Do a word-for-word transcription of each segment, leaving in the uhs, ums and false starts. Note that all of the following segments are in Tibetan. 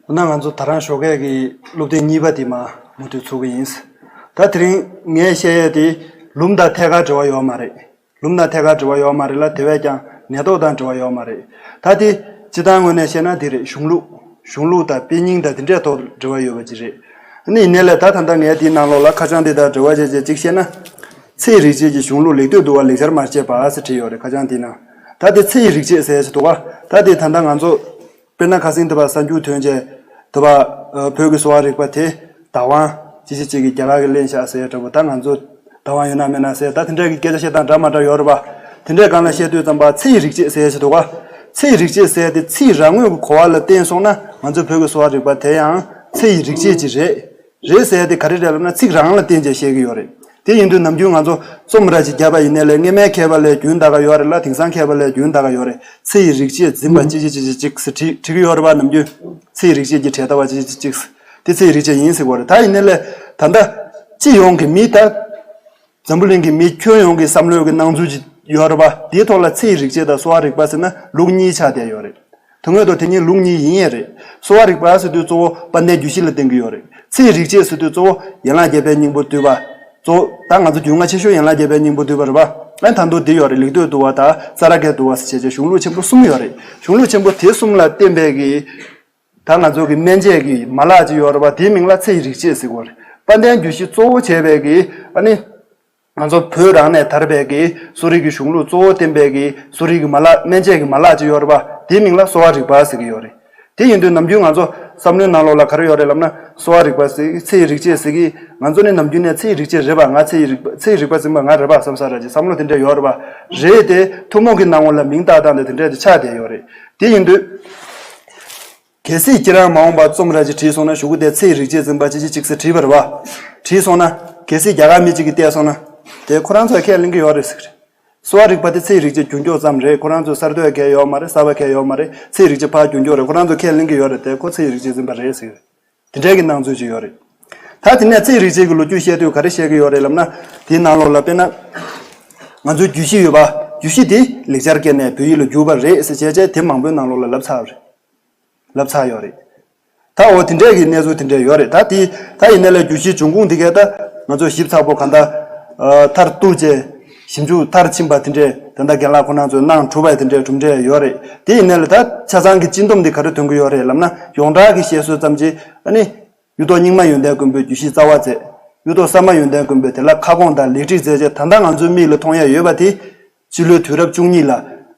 ད་ང་ཚོ་ད་རང་ཞོགས་ཀས་ཀྱི་སློབ་དེབ་གཉིས་པ་དེ་མ་མུ་མཐུད་ཚུགས་ཀྱི་ཡིན། ད་དེ་རིང་ངས་བཤད་ཡས་དེ་ལུམ་དང་ཐད་ཀར་འབྲེལ་བ་ཡོད་མ་རེད། ལུམ་དང་ཐད་ཀར་འབྲེལ་བ་ཡོད་མ་རེད་ལ། དེ་བས་ཀྱང་ནད་ཐོག་དང་འབྲེལ་བ་ཡོད་མ་རེད། ད་དེ་སྤྱི་བཏང་ངོས་ནས་བཤད་ན་དེ་རེད། གཞུང་ལུགས། གཞུང་ལུགས་དང་དཔེ་རྙིང་དང་དེ་འདྲའི་ཐོག་འབྲེལ་བ་ཡོད་པ་ཅིག་རེད། ཨ་ནི་ཡིན་ནའི་ལས་ད་ད་ལྟ་ངས་དེའི་ནང་ལོགས་ལ་ཁ་བྱང་འདི་དང་འབྲེལ་བ་བྱས་བྱས་གཅིག་བཤད་ན། ཚེ་ཡི་རིག་བྱེད་ཀྱི་གཞུང་ལུགས་ལེགས་བསྟོད་འདུལ་བ་ལེགས་སྦྱར་མ་དཔྱད་པ་ཟེར་བྲིས་ཡོད་རེད། ཁ་བྱང་དེའི་ནང་། ད་དེ་ཚེ་ཡི་རིག་བྱེད་ཟེར་ཞིག་འདུག་ག་ད་དེ་ད་ལྟ་ང་ཚོ་དཔེར་ན་ཁ་སང་དེ་བར་གསར་འགྱུར་ཐོན་རྗེས་དེ་བར་བོད་ཀྱི་གསོ་བ་རིག་པ་དེ་བདག་དབང་ཅི་ཞིག་ཅིག་གི་རྒྱ་གར་གྱིས་ལེན་བཞག་ཟེར་འདྲ་པོ། ད་ང་ཚོ་བདག་དབང་ཡོད་ན་མེད་ན་ཟེར། ད་དེ་འདྲ་གི་སྐད་ཆ་བཤད་སྟངས་འདྲ་མ་འདྲ་ཡོད་རེད་པ། དེ་འདྲའི་སྒང་ལ་བཤད་དུས་ཙམ་པ་ཚེ་ཡི་རིག་བྱེད་ཟེར་ཞིག་འདུག་ག་ཚེ་ཡི་རིག་བྱེད་ཟེར་དེ་ཚིག་རང་ངོས་ཀྱི་གོ་བ་ལ་བརྟེན་སོང་ན། ང་ཚོའི་བོད་ཀྱི་གསོ་བ་རིག་པ་དེ་ཡང་ཚེ་ཡི་རིག་བྱེད་ཅིག་རེད། རེད་ཟེར་དེ་ག་རེ་རེད་ལབ་ན། ཚིག་རང་ལ་བརྟེན་བྱས་བཤད་ཀྱི་ཡོད་རེད། དེ་ཡིན་དུས་ནམ་རྒྱུན་ང་ཚོ་རྩོམ་ར་ཅིག་བརྒྱབ་པ་ཡིན་ནའི་ལས། སྔས་མའི་མཁས་པ་ལས་རྒྱུན་དག་ག་ཡོད་རེད་ལ། དེང་སང་མཁས་པ་ལས་རྒྱུན་དག་ག་ཡོད་རེད། ཚེ་ཡི་རིག་བྱེད་འཛིན་པ་ཅི་ཅི་ཅི་ཅི་ཅིག་ཟེར་བྲིས་བྲིས་ཀྱི་ཡོད་རེད་པ། ནམ་རྒྱུན་ཚེ་ཡི་རིག་བྱེད་ཀྱི་གྲས་ལྟ་བ་ཅི་ཅི་ཅི་ཅིག་དེ་ཚེ་ཡི་རིག་བྱེད་ཡིན་ཟེར་གྱི་ཡོད་རེད། ད་ཡིན་ནའི་ལས་ད་ལྟ་སྤྱི་ཡོངས་ཀྱི་མི་ད་འཛམ་བུ་གླིང་གི་མི་ཁྱོན་ཡོངས་ཀྱི་བསམ་བློའི་གི་སྣང་ཚུལ་ཅིག་ཡོད་རེད་པ། དེའི་ཐོག་ལ་ཚེ་ཡི་རིག་བྱེད་དང་གསོ་བ་རིག་པ་ཟེར་ན་ལུགས་གཉིས་ཆགས་བསྡད་ཡོད་རེད། དོན་དངོས་ཐོག་དེ་གཉིས་ལུགས་གཉིས་ཡིན་ཡས་རེད། གསོ་བ་རིག་པ་ཟེར་དུས་གཙོ་བོ་དཔལ་ལྡན་རྒྱུད་བཞི་ལ་བརྟེན་གྱི་ཡོད་རེད། ཚེ་ཡི་རིག་བྱེད་ཟེར་དུས་གཙོ་བོ་ཡན་ལག་བརྒྱད་པའི་སྙིང་པོ་བསྡུས་པ། གཙོ་བོ་ད་ང་ཚོ་རྒྱུས་མངའ་ཆེ་ཤོས་ཡན་ལག་བརྒྱད་པའི་སྙིང་པོ་བསྡུས་པ་རེད་པ། ཨ་ད་དུང་འདི་ཡོད་རེད། ལེགས་བསྟོད་འདུལ་བ་དང་ཙཱ་ར་གའི་འདུལ་བ་ཟེར་བྱས་བྱས་གཞུང་ལུགས་ཆེན་པོ་གསུམ་ཡོད་རེད། གཞུང་ལུགས་ཆེན་པོ་དེ་གསུམ་ལ་བརྟེན་པའི་གི་ད་ང་ཚོ་གི་སྨན་དཔྱད་ཀྱི་མ་ལག་ཅིག་ཡོད་རེད་པ། དེའི་མིང་ལ་ཚེ་ཡི་རིག་བྱེད་ཟེར་གྱི་ཡོད་རེད། དཔལ་ལྡན་རྒྱུད་བཞི་གཙོ་བོ་བྱས་པའི་གི་ཨ་ནི། ང་ཚོ་བོད་རང་ནས་དར་བའི་གི་གསོ་རིག་གི་གཞུང་ལུགས་གཙོ་བོ་བསྟན་པའི་གི་གསོ་རིག་གི་མ་ལག་སྨན་དཔྱད་ཀྱི་མ་ལག་ཅིག་ཡོད་རེད་པ། དེའི་མིང་ལ་གསོ་བ་རིག་པ་ཟེར་གྱི་ཡོད་རེད། དེ་ཡིན་དུས་ནམ་རྒྱུན་ང་ཚོ་བསམ་བློའི་ནང་ལོགས་ལ་ག་རེ་ཡོད་རེད་ལབ་ན། གསོ་བ་རིག་པ་ཟེར་གི་ཚེ་ཡི་རིག་བྱེད་ཟེར་གི་ང་ཚོ་ནི་ནམ་རྒྱུན་ནས་ཚེ་ཡི་རིག་བྱེད་རེད་པ། ང་ཚེ་ཡི་རིག་པ་ཚེ་ཡི་རིག་པ་འཛིན་པ་ང་རེད་པ་བསམ་ས་ར་ཅིག་བསམ་བློ་དེ་འདྲ་ཡོད་རེད་པ། རེད་དེ་ཐུན་མོང་གི་སྣང་ངོ་ལ་མིང་བཏགས་སྟངས་དེ་དེ་འདྲ་དེ་ཆགས་བསྡད་ཡོད་རེད། དེ་ཡིན་དུས། གལ་སྲིད་ཁྱེད་རང་མ་འོངས་པར་རྩོམ་ར་ཅིག་བྲིས་སོང་ན་གཞུག་གུ་དེ་ཚེ་ཡི་རིག་བྱེད་འཛིན་པ་ཅི་ཅི་ཅིག་ཟེར་བྲིས་པ་རེད་པ། བྲིས་སོང་ན། གལ་སྲིད་རྒྱ་གར་མི་གཅིག་གིས་བལྟས་སོང་ན། དེ་ཁོ་རང་ཚོས་ཁས་ལེན་གྱི་ཡོད་རེད་ཟེར་གི་རེད། གསོ་བ་རིག་པ་དེ་ཚེ་ཡི་རིག་བྱེད་རྒྱུན་འཁྱོངས་ཙམ་རེད། ཁོ་རང་ཚོས་གསར་གཏོད་གང་ཡང་ཡོད་མ་རེད། གསར་པ་གང་ཡང་ཡོད་མ་རེད། ཚེ་ཡི་རིག་བྱེད་ཕར་རྒྱུན་འཁྱོངས་རེད། ཁོ་རང་ཚོས་ཁས་ལེན་གྱི་ཡོད་རེད། དེ་ཁོ་ཚེ་ཡི་རིག་བྱེད་འཛིན་པ་རེད་ཟེར་གི་རེད། དེ་འདྲའི་གི་སྣང་ཚུལ་ཅིག་ཡོད་རེད། ད་དེ་ནས་ཚེ་ཡི་རིག་བྱེད་ཀྱི་ལོ་རྒྱུས་བཤད་དུས་ག་རེ་བཤད་ཀྱི་ཡོད་རེད་ལབ་ན། དེའི་ནང་ལོགས་ལ་དཔེར་ན། ང་ཚོའི་རྒྱུད་བཞི་ཡོད་པ། རྒྱུད་བཞི་དེ་ལེགས་སྦྱར་སྐད་ནས་བོད་ཡིག་ལ་བསྒྱུར་བ་རེད་ཟེར་བྱས་བྱས་དེ་མང་པོའི་ནང་ལོགས་ལ་ལབ་ཚར་བ་རེད། ལབ་ཚར་ཡོད་རེད། ད་འོ་དེ་འདྲས་ཀྱི་གནས་ཚུལ་དེ་འདྲས་ཡོད་རེད། ད་དེ་ད་ཡིན་ནའི་ལས་རྒྱུད་བཞིའི་འབྱུང་ཁུངས་དེ་གས་ད་ང་ཚོས་ཞིབ་ཚགས་པོ་གང་ལྟར་མཐར་གཏུགས་བྱས་ཞིབ་འཇུག་མཐར་ཕྱིན་པ་དེ་འདྲས་ད་ལྟ་རྒན་ལགས་ཁོང་རྣམ་ཚོས་གནང་གྲུབ་པ་དེ་འདྲས་གྲུབ་འབྲས་ཡོད་རེད། དེ་ཡིན་ནའི་ལས་ད་ཆ་ཚང་གི་སྤྱི་སྡོམ་དེ་ག་རེ་སྟོན་གྱི་ཡོད་རེད་ལབ་ན། ཡོངས་གྲགས་ཀྱི་བཤད་སྲོལ་ཙམ་གྱིས་ཨ་ནི། གཡུ་ཐོག་རྙིང་མ་ཡོན་ཏན་མགོན་པོས་རྒྱུད་བཞི་རྩ་བ་མཛད། གཡུ་ཐོག་གསར་མ་ཡོན་ཏན་མགོན་པོས་དེ་ལ་ཁ་སྐོང་དང་ལེགས་སྒྲིག་མཛད་རྗེས་ད་ལྟ་ང་ཚོའི་མིག་ལ་མཐོང་ཡ་ཡོད་པ་དེ། སྤྱི་ལོའི་དུས་རབས་བཅུ་གཉིས་ལ།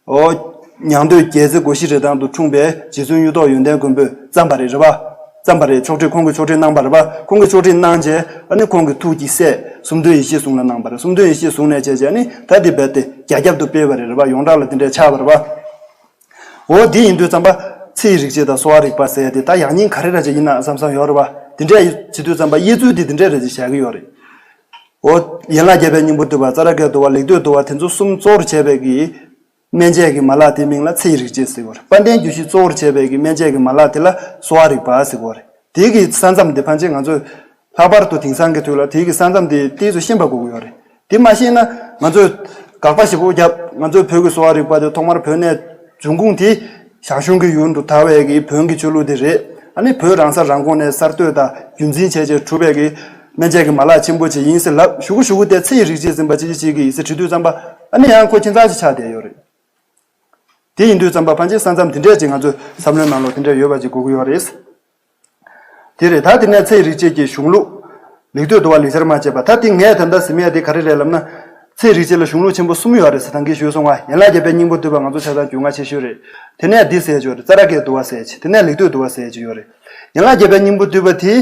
ཨོ། ཉང་སྟོད་རྒྱལ་རྩེ་སྒོ་བཞི་རི་ཐང་དུ་འཁྲུངས་པའི་རྗེ་བཙུན་གཡུ་ཐོག་ཡོན་ཏན་མགོན་པོས་བརྩམས་པ་རེད། རེད་པ། བརྩམས་པ་རེད། ཕྱོགས་སྒྲིག་ཁོང་གིས་ཕྱོགས་སྒྲིག་གནང་བ་རེད་པ། ཁོང་གིས་ཕྱོགས་སྒྲིག་གནང་རྗེས་ཨ་ནི་ཁོང་གི་ཐུགས་ཀྱི་སྲས་སུམ་མདོ་ཡེ་ཤེས་ཟུང་ལ་གནང་བ་རེད། སུམ་མདོ་ཡེ་ཤེས་ཟུང་ནས་བྱས་རྗེས་ཨ་ནི་ད་དེ་རྦད་དེ་རྒྱ་ཁྱབ་ཏུ་སྤེལ་བ་རེད། རེད་པ། ཡོངས་གྲགས་ལ་དེ་འདྲས་ཆགས་པ་རེད་པ། འོ་དེ་ཡིན་དུས་ཙམ་པ། ཚེ་ཡི་རིག་བྱེད་དང་གསོ་བ་རིག་པ་ཟེར་ཡ་དེ་ད་ཡང་སྙིང་ག་རེ་ར་ཅིག་ཡིན་ན་བསམ་བསམ་ཡོད་རེད་པ། དེ་འདྲས་བྱེད་དུས་ཙམ་པ་དབྱེ་ཚུལ་དེ་དེ་འདྲས་ར་ཅིག་བཞག་གི་ཡོད་རེད། འོ། ཡན་ལག་བརྒྱད་པའི་སྙིང་པོ་བསྡུས་པ། ཙཱ་ར་གའི་བསྡུ་བ། ལེགས་བསྟོད་བསྡུ་བ། དེ་ཚོ་གསུམ་གཙོ་བོར་བྱས་པའི་གི་སྨན་དཔྱད་ཀྱི་མ་ལག་དེའི་མིང་ལ་ཚེ་ཡི་རིག་བྱེད་ཟེར་གི་ཡོད་རེད། དཔལ་ལྡན་རྒྱུད་བཞི་གཙོ་བོར་བྱས་པའི་གི་སྨན་དཔྱད་ཀྱི་མ་ལག་དེ་ལ་གསོ་བ་རིག་པ་ཟེར་གི་ཡོད་རེད། དེའི་གི་ས་མཚམས་དེ་ཕན་ཆད་ང་ཚོས། ལྷག་པར་དུ་དེང་སང་གི་དུས་ལ་དེའི་གི་ས་མཚམས་དེ་ཏོག་ཙམ་ཤེས་པ་དགོས་ཀྱི་ཡོད་རེད། དེ་མ་ཤེས་ན་ང་ཚོས་དགག་པ་ཞེ་པོ་བརྒྱབ། ང་ཚོས་བོད་ཀྱི་གསོ་བ་རིག་པ་དེ་ཐོག་མར་བོད་ནས་འབྱུང་ཁུངས་དེ་ཞང་ཞུང་གི་ཡུལ་དུ་དར་བའི་གི་བོན་གྱི་ཆོས་ལུགས་དེ་རེད། ཨ་ནི་བོད་རང་ས་རང་ཁོངས་ནས་གསར་གཏོད་དང་རྒྱུན་འཛིན་བྱས་རྗེས་གྲུབ་པའི་གི་སྨན་དཔྱད་ཀྱི་མ་ལག་ཆེན་པོ་ཅིག་ཡིན་ཟེར་ལབ། གཞུག་གུ་གཞུག་གུ་དེ་ཚེ་ཡི་རིག་བྱེད་འཛིན་པ་ཅི་ཅི་ཅིག་གིས་ཟེར་བྲིས་དུས་ཙམ་པ་ཨ་ནི་ཡང་ཁོ་ཁྱད་མཚར་ཅིག་ཆགས་བསྡད་ཡོད་རེད། དེ་ཡིན་དུས་ཙམ་པ་ཕན་ཆད་ས་མཚམས་དེ་འདྲས་ཅིག་ང་ཚོས་བསམ་བློའི་ནང་ལོགས་དེ་འདྲས་ཡོད་པ་ཅིག་དགོས་ཀྱི་ཡོད་རེད། དེ་རེད། ད་དེ་ནས་ཚེ་ཡི་རིག་བྱེད་ཀྱི་གཞུང་ལུགས། ལེགས་བསྟོད་བསྡུ་བ། ལེགས་སྦྱར་མ་དཔྱད་པ། ད་དེ་ངས་ད་ལྟ་ཟིན་ཡས་དེ་ག་རེ་རེད་ལབ་ན། ཚེ་ཡི་རིག་བྱེད་ལ་གཞུང་ལུགས་ཆེན་པོ་གསུམ་ཡོད་རེད་ཟེར་ད་གིན་ཞུས་སོང་བ། ཡན་ལག་བརྒྱད་པའི་སྙིང་པོ་བསྡུས་པ་ང་ཚོ་ཆ་ཚང་རྒྱུས་མངའ་ཆེ་ཤོས་རེད། དེ་ནས་འདི་ཟེར་ཡས་ཅིག་ཡོད་རེད། ཙཱ་ར་གའི་བསྡུ་བ་ཟེར་ཡས་ཅིག་དེ་ནས་ལེགས་བསྟོད་བསྡུ་བ་ཟེར་ཡས་ཅིག་ཡོད་རེད། ཡན་ལག་བརྒྱད་པའི་སྙིང་པོ་བསྡུས་པ་དེ།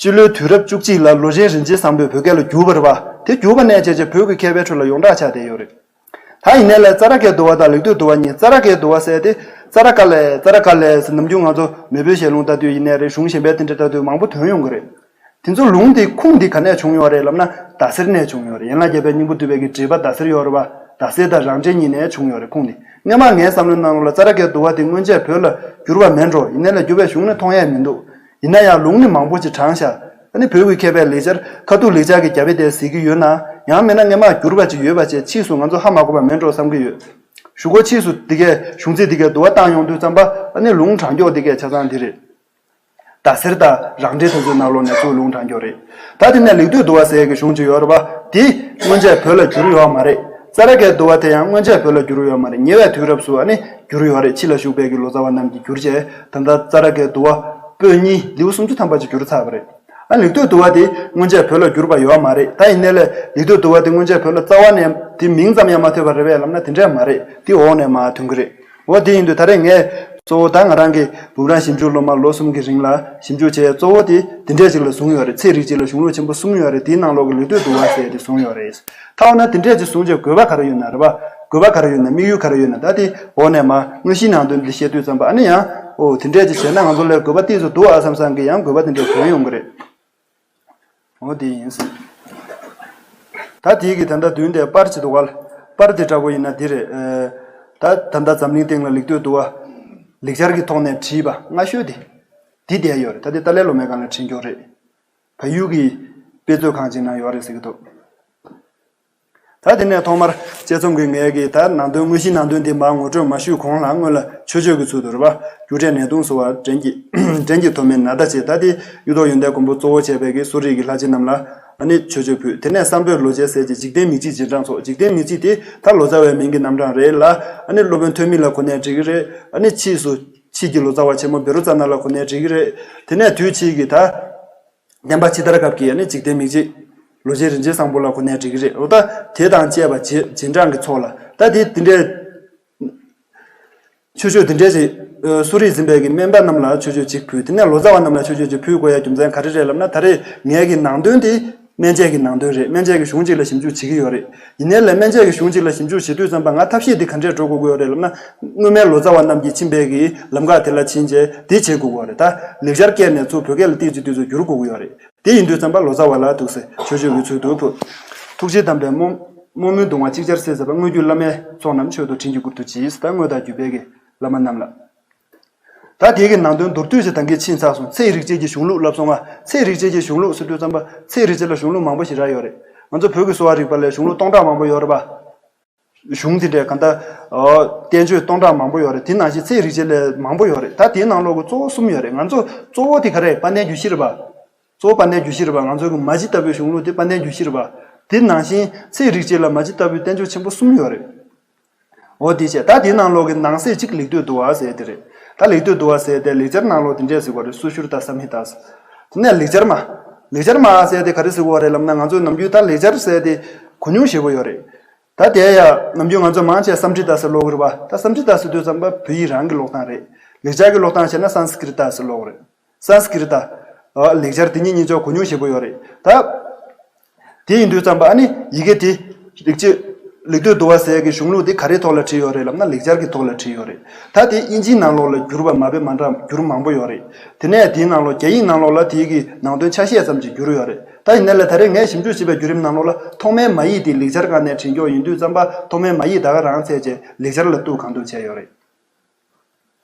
སྤྱི་ལོའི་དུས་རབས་བཅུ་གཅིག་ལ་ལོ་ཆེན་རིན་ཆེན་བཟང་པོས་བོད་སྐད་ལ་བསྒྱུར་བ་རེད་པ། དེ་བསྒྱུར་བ་ནས་བྱས་བྱས་བོད་ཀྱི་མཁས་པའི་ཁྲོད་ལ་ཡོངས་གྲགས་ཆགས་བསྡད་ཡོད་རེད། ད་ཡིན་ནའི་ལས་ཙཱ་ར་གའི་བསྡུ་བ་དང་ལེགས་བསྟོད་བསྡུ་བ་གཉིས། ཙཱ་ར་གའི་བསྡུ་བ་ཟེར་ཏེ་ཙཱ་ར་ཀ་ལས། ཙཱ་ར་ཀ་ལས་ཟེར་ནམ་རྒྱུན་ང་ཚོ་མེས་པོའི་ཞལ་ལུང་ལྟ་དུས་ཡིན་ནའི་རེད། གཞུང་གཞན་པའི་དེ་འདྲ་ལྟ་དུས་མང་པོ་ཐོན་ཡོང་གི་རེད། དེ་ཚོ་ལུང་དེ་ཁུངས་དེ་ག་ནས་བྱུང་ཡོད་རེད་ལབ་ན། ཟླ་ཟེར་ནས་བྱུང་ཡོད་རེད། ཡན་ལག་བརྒྱད་པའི་སྙིང་པོ་བསྡུས་པའི་གི་འགྲེལ་པ་ཟླ་ཟེར་ཡོད་རེད་པ། ཟླ་ཟེར་དང་རང་འགྲེལ་གཉིས་ནས་བྱུང་ཡོད་རེད་ཁུངས་དེ། སྔོན་མ་ངའི་བསམ་བློའི་ནང་ལ་ཙཱ་ར་གའི་བསྡུ་བ་དེ་སྔོན་ཆད་བོད་ལ་བསྒྱུར་བ་མེད་འགྲོ། ཡིན་ནའི་ལས་བསྒྱུར་བའི་གཞུང་ནི་མཐོང་ཡས་མི་འདུག་ཡིན་ན་ཡང་ལུང་ནི་མང་པོ་ཅིག་དྲངས་ཤག་ཨ་ནི་བོད་ཀྱི་མཁས་པའི་ལེགས་སྦྱར་ཁ་ཐུག་ལེགས་སྦྱར་གྱི་རྒྱབ་དཔེ་དེ་གཟིགས་ཀྱི་ཡོད་ན། ཡང་མིན་ན་སྔོན་མ་བསྒྱུར་བ་ཅིག་ཡོད་པ་བྱས་ཕྱིས་སུ་ང་ཚོ་ཧ་མ་གོ་བ་མེད་འགྲོ་བསམ་གྱི་ཡོད། གཞུག་གུ་ཕྱིས་སུ་དེ་གས་གཞུང་ཚིག་དེ་གས་བསྡུ་བ་བཏང་ཡོང་དུས་ཙམ་པ་ཨ་ནི་ལུང་དྲངས་ཀྱོག་དེ་གས་ཆ་ཚང་དེ་རེད། ཟླ་ཟེར་དང་རང་འགྲེལ་དེ་ཚོའི་ནང་ལོགས་ནས་ཚུར་ལུང་དྲངས་ཀྱི་ཡོད་རེད། ད་དེ་ནས་ལེགས་བསྟོད་འདུལ་བ་ཟེར་ཡག་གི་གཞུང་ཅིག་ཡོད་རེད་པ། དེ་སྔོན་ཆད་བོད་ལ་བསྒྱུར་ཡོད་མ་རེད། ཙཱ་ར་གའི་འདུལ་བ་དེ་ཡང་སྔོན་ཆད་བོད་ལ་བསྒྱུར་ཡོད་མ་རེད། ཉེ་བའི་དུས་རབས་སུ་ཨ་ནི་བསྒྱུར་ཡོད་རེད། ཕྱི་ལ་བཞུགས་པའི་གི་ལོ་ཙཱ་བ་རྣམས་ཀྱིས་བསྒྱུར་བྱས། ད་ལྟ་ཙཱ་ར་གའི་འདུལ་བ་པོད་གཉིས་ལེའུ་སུམ་ཅུ་ཐམ་པ་ཅིག་བསྒྱུར་ཚར་བ་རེད། ཨ་ལེགས་བསྟོད་འདུལ་བ་དེ་སྔོན་ཆད་བོད་ལ་བསྒྱུར་བ་ཡོད་མ་རེད། ད་ཡིན་ནའི་ལས་ལེགས་བསྟོད་འདུལ་བ་དེ་སྔོན་ཆད་བོད་ལ་རྩ་བ་ནས་དེ་མིང་ཙམ་ཡང་མ་ཐོས་པ་རེད་པས་ལབ་ན་དེ་འདྲས་མ་རེད། དེ་འོག་ནས་མར་ཐོན་གྱི་རེད། འོ་དེ་ཡིན་དུས་ད་རེས་ངས་གཙོ་བོ་ད་ང་རང་གི་འབུམ་རམས་ཞིབ་འཇུག་སློབ་མ་ལོ་གསུམ་གྱི་རིང་ལ་ཞིབ་འཇུག་བྱས་གཙོ་བོ་དེ་དེ་འདྲས་ཅིག་ལ་བཟུང་ཡོད་རེད། ཚེ་རིག་བྱེད་ལ་གཞུང་ལུགས་ཆེན་པོ་གསུམ་ཡོད་རེད། དེའི་ནང་ལོགས་ཀྱི་ལེགས་བསྟོད་འདུལ་བ་ཟེར་དེ་བཟུང་ཡོད་རེད། ད་འོ་ན་དེ་འདྲས་ཅིག་བཟུང་བྱས་དགོས་པ་ག་རེ་ཡོད་ན་རེད་པ། དགོས་པ་ག་རེ་ཡོད་ན། དམིགས་ཡུལ་ག་རེ་ཡོད་ན། ད་དེ་འོག་ནས་མར་དངོས་གཞིའི་ནང་དོན་འདི་བཤད་དུས་ཙམ་པ་ཨ་ནི་ཡང་འོ་དེ་འདྲས་ཅིག་བྱས་ན་ང་ཚོ་ལ་དགོས་པ་ཏོག་ཙམ་འདུག་ཨ་བསམ་བསམ་གི་ཡང་དགོས་པ་དེ་འདྲས་བྱུང་ཡོང་གི་རེད། འོ་དེ་ཡིན། ད་དེའི་གི་ད་ལྟ་མདུན་དེ་པར་ཅིག་འདུག་ག། པར་དེ་འདྲ་པོ་ཡིན་ན་དེ་རེད། ཨེ། ད་ད་ལྟ་འཛམ་གླིང་སྟེང་ལ་ལེགས་བསྟོད་འདུལ་བ་ལེགས་སྦྱར་གྱི་ཐོག་ནས་བྲིས་པ་སྔ་ཤོས་དེ་དེ་བསྡད་ཡོད་རེད། ད་དེ་ཏཱ་ལའི་བླ་མའི་སྒང་ལ་བྲིས་འགྱོག་རེད། བལ་ཡུལ་གྱི་དཔེ་མཛོད་ཁང་ཅིག་ནང་ཡོད་རེད་ཟེར་གྱི་འདུག། ད་དེ་ནས་ཐོག་མར་དཔྱད་རྩོམ་གྱི་ངས་ཀྱི་ད་ནང་དོན་དངོས་གཞིའི་ནང་དོན་འདི་མར་ངོ་སྤྲོད་མ་ཞུས་གོང་ལ་སྔོན་ལ་མཆོད་བརྗོད་ཀྱི་ཚུལ་དུ་རེད་པ། རྒྱུ་འབྲས་ནད་གདོན་གསོ་བ། བྲན་གྱི་བྲན་གྱི་མཐོ་དམན་ན་ད་བྱེད། ད་དེ་གཡུ་ཐོག་ཡོན་ཏན་མགོན་པོ་གཙོ་བོ་བྱས་པའི་གི་གསོ་རིག་གི་ལྷ་རྗེ་རྣམས་ལ་ཨ་ནི་མཆོད་བརྗོད་ཕུལ། དེ་ནས་བསམ་པའི་ལོ་བྱེད་ཟེར་གྱི་འཇིག་རྟེན་མིག་འབྱེད་རྗེས་འབྲང་ཚོགས། འཇིག་རྟེན་མིག་འབྱེད་དེ་ད་ལོ་ཙཱ་བའི་མིང་གི་རྣམ་གྲངས་རེད་ལ། ཨ་ནི་སློབ་དཔོན་ཐོན་མི་ལ་གོ་ནས་འགྲིག་གི་རེད། ཨ་ནི་ཕྱིས་སུ་ཕྱིས་ཀྱི་ལོ་ཙཱ་བ་ཆེན་མོ་བཻ་རོ་ཙ་ན་ལ་གོ་ནས་འགྲིག་གི་རེད། དེ་ནས་དུས་ཕྱིས་ཀྱི་ད་བསྟན་པ་ཕྱི་དར་སྐབས་ཀྱི་ཨ་ནི་འཇིག་རྟེན་མིག་འབྱེད། ལོ་བྱེད་རིན་ཆེན་བཟང་པོ་ལ་གོ་ནས་འགྲིག་གི་རེད། འོ་ད་དེ་དང་བཅས་པ་རྗེས་རྗེས་འབྲང་གི་ཚོགས་ལ་ད་དེ་དེ་འདྲའི་མཆོད་བརྗོད་དེ་འདྲའི་ཞིག་གསོ་རིག་འཛིན་པའི་གི་སྨན་པ་རྣམས་ལ་མཆོད་བརྗོད་ཅིག་ཕུལ། དེ་ནས་ལོ་ཙཱ་བ་རྣམས་ལ་མཆོད་བརྗོད་ཅིག་ཕུལ་དགོས་ཡ་རྒྱུ་མཚན་ག་རེ་རེད་ལབ་ན། ད་རེས་ངའི་གི་ནང་དོན་དེ་སྨན་དཔྱད་ཀྱི་ནང་དོན་རེད། སྨན་དཔྱད་ཀྱི་གཞུང་གཅིག་ལ་ཞིབ་འཇུག་བྱེད་ཀྱི་ཡོད་རེད། ཡིན་ནའི་ལས་སྨན་དཔྱད་ཀྱི་གཞུང་གཅིག་ལ་ཞིབ་འཇུག་བྱེད་དུས་ཙམ་པ་ང་ཐབས་ཤེས་འདི་ག་འདྲས་འགྲོ་དགོས་ཀྱི་ཡོད་རེད་ལབ་ན། སྔོན་མའི་ལོ་ཙཱ་བ་རྣམས་ཀྱིས་ཕྱིན་པའི་གི་ལམ་ཁ་དེ་ལ་ཕྱིན་བྱས་དེ་བྱེད་དགོས་ཀྱི་ཡོད་རེད། ད་ལེགས་སྦྱར་སྐད་ནས་ཚུར་བོད་སྐད་ལ་ཏིག་ཙི་ཏིག་ཙི་བསྒྱུར་དགོས་ཀྱི་ཡོད་རེད། དེ་ཡིན་དུས་ཙམ་པ་ལོ་ཙཱ་བ་ལ་ཐུགས་སྲས་མཆོད་བརྗོད་ཀྱི་ཚུལ་དུ་ཕུལ། ཐུགས་རྗེས་གདམས་པའི་རྨོངས་རྨོངས་མུན་གདུང་བ་ཅིག་ཅར་སེལ་མཛད་པ། དངོས་བརྒྱུད་བླ་མའི་ཚོགས་རྣམས་མཆོད་དོ་དྲིན་གྱི་མགུར་དུ་བགྱིས། ད་དངོས་དང་བརྒྱུད་པའི་གི་བླ་མ་རྣམས་ལ། ད་དེའི་གི་ནང་དོན་མདོར་བསྡུས་ཤིག་ད་གིན་ཕྱིན་ཚར་སོང་། ཚེ་རིག་བྱེད་ཀྱི་གཞུང་ལུགས་ལབ་སོང་ང་། ཚེ་རིག་བྱེད་ཀྱི་གཞུང་ལུགས་ཟེར་དུས་ཙམ་པ་ཚེ་རིག་བྱེད་ལ་གཞུང་ལུགས་མང་པོ་ཞིག་རག་ཡོད་རེད། ང་ཚོ་བོད་ཀྱི་གསོ་བ་རིག་པ་ལ་གཞུང་ལུགས་སྟོང་ཕྲག་མང་པོ་ཡོད་རེད་པ། གཞུང་དེ་འདྲའི་གང་ལྟར་བསྟན་བཅོས་སྟོང་ཕྲག་མང་པོ་ཡོད་རེད། དེ་ནང་བཞིན་ཚེ་རིག་བྱེད་ལ་མང་པོ་ཡོད་རེད། ད་དེའི་ནང་ལོགས་ཀྱི་གཙོ་བོ་གསུམ་ཡོད་རེད། ང་ཚོ་གཙོ་བོ་དེ་ག་རེ་རེད། དཔལ་ལྡན་རྒྱུད་བཞི་རེད་པ། གཙོ་བོ་དཔལ་ལྡན་རྒྱུད་བཞི་རེད་པ། ང་ཚོ་གི་མ་གཞི་ལྟ་བུའི་གཞུང་ལུགས་དེ་དཔལ་ལྡན་རྒྱུད་བཞི་རེད་པ། དེ་ནང་བཞིན་ཚེ་རིག་བྱེད་ལ་མ་གཞི་ལྟ་བུའི་བསྟན་བཅོས་ཆེན་པོ་གསུམ་ཡོད་རེད། འོ་དེ་བྱས་ད་དེའི་ནང་ལོགས་ཀྱི་ནང་གསེས་གཅིག་ལེགས་བསྟོད་འདུལ་བ་ཟེར་དེ་རེད། ད་ལེགས་བསྟོད་འདུལ་བ་ཟེར་དེ་ལེགས་སྦྱར་ནང་ལོགས་དེ་འདྲས་ཟེར་བ་རེད། སུ་ཤྲུ་ཏ་སཾ་ཧི་ཏ་ཟེར། དེ་ནས་ལེགས་སྦྱར་མ། ལེགས་སྦྱར་མ་ཟེར་དེ་ག་རེ་ཟེར་བ་རེད་ལབ་ན། ང་ཚོས་ནམ་རྒྱུན་ད་ལེགས་སྦྱར་ཟེར་དེ་གོ་མྱོང་ཞེ་པོ་ཡོད་རེད། ད་དེ་ཡ་ནམ་རྒྱུན་ང་ཚོ་མང་ཆེ་སཾ་སྐྲྀ་ཏ་ཟེར་ཀློག་གི་རེད་པ། ད་སཾ་སྐྲྀ་ཏ་ཟེར་དུས་ཙམ་པ་བོད་ཡིག་རང་གི་ཀློག་སྟངས་རེད། ལེགས་སྦྱར་གྱི་ཀློག་སྟངས་བྱས་ན་སཾ་སྐྲྀ་ཏ་ཟེར་ཀློག་གི་རེད། སཾ་སྐྲྀ་ཏ། ཨ། ལེགས་སྦྱར་དེ་གཉིས་གཉིས་ཆ་གོ་མྱོང་ཞེ་པོ་ཡོད་རེད། ད་དེ་ཡིན་དུས་ཙམ་པ་ཨ་ནི་ཡི་གེ་དེ་ལེགས་བྱེད་ལེགས་བསྟོད་འདུལ་བ་ཟེར་གྱི་གཞུང་ལུགས་དེ་ག་རེའི་ཐོག་ལ་བྲིས་ཡོད་རེད་ལབ་ན། ལེགས་སྦྱར་གྱི་ཐོག་ལ་བྲིས་ཡོད་རེད། ད་དེ་དབྱིན་ཇིའི་ནང་ལོགས་ལ་བསྒྱུར་བ་མ་དཔེ་མ་འདྲ་བསྒྱུར་མང་པོ་ཡོད་རེད། དེ་ནས་དེའི་ནང་ལོགས་རྒྱ་ཡིག་ནང་ལོགས་ལ་དེའི་གི་ནང་དོན་ཆ་ཤས་ཙམ་ཅིག་བསྒྱུར་ཡོད་རེད། ད་ཡིན་ནའི་ལས་ད་རེས་ངས་ཞིབ་འཇུག་བྱས་པའི་བརྒྱུད་རིམ་ནང་ལོགས་ལ་ཐོག་མའི་མ་ཡིག་དེ་ལེགས་སྦྱར་སྒང་ནས་བྲིས་འགྱོག་ཡིན་དུས་ཙམ་པ་ཐོག་མའི་མ་ཡིག་ད་ག་རང་བཙལ་བྱས་ལེགས་སྦྱར་ལ་གཏུག་གང་ཐུབ་བྱས་ཡོད་རེད།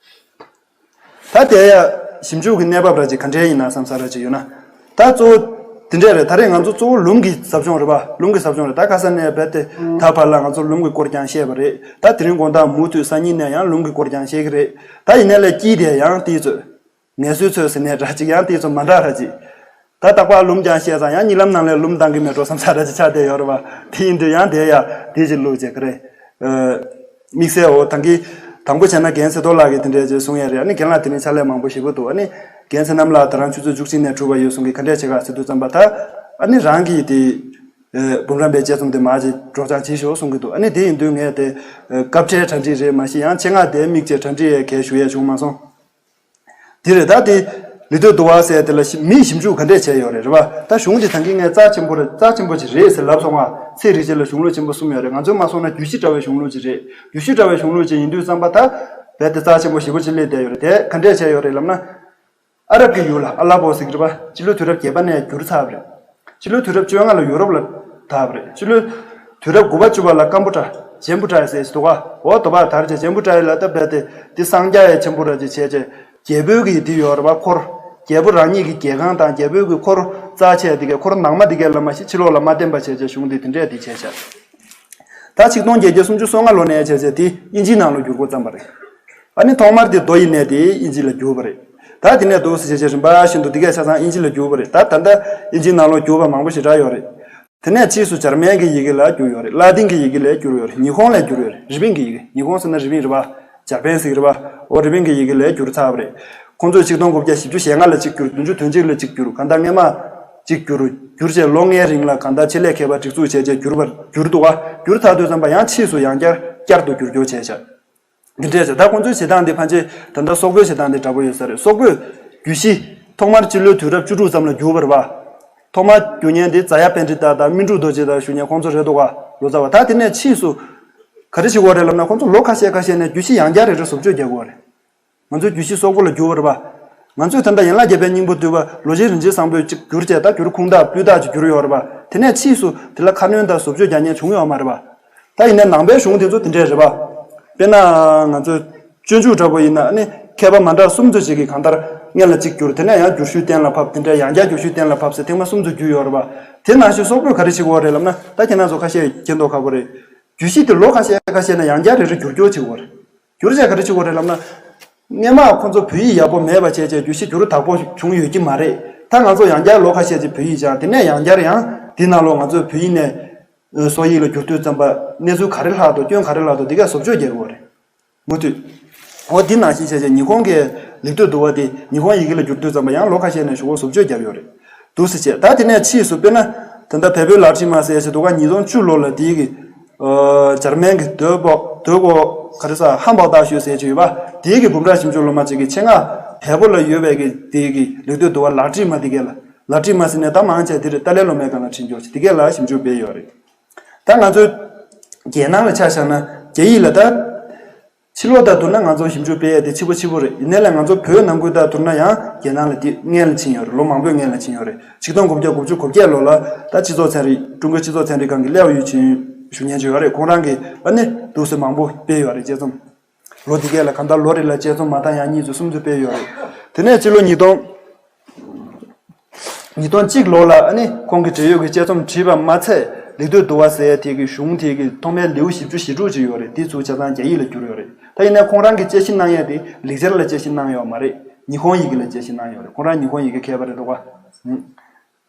ད་དེ་ཡ་ཞིབ་འཇུག་གི་གནས་བབ་ར་ཅིག་ག་འདྲས་ཡིན་ན་བསམ་ས་ར་ཅིག་ཡོད་ན། ད་གཙོ་བོ་དེ་འདྲས་རེད། ད་རེས་ང་ཚོ་གཙོ་བོ་ལུང་གི་ཟབ་སྦྱོང་རེད་པ། ལུང་གི་ཟབ་སྦྱོང་རེད། ད་ཁ་ས་ནས་རྦད་དེ་ད་བར་ལ་ང་ཚོ་ལུང་གི་སྐོར་ཀྱང་བཤད་པ་རེད། ད་དེ་རིང་དགོང་དག་མུ་མཐུད་སང་ཉིན་ནས་ཡང་ལུང་གི་སྐོར་ཀྱང་བཤད་ཀྱི་རེད། ད་ཡིན་ནའི་ལས་དཀྱིལ་དེ་ཡང་དེའི་ཚོད། ངལ་གསོའི་ཚོད་ཟེར་ནས་ར་ཅིག་ཡང་དེའི་ཚོད་མ་འདྲ་ར་ཅིག། ད་རྟག་པར་ལུང་ཀྱང་བཤད་ཙང་ཡང་གཉིད་ལམ་ནང་ལས་ལུང་ལྡང་གི་མེད་འགྲོ་བསམ་ས་ར་ཅིག་ཆགས་བསྡད་ཡོད་རེད་པ། དེ་ཡིན་དུས་ཡང་དེ་ཡ་དེ་ཅིག་ལུགས་བྱེད་ཀྱི་རེད། ཨ། དམིགས་བསལ་འོ་ད་གིན་དང་པོ་བྱས་ན་རྒན་ཚེ་རྡོར་ལགས་ཀྱིས་དེ་འདྲས་ཅིག་གསུང་ཡས་རེད། ཨ་ནི་རྒན་ལགས་དེ་རིང་ཕྱག་ལས་མང་པོ་ཞེ་པོ་འདུག། ཨ་ནི་རྒན་ཚེ་རྣམ་ལགས་ད་རང་ཆུ་ཚོད་བཅུ་གཅིག་ནས་གྲུབ་པ་ཡོད་གསུང་གི། ག་འདྲས་བྱེད་ག་ཟེར་དུས་ཙམ་པ་ད་ཨ་ནི་རང་གིས་དེ་ཨ་འབུམ་རམས་པའི་དཔྱད་རྩོམ་དེ་མར་ཅིག་སྒྲོག་སྦྱང་བྱེད་ཤོག་གསུང་གི་འདུག། ཨ་ནི་དེ་ཡིན་དུས་ངས་དེ་ཨ་སྐབས་འཕྲལ་གྲ་སྒྲིག་རེད། མ་གཞི་ཡང་ཆེད་མངགས་དེ་དམིགས་བྱས་གྲ་སྒྲིག་ཡས་གལ་ཞུ་ཡས་བྱུང་མ་སོང་། དེ་རེད། ད་དེ་ལེགས་བསྟོད་འདུལ་བ་ཟེར་དེ་ལ་ཞིབ་མིས་ཞིབ་འཇུག་ག་འདྲས་བྱས་ཡོད་རེད། རེད་པ། ད་གཞུང་དེ་ད་གིན་ངས་རྩ་ཆེན་པོ་རེད། རྩ་ཆེན་པོ་ཅིག་རེད་ཟེར་ལབ་སོང་ང་། ཚེ་རིག་བྱེད་ལ་གཞུང་ལུགས་ཆེན་པོ་གསུམ་ཡོད་རེད། ང་ཚོས་མ་སོང་ན་རྒྱུད་བཞི་འདྲ་བའི་གཞུང་ལུགས་ཅིག་རེད། རྒྱུད་བཞི་འདྲ་བའི་གཞུང་ལུགས་ཅིག་ཡིན་དུས་ཙམ་པ་ད་རྦད་དེ་རྩ་ཆེན་པོ་ཞེ་པོ་ཅིག་སླེབས་བསྡད་ཡོད་རེད། དེ་ག་འདྲས་བྱས་ཡོད་རེད་ལབ་ན། ཨ་རབ་ཀྱི་ཡུལ་ལ་ཨ་ལ་པོ་ཟེར་གྱི་རེད་པ། སྤྱི་ལོའི་དུས་རབས་བརྒྱད་པ་ནས་བསྒྱུར་ཚར་བ་རེད། སྤྱི་ལོའི་དུས་རབས་བཅོ་ལྔ་ལ་ཡོ་རོབ་ལ་དར་བ་རེད། སྤྱི་ལོའི་དུས་རབས་དགུ་པ་བཅུ་པ་ལ་ཀམ་པུ་ཊ། ཇེམ་བུ་ཊ་ཟེར་ཞིག་འདུག་ག། འོ་དོ་བ་དར་རྗེས་ཇེམ་བུ་ཊ་ལ་ད་རྦད་དེ་འདི་གསང་རྒྱ་ཡས་ཆེན་པོ་ར་ཅིག་བྱས་རྗེས་རྒྱལ་པོའི་གི་འདི་ཡོད་རེད་པ། འཁོར། རྒྱལ་པོ་རང་ཉིད་ཀྱི་རྒྱལ་ཁང་དང་རྒྱལ་པོའི་གི་འཁོར་རྩ་ཆེ་དེ་གའི་འཁོར་ནང་མ་དེ་གའི་ལ་མ་ཤི་ཕྱི་ལོགས་ལ་མ་བརྟེན་པ་བྱས་རྗེས་གཞུང་འདི་དེ་འདྲས་འདི་བྱས་བྱས། ད་ཆིག་སྟོང་བརྒྱད་བརྒྱ་སུམ་ཅུ་སོ་ལྔ་ལོ་ནས་བྱས་རྗེས་དེ་དབྱིན་ཇིའི་ནང་ལ་བསྒྱུར་འགོ་བརྩམས་པ་རེད། ཨ་ནི་ཐོག་མར་དེ་མདོ་ཡི་གནས་དེ་དབྱིན་ཇི་ལ་བསྒྱུར་བ་རེད། ད་དེ་ནས་འདུག་སེ་བྱས་བྱས་རིམ་པ་བཞིན་དུ་འདི་གས་ཆ་ཚང་དབྱིན་ཇི་ལ་བསྒྱུར་བ་རེད། ད་ད་ལྟ་དབྱིན་ཇིའི་ནང་ལོགས་བསྒྱུར་བ་མང་པོ་ཞེ་དྲག་ཡོད་རེད། དེ་ནས་ཕྱིས་སུ་འཇར་མན་གྱི་ཡི་གེ་ལ་བསྒྱུར་ཡོད་རེད། ལ་ཏིན་གྱི་ཡི་གེ་ལ་བསྒྱུར་ཡོད་རེད། ཉི་ཧོང་ལ་བསྒྱུར་ཡོད་རེད། རི་པིན་གྱི་ཡི་གེ། ཉི་ཧོང་ཟེར་ན་རི་པིན་རེད་པ། འཇར་པན་ཟེར་གྱི་རེད་པ། འོ་རི་པིན་གྱི་ཡི་གེ་ལ་བསྒྱུར་ཚར་བ་རེད། ཁོང་ཚོས་ཆིག་སྟོང་དགུ་བརྒྱ་བཞི་བཅུ་ཞེ་ལྔ་ལ་གཅིག་བསྒྱུར། བདུན་ཅུ་དོན་གཅིག་ལ་གཅིག་བསྒྱུར། གང་ལྟར་སྔས་མ་གཅིག་བསྒྱུར། བསྒྱུར་བྱས་ལོ་ལྔའི་རིང་ལ་གང་ལྟར་ཆེད་ལས་མཁས་པ་སྒྲིག་འཛུགས་བྱས་བྱས་བསྒྱུར་བར་བསྒྱུར་འདུག་ག་བསྒྱུར་ཚར་དུས་ཙམ་པ་ཡང་ཕྱིས་སུ་ཡང་བསྐྱར་བསྐྱར་དུ་བསྒྱུར་བསྒྱུར་བྱས་བྱས། འདི་འདྲས་བྱས། ད་ཁོང་ཚོའི་བྱེད་སྟངས་འདི་ཕན་ཆད་ད་ལྟ་སོག་པོའི་བྱེད་སྟངས་འདི་འདྲ་པོ་ཡོད་ས་རེད། སོག་པོས་རྒྱུད་བཞི་ཐོག་མར་སྤྱི་ལོའི་དུས་རབས་བཅུ་དྲུག་ཙམ་ལ་བསྒྱུར་བ་རེད་པ། ཐོག་མར་བསྒྱུར་མཁན་དེ་ཛ་ཡ་པཎྜི་ཏ་དང་སྨིན་དྲུག་རྡོ་རྗེ་དང་ཞུ་མཁན་ཁོང་ཚོ་རེད་འདུག་ག་ལོ་ཙཱ་བ། ད་དེ་ནས་ཕྱིས་སུ་ག་རེ་བྱེད་དགོས་རེད་ལབ་ན། ཁོང་ཚོ་ལོ་ཁ་ཤས་ཁ་ཤས་ནས་རྒྱུད་བཞི་ཡང་བསྐྱར་རེ་རེ་བཟོ་བཅོས་རྒྱག་དགོས་རེད། ང་ཚོའི་རྒྱུད་བཞི་སོག་པོ་ལ་བསྒྱུར་བ་རེད་པ། ང་ཚོས་ད་ལྟ་ཡན་ལག་བརྒྱད་པའི་སྙིང་པོ་བསྡུས་པ་ལོ་ཆེན་རིན་ཆེན་བཟང་པོས་གཅིག་བསྒྱུར་བྱས། ད་བསྒྱུར་ཁུངས་དག་སྤུས་དག་ཅིག་བསྒྱུར་ཡོད་རེད་པ། དེ་ནས་ཕྱིས་སུ་དེ་ལ་ཁ་སྣོན་དང་བཟོ་བཅོས་རྒྱག་མཁན་བྱུང་ཡོད་མ་རེད་པ། ད་ཡིན་ནའི་ནང་པའི་གཞུང་དེ་ཚོ་དེ་འདྲས་རེད་པ། དཔེར་ན་ང་ཚོའི་སྤྱོད་འཇུག་འདྲ་པོ་ཡིན་ན་ནི་མཁས་པ་མ་འདྲ་གསུམ་ཚོ་ཞིག་གིས་གང་ལྟར་སྔོན་ལ་གཅིག་བསྒྱུར། དེ་ནས་ཡང་བསྒྱུར་ཞུས་གཏན་ལ་ཕབ། དེ་འདྲས་ཡང་བསྐྱར་བསྒྱུར་ཞུས་གཏན་ལ་ཕབ་ཟེར་ཐེངས་མ་གསུམ་ཚོ་བསྒྱུར་ཡོད་རེད་པ། དེ་ནང་བཞིན་སོག་པོས་ག་རེ་བྱེད་ཀྱི་ཡོད་རེད་ལབ་ན། ད་ཁྱེད་རང་ཚོ་ཁ་ཤས་མཁྱེན་མདོག་ཁ་པོ་རེད། རྒྱུད་བཞི་དེ་ལོ་ཁ་ཤས་ཁ་ཤས་ནས་ཡང་བསྐྱར་རེ་རེ་བསྒྱུར་བསྒྱུར་བྱེད་ཀྱི་ཡོད་རེད། བསྒྱུར་བྱས་ག་རེ་བྱེད་དགོས་རེད་ལབ་ན། སྔོན་མ་ཁོ་ཚོ་བོད་ཡིག་ཡག་པོ་མེད་པ་བྱས་བྱས་རྒྱུད་བཞི་བསྒྱུར་དག་པོ་བྱུང་ཡོད་ཀྱི་མ་རེད། ད་ང་ཚོ་ཡང་བསྐྱར་ལོ་ཁ་ཤས་ཅིག་བོད་ཡིག་སྦྱངས། དེ་ནས་ཡང་བསྐྱར་ཡང་འདི་ནང་ལོགས་ང་ཚོས་བོད་ཡིག་ནས་སོག་ཡིག་ལ་བསྒྱུར་དུས་ཙམ་པ་གནས་ཚུལ་ག་རེ་ལྷག་འདུག་སྐྱོན་ག་རེ་ལྷག་འདུག་འདི་གས་བཟོ་བཅོས་རྒྱག་དགོས་རེད། མུ་མཐུད། འོ་འདི་ནང་བཞིན་བྱས་བྱས་ཉི་ཧོང་གི་ལེགས་བསྟོད་བསྡུ་བ་དེ་ཉི་ཧོང་ཡི་གེ་ལ་བསྒྱུར་དུས་ཙམ་པ་ཡང་ལོ་ཁ་ཤས་ནས་ཞུ་བོ་བཟོ་བཅོས་བརྒྱབ་ཡོད་རེད། འདུག་སེ་བྱས། ད་དེ་ནས་ཕྱིས་སུ་དཔེར་ན་ད་ལྟ་བལ་པོའི་ལག་བྲིས་མ་ཟེར་ཞིག་འདུག་ག་ཉིས་སྟོང་བཅུ་ལོ་ལ་དེའི་གི་ཨ་འཇར་མན་གྱི་འདོད་པོ་འདོད་པོ་ག་རེ་ཟ་ཧམ་བག་ཏག་ཤོས་ཟེར་གྱི་ཡོད་པ། དེའི་གི་འབུམ་རམས་ཞིབ་འཇུག་སློབ་མ་ཅིག་གིས་ཆེད་མངགས་བལ་པོ་ལ་ཡོད་པའི་གི་དེའི་གི་ལེགས་བསྟོད་བསྡུ་བ་ལག་བྲིས་མ་དེ་གས་ལ། ལག་བྲིས་མ་ཟེར་ནས་ད་མང་ཆེ་དེ་རེད། ཏཱ་ལའི་སློབ་མའི་སྒང་ལ་བྲིས་འཇོག་ཅིག་དེ་གས་ལ་ཞིབ་འཇུག་སྤེལ་ཡོད་རེད། ད་ང་ཚོའི་རྒྱལ་ནང་ལ་ཆ་བཞག་ན་རྒྱ་ཡིག་ལ་ད། ཕྱི་ལོགས་དང་བསྡུར་ན་ང་ཚོ་ཞིབ་འཇུག་སྤེལ་ཡས་དེ་ཕྱི་པོ་ཕྱི་པོ་རེད། ཡིན་ནའི་ལས་ང་ཚོ་བོད་ནང་ཁུལ་དང་བསྡུར་ན་ཡང་རྒྱལ་ནང་ལ་དེ་སྔོན་ལ་ཕྱིན་ཡོད་རེད། ལོ་མང་པོའི་སྔོན་ལ་ཕྱིན་ཡོད་རེད། ཆིག་སྟོང་དགུ་བརྒྱ་དགུ་བཅུ་གོ་བརྒྱད་ལོ་ལ་ད་སྤྱི་ཚོགས་ཚན་རིག་ཀྲུང་གོའི་སྤྱི་ཚོགས་ཚན་རིག་ཁང་གི་ལེའོ་ཡུས་ཆིན་ཞུ་མཁན་ཅིག་ཡོད་རེད། ཁོང་རང་གིས་ཨ་ནི་འདུག་སེ་མང་པོ་སྤེལ་ཡོད་རེད། དཔྱད་རྩོམ། ལོ་དེ་གས་ལ་གང་ལྟར་ལོ་རེ་ལ་དཔྱད་རྩོམ་མ་མཐའ་ཡང་གཉིས་ཚོ་གསུམ་ཚོ་སྤེལ་ཡོད་རེད། དེ་ནས་སྤྱི་ལོ་ཉིས་སྟོང་། ཉིས་སྟོང་གཅིག་ལོ་ལ་ཨ་ནི་ཁོང་གི་འབྲེལ་ཡོད་ཀྱི་དཔྱད་རྩོམ་བྲིས་པ་མ་ཚད། ལེགས་བསྟོད་བསྡུ་བ་ཟེར་ཡས་དེ་གི་གཞུང་དེ་གི་ཐོག་མའི་ལེའུ་བཞི་བཅུ་ཞེ་དྲུག་ཅིག་ཡོད་རེད། དེ་ཚོ་ཆ་ཚང་རྒྱ་ཡིག་ལ་བསྒྱུར་ཡོད་རེད། ད་ཡིན་ནའི་ཁོང་རང་གི་དཔྱད་གཞི་གནང་ཡས་དེ་ལེགས་སྦྱར་ལ་དཔྱད་གཞི་གནང་ཡོད་མ་རེད། ཉི་ཧོང་ཡི་གེ་ལ་དཔྱད་གཞི་གནང་ཡོད་རེད། ཁོང་རང་ཉི་ཧོང་ཡི་གེ་མཁས་པ་རེད་འདུག་ག་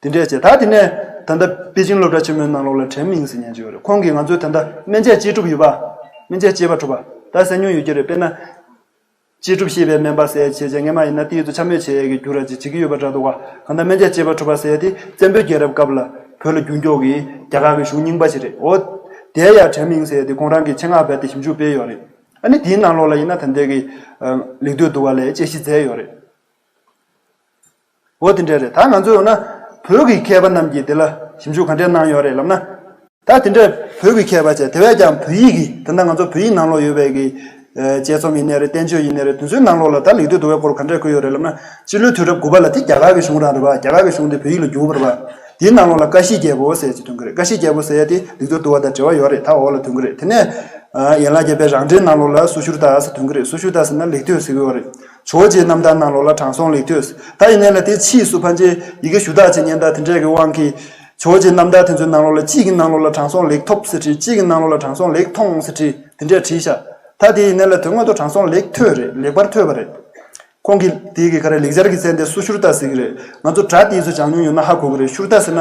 དེ་འདྲས་བྱས། ད་དེ་ནས་ད་ལྟ་པེ་ཅིང་སློབ་གྲྭ་ཆེན་མོའི་ནང་ལོགས་ལ་ཁྲེན་མིང་ཟེར་མཁན་ཅིག་ཡོད་རེད། ཁོང་གིས་ང་ཚོའི་ད་ལྟ་སྨན་དཔྱད་དཔྱད་སྒྲུབ་ཡོད་པ། སྨན་དཔྱད་དཔྱད་པ་གྲུབ་པ་ད་གསན་མྱོང་ཡོད་ཀྱི་རེད། དཔེར་ན། དཔྱད་སྒྲུབ་ཤེས་པའི་སྨན་པ་ཟེར་བྱས་བྱས་སྔས་མ་ཡིན་ན་དེའི་ཚོ་ཆ་མེད་བྱས་ཡས་ཀྱི་རྒྱུ་ར་ཅིག་བྱེད་ཀྱི་ཡོད་པ་འདྲ་འདུག་ག་གང་ལྟར་སྨན་དཔྱད་དཔྱད་པ་གྲུབ་པ་ཟེར་ཡས་དེ་བཙན་པོའི་རྒྱལ་རབས་སྐབས་ལ་བོད་ལ་རྒྱུན་འཁྱོངས་ཀྱི་རྒྱ་གར་གྱི་གཞུང་རྙིང་པ་ཞིག་རེད། འོ། དེ་ཡ་ཁྲེན་མིང་ཟེར་ཡས་དེ་ཁོང་རང་གིས་ཆེད་མངགས་རྦད་དེ་ཞིབ་འཇུག་སྤེལ་ཡོད་རེད། ཨ་ནི་དེའི་ནང་ལོགས་ལ་ཡིན་ན་ད་ལྟའི་གི་ལེགས་བསྟོད་བསྡུ་བ་ལ་དཔྱད་གཞི་མཛད་ཡོད་རེད། འོ་དེ་འདྲས་རེད། ད་ང་ཚོས་འོ་ན་བོད་ཀྱི་མཁས་པ་རྣམས་ཀྱིས་དེ་ལ་ཞིབ་འཇུག་ག་འདྲས་གནང་ཡོད་རེད་ལབ་ན། ད་དེ་འདྲས་བོད་ཀྱི་མཁས་པ་བྱས། དེ་བས་ཀྱང་བོད་ཡིག་གི་ད་ལྟ་ང་ཚོ་བོད་ཡིག་ནང་ལོགས་ཡོད་པའི་གི་དཔྱད་རྩོམ་ཡིན་ནའི་རེད། བསྟན་བཅོས་ཡིན་ནའི་རེད། དེ་ཚོའི་ནང་ལོགས་ལ་ད་ལེགས་བསྟོད་བསྡུ་བའི་སྐོར་ག་འདྲས་བཀོད་ཡོད་རེད་ལབ་ན། སྤྱི་ལོའི་དུས་རབས་དགུ་པ་ལ་དེ་རྒྱ་གར་གྱི་གཞུང་རང་རེད་པ། རྒྱ་གར་གྱི་གཞུང་དེ་བོད་ཡིག་ལ་བསྒྱུར་བ་རེད་པ། དེའི་ནང་ལོགས་ལ་ཀ་ཤི་རྒྱལ་པོ་ཟེར་གྱི་ཐོན་གྱི་རེད། ཀ་ཤི་རྒྱལ་པོ་ཟེར་ཡ་དེ་ལེགས་བསྟོད་བསྡུ་བ་དང་འབྲེལ་བ་ཡོད་རེད། ད་འོག་ལ་ཐོན་གྱི་རེད། དེ་ནས་ཡན་ལག་བརྒྱད་པའི་རང་འགྲེལ་ནང་ལོགས་ལ་སུ་ཤུར་ཏ་ཟེར་ཐོན་གྱི་རེད། སུ་ཤུར་ཏ་ཟེར་ན་ལེགས་བསྟོད་ཟེར་གྱི་ཡོད་རེད། ཇོ་བོ་རྗེའི་རྣམ་ཐར་ནང་ལོགས་ལ་དྲང་སྲོང་ལེགས་ཐོས། ད་ཡིན་ནའི་ལ་དེའི་ཕྱིས་སུ་ཕལ་ཆེར་ཡི་གེ་ཞུ་དག་བྱེད་མཁན་དང་དེ་འདྲས་ཀྱི་དབང་གིས་ཇོ་བོ་རྗེའི་རྣམ་ཐར་དེ་ཚོའི་ནང་ལོགས་ལ་གཅིག་གི་ནང་ལོགས་ལ་དྲང་སྲོང་ལེགས་ཐོབ་ཟེར་བྲིས། གཅིག་གི་ནང་ལོགས་ལ་དྲང་སྲོང་ལེགས་མཐོང་ཟེར་བྲིས། དེ་འདྲས་བྲིས་ཤག་ད་དེ་ཡིན་ནའི་ལ་དོན་དངོས་ཐོག་དྲང་སྲོང་ལེགས་ཐོས་རེད། ལེགས་པར་ཐོས་པ་རེད། ཁོང་གིས་དེའི་གི་ག་རེ་ལེགས་སྦྱར་གྱི་མཚན་དེ་སུ་ཤུར་ཏ་ཟེར་གྱི་རེད། ང་ཚོ་སྒྲ་དེ་ཚོ་སྦྱང་མྱོང་ཡོད་ན་ཧ་གོ་གི་རེད། ཤུར་ཏ་ཟེར་ན་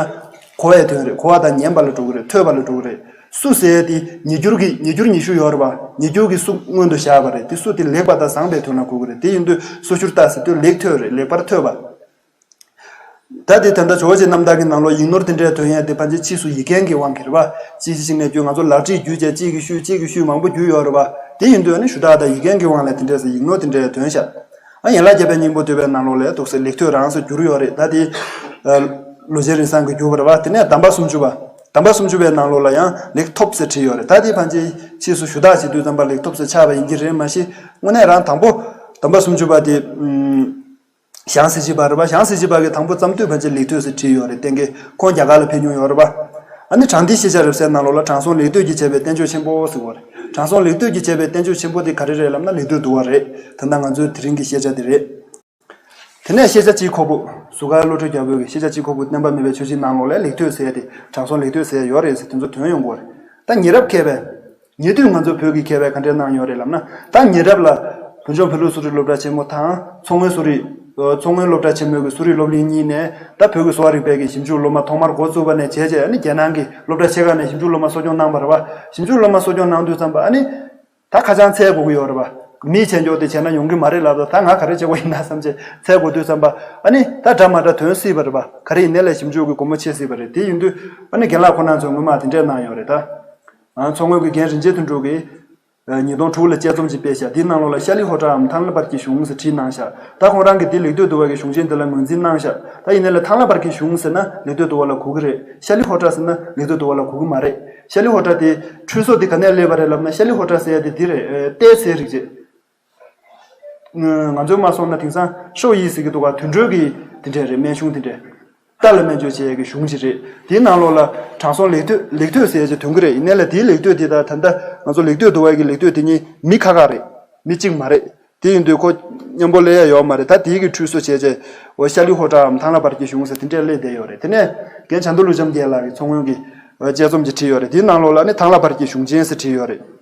གོ་བའི་དོན་རེད། གོ་བ་དང་ཉན་པ་ལ་འགྲོ་གི་རེད། ཐོས་པ་ལ་འགྲོ་གི་རེད། སུ་ཟེར་དེ་ཉིས་འགྱུར་གྱི་ཉིས་འགྱུར་ཉི་ཤུ་ཡོད་རེད་པ། ཉིས་འགྱུར་གྱི་སུ་སྔོན་དུ་བཞག་པ་རེད། དེ་སུ་དེ་ལེགས་པ་དང་བཟང་པའི་དོན་ལ་གོ་གི་རེད། དེ་ཡིན་དུས་སུ་ཤུར་ཏ་ཟེར་དུས་ལེགས་ཐོས་རེད། ལེགས་པར་ཐོས་པ། ད་དེ་ད་ལྟ་ཇོ་བོ་རྗེ་རྣམ་ཐར་གྱི་ནང་ལོགས་ཡིག་ནོར་དེ་འདྲའི་དོན་ཡང་དེ་ཕལ་ཆེར་ཕྱིས་སུ་ཡིག་རྒན་གྱི་དབང་གིས་རེད་པ། གཅིག་གཅིག་ནས་བརྒྱུད་ང་ཚོ་ལག་བྲིས་བརྒྱུད་བྱས་གཅིག་གིས་ཤུལ་གཅིག་གིས་ཤུལ་མང་པོ་བརྒྱུད་ཡོད་རེད་པ། དེ་ཡིན་དུས་ཨ་ནི་ཞུ་དག་དང་ཡིག་རྒན་གྱི་དབང་ལ་དེ་འདྲས་སེ་ཡིག་ནོར་དེ་འདྲའི་དོན་ཤག་ཨ་ཡན་ལག་བརྒྱད་པའི་སྙིང་པོ་བསྡུས་པའི་ནང་ལོགས་ལ་འདུག་སེ་ལེགས་ཐོས་རང་སེ་བསྒྱུར་ཡོད་རེད། ད་དེ་ལོ་ཆེན་རིན་བཟང་གིས་བསྒྱུར་བ་རེད་པ། དེ་ནས་གདམས་པ་སུམ་ཅུ་པ། གདམས་པ་སུམ་ཅུ་པའི་ནང་ལོགས་ལ་ཡང་ལེགས་ཐོབ་ཟེར་བྲིས་ཡོད་རེད། ད་དེ་ཕལ་ཆེར་ཕྱིས་སུ་ཞུ་དག་བྱེད་དུས་ཙམ་པ་ལེགས་ཐོབ་ཟེར་ཆགས་པ་ཡིན་གྱི་རེད། མ་གཞི་དངོས་གནས་རང་དང་པོ་གདམས་པ་སུམ་ཅུ་པ་དེ། ཞང་གཟི་བརྗིད་པ་རེད་པ། ཞང་གཟི་བརྗིད་པ་གིས་དང་པོ་བརྩམས་དུས་ཕལ་ཆེར་ལེགས་ཐོས་ཟེར་བྲིས་ཡོད་རེད། བསྟན་གི་ཁོང་རྒྱ་གར་ལ་ཕེབས་མྱོང་ཡོད་རེད་པ། ཨ་ནི་དྲང་ཐིག་ཤེས་བྱ་རབ་གསལ་ནང་ལོགས་ལ་དྲང་སྲོང་ལེགས་བསྟོད་ཀྱིས་བྱས་པའི་བསྟན་བཅོས་ཆེན་པོ་ཟེར་བ་རེད། དྲང་སྲོང་ལེགས་བསྟོད་ཀྱིས་བྱས་པའི་བསྟན་བཅོས་ཆེན་པོ་དེ་ག་རེ་རེད་ལབ་ན་ལེགས་བསྟོད་བསྡུ་བ་རེད། ད་ལྟ་ང་ཚོའི་དེ་རིང་གི་ཤེས་བྱ་དེ་རེད། དེ་ནས་ཤེས་བྱ་སྤྱིའི་ཁོག་པ། ཟུར་མཁར་བློ་གྲོས་རྒྱལ་པོ་གི་ཤེས་བྱ་སྤྱིའི་ཁོག་པ་བསྟན་པ་མེད་པའི་ཆོས་སྤྱིའི་ནང་ལོགས་ལ་ལེགས་བསྟོད་ཟེར་ཡ་དེ་དྲང་སྲོང་ལེགས་བསྟོད་ཟེར་ཡ་ཡོད་རེད་ཟེར་དེ་ཚོ་དོན་ཡོང་གི་རེད། ད་ཉེ་རབས་མཁས་པས། ཉེ་དུས་ང་ཚོ་བོད་ཀྱི་མཁས་པས་ག་འདྲས་གནང་ཡོད་རེད་ལབ་ན། ད་ཉེ་རབས་ལ་བོད་ལྗོངས་བོད་ལུགས་གསོ་རིག་སློབ་གྲྭ་ཆེན་མོ་དང་མཚོ་སྔོན་གསོ་རིག་ མཚོ་སྔོན་སློབ་གྲྭ་ཆེན་མོའི་གི་གསོ་རིག་སློབ་གླིང་གཉིས་ནས་ད་བོད་ཀྱི་གསོ་བ་རིག་པའི་གི་ཞིབ་འཇུག་སློབ་མ་ཐོག་མར་འགོ་བཙུགས་པ་ནས་བྱས་རྗེས་ཨ་ནི་རྒྱལ་ནང་གི་སློབ་གྲྭ་ཆེ་ཁག་ནས་ཞིབ་འཇུག་སློབ་མ་གསོ་སྐྱོང་གནང་བ་རེད་བ། ཞིབ་འཇུག་སློབ་མ་གསོ་སྐྱོང་གནང་དུས་ཙམ་པ་ཨ་ནི། ད་ཁ་བྱང་འཚོལ་དགོས་ཀྱི་ཡོད་རེད་པ། མིས་བྱས་འཇོག་དེ་བྱས་ན་ཡོང་གི་མ་རེད་ལབ་ད་ད་ང་ག་རེ་བྱེད་དགོས་ཡིན་ན་བསམ་བྱས་འཚོལ་དགོས་དུས་ཙམ་པ་ཨ་ནི་ད་འདྲ་མ་འདྲ་ཐོན་སྲིད་པ་རེད་པ། ག་རེ་ཡིན་ནའི་ལས་ཞིབ་འཇུག་གི་སྒོ་མོ་ཕྱེ་སྲིད་པ་རེད། དེ་ཡིན་དུས་ཨ་ནི་རྒན་ལགས་ཁོང་རྣམ་ཚོས་སྔོན་མ་དེ་འདྲས་གནང་ཡོད་རེད་ད། ཨ་མཚོ་སྔོན་གྱི་རྒན་རིན་ཆེན་དོན་གྲུབ་ཀྱིས་ཉིས་སྟོང་དྲུག་ལ་དཔྱད་རྩོམ་ཅིག་སྤེལ་ཤག་དེའི་ནང་ལོགས་ལ་ཤཱ་ལི་ཧོ་ཏྲའམ་ཐང་ལྷ་བར་གྱི་གཞུང་ཟེར་བྲིས་གནང་ཤག་ད་ཁོང་རང་གིས་དེ་ལེགས་བསྟོད་འདུལ་བ་གི་གཞུང་ཆེན་དེ་ལ་ངོས་འཛིན་གནང་ཤག་ད་ཡིན་ནའི་ལས་ཐང་ལྷ་བར་གྱི་གཞུང་ཟེར་ན་ལེགས་བསྟོད་འདུལ་བ་ལ་གོ་གི་རེད། ཤཱ་ལི་ཧོ་ཏྲ་ཟེར་ན་ལེགས་བསྟོད་འདུལ་བ་ལ་གོ་གི་མ་རེད། ཤཱ་ལི་ཧོ་ཏྲ་དེ་འཁྲུལ་སོ་དེ་ག་ནས་སླེབས་པ་རེད་ལབ་ན། ཤཱ་ལི་ཧོ་ཏྲ་ཟེར་ཡ་དེ་འདི་རེད། ཨེ་ཏའི་ཚའི་རིག་བྱེད། ང་ཚོས་མ་སོང་ན་དེང་སང་ཧྲོ་ཡི་ཟེར་གྱི་འདུག་ག་དུད་འགྲོའི་གི་དེ་འདྲས་རེད། སྨན་གཞུང་དེ་འདྲས། རྟ་ལ་སྨན་བཅོས་བྱེད་ཡ་གི་གཞུང་ཅིག་རེད། དེའི་ནང་ལོགས་ལ་དྲང་སྲོང་ལེགས་བསྟོད་ལེགས་བསྟོད་ཟེར་ཡ་ཅིག་ཐོན་གི་རེད། ཡིན་ནའི་ལས་དེའི་ལེགས་བསྟོད་དེ་དང་ད་ལྟ་ང་ཚོ་ལེགས་བསྟོད་འདུལ་བ་གི་ལེགས་བསྟོད་དེ་གཉིས་མི་ཁ་ཁ་རེད། མི་གཅིག་མ་རེད། དེ་ཡིན་དུས་ཁོ་མཉམ་པོ་སླེབས་ཡ་ཡོད་མ་རེད། ད་དེའི་གི་འཁྲུལ་སོ་བྱས་བྱས་འོ་ཤཱ་ལི་ཧོ་ཏྲའམ་ཐང་ལྷ་བར་གྱི་གཞུང་ཟེར་དེ་འདྲས་སླེབས་བསྡད་ཡོད་རེད། དེ་ནས་རྒན་བྱ་མདོ་ཀླུ་བྱམས་རྒྱལ་ལགས་ཀྱིས་མཚོ་སྔོན་གྱི་དཔྱད་རྩོམ་ཅིག་བྲིས་ཡོད་རེད། དེའི་ནང་ལོགས་ལ་ནི་ཐང་ལྷ་བར་གྱི་གཞུང་ཆེན་ཟེར་བྲིས་ཡོད་རེད།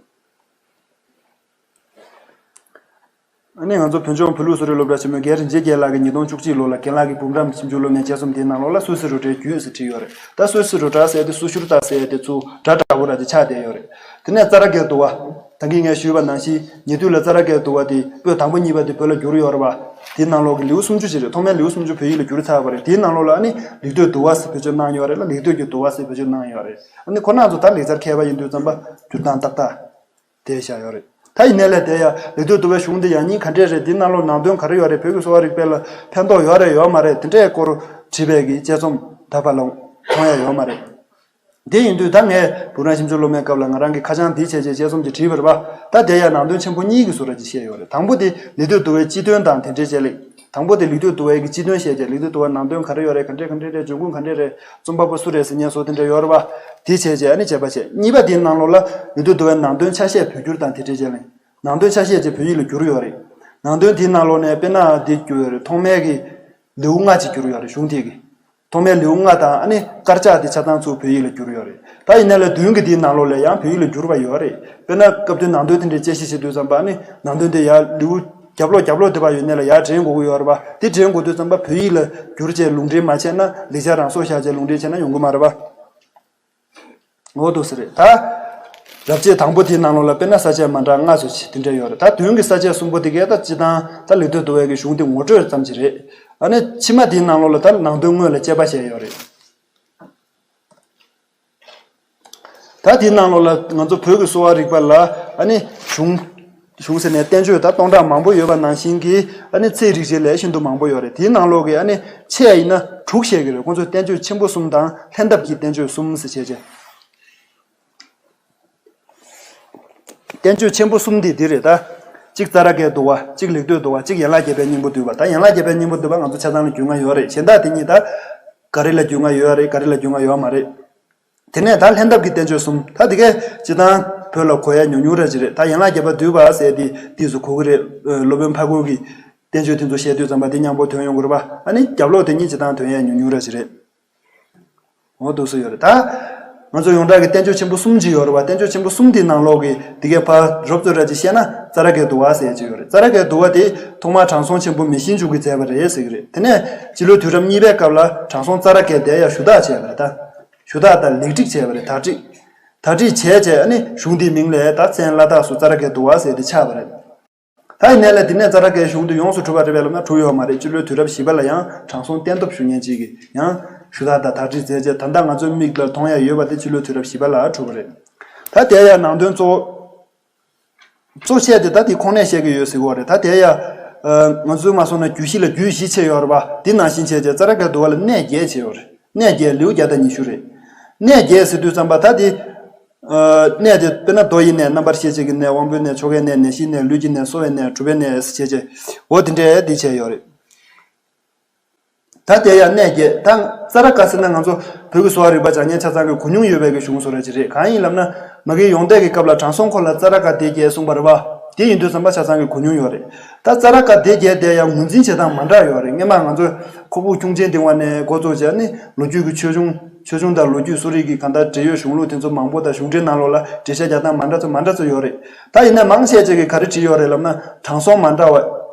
ཨ་ནི་ང་ཚོ་བོད་ལྗོངས་བོད་ལུགས་གསོ་རིག་སློབ་གྲྭ་ཆེན་མོའི་རྒན་རིན་ཆེན་རྒྱལ་ལགས་ཀྱིས་ཉིས་སྟོང་བཅུ་གཅིག་ལོ་ལ་རྒན་ལགས་ཀྱི་འབུམ་རམས་ཞིབ་འཇུག་སློབ་མའི་དཔྱད་རྩོམ་དེའི་ནང་ལོགས་ལ་སུད་སི་རུ་ཏྲའི་རྒྱུད་ཟེར་བྲིས་ཡོད་རེད། ད་སུད་སི་རུ་ཏྲ་ཟེར་དེ་སུ་ཤུར་ཏ་ཟེར་དེ་ཚུར་སྒྲ་འདྲ་པོ་ར་དེ་ཆགས་བསྡད་ཡོད་རེད། དེ་ནས་ཙ་ར་གའི་འདུལ་བ། ད་གིན་ངས་ཞུས་པ་ནང་བཞིན་ཉེ་དུས་ལ་ཙ་ར་གའི་འདུལ་བ་དེ་པོད་དང་པོ་གཉིས་པ་དེ་བོད་ལ་བསྒྱུར་ཡོད་རེད་པ། དེའི་ནང་ལོགས་ཀྱི་ལེའུ་སུམ་ཅུ་ཅིག་རེད། ཐོག་མའི་ལེའུ་སུམ་ཅུ་བོད་ཡིག་ལ་བསྒྱུར་ཚར་བ་རེད། དེའི་ནང་ལོགས་ལ་ཨ་ནི་ལེགས་བསྟོད་འདུལ་བ་ཟེར་བེད་སྤྱོད་གནང་ཡོད་རེད་ལ། ལེགས་བསྟོད་ཀྱི་འདུལ་བ་ཟེར་བེད་སྤྱོད་གནང་ཡོད་རེད། ཨ་ནི་ཁོ་རང་ཚོ་ད་ལེགས་སྦྱར་མཁས་པ་ཡིན་དུས་ཙམ་པ་བསྒྱུར་སྟངས་ཏག་ཏག་དེ་བཞག་ཡོད་རེད། ད་ཡིན་ནའི་ལས་དེ་ཡང་ལེགས་བསྟོད་འདུལ་བའི་གཞུང་འདི་ཡང་སྙིང་ག་འདྲས་རེད། འདི་ནང་ལོགས་ནང་དོན་ག་རེ་ཡོད་རེད། བོད་ཀྱི་གསོ་བ་རིག་པ་ལ་ཕན་ཐོགས་ཡོད་རེད་ཡོད་མ་རེད། དེ་འདྲའི་སྐོར་བྲིས་པའི་གི་དཔྱད་རྩོམ་ད་བར་ལ་མཐོང་ཡ་ཡོད་མ་རེད། དེ་ཡིན་དུས་ད་ངས་འབུམ་རམས་ཞིབ་འཇུག་སློབ་མའི་སྐབས་ལ་ང་རང་གི་ཁ་བྱང་འདི་བྱས་རྗེས་དཔྱད་རྩོམ་ཅིག་བྲིས་པ་རེད་པ། ད་དེ་ཡང་ནང་དོན་ཆེན་པོ་གཉིས་ཀྱི་བཟོ་འདྲ་ཅིག་བཤད་ཡོད་རེད། དང་པོ་དེ་ལེགས་བསྟོད་འདུལ་བའི་སྤྱི་དོན་དང་དེ་འབྲེལ་བྱས་ལེགས། དང་པོ་དེ་ལེགས་བསྟོད་འདུལ་བའི་གི་སྤྱི་དོན་བཤད་རྗེས་ལེགས་བསྟོད་འདུལ་བ་ནང་དོན་ག་རེ་ཡོད་རེད། ག་འདྲས་ག་འདྲས་རེད། འབྱུང་ཁུངས་ག་འདྲས་རེད། རྩོམ་པ་པོ་སུ་རེད་ཟེར་མཁན་སོགས་དེ་འདྲ་ཡོད་རེད་པ། དེ་བྱས་རྗེས་ཨ་ནི་བྱས་པ་བྱས། གཉིས་པ་དེའི་ནང་ལོགས་ལ་ལེགས་བསྟོད་འདུལ་བའི་ནང་དོན་ཆ་ཤས་བོད་བསྒྱུར་དང་དེ་འབྲེལ་བྱས་ལེགས། ནང་དོན་ཆ་ཤས་ཅིག་བོད་ཡིག་ལ་བསྒྱུར་ཡོད་རེད། ནང་དོན་དེའི་ནང་ལོགས་ནས་དཔེར་ན་འདི་བསྒྱུར་ཡོད་རེད། ཐོག་མའི་གི་ལེའུ་ལྔ་ཅིག་བསྒྱུར་ཡོད་རེད། གཞུང་དེ་གི། ཐོག་མའི་ལེའུ་ལྔ་དང་ཨ་ནི་དཀར་ཆག་དེ་ཆ་ཚང་ཚུར་བོད་ཡིག་ལ་བསྒྱུར་ཡོད་རེད། ད་ཡིན་ནའི་ལས་མདུན་གྱི་དེའི་ནང་ལོགས་ལ་ཡང་བོད་ཡིག་ལ་བསྒྱུར་བ་ཡོད་རེད། དཔེར་ན་སྐབས་དོན་ནང་དོན་དེ་འདྲའི་དཔྱད་གཞི་བྱེད་དུས་ཙམ་པ་ཨ་ནི་ནང་དོན་དེ་ཡར་ལེའུ་རྒྱབ་ལོགས་རྒྱབ་ལོགས་དེ་བར་ཡོད་ནའི་ལ་ཡར་འདྲེན་དགོས་ཀྱི་ཡོད་རེད་པ། དེ་འདྲེན་དགོས་དུས་ཙམ་པ་བོད་ཡིག་ལ་བསྒྱུར་བྱས་ལུང་འདྲེན་མ་བྱས་ན། ལེགས་སྦྱར་རང་སོར་བཞག་བྱས་ལུང་འདྲེན་བྱས་ན་ཡོང་གི་མ་རེད་པ། འོ་འདུག་སེ་རེད་ད། རབ་བྱེད་དང་པོ་དེའི་ནང་ལོགས་ལ་དཔེར་ན་ས་བཅད་མ་འདྲ་ལྔ་ཙམ་ཅིག་དེ་འདྲ་ཡོད་རེད། ད་མདུན་གྱི་ས་བཅད་གསུམ་པོ་དེ་གས་ད་སྤྱིར་བཏང་ད་ལེགས་བསྟོད་འདུལ་བའི་གི་གཞུང་དེ་ངོ་སྤྲོད་ཙམ་ཅིག་རེད། ཨ་ནི་ཕྱི་མ་དེའི་ནང་ལོགས་ལ་ད་ནང་དོན་དངོས་ལ་དཔྱད་པ་བྱས་ཡོད་རེད། ད་དེའི་ནང་ལོགས་ལ་ང་ཚོ་བོད་ཀྱི་གསོ་བ་རིག་པ་ལ་ཨ་ནི་གཞུང་གཞུང་ཟེར་ནས་བསྟན་བཅོས་ད་སྟོང་ཕྲག་མང་པོ་ཡོད་པ་ནང་བཞིན་གྱི་ཨ་ནི་ཚེའི་རིག་བྱེད་ལས་ཤིན་ཏུ་མང་པོ་ཡོད་རེད། དེའི་ནང་ལོགས་ཀྱི་ཨ་ནི་ཆེ་ཡིན་ན་དྲུག་བཤད་ཀྱི་རེད། ཁོང་ཚོས་བསྟན་བཅོས་ཆེན་པོ་གསུམ་དང་ལྷན་ཐབས་ཀྱི་བསྟན་བཅོས་གསུམ་ཟེར་བྱས་བྱས། བསྟན་བཅོས་ཆེན་པོ་གསུམ་དེ་འདི་རེད་ད། གཅིག་ཙཱ་ར་ཀའི་འདུལ་བ། གཅིག་ལེགས་བསྟོད་འདུལ་བ། གཅིག་ཡན་ལག་བརྒྱད་པའི་སྙིང་པོ་བསྡུས་པ། ད་ཡན་ལག་བརྒྱད་པའི་སྙིང་པོ་བསྡུས་པ་ང་ཚོ་ཆ་ཚང་ལ་རྒྱུས་མངའ་ཡོད་རེད། གཞན་དག་དེ་གཉིས་ད་ག་རེ་ལ་རྒྱུས་མངའ་ཡོད་རེད། ག་རེ་ལ་རྒྱུས་མངའ་ཡོད་མ་རེད། དེ་ནས་ད་ལྷན་ཐབས་ཀྱི་བསྟན་བཅོས་གསུམ། ད་དེ་གས་སྤྱིར་བཏང་བོད་ལ་གོ་ཡ་ཉུང་ཉུང་ར་ཅིག་རེད། ད་ཡན་ལག་བརྒྱད་པ་བསྡུས་པ་ཟེར་དེ་དེ་ཚོ་གོ་གི་རེད། སློབ་དཔོན་ཕ་ཁུ་གི་བསྟན་བཅོས་དེ་ཚོ་བཤད་དུས་ཙམ་པ་དེ་མཉམ་པོ་ཐོན་ཡོང་གི་རེད་པ། ཨ་ནི་རྒྱབ་ལོགས་དེ་གཉིས་སྤྱིར་བཏང་ཐོན་ཡ་ཉུང་ཉུང་ར་ཅིག་རེད། འོ་འདུག་སེ་ཡོད་རེད་ད། ང་ཚོ་ཡོངས་གྲགས་ཀྱི་བསྟན་བཅོས་ཆེན་པོ་གསུམ་ཅིག་ཡོད་རེད་པ། བསྟན་བཅོས་ཆེན་པོ་གསུམ་དེའི་ནང་ལོགས་ཀྱི་དེ་གའི་ཕར་རོབ་ཙམ་ར་ཅིག་བཤད་ན་ཙཱ་ར་ཀའི་འདུལ་བ་ཟེར་ཅིག་ཡོད་རེད། ཙཱ་ར་ཀའི་འདུལ་བ་དེ་ཐོག་མར་དྲང་སྲོང་ཆེན་པོ་མེ་ཤིང་འབྱུང་གིས་མཛད་པ་རེད་ཟེར་གྱི་རེད། དེ་ནས་སྤྱི་ལོའི་དུས་རབས་གཉིས་པའི་སྐབས་ལ་དྲང་སྲོང་ཙཱ་ར་ཀས་དེ་ཡང་ཞུ་དག་བྱས་པ་རེད་ད། ཞུ་དག་དང་ལེགས་སྒྲིག་བྱས་པ་རེད། དག་སྒྲིག་དག་སྒྲིག་བྱས་བྱས་ཨ་ནི་གཞུང་དེའི་མིང་ལ་ད་མཚན་བླ་དྭགས་སུ་ཙཱ་ར་ཀའི་འདུལ་བ་ཟེར་དེ་ཆགས་པ་རེད། ད་ཡིན་ནའི་ལས་དེ་ནས་ཙཱ་ར་ཀའི་གཞུང་དེ་ཡོངས་སུ་གྲུབ་པ་རེད་པས་ལབ་ན་གྲུབ་ཡོད་མ་རེད། སྤྱི་ལོའི་དུས་རབས་བཞི་པ་ལ་ཡང་དྲང་སྲོང་བསྟན་སྟོབས་ཞུ་མཁན་ཅིག་གིས་ཡང་ཞུ་དག་དང་དག་སྒྲིག་མཛད་རྗེས་ད་ལྟ་ང་ཚོའི་མིག་ལ་མཐོང་ཡ་ཡོད་པ་དེ་སྤྱི་ལོའི་དུས་རབས་བཞི་པ་ལ་གྲུབ་པ་རེད། ད་དེ་ཡང་ནང་དོན་གཙོ་བོ་གཙོ་བཤད་དེ་ད་དེ་ཁོང་ནས་བཤད་ཀྱི་ཡོད་ཟེར་གྱི་ཡོད་རེད། ད་དེ་ཡང་ང་ཚོའི་མ་སོང་ན་རྒྱུད་བཞི་ལ་རྒྱུད་བཞི་ཕྱེ་ཡོད་རེད་པ། དེ་ནང་བཞིན་བྱས་རྗེས་ཙཱ་ར་ཀའི་འདུལ་བ་ལ་གནས་བརྒྱད་ཕྱེ་ཡོད་རེད། གནས་བརྒྱད་ལེའུ་བརྒྱ་དང་ཉི་ཤུ་རེད། གནས་བརྒྱད་ཟེར་དུས་ཙམ་པ་ད་དེ། གནས་དེ་དཔེར་ན་མདོ་ཡི་གནས། རྣམ་པར་ཤེས་བྱེད་ཀྱི་གནས། དབང་པོའི་གནས། ཆོ་གའི་གནས། ནད་གཞིའི་གནས། ལུས་ཀྱི་གནས། གསོ་བའི་གནས། གྲུབ་པའི་གནས་ཟེར་བྱས་རྗེས་འོ་དེ་འདྲས་དེ་བྱས་ཡོད་རེད། ད་དེ་ཡང་གནས་བརྒྱད། ད་ཙཱ་ར་ཀ་ཟེར་ན་ང་ཚོ་བོད་ཀྱི་གསོ་བ་རིག་པ་སྦྱང་མཁན་ཆ་ཚང་གི་གོ་མྱོང་ཡོད་པའི་གི་གཞུང་བཟོ་འདྲ་ཅིག་རེད། གང་ཡིན་ལབ་ན་མ་གི་ཡོངས་གཏད་ཀྱི་སྐབས་ལ་དྲང་སྲོང་འཁོར་ལ་ཙཱ་ར་ཀ་སྡེ་བརྒྱད་གསུངས་པ་རེད་པ། དེ་ཡིན་དུས་ཙམ་པ་ཆ་ཚང་གི་གོ་མྱོང་ཡོད་རེད། ད་ཙཱ་ར་ཀ་སྡེ་བརྒྱད་དེ་ཡང་ངོས་འཛིན་བྱེད་སྟངས་མ་འདྲ་ཡོད་རེད། སྔོན་མ་ང་ཚོས་ཁོག་དབུགས་ཁྱུང་ཆེན་ལྡིང་བ་ནས་འགོ་བཙུགས་བྱས་ནི་ལོ་རྒྱུས་ཀྱི་ཆོས་འབྱུང་། ཆོས་འབྱུང་དང་ལོ་རྒྱུས་གསོ་རིག་གི་གང་ལྟར་འབྲེལ་ཡོད་གཞུང་ལུགས་དེ་ཚོ་མང་པོ་དང་གཞུང་འགྲེལ་ནང་ལོགས་ལ་འགྲེལ་བཤད་རྒྱག་སྟངས་མ་འདྲ་ཚོ་མ་འདྲ་ཚོ་ཡོད་རེད། ད་ཡིན་ན་མང་ཆེ་ཆེ་གིས་ག་རེ་བྲིས་ཡོད་རེད་ལབ་ན་དྲང་སྲོང་མ་འདྲ་བ།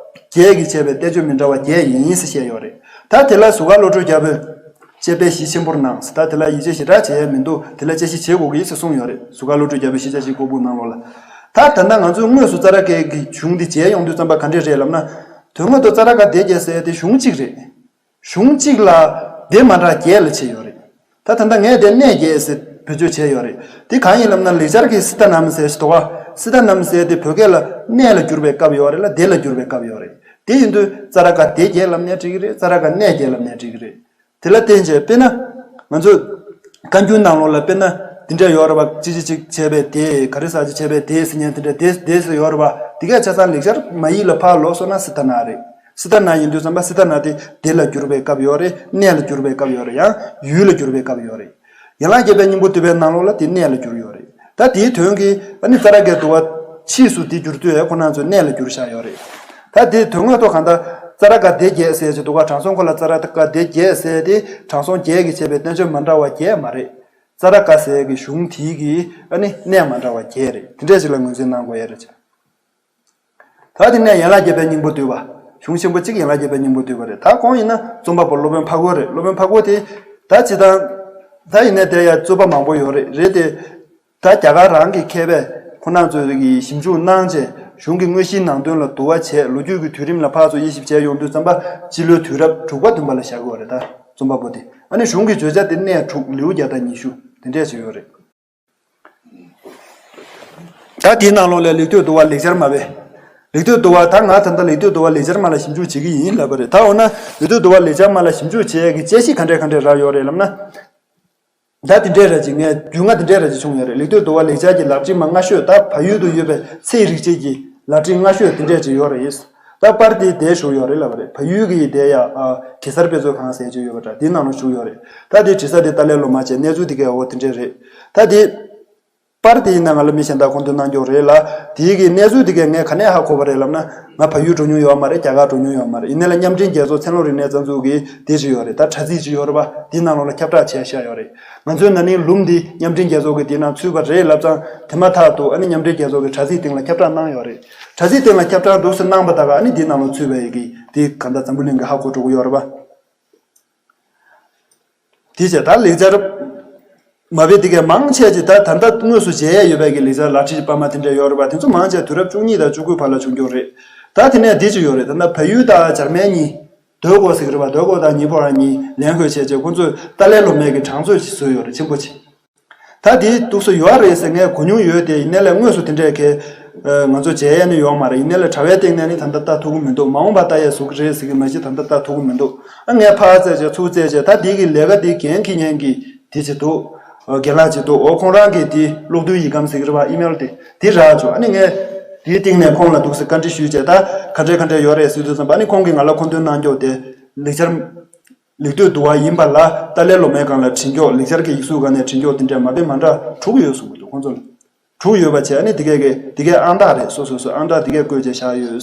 བརྒྱད་ཀྱིས་བྱས་པའི་བསྟན་བཅོས་མི་འདྲ་བ་བརྒྱད་ཡིན་ཟེར་བཤད་ཡོད་རེད། ད་དེ་ལ་ཟུར་མཁར་བློ་གྲོས་རྒྱལ་པོས་དཔྱད་པའི་གཞི་ཆེན་པོར་གནང་ཟེར། ད་དེ་ལ་ཡིད་ཆེས་ཞེ་དྲག་བྱེད་ཡས་མི་འདུག་དེ་ལ་དཔྱད་གཞི་བྱེད་དགོས་ཀྱི་ཡིན་ཟེར་གསུངས་ཡོད་རེད། ཟུར་མཁར་བློ་གྲོས་རྒྱལ་པོའི་གཞི་བྱ་ཞིབ་ཀོ་བུ་ནང་ལོགས་ལ། ད་ད་ལྟ་ང་ཚོས་དངོས་སུ་ཙཱ་ར་ཀའི་གི་གཞུང་འདི་མཇལ་ཡོང་དུས་ཙམ་པ་ག་འདྲས་རེད་ལབ་ན། དོན་དངོས་ཐོག་ཙཱ་ར་ཀ་སྡེ་བརྒྱད་ཟེར་དེ་གཞུང་གཅིག་རེད། གཞུང་གཅིག་ལ་སྡེ་མ་འདྲ་བརྒྱད་ལ་ཕྱེ་ཡོད་རེད། ད་ད་ལྟ་ངས་དེ་གནས་བརྒྱད་ཟེར་བེད་སྤྱོད་བྱས་ཡོད་རེད། དེ་གང་ཡིན་ལབ་ན་ལེགས་སྦྱར་གྱི་སི་ཏ་ནམ་ཟེར་ཞིག་འདུག་ག་སི་ཏ་ནམ་ཟེར་དེ་བོད་སྐད་ལ་གནས་ལ་བསྒྱུར་བའི་སྐབས་ཡོད་རེད་ལ་སྡེ་ལ་བསྒྱུར་བའི་སྐབས་ཡོད་རེད། དེ་ཡིན་དུས་ཙཱ་ར་ཀ་སྡེ་བརྒྱད་ལབ་ནའི་འགྲིག་གི་རེད། ཙཱ་ར་ཀ་གནས་བརྒྱད་ལབ་ནའི་འགྲིག་གི་རེད། དེ་ལ་བརྟེན་བྱས་དཔེར་ན། ང་ཚོས་བཀའ་འགྱུར་ནང་ལོགས་ལ་དཔེར་ན་འདི་འདྲ་ཡོད་རེད་བ། ཅི་ཅི་ཅིག་བྱས་པའི་དེ་ག་རེ་ཟ་ཅིག་བྱས་པའི་དེ་ཟེར་མཁན་དེ་འདྲ་དེ་དེ་ཟེར་ཡོད་རེད་བ། དེ་གས་ཆ་ཚང་ལེགས་སྦྱར་མ་ཡིག་ལ་ཕར་ལོག་སོང་ན་སི་ཏ་ན་རེད། སི་ཏ་ན་ཡིན་དུས་ཙམ་པ་སི་ཏ་ན་དེ་སྡེ་ལ་བསྒྱུར་བའི་སྐབས་ཡོད་རེད། གནས་ལ་བསྒྱུར་བའི་སྐབས་ཡོད་རེད། ཡང་ཡུལ་ལ་བསྒྱུར་བའི་སྐབས་ཡོད་རེད། ཡན་ལག་བརྒྱད་པའི་སྙིང་པོ་བསྡུས་པའི་ནང་ལོགས་ལ་དེ་གནས་ལ་བསྒྱུར་ཡོད་རེད། ད་དེའི་དོན་གྱིས་ཨ་ནི་ཙཱ་ར་ཀའི་འདུལ་བ་ཕྱིས་སུ་དེ་བསྒྱུར་དུས་ཁོ་རང་ཚོས་གནས་ལ་བསྒྱུར་བཞག་ཡོད་རེད། ད་དེའི་དོན་དངོས་ཐོག་གང་ལྟར་ཙཱ་ར་ཀ་སྡེ་བརྒྱད་ཟེར་གྱི་འདུག་ག་དྲང་སྲོང་ཁོ་ལ་ཙཱ་ར་ཀ་སྡེ་བརྒྱད་ཟེར་ཏེ་དྲང་སྲོང་བརྒྱད་ཀྱིས་བྱས་པའི་བསྟན་བཅོས་མ་འདྲ་བ་བརྒྱད་མ་རེད། ཙཱ་ར་ཀ་ཟེར་གྱི་གཞུང་དེའི་གི་ཨ་ནི་གནས་མ་འདྲ་བ་བརྒྱད་རེད། དེ་འདྲས་ཅིག་ལ་ངོས་འཛིན་གནང་དགོས་ཡ་རེད། ད་དེ་ནས་ཡན་ལག་བརྒྱད་པའི་སྙིང་པོ་བསྡུས་པ། གཞུང་ཆེན་པོ་གཅིག་ཡན་ལག་བརྒྱད་པའི་སྙིང་པོ་བསྡུས་པ་རེད། ད་ཁོང་ཡིན་ན་རྩོམ་པ་པོ་སློབ་དཔོན་འཕགས་བོད་རེད། སློབ་དཔོན་འཕགས་བོད་དེ་ད་ཇི་ལྟར་ད་ཡིན་ནའི་དེ་ཡ་རྩོད་པ་མང་པོ་ཡོད་རེད། རེད་དེ། ད་རྒྱ་གར་རང་གི་མཁས་པས་ཁོ་རང་ཚོས་ཀྱི་ཞིབ་འཇུག་གནང་རྗེས་གཞུང་གི་དངོས་གཞིའི་ནང་དོན་ལ་བསྡུ་བ་བྱས། ལོ་རྒྱུས་ཀྱི་དུས་རིམ་ལ་ཕར་ཚུར་དབྱེ་ཞིབ་བྱས་ཡོང་དུས་ཙམ་པ་སྤྱི་ལོའི་དུས་རབས་དྲུག་པ་བདུན་པ་ལ་བཞག་གི་ཡོད་རེད། ད་རྩོམ་པ་པོ་དེ་ཨ་ནི་གཞུང་གི་བརྗོད་བྱ་དེ་གནས་དྲུག་ལེའུ་བརྒྱ་དང་ཉི་ཤུ་དེ་འདྲས་ཅིག་ཡོད་རེད། ད་དེའི་ནང་ལོགས་ལས་ལེགས་བསྟོད་འདུལ་བ་ལེགས་སྦྱར་མ་བས། ལེགས་བསྟོད་འདུལ་བ་ད་ང་ད་ལྟ་ལེགས་བསྟོད་འདུལ་བ་ལེགས་སྦྱར་མ་ལ་ཞིབ་འཇུག་བྱེད་ཀྱི་ཡིན་ལབ་པ་རེད། ད་འོ་ན་ལེགས་བསྟོད་འདུལ་བ་ལེགས་སྦྱར་མ་ལ་ཞིབ་འཇུག་བྱེད་ཡས་ཀྱི་དཔྱད་གཞི་ག་འདྲས་ག་འདྲས་རག་ཡོད་རེད་ལབ་ན། ད་དེ་འདྲས་ར་ཅིག་ངས་རྒྱུས་མངའ་དེ་འདྲས་ར་ཅིག་བྱུང་ཡོད་རེད། ལེགས་བསྟོད་འདུལ་བ་ལེགས་སྦྱར་གྱི་ལག་བྲིས་མ་སྔ་ཤོས་ད་བལ་ཡུལ་དུ་ཡོད་པའི་ཚེ་ཡི་རིག་བྱེད་ཀྱི་ལག་བྲིས་སྔ་ཤོས་དེ་འདྲས་ཅིག་ཡོད་རེད། ད་པར་དེ་དེ་བཞུགས་ཡོད་རེད་ལབ་པ་རེད། བལ་ཡུལ་གྱི་དེ་ཡ་ཨ་གེ་སར་དཔེ་མཛོད་ཁང་ཟེར་ཅིག་ཡོད་པ་འདྲ་དེའི་ནང་ལ་བཞུགས་ཡོད་རེད། ད་དེ་བྲིས་ས་དེ་ཏཱ་ལའི་བླ་མ་བྱས། གནས་ཚུལ་དེ་གའི་འོ་དེ་འདྲས་རེད། ད་དེ། པར་དེ་ཡིན་ན་ང་ལ་མི་གཞན་དག་མཁོ་འདོན་གནང་རྒྱུ་རེད་ལ། དེའི་གི་གནས་ཚུལ་དེ་གས་ངས་ག་ནས་ཧ་གོ་བ་རེད་ལབ་ན། ང་བལ་ཡུལ་འགྲོ་མྱོང་ཡོད་མ་རེད། རྒྱ་གར་འགྲོ་མྱོང་ཡོད་མ་རེད། ཡིན་ནའི་ལ་མཉམ་འབྲེལ་རྒྱལ་ཚོགས་ཚན་སློབ་རིག་གནས་རྩ་འཛུགས་ཀྱི་དེ་ཅིག་ཡོད་རེད། ད་དྲ་ཚིགས་ཅིག་ཡོད་རེད་པ། དེའི་ནང་ལོགས་ལ་ཁྱབ་བསྒྲགས་བྱས་བཞག་ཡོད་རེད། ང་ཚོའི་ན་ནིང་ལུམ་འདི་མཉམ་འབྲེལ་རྒྱལ་ཚོགས་ཀྱི་དེའི་ནང་ཚུད་པ་རེད་ལབ་ཙང་དེ་མ་ཐག་ཏུ་ཨ་ནི་མཉམ་འབྲེལ་རྒྱལ་ཚོགས་ཀྱི་དྲ་ཚིགས་སྟེང་ལ་ཁྱབ་བསྒྲགས་གནང་ཡོད་རེད། དྲ་ཚིགས་སྟེང་ལ་ཁྱབ་བསྒྲགས་འདུག་སེ་གནང་པ་དག་ཨ་ནི་དེའི་ནང་ལ་ཚུད་པའི་གི་དེ་ག་འདྲ་འཛམ་བུ་གླིང་གི་ཧ་གོ་འགྲོ་གི་ཡོད་རེད་པ། དེ་བྱས་ད་ལེགས་སྦྱར་མ་བས་དེ་གས་མང་ཆེ་ཅིག་ད་ད་ལྟ་དངོས་སུ་མཇལ་ཡས་ཡོད་པའི་གི་ལེགས་སྦྱར་ལག་བྲིས་པར་མ་དེ་འདྲ་ཡོད་རེད་པ། དེ་ཚོ་མང་ཆེ་དུས་རབས་བཅུ་གཉིས་དང་བཅུ་དགུའི་བར་ལ་བྱུང་རྒྱུ་རེད། ད་དེ་ནས་འདི་ཅིག་ཡོད་རེད། ད་ལྟ་བལ་ཡུལ་དང་འཇར་མན་གཉིས།德国ཟེར་གི་རེད་པ།德国དང་ཉི་ཧྥང་གཉིས་ལེན་ཁོས་བྱས་རྗེས་ཁོ་ཚོས་ཏཱ་ལའི་བླ་མའི་གི་གྲངས་མཛོད་ཅིག་བཟོས་ཡོད་རེད། ཆེན་པོ་ཅིག་ད་དེ་འདུག་སེ་ཡོད་རེད་ཟེར་ངས་གོ་མྱོང་ཡོད་དེ། ཡིན་ནའི་ལས་དངོས་སུ་དེ་འདྲས་གས་ང་ཚོ་མཇལ་ཡས་ནི་ཡོད་མ་རེད། ཡིན་ནའི་ལས་དྲ་བའི་སྟེང་ནས་ནི་ད་ལྟ་ལྟ་ཐུབ་ཀྱི་མི་འདུག་མ་འོངས་པ་ལྟ་ཡས་བཟོ་གི་རེད་ཟེར་གི་མ་གཞི་ད་ལྟ་ལྟ་ཐུབ་ཀྱི་མི་འདུག་ཨ་ངས་ཕར་བཙལ་བྱས་ཚུར་བཙལ་བྱས་ད་དེ་གི་ལས་ཀ་དེ་འགན་འཁྱེར་མཁན་གི་དེ་ཅིག་འདུག་རྒན་ལགས་ཅིག་འདུག་འོ་ཁོང་རང་གི་དེ་གློག་རྡུལ་ཡིག་སྒམ་ཟེར་གི་རེད་པ། ཨི་མེལ་དེ་དེ་རག་བྱུང་། ཨ་ནི་ངས་དེའི་སྟེང་ནས་ཁོང་ལ་འདུག་སེ་བཀའ་འདྲི་ཞུས་བྱས་ད་ག་འདྲས་ག་འདྲས་ཡོད་རེད་ཟེར་དུས་ཙམ་པ་ཨ་ནི་ཁོང་གིས་ང་ལ་མཁོ་འདོན་གནང་རྒྱུ་དེ་ལེགས་སྦྱར། ལེགས་བསྟོད་འདུལ་བ་ཡིན་པ་ལ་ཏཱ་ལའི་བླ་མའི་སྒང་ལ་བྲིས་མགྱོགས། ལེགས་སྦྱར་གྱི་ཡིག་གཟུགས་སྒང་ནས་བྲིས་མགྱོགས་དེ་འདྲས་མ་དཔེ་མ་འདྲ་དྲུག་ཡོད་གསུངས་གི་འདུག་ཁོང་ཚོ་ལ་དྲུག་ཡོད་པ་བྱས། ཨ་ནི་དེ་གས་གས་དེ་གས་ཨང་རྟགས་རེད། སོ་སོ་སོའི་ཨང་རྟགས་དེ་གས་བཀོད་བྱས་བཞག་ཡོད།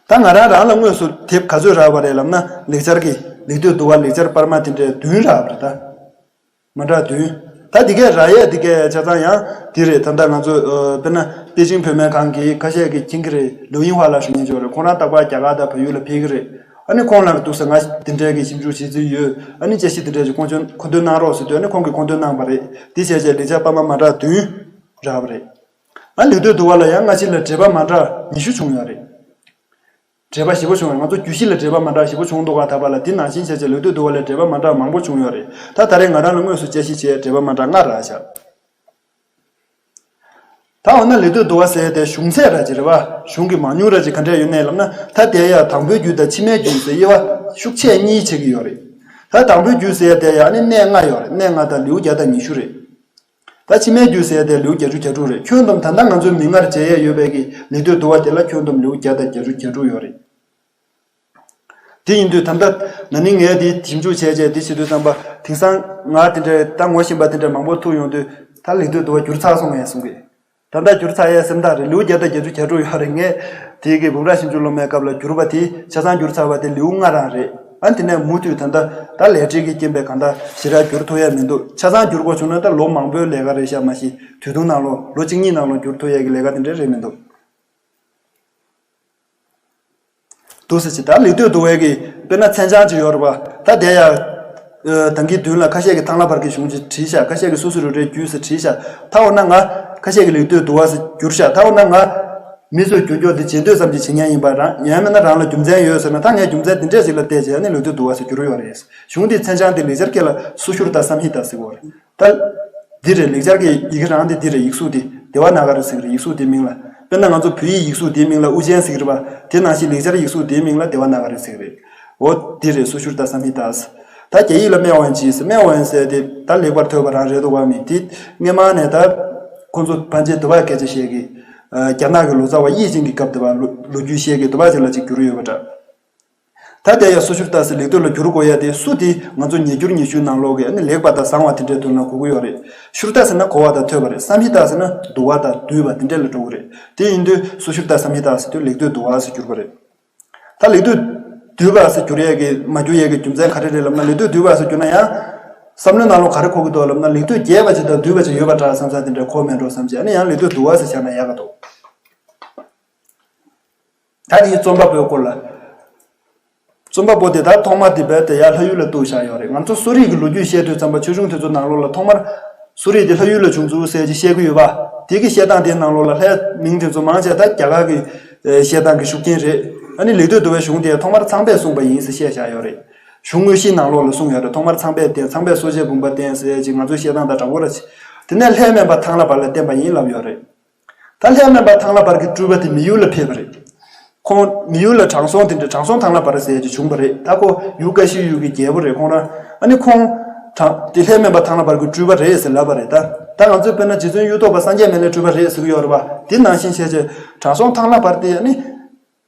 ད་ང་རང་རང་ལ་དངོས་སུ་དེབ་ག་ཚོད་རག་པ་རེད་ལབ་ན། ལེགས་སྦྱར་གྱི་ལེགས་བསྟོད་འདུལ་བ་ལེགས་སྦྱར་པར་མ་དེ་འདྲས་བདུན་རག་པ་རེད་ད། མ་འདྲ་བདུན། ད་འདི་གས་རག་ཡས་འདི་གས་ཆ་ཚང་ཡང་འདི་རེད། ད་ལྟ་ང་ཚོ་ཨ་དཔེར་ན་པེ་ཅིང་བོད་སྨན་ཁང་གི་ཁ་ཤས་ཀྱིས་མཁྱེན་གྱི་རེད། ལུའུ་དབྱིང་ཧྭ་ལགས་ཞུ་མཁན་ཅིག་ཡོད་རེད། ཁོང་རང་རྟག་པར་རྒྱ་གར་དང་བལ་ཡུལ་ལ་ཕེབས་ཀྱི་རེད། ཨ་ནི་ཁོང་ལ་འདུག་སེ་ང་འདི་འདྲའི་གི་ཞིབ་འཇུག་བྱེད་རྩིས་ཡོད། ཨ་ནི་དཔྱད་གཞི་འདི་འདྲའི་ཅིག་མཁོ་འདོན་མཁོ་འདོན་གནང་རོགས་ཟེར་དུས་ཨ་ནི་ཁོང་གིས་མཁོ་འདོན་གནང་པ་རེད། འདི་བྱས་བྱས་ལེགས་སྦྱར་པར་མ་མ་འདྲ་བདུན་རག་པ་རེད། ཨ་ལེགས་བསྟོད་འདུལ་བ་ལ་ཡང་སྔ་ཕྱི་ལ་འགྲེལ་པ་མ་འདྲ་ཉི་ཤུ་བྱུང་ཡོད་རེད། འགྲེལ་པ་ཞེ་པོ་བྱུང་བས། ང་ཚོ་རྒྱུད་བཞི་ལ་འགྲེལ་པ་མ་འདྲ་ཞེ་པོ་བྱུང་འདུག་ག་ད་བར་ལ། འདི་ནང་བཞིན་བྱས་བྱས་ལེགས་བསྟོད་འདུལ་བ་ལ་འགྲེལ་པ་མ་འདྲ་མང་པོ་བྱུང་ཡོད་རེད། ད་ད་རེས་ང་རང་ལ་དངོས་སུ་དཔྱད་གཞི་བྱས་འགྲེལ་པ་མ་འདྲ་ལྔ་རག་བཞག་ད་འོ་ན་ལེགས་བསྟོད་འདུལ་བ་ཟེར་དེ་གཞུང་ཚད་ར་ཅིག་རེད་པ། གཞུང་གི་མང་ཉུང་ར་ཅིག་ག་འདྲས་ཡོད་ནའི་ལབ་ན། ད་དེ་ཡང་དང་པོའི་རྒྱུད་དང་ཕྱི་མའི་རྒྱུད་ཟེར་དབྱེ་བ་ཤུགས་ཆེ་གཉིས་ཕྱེ་གི་ཡོད་རེད། ད་དང་པོའི་རྒྱུད་ཟེར་དེ་ཡང་ནི་གནས་ལྔ་ཡོད་རེད། གནས་ལྔ་དང་ལེའུ་བརྒྱ་དང་ཉི་ཤུ་རེད། ད་ཕྱི་མའི་རྒྱུད་ཟེར་དེ་ལེའུ་བརྒྱད་ཅུ་གྱ་དྲུག་རེད། ཁྱོན་བསྡོམས་ད་ལྟ་ང་ཚོའི་མིག་སྔར་མཇལ་ཡས་ཡོད་པའི་གི་ལེགས་བསྟོད་འདུལ་བ་དེ་ལ་ཁྱོན་བསྡོམས་ལེའུ་བརྒྱ་དང་བརྒྱད་ཅུ་གྱ་དྲུག་ཡོད་རེད། དེ་ཡིན་དུས་ད་ལྟ་ན་ནིང་ངས་དེ་ཞིབ་འཇུག་བྱས་རྗེས་དེ་བྱེད་དུས་ཙམ་པ་དེང་སང་ང་དེ་འདྲའི་ད་ངོ་ཤེས་པ་དེ་འདྲ་མང་པོ་ཐུག་ཡོང་དུས་ད་ལེགས་བསྟོད་འདུལ་བ་བསྒྱུར་ཚར་སོང་ངས་གསུང་གི། ད་ལྟ་བསྒྱུར་ཚར་ཡས་སེམས་ཐག་རེད། ལེའུ་བརྒྱ་དང་བརྒྱད་ཅུ་གྱ་དྲུག་ཡོད་རེད། ངས་དེ་གི་འབུམ་རམས་ཞིབ་འཇུག་སློབ་མའི་སྐབས་ལ་བསྒྱུར་བ་དེ་ཆ་ཚང་བསྒྱུར་ཚར་བ་དེ་ལེའུ་ལྔ་རང་རེད། ཨ་དེ་ནས་མུ་མཐུད་ད་ལྟ་ད་ལས་བྲེལ་གྱི་རྐྱེན་པས་གང་ལྟར་ཞེ་དྲག་བསྒྱུར་ཐུབ་ཡས་མི་འདུག་ཆ་ཚང་བསྒྱུར་དགོས་བྱུང་ན་ད་ལོ་མང་པོའི་ལས་ཀ་རེད་ཤག་མ་གཞི་དུས་ཐུང་ནང་ལོགས་ལོ་གཅིག་གཉིས་ནང་ལོགས་བསྒྱུར་ཐུབ་ཡས་ཀྱི་ལས་ཀ་དེ་འདྲ་རེད་མི་འདུག་འདུག་ཟེར་གྱི། ད་ལེགས་བསྟོད་བསྡུ་བའི་གི་དཔེར་ན་མཚན་བྱང་ཅིག་ཡོད་རེད་པ། ད་དེ་ཡང་། ཨ། ད་གིན་མདུན་ལ་ཁ་ཤས་ཀྱིས་ཐང་ལྷ་བར་གྱི་གཞུང་ཅིག་བྲིས་ཤག་ཁ་ཤས་ཀྱིས་སོ་སོ་རེ་རེ་བརྒྱུད་ཟེར་བྲིས་ཤག་ད་འོ་ན་ང་ཁ་ཤས་ཀྱིས་ལེགས་བསྟོད་བསྡུ་བ་ཟེར་བསྒྱུར་ཤག་ད་འོ་ན་ང་མི་ཚོས་བསྒྱུར་རྒྱུ་དེ་རྗེས་ཟློས་ཙམ་ཅིག་བྱེད་མཁན་ཡིན་པ་རང་ཡང་མིན་ན་རང་ལ་རྒྱུ་མཚན་ཡོད་ཟེར་ན། ད་ངས་རྒྱུ་མཚན་དེ་འདྲས་ཞིག་ལ་བལྟས་བྱས་ནས་ལེགས་བསྟོད་བསྡུ་བ་ཟེར་བསྒྱུར་ཡོད་རེད། གཞུང་འདིའི་མཚན་བྱང་དེ་ལེགས་སྦྱར་སྐད་ལ་སུ་ཤུར་ཏ་སཾ་ཧི་ཏ་ཟེར་གྱི་ཡོད་རེད། ད། འདི་རེད། ལེགས་སྦྱར་གྱི་ཡི་གེ་རང་དེ་འདི་རེད། ཡིག་གཟུགས་དེ་དེ་ཝ་ན་ག་ར་ཟེར་གྱི་རེད། ཡིག་གཟུགས་དེའི་མིང་ལ། དཔེར་ན་ང་ཚོ་བོད་ཡིག་ཡིག་གཟུགས་དེའི་མིང་ལ་དབུ་ཅན་ཟེར་གྱི་རེད་པ། དེ་ནང་བཞིན་ལེགས་སྦྱར་ཡིག་གཟུགས་དེའི་མིང་ལ་དེ་ཝ་ན་ག་ར་ཟེར་གྱི་རེད། འོ་འདི་རེད། སུ་ཤུར་ཏ་སཾ་ཧི་ཏ་ཟེར། ད་རྒྱ་ཡིག་ལ་སྨེ་ཝན་ཇི་ཟེར། སྨེ་ཝན་ཟེར་དེ་ད་ལེགས་པར་ཐོས་པ་རང་རེད་འདུག་བ། མི་དེ་སྔས་མ་ནས་ད་ཁོང་ཚོ་ཕན་ཆད་དུ་བ་སྐད་ཆ་བཤད་གི། ཨ། རྒྱ་ནག་གི་ལོ་ཙཱ་བ་དབྱིག་ཅིང་གི་སྐབས་དུ་བ་ལོ་ལོ་རྒྱུས་བཤད་གི་དུ་བ་ཅིག་ལ་ཅིག་བསྒྱུར་ཡོད་པ་འདྲ། ད་དེ་ཡང་སུ་ཤུར་ཏ་ཟེར་ལེགས་བསྟོད་ལ་བསྒྱུར་དགོས་ཡ་དེ་སུ་དེ་ང་ཚོ་ཉེ་འགྱུར་ཉི་ཤུའི་ནང་ལོགས་ཀྱི་ཨ་ནི་ལེགས་པ་དང་བཟང་བ་དེ་འདྲའི་དོན་ལ་གོ་གི་ཡོད་རེད། ཤུར་ཏ་ཟེར་ན་གོ་བ་དང་ཐོས་པ་རེད། སཾ་ཧི་ཏ་ཟེར་ན་བསྡུ་བ་དང་བསྡུས་པ་དེ་འདྲ་ལ་འགྲོ་གི་རེད། དེ་ཡིན་དུས་སུ་ཤུར་ཏ་སཾ་ཧི་ཏ་ཟེར་དུས་ལེགས་བསྟོད་བསྡུ་བ་ཟེར་གྱུར་པ་རེད། ད་ལེགས་བསྟོད་བསྡུས་པ་ཟེར་གྱུར་ཡས་ཀྱི་མ་གྱུར་ཡས་ཀྱི་རྒྱུ་མཚན་ག་རེ་རེད་ལབ་ན། ལེགས་བསྟོད་བསྡུས་པ་ཟེར་གྱུར་ན་ཡང་བསམ་བློའི་ནང་ལོགས་ག་རེ་འཁོར་གྱི་འདུག་ལབ་ན། ལེགས་བསྟོད་རྒྱས་པ་ཅིག་དང་བསྡུས་པ་ཅིག་ཡོད་པ་འདྲ་བསམ་ས་དེ་འདྲ་འཁོར་མེད་འགྲོ་བསམ་བྱས། ཨ་ནི་ཡང་ལེགས་བསྟོད་བསྡུ་བ་ཟེར་བྱས་ན་ཡག་ག་འདུག་ད་དེའི་རྩོམ་པ་པོའི་སྐོར་ལ། རྩོམ་པ་པོ་དེ་ད་ཐོག་མ་དེ་རྦད་དེ་ཡར་ལྷ་ཡུལ་ལ་གཏུགས་བཞག་ཡོད་རེད། ང་ཚོ་གསོ་རིག་གི་ལོ་རྒྱུས་བཤད་དུས་ཙམ་པ་ཆོས་འབྱུང་དེ་ཚོ་ནང་ལོགས་ལ་ཐོག་མར་གསོ་རིག་དེ་ལྷ་ཡུལ་ལ་བྱུང་ཚུལ་ཟེར་གྱི་བཤད་ཀྱི་ཡོད་པ། དེ་གི་བཤད་སྟངས་དེའི་ནང་ལོགས་ལ་ལྷའི་མིང་དེ་ཚོ་མང་ཆེ་ད་རྒྱ་གར་གྱི་ཨེ་བཤད་སྟངས་ཀྱི་ཤུགས་རྐྱེན་རེད། ཨ་ནི་ལེགས་བསྟོད་བསྡུ་བའི་གཞུང་དེ་ཐོག་མར་ཚངས་པས་གསུངས་པ་ཡིན་ཟེར་བཤད་བཞག་ཡོད་རེད། གཞུང་དངོས་གཞིའི་ནང་ལོགས་ལ་གསུངས་ཡོད་རེད། ཐོག་མར་ཚངས་པས་བསྟན། ཚངས་པས་གསོ་དཔྱད་འབུམ་པ་བསྟན་ཟེར་གྱི་ང་ཚོའི་བཤད་སྟངས་དང་འདྲ་པོ་ར་ཅིག་དེ་ནས་ལྷའི་སྨན་པ་ཐང་ལྷ་བར་ལ་བསྟན་པ་ཡིན་ལབ་ཡོད་རེད། ད་ལྷའི་སྨན་པ་ཐང་ལྷ་བར་གྱི་སྤྲུལ་པ་དེ་མི་ཡུལ་ལ་ཕེབས་པ་རེད། ཁོང་མི་ཡུལ་ལ་དྲང་སྲོང་དེ་འདྲ། དྲང་སྲོང་ཐང་ལྷ་བར་ཟེར་ཡ་ཅིག་བྱུང་བ་རེད། ད་ཁོ་ཡུལ་ཀ་ཤི་ཡུལ་གྱི་རྒྱལ་པོ་རེད་ཁོང་རང་། ཨ་ནི་ཁོང་དྲང་དེ་ལྷའི་སྨན་པ་ཐང་ལྷ་བར་གྱི་སྤྲུལ་པ་རེད་ཟེར་ལབ་པ་རེད། ད་ད་ང་ཚོས་དཔེར་ན་རྗེ་བཙུན་གཡུ་ཐོག་པ་སངས་རྒྱས་སྨན་བླའི་སྤྲུལ་པ་རེད་ཟེར་གྱི་ཡོད་རེད་པ། དེ་ནང་བཞིན་བྱས་བྱས་དྲང་སྲོང་ཐང་ལྷ་བར་དེ་ཨ་ནི་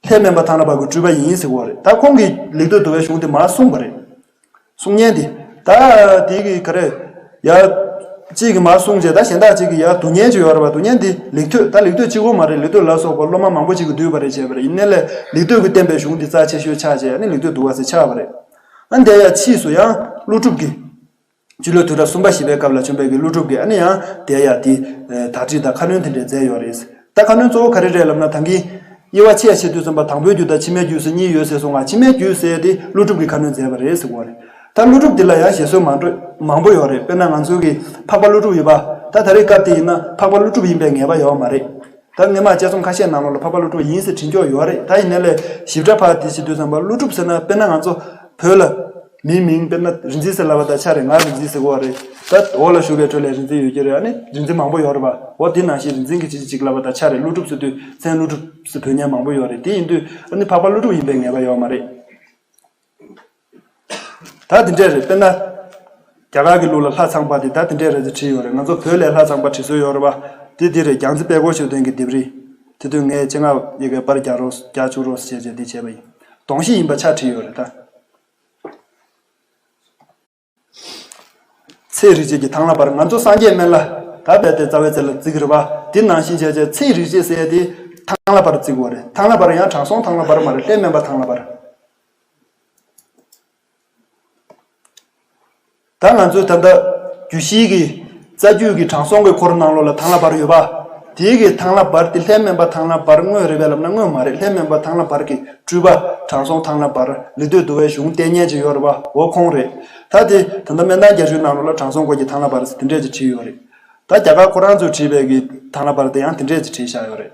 ལྷའི་སྨན་པ་ཐང་ལྷ་བར་གྱི་སྤྲུལ་པ་ཡིན་ཟེར་གྱི་ཡོད་རེད། ད་ཁོང་གིས་ལེགས་བསྟོད་བསྡུ་བའི་གཞུང་དེ་མར་གསུངས་པ་རེད། གསུང་མཁན་དེ། ད་དེ་གི་ག་རེ། ཡ། གཅིག་གིས་མར་གསུངས་རྗེས་ད་གཞན་དག་ཅིག་གིས་ཡར་བསྡུ་མཁན་ཅིག་ཡོད་རེད་པ། བསྡུ་མཁན་དེ་ལེགས་བསྟོད། ད་ལེགས་བསྟོད་གཅིག་པོ་མ་རེད། ལེགས་བསྟོད་ལ་སོགས་པ་སློབ་མ་མང་པོ་ཅིག་གིས་བསྡུས་པ་རེད་བྱས་པ་རེད། ཡིན་ནའི་ལས་ལེགས་བསྟོད་ཀྱིས་བསྟན་པའི་གཞུང་འདི་རྩ་ཆེ་ཤོས་ཆགས་བྱས་ཨ་ནི་ལེགས་བསྟོད་བསྡུ་བ་ཟེར་ཆགས་པ་རེད། ཨ་ནི་དེ་ཡང་ཕྱིས་སུ་ཡང་ཀླུ་སྒྲུབ་ཀྱིས། སྤྱི་ལོའི་དུས་རབས་གསུམ་པ་བཞི་པའི་སྐབས་ལ་བྱོན་པའི་གི་ཀླུ་སྒྲུབ་ཀྱིས་ཨ་ནི་ཡང་དེ་ཡང་དེ་དག་ཁྲིད་དང་ཁ་སྣོན་དེ་འདྲས་མཛད་ཡོད་རེད། ད་ཁ་སྣོན་གཙོ་བོ་ག་རེ་རེད་ལབ་ན། ད་གིན་དབྱེ་བ་ཕྱེ་ཡ་ཕྱེ་དུས་ཙམ་པ་དང་པོའི་རྒྱུད་དང་ཕྱི་མའི་རྒྱུད་ཟེར་གཉིས་ཡོད་ཟེར་སོང་ང་། ཕྱི་མའི་རྒྱུད་ཟེར་དེ་ཀླུ་སྒྲུབ་ཀྱིས་ཁ་སྣོན་མཛད་པ་རེད་ཟེར་གོ་རེད། ད་ཀླུ་སྒྲུབ་འདི་ལ་ཡང་བཞེད་སྲོལ་མང་པོ་མང་པོ་ཡོད་རེད། དཔེར་ན་ང་ཚོའི་གི་འཕགས་པ་ཀླུ་སྒྲུབ་ཡིན་པ། ད་ད་རེས་སྐབས་དེ་ཡིན་ན་འཕགས་པ་ཀླུ་སྒྲུབ་ཡིན་པའི་ངེས་པ་ཡོད་མ་རེད། ད་སྔས་མ་དཔྱད་རྩོམ་ཁ་ཤས་ནང་ལོགས་ལ་འཕགས་པ་ཀླུ་སྒྲུབ་ཡིན་ཟེར་བྲིས་འཇོག་ཡོད་རེད། ད་ཡིན་ནའི་ལས་ཞིབ་ཕྲ་ཕར་དེ་བྱེད་དུས་ཙམ་པ་ཀླུ་སྒྲུབ་ཟེར་ན་དཔེར་ན་ང་ཚོ་བོད་ལ་མིའི་མིང་དཔེར་ན་རིག་འཛིན་ཟེར་ལབ་པ་དང་ཆ་རེད། ང་རིག་འཛིན་ཟེར་གོ་བ་རེད། ད་འོག་ལ་བཞུགས་པའི་ཁྲོད་ལ་རིག་འཛིན་ཡོད་ཀྱི་རེད། ཨ་ནི་རིག་འཛིན་མང་པོ་ཡོད་རེད་པ། འོ་དེ་ནང་བཞིན་རིག་འཛིན་གྱི་ཅི་ཅི་ཅིག་ལབ་པ་དང་ཆ་རེད། ཀླུ་སྒྲུབ་ཟེར་དུས་མཚན་ཀླུ་སྒྲུབ་ཟེར་འབོད་མཁན་མང་པོ་ཡོད་རེད། དེ་ཡིན་དུས་ཨ་ནི་འཕགས་པ་ཀླུ་སྒྲུབ་ཡིན་པའི་ངེས་པ་ཡོད་མ་རེད། ད་དེ་འདྲས་རེད། དཔེར་ན། རྒྱ་གར་གྱི་ལུགས་ལ་ལྷ་ཚངས་པ་དེ་ད་དེ་འདྲས་རེད་ཟེར་བྲིས་ཡོད་རེད། ང་ཚོ་བོད་ལའི་ལྷ་ཚངས་པ་བྲིས་སྲོལ་ཡོད་རེད་པ། དེ་དེ་རེད། རྒྱལ་རྩེ་དཔལ་སྒོར་ཆོས་ལྡན་གྱི་ལྡེབས་རིས། དེ་དུས་ངས་སྤྱན་སྔ་ཡི་གེ་པར་རྒྱག་རོགས་རྒྱག་བཅུག་རོགས་ཟེར་བྱས་འདི་བྱས་པ་ཡིན། དོང་ཤིས་ཡིན་པ་ཆ་བྲིས་ཡོད་རེད་ད། ཚེ་རིག་བྱེད་ཀྱི་ཐང་ལྷ་བར། ང་ཚོ་སངས་རྒྱས་སྨན་བླ་ད་རྦད་དེ་རྩ་བའི་རྩེ་ལ་བརྩི་གི་རེད་པ། དེ་ནང་བཞིན་བྱས་བྱས་ཚེ་རིག་བྱེད་ཟེར་ཡ་དེ་ཐང་ལྷ་བར་བརྩི་དགོས་རེད། ཐང་ལྷ་བར་ཡང་དྲང་སྲོང་ཐང་ལྷ་བར་མ་རེད། ལྷའི་སྨན་པ་ཐང་ལྷ་བར། ད་ང་ཚོས་ད་ལྟ་རྒྱུད་བཞིའི་གི་རྩ་རྒྱུད་ཀྱི་དྲང་སྲོང་གི་འཁོར་ནང་ལོགས་ལ་ཐང་ལྷ་བར་ཡོད་པ། དེའི་གི་ཐང་ལྷ་བར་དེ་ལྷའི་སྨན་པ་ཐང་ལྷ་བར་དངོས་རེད་པས་ལབ་ན་དངོས་མ་རེད། ལྷའི་སྨན་པ་ཐང་ལྷ་བར་གྱི་སྤྲུལ་པ་དྲང་སྲོང་ཐང་ལྷ་བར་ལེགས་བསྟོད་བསྡུ་བའི་གཞུང་བསྟན་མཁན་ཅིག་ཡོད་རེད་པ། འོ་ཁོང་རེད། ད་དེ་ད་ལྟ་སྨན་ཐང་རྒྱ་ཆོས་ནང་ལོགས་ལ་དྲང་སྲོང་འཁོར་གྱི་ཐང་ལྷ་བར་ཟེར་དེ་འདྲས་ཅིག་བྲིས་ཡོད་རེད། ད་རྒྱ་གར་ཁོ་རང་ཚོས་བྲིས་པའི་གི་ཐང་ལྷ་བར་དེ་ཡང་དེ་འདྲས་ཅིག་བྲིས་བཞག་ཡོད་རེད།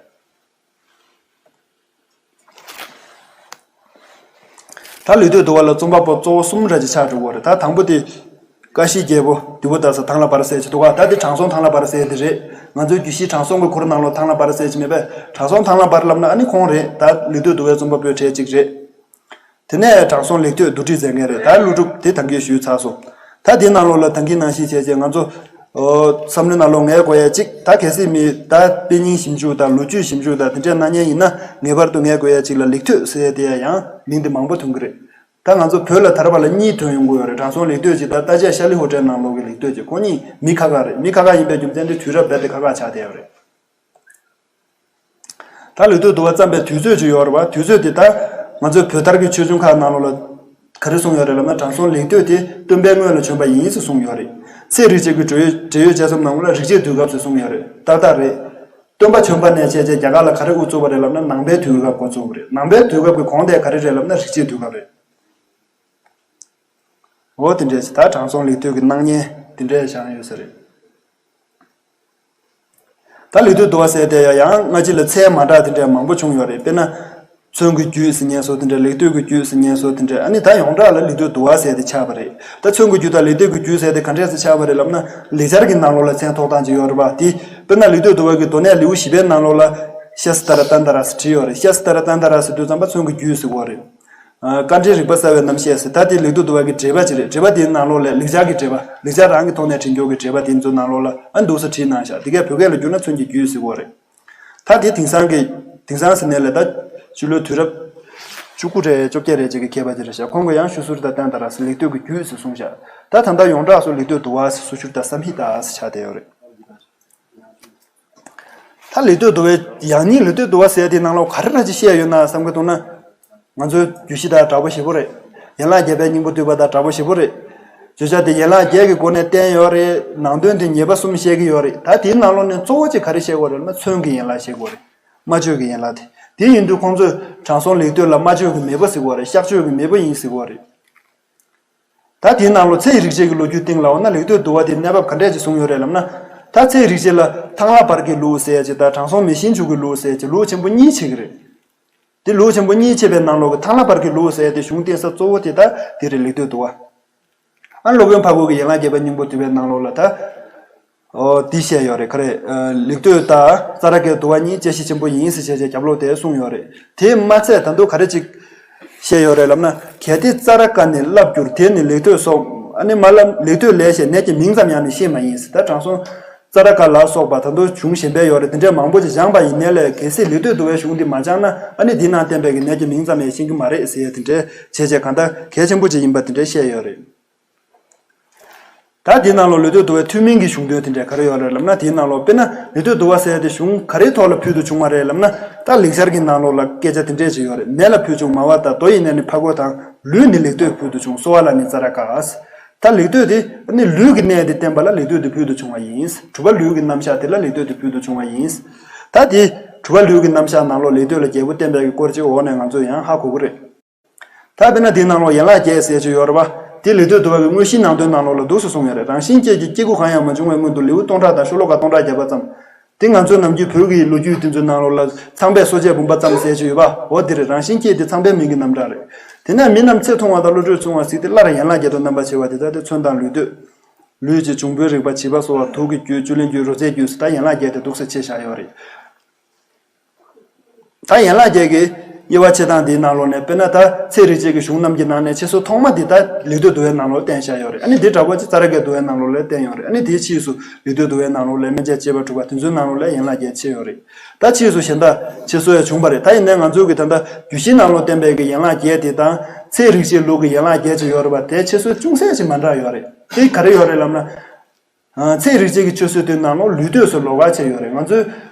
ད་ལེགས་བསྟོད་བསྡུ་བ་ལ་རྩོམ་པ་པོ་གཙོ་བོ་གསུམ་འདྲ་ཅིག་ཆགས་འགྲོ་གི་རེད། ད་དང་པོ་དེ། ཀ་ཤིའི་རྒྱལ་པོ་དུས་པོ་ཏ་ས་ཐང་ལྷ་བར་ཟེར་གྱི་འདུག་ག་ད་དེ་དྲང་སྲོང་ཐང་ལྷ་བར་ཟེར་དེ་རེད། ང་ཚོའི་རྒྱུད་བཞིའི་དྲང་སྲོང་གི་འཁོར་ནང་ལོགས་ཐང་ལྷ་བར་ཟེར་གྱི་མེད་པས། དྲང་སྲོང་ཐང་ལྷ་བར་ལབ་ན་ཨ་ནི་ཁོང་རེད། ད་ལེགས་བསྟོད་བསྡུ་བའི་རྩོམ་པ་པོའི་གྲས་གཅིག་རེད། དེ་ནས་དྲང་སྲོང་ལེགས་བསྟོད་བསྡུ་སྒྲིག་མཛད་མཁན་རེད། ད་ཀླུ་སྒྲུབ་དེ་ད་གིན་ཞུས་ཚར་སོང་། ད་དེ་ནང་ལོགས་ལ་ད་གིན་ནང་བཞིན་བྱས་རྗེས་ང་ཚོ། ཨོ། བསམ་བློའི་ནང་ལོགས་ངས་གོ་ཡ་གཅིག་ད་གལ་སྲིད་མི་ད་དཔེ་རྙིང་ཞིབ་འཇུག་དང་ལོ་རྒྱུས་ཞིབ་འཇུག་དང་དེ་འདྲས་གནང་མཁན་ཡིན་ན་ངེས་པར་དུ་ངས་གོ་ཡ་གཅིག་ལ་ལེགས་བསྟོད་ཟེར་ཡ་དེ་ཡ་ཡང་མིང་དེ་མང་པོ་ཐོན་གི་རེད། ད་ང་ཚོ་བོད་ལ་ད་རེས་བར་ལ་གཉིས་ཐོན་ཡོང་གི་ཡོད་རེད། དྲང་སྲོང་ལེགས་བསྟོད་ཅིག་དང་ལྟ་དཔྱད་ཤཱ་ལི་ཧོ་ཊལ་ནང་ལོགས་ཀྱི་ལེགས་བསྟོད་ཅིག་ཁོ་གཉིས་མི་ཁ་ཁ་རེད། མི་ཁ་ཁ་ཡིན་པའི་རྒྱུ་མཚན་དེ་དུས་རབས་རྦད་དེ་ཁ་ཁ་ཆགས་བསྡད་ཡོད་རེད། ད་ལེགས་བསྟོད་བསྡུ་བ་བརྩམས་པའི་དུས་ཚོད་ཅིག་ཡོད་རེད་བ། དུས་ཚོད་དེ་ད་ང་ཚོའི་བོད་ཐར་གྱི་ཆོས་འབྱུང་ཁག་ནང་ལོགས་ལ་ག་རེ་གསུངས་ཡོད་རེད་ལབ་ན། དྲང་སྲོང་ལེགས་བསྟོད་དེ་སྟོན་པའི་སྔོན་ལ་བྱོན་པ་ཡིན་ཟེར་གསུངས་ཡོད་རེད། ཚེ་རིག་བྱེད་ཀྱི་འབྲེལ་ཡོད་འབྲེལ་ཡོད་དཔྱད་རྩོམ་ནང་ལ་རིག་བྱེད་དུས་སྐབས་ཟེར་གསུངས་ཡོད་རེད། ཏག་ཏག་རེད། སྟོན་པ་བྱོན་པ་ནས་བྱས་བྱས་རྒྱ་གར་ལ་ག་རེ་དབུ་བཙུགས་པ་རེད་ལབ་ན། ནང་པའི་དུས་སྐབས་འགོ་བཙུགས་པ་རེད། ནང་པའི་དུས་སྐབས་ཀྱི་གོང་དེ་ག་རེ་རེད་ལབ་ན། རིག་བྱེད་དུས་སྐབས་རེད། འོ་དེ་འདྲས་ད་དྲང་སྲོང་ལེགས་བཏུས་ཀྱི་སྣང་བརྙན་དེ་འདྲས་བཞག་ཡོད་ས་རེད། ད་ལེགས་བཏུས་འདུལ་བ་ཟེར་དེ་ཡང་ཡང་སྔ་ཕྱི་ལ་མཚན་མ་འདྲ་དེ་འདྲས་མང་པོ་བྱུང་ཡོད་རེད། དཔེར་ན། མཚོན་གྱི་རྒྱུད་ཟེར་མཁན་སོགས་དེ་འདྲས། ལེགས་བཏུས་ཀྱི་རྒྱུད་ཟེར་མཁན་སོགས་དེ་འདྲས། ཨ་ནི་ད་ཡོངས་གྲགས་ལ་ལེགས་བཏུས་འདུལ་བ་ཟེར་དེ་ཆགས་པ་རེད། ད་མཚོན་གྱི་རྒྱུད་དང་ལེགས་བཏུས་ཀྱི་རྒྱུད་ཟེར་དེ་ག་འདྲས་སེ་ཆགས་པ་རེད་ལབ་ན། ལེགས་སྦྱར་གྱི་ནང་ལོགས་ལ་མཚན་ཐོགས་སྟངས་ཅིག་ཡོད་རེད་པ། དེ་དཔེར་ན་ལེགས་བཏུས་འདུལ་བ་གི་མདོ་སྣེ་ལེའུ་བཞི་པའི་ནང་ལོགས་ལ་ཤ་སྟ་ར་ཏན་ཏ་ར་ཟེར་བྲིས་ཡོད་རེད། ཤ་སྟ་ར་ཏན་ཏ་ར་ཟེར་དུས་ཙམ་པ་མཚོན་གྱི་རྒྱུད་ཟེར་གོ་རེད། ཨ། དཀའ་འགྲེལ་རིག་པ་གསལ་བའི་རྣམ་བཤད་ཟེར། ད་དེ་ལེགས་བཏུས་འདུལ་བ་གི་འགྲེལ་པ་ཅིག་རེད། འགྲེལ་པ་དེའི་ནང་ལོགས་ལ། ལེགས་སྦྱར་གྱི་འགྲེལ་པ། ལེགས་སྦྱར་རང་གི་ཐོག་ནས་བྲིས་འགྱུར་གྱི་འགྲེལ་པ་དེ་ཚོའི་ནང་ལོགས་ལ་ཨ་འདུག་སེ་བྲིས་གནང་ཤག་དེ་གས་བོད་སྐད་ལ་བསྒྱུར་ན་མཚོན་གྱི་རྒྱུད་ཟེར་གོ་རེད། ད་དེ་དེང་སང་གི། དེང་སང་ཟེར་ནས་ལས་ད་ཕྱི་ལོའི་དུས་རབས་བཅུ་དགུ་རེད། བཅོ་བརྒྱད་རེད་ཅིག་གི་མཁས་པ་ཅིག་རེད་ཤག་ཁོང་གིས་ཡང་ཤ་སྟ་ར་ཏན་ཏ་ར་ཟེར། ལེགས་བཏུས་ཀྱི་རྒྱུད་ཟེར་གསུངས་ཤག་ད་ད་ལྟ་ཡོངས་གྲགས་སུ་ལེགས་བཏུས་འདུལ་བ་ཟེར། སུ་ཤུར་ད་སམ་ཧི་ཏ་ཟེར་ཆགས་བསྡད་ཡོད་རེད། ད་ལེགས་བཏུས་འདུལ་བའི་ཡང་སྙིང་ལེགས་བཏུས་འདུལ་བ་ཟེར་དེའི་ནང་ལོགས་ག་རེ་ར་ཅིག་བཤད་ཡོད་ན་བསམ་གྱི་འདུག་ན། ང་ཚོའི་རྒྱུད་བཞི་དང་འདྲ་པོ་ཞེ་པོ་རེད། ཡན་ལག་བརྒྱད་པའི་སྙིང་པོ་བསྡུས་པ་དང་འདྲ་པོ་ཞེ་པོ་རེད། བརྗོད་བྱ་དེ་ཡན་ལག་བརྒྱད་ཀྱི་སྒོ་ནས་བསྟན་ཡོད་རེད། ནང་དོན་དེ་ཉེས་པ་གསུམ་བཤད་ཀྱི་ཡོད་རེད། ད་དེའི་ནང་ལོགས་ནས་གཙོ་བོ་གཅིག་ག་རེ་བཤད་དགོས་རེད་ལབ་ན། མཚོན་གྱི་ཡན་ལག་བཤད་དགོས་རེད། སྨྲ་བརྗོད་ཀྱི་ཡན་ལག་དེ། དེ་ཡིན་དུས་ཁོང་ཚོས་དྲང་སྲོང་ལེགས་བཏུས་ལ་སྨྲ་བརྗོད་ཀྱི་མེས་པོ་ཟེར་གྱི་ཡོད་རེད། གཤག་བཅོས་ཀྱི་མེས་པོ་ཡིན་ཟེར་གྱི་ཡོད་རེད། ད་དེའི་ནང་ལོགས་ཚེ་ཡི་རིག་བྱེད་ཀྱི་ལོ་རྒྱུས་སྟེང་ལ་འོ་ན་ལེགས་བཏུས་འདུལ་བ་དེ་གནས་བབ་ག་འདྲས་ཅིག་བཟུང་ཡོད་རེད་ལབ་ན། ད་ཚེ་ཡི་རིག་བྱེད་ལ་ཐང་ལྷ་བར་གྱི་ལུགས་ཟེར་ཡ་ཅིག་དང་། དྲང་སྲོང་མེ་བཞིན་འཇུག་གི་ལུགས་ཟེར་ཡ་ཅིག་ལུགས་ཆེན་པོ་གཉིས་ཕྱེ་གི་རེད། དེ་ལུགས་ཆེན་པོ་གཉིས་ཕྱེ་བའི་ནང་ལོགས་ཀྱི་ཐང་ལྷ་བར་གྱི་ལུགས་ཟེར་ཡ་དེ་གཞུང་བསྟན་ས་གཙོ་བོ་དེ་ད་དེ་རེད། ལེགས་བཏུས་འདུལ་བ། ཨ། སློབ་དཔོན་འཕགས་བོད་ཀྱི་ཡན་ལག་བརྒྱད་པའི་སྙིང་པོ་བསྡུས་པའི་ནང་ལོགས་ལ་ད། ཨོ། འདི་བཤད་ཡོད་རེད། ག་རེ། ཨ། ལེགས་བཏུས་དང་ཙཱ་ར་གའི་འདུལ་བ་གཉིས་དཔྱད་གཞི་ཆེན་པོ་ཡིན་ཟེར་བྱས་བྱས་རྒྱབ་ལོགས་དེ་གསུངས་ཡོད་རེད། དེ་མ་ཚད་ད་དུང་ག་རེ་ཅིག་བཤད་ཡོད་རེད་ལབ་ན། གལ་ཏེ་ཙཱ་ར་ག་ནི་བསླབ་གྱུར་དེ་ནི་ལེགས་བཏུས་སོགས། ཨ་ནི་མ་བསླབ། ལེགས་བཏུས་ལས་ཞེས་ནད་ཀྱི་མིང་ཙམ་ཡང་ནི་ཤེས་མ་ཡིན་ཟེར། ད་དྲང་སྲོང་ཙཱ་ར་ག་ལ་སོགས་པ་ད་དུང་གཞུང་གཞན་པའི་ཡོད་རེད། དེ་འདྲས་མང་པོ་ཅིག་སྦྱངས་པ་ཡིན་ནའི་ལས། གལ་སྲིད་ལེགས་བཏུས་འདུལ་བའི་གཞུང་འདི་མ་སྦྱངས་ན། ཨ་ནི་འདི་ནང་བསྟན་པའི་གི་ནད་ཀྱི་མིང་ཙམ་ཡང་ཤེས་ཀྱི་མ་རེད་ཟེར་ཡ་དེ་འདྲས་བྱས་བྱས་གང་ལྟར་གལ་ཆེན་པོ་ཅིག་ཡིན་པ་དེ་འདྲས་བཤད་ཡོད་རེད། ད་དེའི་ནང་ལོགས་ལེགས་བཏུས་འདུལ་བའི་ཐུན་མིན་གྱི་གཞུང་དོན་དེ་འདྲ་ག་རེ་ཡོད་རེད་ལབ་ན། དེའི་ནང་ལོགས་དཔེར་ན་ལེགས་བཏུས་འདུལ་བ་ཟེར་ཡ་དེ་གཞུང་ག་རེའི་ཐོག་ལ་ཕུལ་དུ་བྱུང་བ་རེད་ལབ་ན། ད་ལེགས་སྦྱར་གྱི་ནང་ལོགས་ལ་སྐད་ཆ་དེ་འདྲས་ཅིག་ཡོད་རེད། མེ་ལ་ཕུལ་བྱུང་མ་བ་ལྟར། མདོ་ཡི་གནས་ནི་འཕགས་བོད་དང་། ལུས་ནི་ལེགས་བཏུས་ཕུལ་དུ་བྱུང་། གསོ་བ་ལ་ནི་ཙཱ་ར་ག། ད་ལེགས་བཏུས་དེ་ནི་ལུས་ཀྱི་གནས་དེ་བསྟན་པ་ལ་ལེགས་བཏུས་དེ་ཕུལ་དུ་བྱུང་བ་ཡིན། གྲུབ་པ་ལུས་ཀྱི་རྣམ་གཞག་དེ་ལ་ལེགས་བཏུས་དེ་ཕུལ་དུ་བྱུང་བ་ཡིན། ད་དེ་གྲུབ་པ་ལུས་ཀྱི་རྣམ་གཞག་ནང་ལོགས་ལེགས་བཏུས་ལ་རྒྱལ་པོ་བསྟན་པའི་གི་སྐོར་ཅིག་འོག་ནས་ང་ཚོས་ཡང་ཧ་གོ་གི་རེད། ད་དཔེར་ན་འདིའི་ནང་ལོགས་ཡན་ལག་བརྒྱད་ཟེར་ཅིག་ཡོད་རེད་པ། དེ་ལེགས་བཏུས་འདུལ་བ་གི་དངོས་གཞིའི་ནང་དོན་ནང་ལོགས་ལ་འདུག་སེ་གསུངས་ཡོད་རེད། རང་བཞིན་སྐྱེས་ཀྱི་སྐྱེ་དགུ་གང་ཡང་མ་བྱུང་བའི་སྔོན་དུ་ལེའུ་སྟོང་ཕྲག་དང་ཤོ་ལོ་ཀ་སྟོང་ཕྲག་བརྒྱབ་པ་ཙམ། དེ་ང་ཚོའི་ནམ་རྒྱུན་བོད་ཀྱི་ལོ་རྒྱུས་དེ་ཚོའི་ནང་ལོགས་ལ་ཚངས་པས་གསོ་དཔྱད་བུམ་པ་བརྩམས་ཟེར་ཅིག་ཡོད་པ། འོ་དེ་རེད། རང་བཞིན་སྐྱེས་དེ་ཚངས་པའི་མིང་གི་རྣམ་གྲངས་རེད། དེ་ནས་མི་རྣམས་ཚེ་ཐུང་བ་དང་བློ་གྲོས་ཆུང་བ་གཟིགས་ཏེ། སླར་ཡན་ལག་བརྒྱད་དུ་རྣམ་པར་ཕྱེ་བ་དེ་ལྟ་སྟེ། མཚོན་དང་ལུས་བཏུས། ལུས་ཀྱི་འབྱུང་པོའི་རིགས་པ། བྱིས་པ་གསོ་བ། དུག་གི་རྒྱུད། བཅུད་ལེན་རྒྱུད། རོ་བརྩེགས་རྒྱུད་ཟེར། ད་ཡན་ལག་བརྒྱད་དེ་འདུག་སེ་ཕྱེ་བཞག་ཡོད་རེད། ད་ཡན་ལག་བརྒྱད་ཀྱི་དབྱེ་བ་ཕྱེ་སྟངས་འདིའི་ནང་ལོགས་ནས། དཔེར་ན་ད་ཚེ་རིག་བྱེད་ཀྱི་གཞུང་རྣམས་ཀྱི་ནང་ནས་ཕྱེ་སོ་ཐོག་མ་འདི་ད་ལེགས་བཏུས་འདུལ་བའི་ནང་ལོགས་བསྟན་བཞག་ཡོད་རེད། ཨ་ནི་འདི་འདྲ་པོ་ཅིག་ཙཱ་ར་གའི་འདུལ་བའི་ནང་ལོགས་ལ་བསྟན་ཡོད་རེད། ཨ་ནི་དེའི་ཕྱིས་སུ་ལེགས་བཏུས་འདུལ་བའི་ནང་ལོགས་ལ་སྨན་དཔྱད་བྱེད་པ་དྲུག་པ་དེ་ཚོའི་ནང་ལོགས་ལ་ཡན་ལག་བརྒྱད་ཕྱེ་ཡོད་རེད། ད་ཕྱིས་སུ་གཞན་དག་ཕྱེ་སོ་ཡང་བྱུང་བ་རེད། ད་ཡིན་ནའི་ང་ཚོའི་གི་ད་ལྟ་རྒྱུད་བཞིའི་ནང་ལོགས་བསྟན་པའི་གི་ཡན་ལག་བརྒྱད་དེ་དང་། ཚེ་རིག་བྱེད་ལུགས་ཀྱི་ཡན་ལག་བརྒྱད་ཅིག་ཡོད་རེད་པ། དེ་ཕྱེ་སོ་ཅུང་ཟད་ཅིག་མ་འདྲ་ཡོད་རེད། དེ་ག་རེ་ཡོད་རེད་ལབ་ན། ཨ། ཚེ་རིག་བྱེད་ཀྱི་ཆོས་སྲོལ་དེའི་ནང་ལོགས་ལུས་བཏུས་སུ་ལོགས་ཀ་ཕྱེ་ཡོད་རེད། ང་ཚོའི་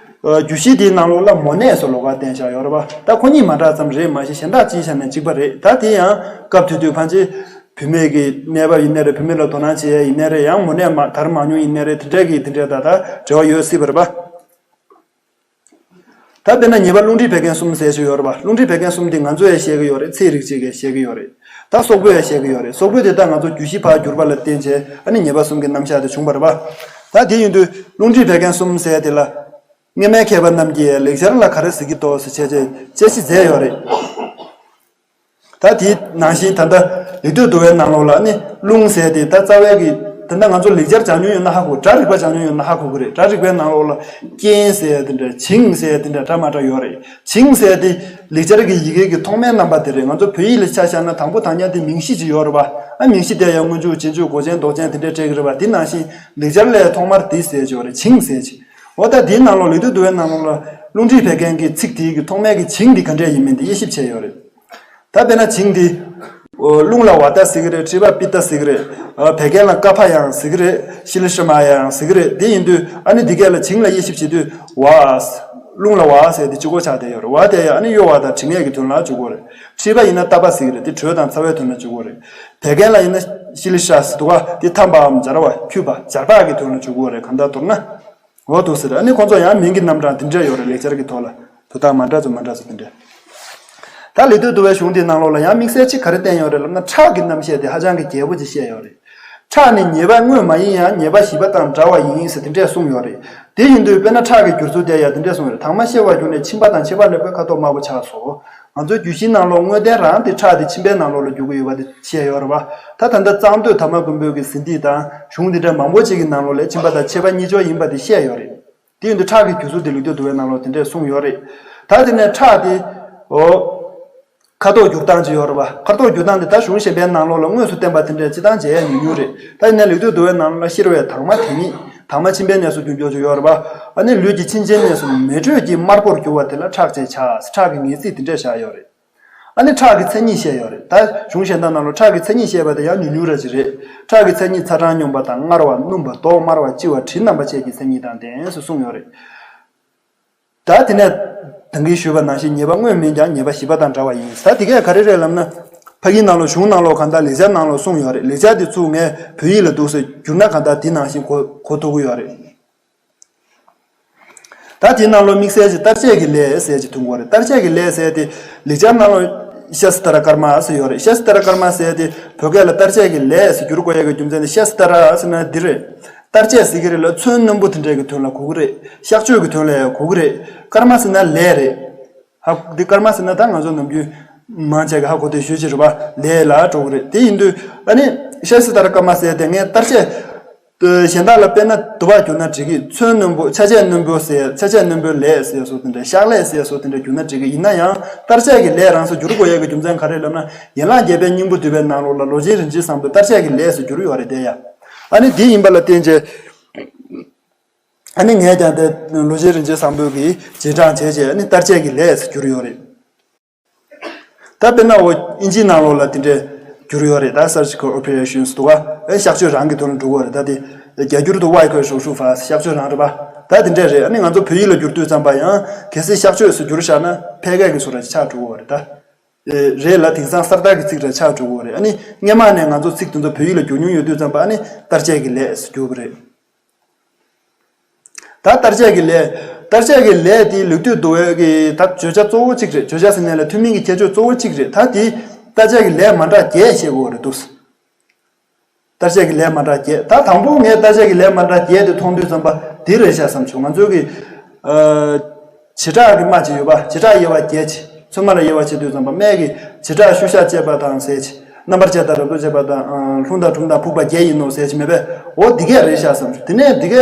ཨ་རྒྱུད་བཞི་དེའི་ནང་ལོགས་ལ་མོ་ནད་སུ་ལོགས་ཀ་བསྟན་བཞག་ཡོད་རེད་པ། ད་ཁོ་གཉིས་མ་འདྲ་ཙམ་རེད། མ་གཞི་གཞན་དག་སྤྱིའི་ཆ་ནས་གཅིག་པ་རེད། ད་དེ་ཡང་སྐབས་དེ་དུས་ཕལ་ཆེར་བུད་མེད་ཀྱི་གནས་བབ་ཡིན་ནའི་རེད། བུད་མེད་ལ་དོ་སྣང་བྱེད་ཡ་ཡིན་ནའི་རེད། ཡང་མོ་ནད་མ་དར་མང་ཉུང་ཡིན་ནའི་རེད། དེ་འདྲས་ཀྱི་དེ་འདྲས་ད་ལྟ་འབྲེལ་བ་ཡོད་སྲིད་པ་རེད་པ། ད་དཔེར་ན་ཉེས་པ་རླུང་མཁྲིས་བད་ཀན་གསུམ་ཟེར་ཞིག་ཡོད་རེད་པ། རླུང་མཁྲིས་བད་ཀན་གསུམ་དེ་ང་ཚོས་ཡང་བཤད་ཀྱི་ཡོད་རེད། ཚེ་རིག་བྱེད་ཀྱིས་བཤད་ཀྱི་ཡོད་རེད། ད་སོག་པོས་ཡང་བཤད་ཀྱི་ཡོད་རེད། སོག་པོས་དེ་ལྟར་ང་ཚོ་རྒྱུད་བཞི་ཕར་བསྒྱུར་པ་ལ་བརྟེན་བྱས། ཨ་ནི་ཉེས་པ་གསུམ་གྱི་རྣམ་གཞག་དེ་བྱུང་བ་རེད་པ། ད་དེ་ཡིན་དུས་རླུང་མཁྲིས་བད་ཀན་གསུམ་ཟེར་དེ་ལ། སྔོན་མའི་མཁས་པ་རྣམས་ཀྱིས་ལེགས་སྦྱར་ལ་ག་རེ་ཟེར་གྱི་འདུག་ཟེར་བྱས་བྱས་དཔྱད་གཞི་མཛད་ཡོད་རེད། ད་དེའི་ནང་བཞིན་ད་ལྟ་ལེགས་བཏུས་འདུལ་བའི་ནང་ལོགས་ལ་ནི་རླུང་ཟེར་དེ་ད་རྩ་བའི་གི། ད་ལྟ་ང་ཚོ་ལེགས་སྦྱར་སྦྱང་མྱོང་ཡོད་ན་ཧ་གོ། སྒྲ་རིག་པ་སྦྱང་མྱོང་ཡོད་ན་ཧ་གོ་གི་རེད། སྒྲ་རིག་པའི་ནང་ལོགས་ལ་རྐྱེན་ཟེར་དེ་འདྲ། བྱིང་ཟེར་དེ་འདྲ་འདྲ་མ་འདྲ་ཡོད་རེད། བྱིང་ཟེར་དེ་ལེགས་སྦྱར་གྱི་ཡི་གེ་གི་ཐོག་མའི་རྣམ་པ་དེ་རེད། ང་ཚོ་བོད་ཡིག་ལ་ཆ་བཞག་ན་དང་པོ་དང་ཉག་དེ་མིང་གཞི་ཅིག་ཡོད་རེད་པ། ཨ། མིང་གཞི་དེ་ཡང་སྔོན་འཇུག་རྗེས་འཇུག་མགོ་ཅན་འདོགས་ཅན་དེ་འདྲས་སྤྲད་ཀྱི་རེད་པ། དེ་ནང་བཞིན་ལེགས་སྦྱར་ལ་ཐོག་མར་དེ་ཟེར་ཅིག་ཡོད་རེད། བྱིང་ཟེར་ཅིག་འོ་ད་དེའི་ནང་ལོགས་ལེགས་བཏུས་འདུལ་བའི་ནང་ལོགས་ལ་རླུང་མཁྲིས་བད་ཀན་གྱི་ཚིག་དེའི་གི་ཐོག་མའི་གི་བྱིང་དེ་ག་འདྲས་ཡིན་མིན་དེ་དབྱེ་ཞིབ་བྱས་ཡོད་རེད། ད་དཔེར་ན་བྱིང་དེ། ཨོ། རླུང་ལ་ཝཱ་ཏ་ཟེར་གི་རེད། མཁྲིས་པ་པིཏྟ་ཟེར་གི་རེད། ཨ། བད་ཀན་ལ་ཀ་ཕ་ཡང་ཟེར་གི་རེད། ཤི་ལི་ཤ་མ་ཡང་ཟེར་གི་རེད། དེ་ཡིན་དུས་ཨ་ནི་འདི་གས་ལ་བྱིང་ལ་དབྱེ་ཞིབ་བྱེད་དུས་ཝཱ། རླུང་ལ་ཝཱ་ཟེར་དེ་གཅིག་པོ་ཆགས་བསྡད་ཡོད་རེད། ཝཱ་དེ་ཡང་ཨ་ནི་གཡོ་བ་དང་དྲི་ངད་ཀྱི་དོན་ལ་འཇུག་གི་རེད། མཁྲིས་པ་ཡིན་ན་ཏ་པ་ཟེར་གི་རེད། དེ་དྲོད་དང་ཚ་བའི་དོན་ལ་འཇུག་གི་རེད། བད་ཀན་ལ་ཡིན་ན་ཤི་ལི་ཤ་ཟེར་འདུག་ག་དེ་ཐ་པའམ་སྦྱར་བ། འཁྱུད་པ། སྦྱར་བག་གི་དོན་ལ་འཇུག་གི་རེད། གང་ལྟར་མདོར་ན། འོ་འདུག་ཟེར། ཨ་ནི་ཁོང་ཚོ་ཡང་མིང་གི་རྣམ་གྲངས་དེ་འདྲས་ཡོད་རེད། ལེགས་སྦྱར་གྱི་ཐོག་ལ་དོན་དག་མ་འདྲ་ཚོ་མ་འདྲ་ཚོ་དེ་འདྲས། ད་ལེགས་བསྡུས་འདུལ་བའི་གཞུང་དེའི་ནང་ལོགས་ལ་ཡང་དམིགས་བསལ་གཅིག་ག་རེ་བསྟན་ཡོད་རེད་ལབ་ན། ཁྲག་གི་རྣམ་བཤད་དེ་ཧ་ཅང་གི་རྒྱས་པོ་ཅིག་བཤད་ཡོད་རེད། ཁྲག་ནི་ཉེས་པ་དངོས་མ་ཡིན་ཡང་། ཉེས་པ་བཞི་པ་དང་འདྲ་བ་ཡིན་ཟེར་དེ་འདྲས་གསུངས་ཡོད་རེད། དེ་ཡིན་དུས་དཔེར་ན་ཁྲག་གི་འགྱུར་ཚུལ་དེ་ཡང་དེ་འདྲས་གསུངས་ཡོད་རེད། དྭངས་མ་ཤེས་པར་གྱུར་ནས་མཆིན་པ་དང་མཆེད་པ་སླེབས་པས་ཁ་དོག་དམར་པོ་ཆགས་སོ། ང་ཚོའི་རྒྱུད་བཞིའི་ནང་ལོགས་དངོས་བསྟན་རང་དེ་ཁྲག་དེ་མཆིན་པའི་ནང་ལོགས་ལ་འགྱུར་གྱི་ཡོད་པ་དེ་བཤད་ཡོད་རེད་པ། ད་ད་ལྟ་གཙང་སྟོད་དར་མ་དགོན་པོའི་གི་ཟིན་ཏིག་དང་གཞུང་འདི་འདྲ་མང་པོ་ཅིག་གི་ནང་ལོགས་ལ་མཆིན་པ་དང་མཆེད་པ་གཉིས་སྦྱོར་ཡིན་པ་དེ་བཤད་ཡོད་རེད། དེ་ཡིན་དུས་ཁྲག་གི་འགྱུར་ཚུལ་དེ་ལེགས་བསྡུས་འདུལ་བའི་ནང་ལོགས་དེ་འདྲས་གསུངས་ཡོད་རེད། ད་དེ་ནས་ཁྲག་དེ། འོ། ཁ་དོག་འགྱུར་སྟངས་ཅིག་ཡོད་རེད་པ། ཁ་དོག་འགྱུར་སྟངས་དེ་ད་གཞུང་གཞན་པའི་ནང་ལོགས་ལ་དངོས་སུ་བསྟན་པ་དེ་འདྲས་སྤྱིར་བཏང་མཇལ་ཡ་ཉུང་ཉུང་རེད། ད་ཡིན་ན་ལེགས་བསྡུས་འདུལ་བའི་ནང་ལ་ཤེར་བའི་དྭངས་མ་དེ་ཉིད་དྭངས་མ་མཆིན་པའི་གནས་སུ་འགྱུར་འགྱུར་ཅིག་ཡོད་རེད་པ། ཨ་ནི་ལུས་ཀྱི་མཆིན་ཆེན་གནས་སུ་མེ་དྲོད་ཀྱིས་དམར་པོར་གྱུར་པ་དེ་ལ་ཁྲག་ཅེས་བྱ། ཁྲག་གི་ངེས་ཚིག་དེ་འདྲས་བཞག་ཡོད་རེད། ཨ་ནི་ཁྲག་གི་མཚན་ཉིད་བཤད་ཡོད་རེད། ད་གཞུང་གཞན་དག་ནང་ལ་ཁྲག་གི་མཚན་ཉིད་བཤད་པ་དེ་ཡང་ཉུང་ཉུང་ར་ཅིག་རེད། ཁྲག་གི་མཚན་ཉིད་ཚ་གྲང་སྙོམས་པ་དང་། མངར་བ་སྣུམ་པ་མདོག་དམར་བ་ལྕི་བ་དྲི་མནམ་པ་བཅས་ཀྱི་མཚན་ཉིད་དང་ལྡན་ཟེར་གསུངས་ཡོད་རེད། ད་དེ་ནས་ད་གིན་ཞུས་པ་ནང་བཞིན་ཉེས་པ་དངོས་མིན་ཀྱང་། ཉེས་པ་བཞི་པ་དང་འདྲ་བ་ཡིན། ད་དེ་གས་ག་རེ་རེད་ལབ་ན། ཕ་གིའི་ནང་ལོགས་གཞུང་ནང་ལོགས་གང་ལྟར་ལེགས་སྦྱར་ནང་ལོགས་གསུངས་ཡོད་རེད། ལེགས་སྦྱར་དེ་ཚུར་ངས་བོད་ཡིག་ལ་འདུག་སེ་བསྒྱུར་ན་གང་ལྟར་དེ་ནང་བཞིན་གོ་གོ་ཐུབ་ཀྱི་ཡོད་རེད། ད་དེའི་ནང་ལོགས་དམིགས་བསལ་གྱི་གཏར་བྱེད་ཀྱི་ལས་ཟེར་གྱི་ཐོན་གྱི་ཡོད་རེད། གཏར་བྱེད་ཀྱི་ལས་ཟེར་དེ་ལེགས་སྦྱར་ནང་ལོགས་ཤ་སི་ཏ་ར་ཀརྨ་ཟེར་ཡོད་རེད། ཤ་སི་ཏ་ར་ཀརྨ་ཟེར་དེ་བོད་སྐད་ལ་གཏར་བྱེད་ཀྱི་ལས་ཟེར་བསྒྱུར་དགོས་ཡ་གི་རྒྱུ་མཚན་དེ་ཤ་སི་ཏ་ར་ཟེར་ན་འདི་རེད། གཏར་བྱེད་ཟེར་གྱི་རེད་ལ་ཚོན་རྣོན་པོ་དེ་འདྲས་ཀྱི་དོན་ལ་གོ་གི་རེད། གཤག་བཅོས་ཀྱི་དོན་ལ་ཡང་གོ་གི་རེད། ཀརྨ་ཟེར་ན་ལས་རེད། ཧ་འདི་ཀརྨ་ཟེར་ན་ད་ང་ཚོ་ནམ་རྒྱུན་མང་ཆེ་གི་ཧ་གོ་དེ་ཞུ་ཅི་རེད་པ། ལས་ལ་འགྲོ་གི་རེད། དེ་ཡིན་དུས་ཨ་ནི་ཤ་སི་ཏ་ར་ཀརྨ་ཟེར་དེ་ངས་གཏར་བྱེད། གཞན་དག་ལ་དཔེར་ན་དུ་བ་བསྒྱུར་ན་འགྲིག་གི། ཚོན་རྣོན་པོ་ཆ་བྱད་རྣོན་པོ་ཟེར་ཆ་བྱད་རྣོན་པོའི་ལས་ཟེར་སོགས་དེ་འདྲ་གཤག་ལས་ཟེར་སོགས་དེ་འདྲ་བསྒྱུར་ན་འགྲིག་གི། ཡིན་ན་ཡང་གཏར་བྱེད་ཀྱི་ལས་རང་སོ་བསྒྱུར་དགོས་ཡ་གི་རྒྱུ་མཚན་ག་རེ་ལབ་ན། ཡན་ལག་བརྒྱད་པའི་སྙིང་པོ་བསྡུས་པའི་ནང་ལོགས་ལ་ལོ་ཆེན་རིན་ཆེན་བཟང་པོས་གཏར་བྱེད་ཀྱི་ལས་སུ་བསྒྱུར་ཡོད་རེད་དེ་ཡ། ཨ་ནི་དེ་ཡིན་པ་ལ་བརྟེན་བྱས། ཨ་ནི་ངས་ཀྱང་དེ་ལོ་ཆེན་རིན་ཆེན་བཟང་པོའི་གི་རྗེས་འབྲང་བྱས་བྱས་ཨ་ནི་གཏར་བྱེད་ཀྱི་ལས་སུ་བསྒྱུར་ཡོད་རེད། ད་དཔེར་ན་འོ་ཨིན་ཇིའི་ནང་ལོགས་ལ་དེ་འདྲས་བསྒྱུར་ཡོད་རེད། ད་surgical operations འདུག་ག་ཨེ་གཤག་བཅོས་རང་གི་དོན་ལ་འགྲོ་གི་རེད། ད་དེ་རྒྱ་སྒྱུར་དུ་外科手术法གཤག་བཅོས་རང་རེད་པ། ད་དེ་འདྲས་རེད། ཨ་ནི་ང་ཚོ་བོད་ཡིག་ལ་བསྒྱུར་དུས་ཙམ་པ་ཡང་གལ་སྲིད་གཤག་བཅོས་སུ་བསྒྱུར་བཞག་ན་ཕལ་སྐད་ཀྱི་བཟོ་འདྲ་ཅིག་ཆགས་འགྲོ་གི་རེད། ད་རེད་ལ་དེང་སང་གསར་དར་གྱི་ཚིག་འདྲ་ཆགས་འགྲོ་གི་རེད། ཨ་ནི་སྔོན་མ་ནས་ང་ཚོ་ཚིག་དེ་ཚོ་བོད་ཡིག་ལ་བསྒྱུར་མྱོང་ཡོད་དུས་ཙམ་པ་ཨ་ནི་གཏར་བྱེད་ཀྱི་ལས་སུ་བསྒྱུར་གི་རེད། ད་གཏར་བྱེད་ཀྱི་ལས། གཏར་བྱེད་ཀྱི་ལས་དེ་ལེགས་བསྡུས་འདུལ་བའི་གི་ད་བརྗོད་བྱ་གཙོ་བོ་གཅིག་རེད། བརྗོད་བྱ་ཟེར་ནས་ལ་ཐུན་མིན་གྱི་ཁྱད་ཆོས་གཙོ་བོ་གཅིག་རེད། ད་དེ་གཏར་བྱེད་ཀྱི་ལས་མ་འདྲ་བརྒྱད་བཤད་དགོས་རེད་འདུག་གཏར་བྱེད་ཀྱི་ལས་མ་འདྲ་བརྒྱད། ད་དང་པོ་ངས་གཏར་བྱེད་ཀྱི་ལས་མ་འདྲ་བརྒྱད་དེ་མཐོང་དུས་ཙམ་པ་དེ་རེད་ཤག་བསམ་བྱུང་། ང་ཚོའི་གི་ཨ། བྱེ་བྲག་གི་སྨྲ་ཅིག་ཡོད་པ། བྱེ་བྲག་དབྱེ་བ་བརྒྱད་ཅིག་ཚོད་མ་ལ་དབྱེ་བ་ཕྱེ་དུས་ཙམ་པ་སྨད་ཀྱི་བྱེ་བྲག་ཤུལ་བཞག་ཅེས་པ་དང་ཟེར་ཅིག་རྣམ་པར་བཅད་དང་རབ་ཏུ་བྱེད་པ་དང་། ལྷུང་དང་གྲུམ་དང་ཕུག་པ་བརྒྱད་ཡིན་ནོ་ཟེར་ཅིག་མེད་པས། འོ་འདི་གས་རེད་ཤག་བསམ་བྱུང་། དེ་ནས་འདི་གས་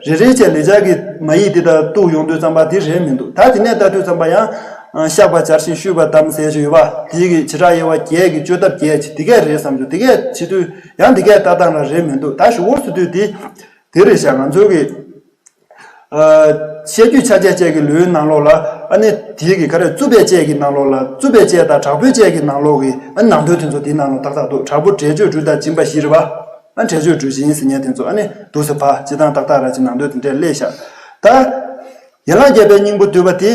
རེ་རེ་བྱས་ལེགས་སྦྱར་གྱི་མ་ཡིག་འདི་དང་གཏུག་ཡོང་དུས་ཙམ་པ་འདི་རེད་མི་འདུག་ད་དེ་ནས་ལྟ་དུས་ཙམ་པ་ཡང་། བཤགས་པ་སྦྱར་ཞིང་བཤུས་པ་དམ་ཟེར་ཅིག་ཡོད་པ། དེའི་གི་བྱེ་བྲག་དབྱེ་བ་བརྒྱད་ཀྱི་བཅོས་ཐབས་བརྒྱད་ཅིག་འདི་གས་རེད་བསམ་བྱུང་། འདི་གས་བྱེད་དུས་ཡང་འདི་གས་ལྟ་སྟངས་ལ་རེད་མི་འདུག་ད་ཞུ་བོར་ཟེར་དུས་འདི། དེ་རེད་ཤག་ང་ཚོའི་གི་ཨ། བཤད་རྒྱུད་ཕྱག་རྒྱ་བཅས་ཀྱི་ལེའུའི་ནང་ལོགས་ལ་ཨ་ནི་དེའི་གི་ག་རེ་རྩུབ་པའི་བཅས་ཀྱི་ནང་ལོགས་ལ། རྩུབ་པའི་བཅས་དང་དྲག་པོའི་བཅས་ཀྱི་ནང་ལོགས་ཀྱི་ཨ་ནི་ནང་དོན་དེ་ཚོ་དེའི་ནང་ལོགས་ཏག་ཏག་འདུག་དྲག་པོ་འདྲེས་གཅོད་སྦྲུལ་དང་སྦྱིན་པ་བཞི་རེད་པ། ཨ་འདྲེས་གཅོད་སྦྲུལ་སྦྱིན་ཟེར་མཁན་དེ་ཚོ་ཨ་ནི་འདུག་སེ་ཕ་སྤྱི་དང་ཏག་ཏག་ར་ཅིག་ནང་དོན་དེ་འདྲས་སླེབས་ཤག་ད་ཡན་ལག་བརྒྱད་པའི་སྙིང་པོ་བསྡུས་པ་དེ།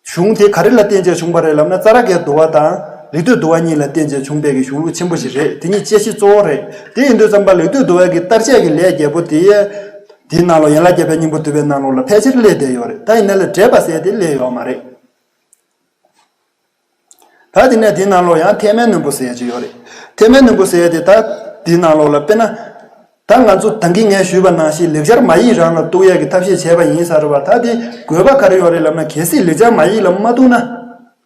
གཞུང་དེ་ག་རེ་ལ་བརྟེན་བྱས་བྱུང་བ་རེད་ལབ་ན། རྩ་ར་གའི་འདུལ་བ་དང་ལེགས་བསྡུས་འདུལ་བ་གཉིས་ལ་བརྟེན་བྱས་བྱུང་བའི་གི་གཞུང་ལུགས་ཆེན་པོ་ཞིག་རེད། དེ་གཉིས་དཔྱད་གཞི་གཙོ་བོ་རེད། དེ་ཡིན་དུས་ཙམ་པ་ལེགས་བསྡུས་འདུལ་བའི་གི་གཏར་བྱེད་ཀྱི་ལས་བརྒྱད་པོ་དེ། དེའི་ནང་ལོགས་ཡན་ལག་བརྒྱད་པའི་སྙིང་པོ་བསྡུས་པའི་ནང་ལོགས་ལ་ཕལ་ཆེར་སླེབས་བསྡད་ཡོད་རེད། ད་ཡིན་ན་ལས་འདྲེས་པ་ཟེར་དེ་སླེབས་ཡོད་མ་རེད། ད་དེ་ནས་དེའི་ནང་ལོགས་ཡང་ཐེག་དམན་རྣོན་པོ་ཟེར་ཡ་ཅིག་ཡོད་རེད། ཐེག་དམན་རྣོན་པོ་ཟེར་ཡ་དེ་ད་དེའི་ནང་ལོགས་ལ་དཔེར་ན། ད་ང་ཚོ་ད་གིན་ངས་ཞུས་པ་ནང་བཞིན་ལེགས་སྦྱར་མ་ཡིག་རང་ལ་གཏུག་ཡས་ཀྱི་ཐབས་ཤེས་བྱས་པ་ཡིན་ས་རེད་པ། ད་དེ་དགོས་པ་ག་རེ་ཡོད་རེད་ལབ་ན། གལ་སྲིད་ལེགས་སྦྱར་མ་ཡིག་ལ་མ་གཏུག་ན།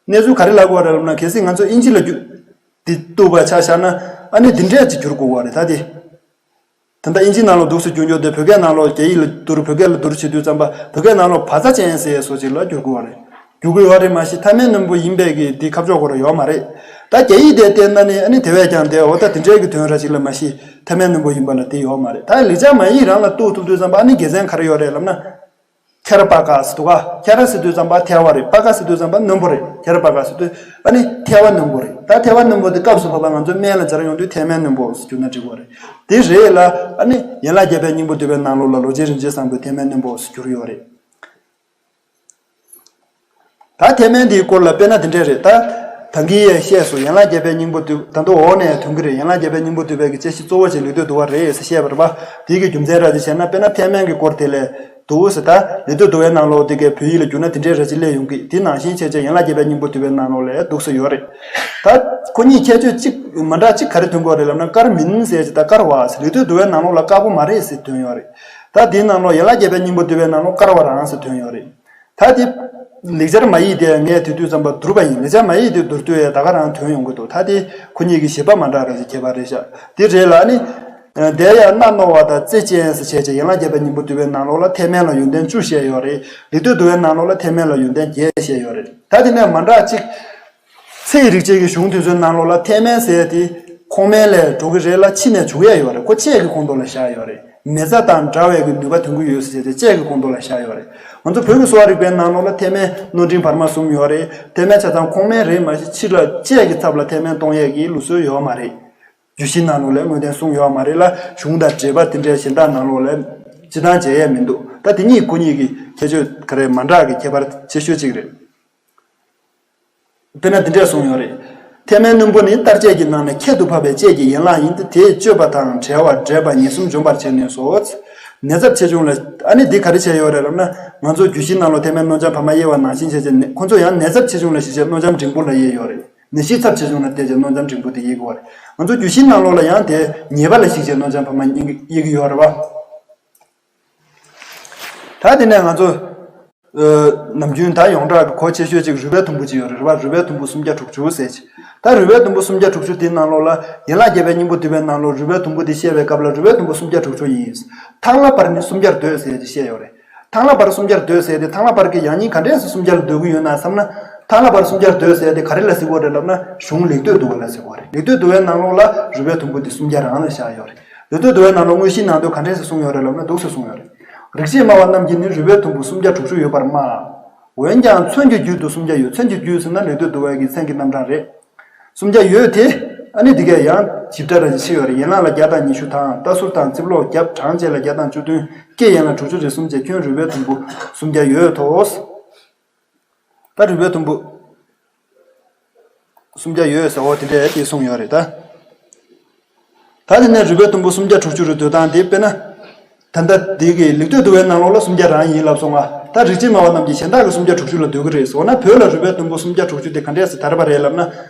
གནས་ཚུལ་ག་རེ་ལབ་དགོས་རེད་ལབ་ན། གལ་སྲིད་ང་ཚོ་ཨིན་ཇི་ལ་བསྒྱུར། དེ་གཏུག་པ་ཆ་བཞག་ན་ཨ་ནི་འདི་འདྲས་ཅིག་བསྒྱུར་དགོས་པ་རེད། ད་དེ། ད་ལྟ་ཨིན་ཇིའི་ནང་ལོགས་འདུག་སེ་བསྒྱུར་རྒྱུ་དེ་བོད་སྐད་ནང་ལོགས་རྒྱ་ཡིག་ལ་བསྒྱུར། བོད་སྐད་ལ་བསྒྱུར་བྱེད་དུས་ཙམ་པ་བོད་སྐད་ནང་ལོགས་བ་ཚྭ་ཅན་ཟེར་སོགས་ཅིག་ལ་བསྒྱུར་དགོས་པ་རེད། བསྒྱུར་དགོས་ཡོད་རེད། མ་གཞི་ཐེག་དམན་རྣོན་པོ་ཡིན་པའི་གི་དེ་ཁ་ཕྱོགས་སྐོར་ཡོད་མ་རེད། ད་རྒྱ་ཡིག་དེ་བལྟས་ན་ནི་ཨ་ནི་དེ་བས་ཀྱང་དེ་འོ་ད་དེ་འདྲའི་གི་དོན་ར་ཅིག་ལ་མ་གཞི་ཐེག་དམན་རྣོན་པོ་ཡིན་པ་ལ་དེ་ཡོད་མ་རེད། ད་ལེགས་སྦྱར་མ་ཡིག་རང་ལ་གཏུག་ཐུབ་དུས་ཙམ་པ་ཨ་ནི་དགེ་མཚན་ག་རེ་ཡོད་རེད་ལབ་ན། ཁྱ་ར་པ་ཀ་ཟེར་འདུག་ག་ཁྱ་ར་ཟེར་དུས་ཙམ་པ་ཐལ་བ་རེད། པ་ཀ་ཟེར་དུས་ཙམ་པ་རྣོན་པོ་རེད། ཁྱ་ར་པ་ཀ་ཟེར་དུས་ཨ་ནི་ཐལ་བ་རྣོན་པོ་རེད། ད་ཐལ་བ་རྣོན་པོ་དེ་སྐབས་སུ་བབ་པ་ང་ཚོའི་སྨན་ལ་སྦྱར་ཡོང་དུས་ཐེག་དམན་རྣོན་པོ་ཟེར་བསྒྱུར་ན་འགྲིག་གི་རེད། དེ་རེད་ལ་ཨ་ནི་ཡན་ལག་བརྒྱད་པའི་སྙིང་པོ་བསྡུས་པའི་ནང་ལོགས་ལ་ལོ་ཆེན་རིན་ཆེན་བཟང་པོས་ཐེག་དམན་རྣོན་པོ་ཟེར་བསྒྱུར་ཡོད་རེད། ད་ཐེག་དམན་འདིའི་སྐོར་ལ་དཔེར་ན་དེ་འདྲས་རེད། ད་ད་གིན་ཡས་བཤད་སོང་། ཡན་ལག་བརྒྱད་པའི་སྙིང་པོ་བསྡུས། ད་དུང་འོག་ནས་ཐོན་གྱི་རེད། ཡན་ལག་བརྒྱད་པའི་སྙིང་པོ་བསྡུས་པའི་གི་དཔྱད་གཞི་གཙོ་བོ་ཅིག་ལེགས་བསྡུས་འདུལ་བ་རེད་ཟེར་བཤད་པ་རེད་པ། དེའི་གི་རྒྱུ་མཚན་ར་ཅིག་བཤད་ན། དཔེར་ན་ཐེག་དམན་གྱི་སྐོར་དེ་ལས། འདུག་ཟེར། ད་ལེགས་བསྟོད་བསྡུ་བའི་ནང་ལོགས་དེ་གའི་བོད་ཡིག་ལ་བསྒྱུར་ན་དེ་འདྲའི་ར་ཅིག་སླེབས་ཡོང་གི། དེ་ནང་བཞིན་བྱས་བྱས་ཡན་ལག་བརྒྱད་པའི་སྙིང་པོ་བསྡུ་བའི་ནང་ལོགས་ལ་འདུག་སེ་ཡོད་རེད། ད་ཁོ་གཉིས་ཁྱད་ཆོས་གཅིག་མ་འདྲ་གཅིག་ག་རེ་མཐུན་གྱི་ཡོད་རེད་ལབ་ན། དཀར་མིན་ཟེར་གྱི། ད་དཀར་བ་ཟེར། ལེགས་བསྟོད་བསྡུ་བའི་ནང་ལོགས་ལ་དཀར་པོ་མ་རེད་ཟེར་དོན་ཡོད་རེད། ད་དེའི་ནང་ལོགས་ཡན་ལག་བརྒྱད་པའི་སྙིང་པོ་བསྡུ་བའི་ནང་ལོགས་དཀར་བ་རང་ཟེར་དོན་ཡོད་རེད། ད་དེ་ལེགས་སྦྱར་མ་ཡིག་དེ་ངས་དེ་དུས་ཙམ་པ་བསྡུར་བ་ཡིན། ལེགས་སྦྱར་མ་ཡིག་དེ་བསྡུར་དུས་ཡང་ད་ག་རང་དོན་ཡོང་གི་འདུག། ད་དེ་ཁོ་གཉིས་ཀྱི་བཞེད་པ་མ་འདྲ་ར་ཅིག་ཁྱད་པར་རེད་ཤག། དེ་རེད་ལ་ནི། དེ་ཡང་སྣ་རྣོ་བ་དང་རྩེ་ཅན་ཟེར་བྱས་བྱས་ཡན་ལག་བརྒྱད་པའི་སྙིང་པོ་བསྡུ་བའི་ནང་ལོགས་ལ་ཐེག་དམན་ལ་ཡོན་ཏན་བཅུ་བཤད་ཡོད་རེད། ལེགས་བསྟོད་བསྡུ་བའི་ནང་ལོགས་ལ་ཐེག་དམན་ལ་ཡོན་ཏན་བརྒྱད་བཤད་ཡོད་རེད། ད་དེ་ནས་མ་འདྲ་གཅིག། ཚེ་ཡི་རིག་བྱེད་ཀྱི་གཞུང་དེ་ཚོའི་ནང་ལོགས་ལ་ཐེག་དམན་ཟེར་དེ་ཁོང་དམན་ལས་འགྲོ་གི་རེད་ལ་ཕྱི་ནས་འཇུག་ཡས་ཡོད་རེད། ཁོ་དཔྱད་ཀྱི་ཁོངས་གཏོགས་ལ་བཞག་ཡོད་རེད། མེ་བཙའ་དང་འདྲ་བའི་གི་ནུས་པ་ཐོན་གྱི་ཡོད་ཟེར་བྱས་དཔྱད་ཀྱི་ཁོངས་གཏོགས་ལ་བཞག་ཡོད་རེད། ང་ཚོ་བོད་ཀྱི་གསོ་བ་རིག་པའི་ནང་ལོགས་ལ་ཐེག་དམན་རྣོ་འབྲིང་བར་མ་གསུམ་ཡོད་རེད། ཐེག་དམན་ཆ་ཚང་ཁོང་དམན་རེད། མ་གཞི་ཕྱི་ལ་དཔྱད་ཀྱི་ཚབ་ལ་ཐེག་དམན་གཏོང་ཡས་ཀྱི་ལུགས་སྲོལ་ཡོད་མ་རེད། རྒྱུད་བཞི་ནང་ལོགས་ལ་དངོས་བསྟན་གསུངས་ཡོད་མ་རེད་ལ། གཞུང་དང་འགྲེལ་པ་དེ་འདྲའི་གཞན་དག་ནང་ལོགས་ལ་སྤྱི་བཏང་མཇལ་ཡས་མི་འདུག། ད་དེ་གཉིས་ཁོ་གཉིས་ཀྱི་ཁྱད་ཆོས་ག་རེ་མ་འདྲ་གི་ཁྱད་པར་ཆེ་ཤོས་གཅིག་རེད། དཔེར་ན་འདི་འདྲས་གསུངས་ཡོད་རེད། ཐེག་དམན་རྣོན་པོ་ནི་ལྟར་དཔྱད་ཀྱི་ནང་ནས་ཁྱད་དུ་འཕགས་པའི་དཔྱད་ཀྱི་ཡན་ལག་ཡིན་ཏེ། དེས་དཔྱོད་པ་དང་བྲལ་བ་འདྲེས་པ་ཉེར་གསུམ་འཇོམས་པར་བྱེད་ནུས་སོ། ནད་ཚབས་ཆེ་ཆུང་ལ། ཨ་ནི་འདི་ག་རེ་བྱས་ཡོད་རེད་ལབ་ན། ང་ཚོ་རྒྱུད་བཞི་ནང་ལོགས་ཐེག་དམན་རྣོ་འཇམ་བར་མ་དབྱེ་བ་ནང་བཞིན་བྱས་བྱས་ནས་ཁོ་ཚོ་ཡང་ནད་ཚབས་ཆེ་ཆུང་ལ་གཞིགས་བྱས་རྣོ་འཇམ་འབྲིང་པོ་ལ་དབྱེ་ཡོད་རེད། ནད་གཞི་ཚབས་ཆེ་ཆུང་ལ་བལྟས་བྱས་རྣོ་འཇམ་འབྲིང་པོ་དེ་དབྱེ་གི་ཡོད་རེད། ང་ཚོ་རྒྱུད་བཞི་ནང་ལོགས་ལ་ཡང་དེ་ཉེས་པ་ལ་གཞིགས་བྱས་རྣོ་འཇམ་བར་མ་དབྱེ་གི་ཡོད་རེད་བ། ད་དེ་ནས་ང་ཚོ། ཨ། ནམ་རྒྱུན་ད་ཡོངས་གྲགས་ཀྱི་གོ་ཆེ་ཤོས་ཅིག་རུས་པའི་དུམ་བུ་ཅིག་ཡོད་རེད་བ། རུས་པའི་དུམ་བུ་སུམ་བརྒྱ་དྲུག་ཅུ་ཟེར་ཅིག། ད་རུས་པའི་དུམ་བུ་སུམ་བརྒྱ་དྲུག་ཅུ་དེའི་ནང་ལོགས་ལ་ཡན་ལག་བརྒྱད་པའི་སྙིང་པོ་བསྡུ་བའི་ནང་ལོགས་རུས་པའི་དུམ་བུ་དེ་བཤད་པའི་སྐབས་ལ་རུས་པའི་དུམ་བུ་སུམ་བརྒྱ་དྲུག་ཅུ་ཡིན། ཐང་ལྷ་བར་ནི་སུམ་བརྒྱར་འདོད་ཟེར་ཏེ་བཤད་ཡོད་རེད། ཐང་ལྷ་བར་སུམ་བརྒྱར་འདོད་ཟེར་ཏེ་ཐང་ལྷ་བར་གྱི་ཡང་སྙིང་ག་འདྲས་སེ་སུམ་བརྒྱར་འདོད་ཀྱི་ཡོད་ན་བསམ་ན། ཐང་ལྷ་བར་སུམ་བརྒྱར་འདོད་ཟེར་ཏེ་ག་རེ་ལ་ཟེར་གྱི་ཡོད་རེད་ལབ་ན། གཞུང་ལེགས་བསྟོད་བསྡུ་བ་ལ་ཟེར་གྱི་ཡོད་རེད། ལེགས་བསྟོད་བསྡུ་བའི་ནང་ལོགས་ལ་རུས་པའི་དུམ་བུ་དེ་སུམ་བརྒྱ་རང་ལ་བཞག་ཡོད་རེད། ལེགས་བསྟོད་བསྡུ་བའི་ནང་ལོགས་དངོས་གཞིའི་ནང་དོན་ག་འདྲས་སེ་གསུངས་ཡོད་རེད་ལབ་ན་འདུག་སེ་གསུངས་ཡོད་རེད། རིག་བྱེད་སྨྲ་བ་རྣམས་ཀྱིས་ནི་རུས་པའི་དུམ་བུ་སུམ་བརྒྱ་དྲུག་ཅུ་ཡོད་པར་སྨྲ། འོན་ཀྱང་མཚོན་གྱི་རྒྱུད་དུ་སུམ་བརྒྱ་ཡོད། མཚོན་གྱི་རྒྱུད་ཟེར་ན་ལེགས་བསྟོད་བསྡུ་བའི་གི་མཚན་གྱི་རྣམ་གྲངས་རེད། སུམ་བརྒྱ་ཡོད་དེ། ཨ་ནི་འདི་གས་ཡང་ཞིབ་ཕྲ་ར་ཅིག་ཡོད་རེད། ཡན་ལག་ལ་བརྒྱ་དང་ཉི་ཤུ་དང་། རྟ་ཟུར་དང་རྩིབ་ལོགས་རྒྱབ་བྲང་བཅས་ལ་བརྒྱ་དང་བཅུ་བདུན། སྐེ་ཡན་ལ་དྲུག་ཅུ་རེ་གསུམ་བཅས་ཁྱོན་རུས་པའི་དུམ་བུ་སུམ་བརྒྱ་ཡོད་དོ། ད་རུས་པའི་དུམ་བུ་སུམ་བརྒྱ་ཡོད་ཟེར་བ་དེ་འདྲས་དེ་གསུངས་ཡོད་རེད་ད། ད་དེ་ནས་རུས་པའི་དུམ་བུ་སུམ་བརྒྱ་དྲུག་ཅུ་རུ་འདོད་སྟངས་དེ་དཔེར་ན། ད་ལྟ་འདི་གི་ལེགས་བསྟོད་བསྡུ་བའི་ནང་ལོགས་ལ་སུམ་བརྒྱ་རང་ཡིན་ལབ་སོང་ང་། ད་རིག་བྱེད་སྨྲ་བ་རྣམས་ཀྱིས་གཞན་དག་གི་སུམ་བརྒྱ་དྲུག་ཅུ་ལ་འདོད་ཀྱི་རེད་ཟེར་ན། བོད་ལ་རུས་པའི་དུམ་བུ་སུམ་བརྒྱ་དྲུག་ཅུ་དེ་ག་འདྲས་སེ་དར་བ་རེད་ལབ་ན།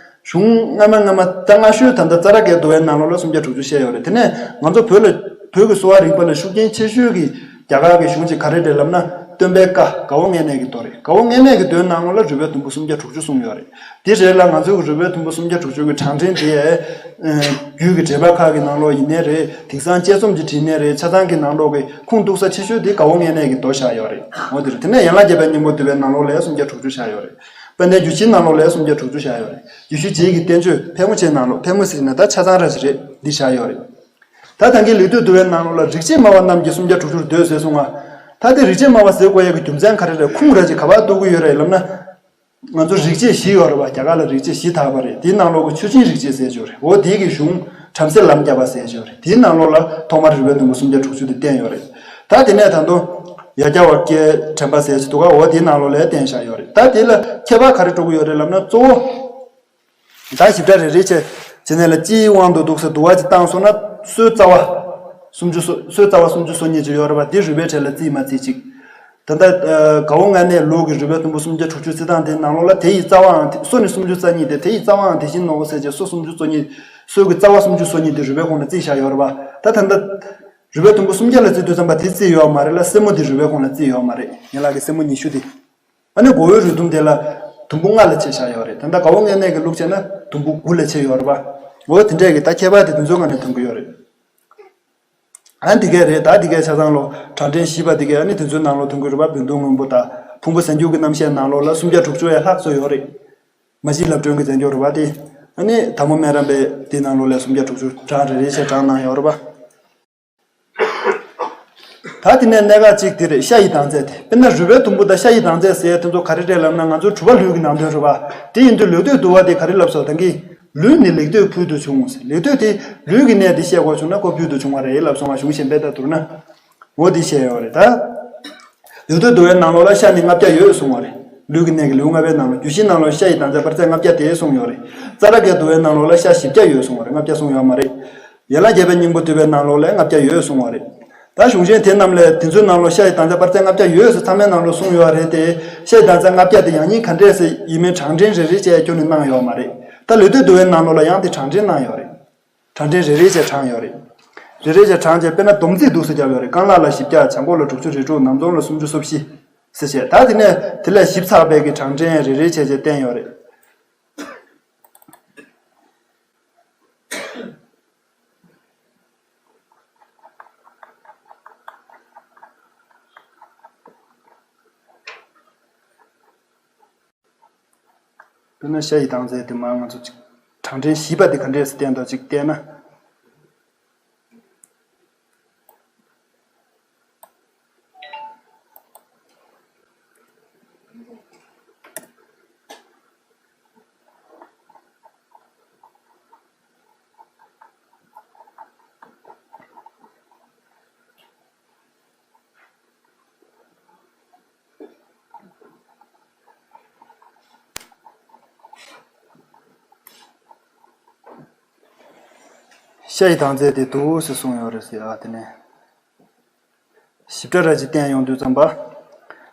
གཞུང་སྔ་མ་སྔ་མ་ད་སྔ་ཤོས་ད་ལྟ་རྩ་ར་གའི་བསྡུ་བའི་ནང་ལོགས་ལ་སུམ་བརྒྱ་དྲུག་ཅུ་བཤད་ཡོད་རེད། དེ་ནས་ང་ཚོ་བོད་ལ་བོད་ཀྱི་གསོ་བ་རིག་པ་ལ་ཤུགས་རྐྱེན་ཆེ་ཤོས་ཀྱི་རྒྱ་གར་གྱི་གཞུང་ཅིག་ག་རེ་རེད་ལབ་ན། སྟོན་པའི་བཀའ། དགའ་བོ་བསྙེན་གནས་ཀྱི་མདོ་རེད། དགའ་བོ་བསྙེན་གནས་ཀྱི་མདོའི་ནང་ལོགས་ལ་རུས་པའི་དུམ་བུ་སུམ་བརྒྱ་དྲུག་ཅུ་གསུངས་ཡོད་རེད། དེ་རེད་ལ་ང་ཚོའི་རུས་པའི་དུམ་བུ་སུམ་བརྒྱ་དྲུག་ཅུ་གི་གྲངས་འདྲེན་དེ། ཨ། རྒྱུད་ཀྱི་འགྲེལ་པ་ཁག་གི་ནང་ལོགས་ཡིན་ནའི་རེད། དེང་སང་དཔྱད་རྩོམ་གྱི་བྲིས་ནའི་རེད། ཆ་ཚང་གི་ནང་ལོགས་ཀྱི་ཁུངས་གཏུགས་ས་ཆེ་ཤོས་དེ་དགའ་བོ་བསྙེན་གནས་ཀྱི་མདོ་བཞག་ཡོད་རེད། འོ་དེ་རེད། དེ་ནས་ཡན་ལག་བརྒྱད་པའི་སྙིང་པོ་བསྡུ་བའི་ནང་ལོགས་ལ་སུམ་བརྒྱ་དྲུག་ཅུ་བཞག་ཡོད་རེད། དཔལ་ལྡན་རྒྱུད་བཞིའི་ནང་ལོགས་ལ་སུམ་བརྒྱ་དྲུག་ཅུ་བཞག་ཡོད་རེད། རྒྱུད་བཞི་རྗེས་ཀྱི་བསྟན་བཅོས་ཕལ་མོ་ཆེའི་ནང་ལོགས། ཕལ་མོ་ཟེར་ན་ད་ཆ་ཚང་ར་ཞིག་རེད། འདི་བཞག་ཡོད་རེད། ད་ད་གིན་ལེགས་བསྟོད་བསྡུ་བའི་ནང་ལོགས་ལ་རིག་བྱེད་སྨྲ་བ་རྣམས་ཀྱིས་སུམ་བརྒྱ་དྲུག་ཅུར་འདོད་ཟེར་གསུངས་ང་། ད་དེ་རིག་བྱེད་སྨྲ་བ་ཟེར་དགོས་ཡག་གི་རྒྱུ་མཚན་ག་རེ་རེད། ཁུངས་ར་ཅིག་ག་པར་གཏུག་གི་ཡོད་རེད་ལབ་ན། ང་ཚོ་རིག་བྱེད་བཞི་ཡོད་རེད་བ། རྒྱ་གར་ལ་རིག་བྱེད་བཞི་དར་བ་རེད། དེའི་ནང་ལོགས་ཀྱི་ཆོས་ཅན་རིག་བྱེད་ཟེར་གྱི་ཡོད་རེད། འོ་དེའི་གི་གཞུང་བྲམ་ཟེ་ལམ་བརྒྱ་པ་ཟེར་གྱི་ཡོད་རེད། དེའི་ནང་ལོགས་ལ་ཐོག་མར་རུས་པའི་དུམ་བུ་སུམ་བརྒྱ་དྲུག་ཅུ་དེ་བསྟན་ཡོད་རེད། ད་དེ་ནས་ད་དུང་ཡ་གྱལ་བ་ཀའི་དྲན་པ་ཟེར་གྱི་འདུག་ག་འོ་དེའི་ནང་ལོགས་ལ་བསྟན་བཞག་ཡོད་རེད། ད་དེ་ལ་ཁྱད་པར་ག་རེ་འགྲོ་གི་ཡོད་རེད་ལབ་ན། གཙོ་བོ། ད་ཞིབ་ཕྲ་རེ་རེ་བྱས་བྱས་ནས་ལ་སྤྱིའི་དབང་དུ་འདུག་སེ་བསྡུ་བ་ཅིག་བཏང་སོང་ན། སོའི་རྩ་བ་སུམ་ཅུ་སོ། སོའི་རྩ་བ་སུམ་ཅུ་སོ་གཉིས་ཅིག་ཡོད་རེད་པ། འདི་རུས་པའི་གྲས་ལ་བརྩིས་མ་བརྩིས་ཅིག། ད་ལྟ་ཨ་དགའ་བོ་བསྙེན་གནས་ལུགས་ཀྱི་རུས་པའི་དུམ་བུ་སུམ་བརྒྱ་དྲུག་ཅུ་བརྩི་སྟངས་དེའི་ནང་ལོགས་ལ་དེ་ཡི་རྩ་བའང་དེ། སོ་ནི་སུམ་ཅུ་རྩ་གཉིས་ཏེ། དེ་ཡི་རྩ་བའང་དེ་བཞིན་ནོ་ཟེར་བྱས་སོ་སུམ་ཅུ་སོ་གཉིས། སོའི་གི་རྩ་བ་སུམ་ཅུ་སོ་གཉིས་དེ་རུས་པའི་ཁོངས་ལ་བརྩིས་བཞག་ཡོད་རེད་པ། ད་ད་ལྟ་རུས་པའི་དུམ་བུ་སུམ་བརྒྱ་ལ་བརྩི་དུས་ཙམ་པ་དེ་བརྩིས་ཡོད་མ་རེད་ལ། སེན་མོ་དེ་རུས་པའི་ཁོངས་ལ་བརྩིས་ཡོད་མ་རེད། ཡན་ལག་གི་སེན་མོ་ཉི་ཤུ་དེ། ཨ་ནི་མགོ་བོའི་རུས་དུམ་དེ་ལ་དུམ་བུ་ལྔ་ལ་ཕྱེ་བཞག་ཡོད་རེད། ད་ལྟ་དགའ་བོ་བསྙེན་གནས་ཀྱི་ལུགས་བྱས་ན་དུམ་བུ་དགུ་ལ་ཕྱེ་ཡོད་རེད་པ། འོ་དེ་འདྲས་ཀྱི་ད་ཁྱད་པར་དེ་དེ་ཚོའི་ངང་ནས་ཐོན་གྱི་ཡོད་རེད། ཨ་འདི་གས་རེད། ད་འདི་གས་ཆ་ཚང་ལོ་གྲངས་འདྲེན་བཞི་པ་འདི་གས་ཨ་ནི་དེ་ཚོའི་ནང་ལོགས་ཐོན་གྱི་རེད་པ། བོན་སྟོན་སྔོན་པོ་དང་ཕུང་པོ་གཟའ་མཇུག་གི་རྣམ་བཤད་ནང་ལོགས་ལ་སུམ་བརྒྱ་དྲུག་ཅུ་ཡས་ལྷག་ཙམ་ཡོད་རེད། མ་གཞི་ལབ་སྒྲོན་གྱི་མཚན་བརྗོད་རེད་པ་དེ། ཨ་ནི་དར་མོ་སྨན་རམས་པའི་དེའི་ནང་ལོགས་ལ་སུམ་བརྒྱ་དྲུག་ཅུ་གྲངས་རེ་རེ་བྱས་གྲངས་གནང་ཡོད་རེད་པ། ད་དེ་ནས་གནད་འགག་གཅིག་དེ་རེད། ཤ་ཡི་དྭངས་རྩེ་དེ། དཔེར་ན་རུས་པའི་དུམ་བུ་དང་ཤ་ཡི་དྭངས་རྩེ་ཟེར་དེ་ཚོ་ག་རེ་རེད་ལབ་ན། ང་ཚོའི་གྲུབ་པ་ལུས་ཀྱི་ནང་དོན་རེད་པ། དེ་ཡིན་དུས་ལེགས་བསྟོད་བསྡུ་བ་དེ་ག་རེ་ལབ་སོང་། ད་གིན་ལུས་ནི་ལེགས་བསྟོད་ཕུལ་དུ་བྱུང་ཟེར། ལེགས་བསྟོད་དེ་ལུས་ཀྱི་གནས་དེ་བཤད་དགོས་བྱུང་ན་ཁོ་ཕུལ་དུ་བྱུང་བ་རེད་ལབ་སོང་བ། གཞུང་གཞན་པའི་ལྟར་བསྡུར་ན། འོ་དེ་བཤད་ཡོད་རེད་ད། ལེགས་བསྟོད་བསྡུ་བའི་ནང་ལོགས་ལ་ཤ་ནི་ལྔ་བརྒྱ་ཡོད་གསུང་བ་རེད། ལུས་ཀྱི་གནས་ཀྱི་ལེའུ་ལྔ་པའི་ནང་ལ། རྒྱུད་བཞིའི་ནང་ལོགས་ཤ་ཡི་དྭངས་རྩེ་པར་རྩེ་ལྔ་བརྒྱ་དེ་གསུངས་ཡོད་རེད། ཙཱ་ར་གའི་བསྡུ་བའི་ནང་ལོགས་ལ་ཤ་བཞི་བརྒྱ་ཡོད་གསུང་བ་རེད། ལྔ་བརྒྱ་གསུངས་ཡོད་མ་རེད། ཡན་ལག་བརྒྱད་པའི་སྙིང་པོ་བསྡུ་བའི་ནང་ལོགས་ལ་ལྔ་བརྒྱ་ཡོད་གསུང་བ་རེད། ད་གཞུང་ཆེན་དེ་རྣམས་ལས་དེ་ཚོའི་ནང་ལོགས་ཤ་ཡི་དམ་རྫས་སྤར་རྫས་ལྔ་བརྒྱ་ཡོད་ཟེར་ཚང་མའི་ནང་ལོགས་གསུངས་ཡོད་རེད་དེ། ཤ་ཡི་དམ་རྫས་ལྔ་བརྒྱ་དེ་ཡང་སྙིང་ག་འདྲས་ཟེར་ཡིན་མིན་གྲངས་འདྲེན་རེ་རེ་བྱས་ཁྱོན་ནས་གནང་ཡོད་མ་རེད། ད་ལོ་དུས་འདུལ་བའི་ནང་ལོགས་ལ་ཡང་དེ་གྲངས་འདྲེན་གནང་ཡོད་རེད། གྲངས་འདྲེན་རེ་རེ་བྱས་བགྲངས་ཡོད་རེད། རེ་རེ་བྱས་བགྲངས་བྱས་དཔེར་ན་སྡོམ་རྩིས་འདུག་ཟེར་བརྒྱབ་ཡོད་རེད། རྐང་ལག་ལ་བཞི་བརྒྱ། བྱང་ཁོག་ལ་དྲུག་ཅུ་རེ་དྲུག། ནམ་ཚོང་ལ་སུམ་ཅུ་སོ་བཞི། ཟེར་བྱས་ད་དེ་ནས་དེ་ལས་ཞིབ་ཚགས་པའི་གི་གྲངས་འདྲེན་རེ་རེ་བྱས་བྱས་བསྟན་ཡོད་རེད། དཔེར་ན་ཤ་ཡི་དམ་རྫས་དེ་མར་ང་ཚོ་ཅིག་གྲངས་འདྲེན་བཞི་པ་དེ་ག་འདྲས་སུ་བསྟན་འདུག་ཅིག་བལྟས་ན། ཤ་ཡི་དམ་རྫས་དེ་འདུག་ཟེར་གསུངས་ཡོད་རེད་ཟེར། ཨ་དེ་ནས་ཞིབ་ཕྲ་ར་ཅིག་བསྟན་ཡོང་དུས་ཙམ་པ།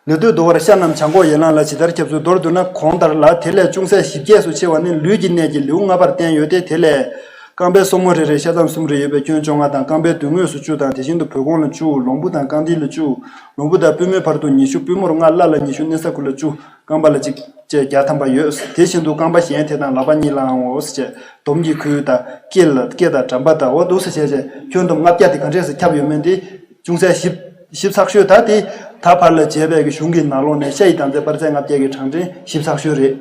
ལུས་སྟོད་འདུལ་བར་ཤ་རྣམས་བྱང་ཁོག་ཡན་ལག་ལ་ཇི་ལྟར་ཁྱབ་ཚུལ་མདོར་བསྡུ་ན་གོང་ལྟར་ལ། དེ་ལས་ཅུང་ཟད་ཞིབ་རྒྱས་སུ་ཕྱེ་བ་ནི་ལུས་ཀྱི་གནས་ཀྱི་ལེའུ་ལྔ་པར་བསྟན་ཡོད་དེ། དེ་ལས། རྐང་པའི་སོར་མོ་རེ་རེར་ཤ་མཚམས་གསུམ་རེ་ཡོད་པའི་སྐྱོན་བཅོ་ལྔ་དང་། རྐང་པའི་མདུན་ངོས་སུ་བཅུ་དང་། དེ་བཞིན་དུ་བོལ་གོང་ལ་བཅུ། ལོང་བུ་དང་རྐང་མཐིལ་ལ་བཅུ། ལོང་བུ་དང་པུས་མོའི་བར་དུ་ཉི་ཤུ། པུས་མོར་ལྔ། བརླ་ལ་ཉི་ཤུ། གནས་ས་ཁུ་ལ་བཅུ། རྐང་པ་ལ་གཅིག་བཅས་བརྒྱ་ཐམ་པ་ཡོད། དེ་བཞིན་དུ་རྐང་པ་གཞན་དེ་དང་ལག་པ་གཉིས་ལའང་འོ་ཟེར་བྱས་སྡོམ་གྱི་ཁུལ་དང་སྐེ་ལ་སྐེ་དང་འགྲམ་པ་དང་འོ་འདུག་ཟེར་བྱས་བྱས་ཁྱོན་བསྡོམས་ལྔ་བརྒྱ་དེ་ག་འདྲས་སེ་ཁྱབ་ཡོད་མེད་དེ་ཅུང་ཟད་ཞིབ་ཞིབ་ཚགས་ཤོས། ད་དེ་ད་བར་ལ་མཇལ་བའི་གི་གཞུང་གི་ནང་ལོགས་ནས་ཤ་ཡི་དམ་རྫས་སྤར་རྫས་ལྔ་བརྒྱ་གི་གྲངས་འདྲེན་ཞིབ་ཚགས་ཤོས་རེད།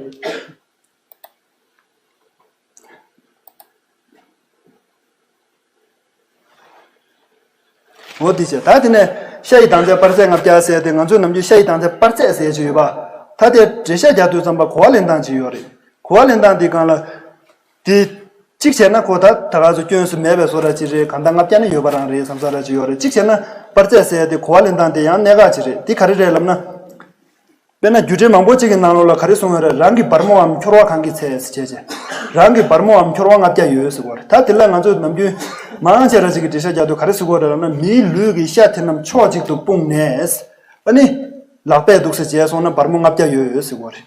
འོ་དེ་བྱས་ད་དེ་ནས་ཤ་ཡི་དམ་རྫས་སྤར་རྫས་ལྔ་བརྒྱ་ཟེར་ཏེ་ང་ཚོས་ནམ་རྒྱུན་ཤ་ཡི་དམ་རྫས་སྤར་རྫས་ཟེར་གྱི་ཡོད་པ། ད་དེ་འགྲེལ་བཤད་རྒྱག་དུས་ཙམ་པ་གོ་བ་ལེན་སྟངས་ཅིག་ཡོད་རེད། གོ་བ་ལེན་སྟངས་དེ་གང་ལ། དེ། གཅིག་བྱས་ན་ཁོ་ད་ད་ག་ཚོད་སྐྱོན་སུ་མེད་པའི་བཟོ་འདྲ་ཅིག་རེད། གང་ལྟར་ལྔ་བརྒྱ་ནི་ཡོད་པ་རང་རེད་བསམ་ས་འདྲ་ཅིག་ཡོད་རེད། གཅིག་བྱས་ན་སྤར་རྫས་ཟེར་ཏེ་གོ་བ་ལེན་སྟངས་དེ་ཡང་གནད་འགག་ཅིག་རེད། དེ་ག་རེ་རེད་ལབ་ན། དཔེར་ན་རྒྱུ་འགྲེལ་མང་པོ་གཅིག་གི་ནང་ལོགས་ལ་ག་རེ་གསུངས་ཡོད་རེད། རང་གི་བར་མོའམ་འཁྱོར་བ་གང་གི་ཚད་ཟེར་བྱས་བྱས། རང་གི་བར་མོའམ་འཁྱོར་བ་ལྔ་བརྒྱ་ཡོད་ཟེར་བ་རེད། ད་དེ་ལ་ང་ཚོས་ནམ་རྒྱུན་མང་ཆེ་ར་ཅིག་གི་འགྲེལ་བཤད་རྒྱག་དུས་ག་རེ་ཟེར་གོ་རེད་ལབ་ན། མིའི་ལུས་ཀྱི་ཤ་དེ་རྣམས་ཕྱོགས་གཅིག་ཏུ་སྤུངས་ནས། ཨ་ནི། ལག་པས་འདུག་སེ་བྱས་སོང་ན་བར་མོ་ལྔ་བརྒྱ་ཡོད་ཡོད་ཟེར་གོ་རེད།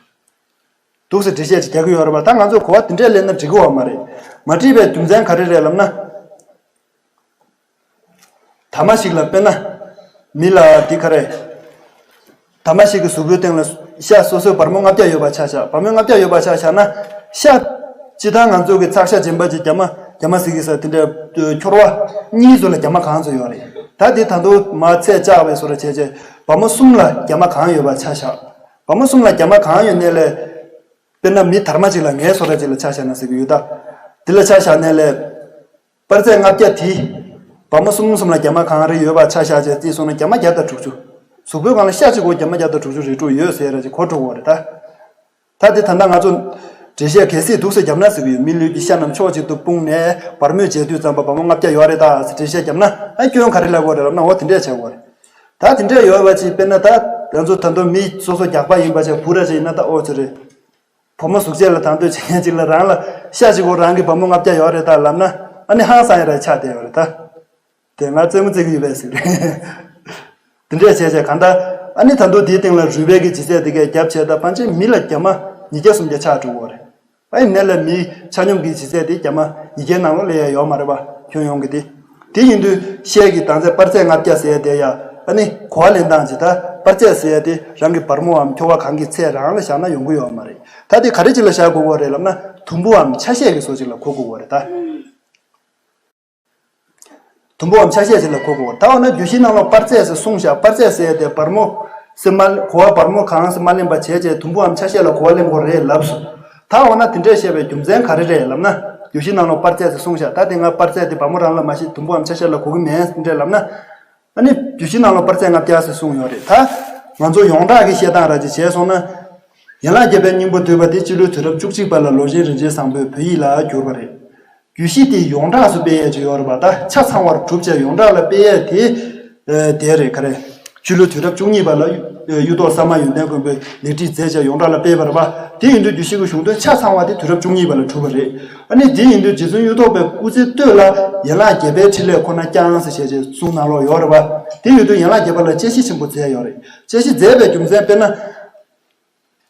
འདུག་སེ་འགྲེལ་བཤད་ཅིག་རྒྱག་གི་ཡོད་རེད་པ། ད་ང་ཚོས་གོ་བ་དེ་འདྲས་ལེན་ན་འགྲིག་གི་ཡོད་མ་རེད། མ་འགྲིག་པའི་རྒྱུ་མཚན་ག་རེ་རེད་ལབ་ན། དར་མ་ཞིག་ལ་དཔེར་ན། མི་ལ་འདི་ག་རེ། དར་མ་ཞིག་གི་གཟུགས་པོའི་སྟེང་ལ་ཤ་སོ་སོའི་བར་མོ་ལྔ་བརྒྱ་ཡོད་པ་ཆ་བཞག་བར་མོ་ལྔ་བརྒྱ་ཡོད་པ་ཆ་བཞག་ན། ཤ། སྤྱིར་བཏང་ང་ཚོ་གི་ཚགས་ཤ་རྗེན་པ་ཅིག་རྒྱ་མ་རྒྱ་མ་ཟིག་གི་ས་དེ་འདྲའི་འཁྱོར་བ་གཉིས་ཚོ་ལ་རྒྱ་མ་གང་ཚོ་ཡོད་རེད། ད་དེ་ད་དུང་མ་ཚད་བཅག་པའི་བཟོ་འདྲ་བྱས་བྱས་བར་མོ་གསུམ་ལ་རྒྱ་མ་གང་ཡོད་པ་ཆ་བཞག་བར་མོ་གསུམ་ལ་རྒྱ་མ་གང་ཡོད་ནའི་ལས། དཔེར་ན་མི་དར་མ་ཅིག་ལ་ངའི་བཟོ་འདྲ་ཅིག་ལ་ཆ་བཞག་ན་ཟེར་གི་ཡོད་ད། དེ་ལ་ཆ་བཞག་ནའི་ལས། སྤར་རྫས་ལྔ་བརྒྱ་དེ། བར་མོ་གསུམ་གསུམ་ལ་རྒྱ་མ་གང་རེ་ཡོད་པ་ཆ་བཞག་བྱས་བརྩིས་སོང་ན་རྒྱ་མ་བརྒྱ་དང་དྲུག་ཅུ། གཟུགས་པོའི་སྒང་ལ་ཤ་གཅིག་པོ་རྒྱ་མ་བརྒྱ་དང་དྲུག་ཅུ་རེ་དྲུག་ཡོད་ཟེར་ར་ཅིག་གོ་འགྲོ་གི་ཡོད་རེད་ད། ད་དེ་ད་ལྟ་ང་ཚོ་འགྲེལ་བཤད་གལ་སྲིད་འདུག་སེ་བརྒྱབ་ན་ཟེར་གི་ཡོད། མི་ལུས་ཀྱི་ཤ་རྣམས་ཕྱོགས་གཅིག་ཏུ་སྤུངས་ནས་བར་མོས་འཇལ་དུས་ཙམ་པ་བར་མོ་ལྔ་བརྒྱ་ཡོད་རེད་ད་ཟེར་འགྲེལ་བཤད་བརྒྱབ་ན། ཨ་སྐྱོན་ག་རེ་ལབ་དགོས་རེད་ལབ་ན་འོ་དེ་འདྲས་བྱས་དགོས་རེད། ད་དེ་འདྲས་ཡོད་པ་ཅིག་དཔེར་ན་ད་ང་ཚོ་ད་དུང་མི་སོ་སོ་རྒྱགས་པ་ཡིན་པ་ཅིག་བུ་ར་ཅིག་ཡིན་ན་ད་ཨོ་ཙི་རེད། བུ་མོ་གཟུགས་བྱད་ལ་དང་དོད་བྱེད་མཁན་ཅིག་ལ་རང་ལ་ཤ་གཅིག་པོ་རང་གི་བར་མོ་ལྔ་བརྒྱ་ཡོད་རེད་ད་ལབ་ན། ཨ་ནི་ཧང་སང་ཡ་ར་ཆགས་བསྡད་ཡོད་རེད་ད། དེ་ང་རྩེད་མོ་རྩེ་གི་ཡོད་པས་ཟེར། དེ་འདྲས་བྱས་བྱས་གང་ལྟར་ཨ་ནི་ད་དུང་དེའི་སྟེང་ལ་རུས་སྦལ་གྱི་ལྗིད་ཚད་དེ་གས་བརྒྱབ་བྱས་ད་ཕལ་ཆེར་མི་ལ་རྒྱ་མ་ཉིས་བརྒྱ་སུམ་བརྒྱ་ཆགས་འགྲོ་གི་རེད། ཨ་ནི་ལས་མིའི་ཆ་སྙོམས་ཀྱི་ལྗིད་ཚད་དེ་རྒྱ་མ་ཉིས་བརྒྱའི་ནང་ལོགས་ལ་ཡང་ཡོད་མ་རེད་པ། ཁྱོན་ཡོངས་ཀྱི་དེ། དེ་ཡིན་དུས་ཤའི་གི་དང་ཚད་སྤར་ཚད་ལྔ་བརྒྱ་ཟེར་ཡ་དེ་ཡ། ཨ་ནི་གོ་བ་ལེན་སྟངས་ཅིག་ད་སྤར་ཚད་ཟེར་ཡ་དེ་རང་གི་བར་མོའམ་འཁྱོར་བ་གང་གི་ཚད་རང་ལ་བཞག་ན་ཡོང་གི་ཡོད་མ་རེད། ད་དེ་ག་རེ་ཅིག་ལ་བཞག་དགོས་ཀྱི་རེད་ལབ་ན་དུམ་བུའམ་ཆ་ཤས་ཀྱི་བཟོ་ཅིག་ལ་གོ་དགོས་ཀྱི་རེད་ད། དུམ་བུའམ་ཆ་ཤས་ཤིག་ལ་གོ་དགོས། ད་འོ་ན་རྒྱུད་བཞིའི་ནང་ལོགས་སྤར་རྫས་ཟེར་གསུངས་བཞག་སྤར་རྫས་ཟེར་ཡ་དེ་བར་མོ་ཟེར་མ། གོ་བ་བར་མོ་གང་ཟེར་མ་ལེན་པ་བྱས་བྱས་དུམ་བུའམ་ཆ་ཤས་ལ་གོ་བ་ལེན་དགོས་རེད་ལབ་སོང་། ད་འོ་ན་དེ་འདྲས་བཤད་པའི་རྒྱུ་མཚན་ག་རེ་རེད་ལབ་ན། རྒྱུད་བཞིའི་ནང་ལོགས་སྤར་རྫས་ཟེར་གསུངས་བཞག་ད་དེ་སྔ་སྤར་རྫས་དེ་བར་མོ་རང་ལ་མ་གཞི་དུམ་བུའམ་ཆ་ཤས་ལ་གོ་གི་མེད་དེ་འདྲས་ལབ་ན། ཨ་ནི་རྒྱུད་བཞིའི་ནང་ལོགས་སྤར་རྫས་ལྔ་བརྒྱ་ཟེར་གསུངས་ཡོད་རེད་ད། ང་ཚོ་ཡོངས་གྲགས་ཀྱི་བཤད་སྟངས་ར་ཅིག་བྱས་སོང་ན། ཡན་ལག་བརྒྱད་པའི་སྙིང་པོ་བསྡུས་པ་དེ་སྤྱི་ལོའི་དུས་རབས་བཅུ་གཅིག་པ་ལ་ལོ་ཆེན་རིན་ཆེན་བཟང་པོས་བོད་ཡིག་ལ་བསྒྱུར་བ་རེད། རྒྱུད་བཞི་དེ་ཡོངས་གྲགས་སུ་སྤེལ་ཡས་ཅིག་ཡོད་རེད་པ། ད་ཆ་ཚང་བར་གྲུབ་བྱས་ཡོངས་གྲགས་ལ་སྤེལ་ཡས་དེ། ཨ་དེ་རེད་ག་རེ། སྤྱི་ལོ་དུས་རབས་བཅུ་གཉིས་པ་ལ་ གཡུ་ཐོག་ས་མ་ཡོན་ཏན་མགོན་པོས་ལེགས་བྲིས་མཛད་བྱས་ཡོངས་གྲགས་ལ་སྤེལ་བ་རེད་པ། དེ་ཡིན་དུས་རྒྱུད་བཤད་ཀྱི་གཞུང་དོན་ཆ་ཚང་བ་དེ་དུས་རབས་བཅུ་གཉིས་པ་ལ་གྲུབ་པ་རེད། ཨ་ནི་དེ་ཡིན་དུས་རྗེ་བཙུན་གཡུ་ཐོག་པས་སྐུ་ཚེ་སྟོད་ལ་ཡན་ལག་བརྒྱད་པའི་ཕྲིན་ལས་ཁོ་ན་བསྐྱངས་ཟེར་བྱས་ཅིག་གསུང་གནང་ལོག་ཡོད་རེད་པ། དེ་ཡོད་དུས་ཡན་ལག་བརྒྱད་པ་ལ་དཔྱད་གཞི་ཆེན་པོ་མཛད་ཡོད་རེད། དཔྱད་གཞི་མཛད་པའི་རྒྱུ་མཚན་དཔེར་ན།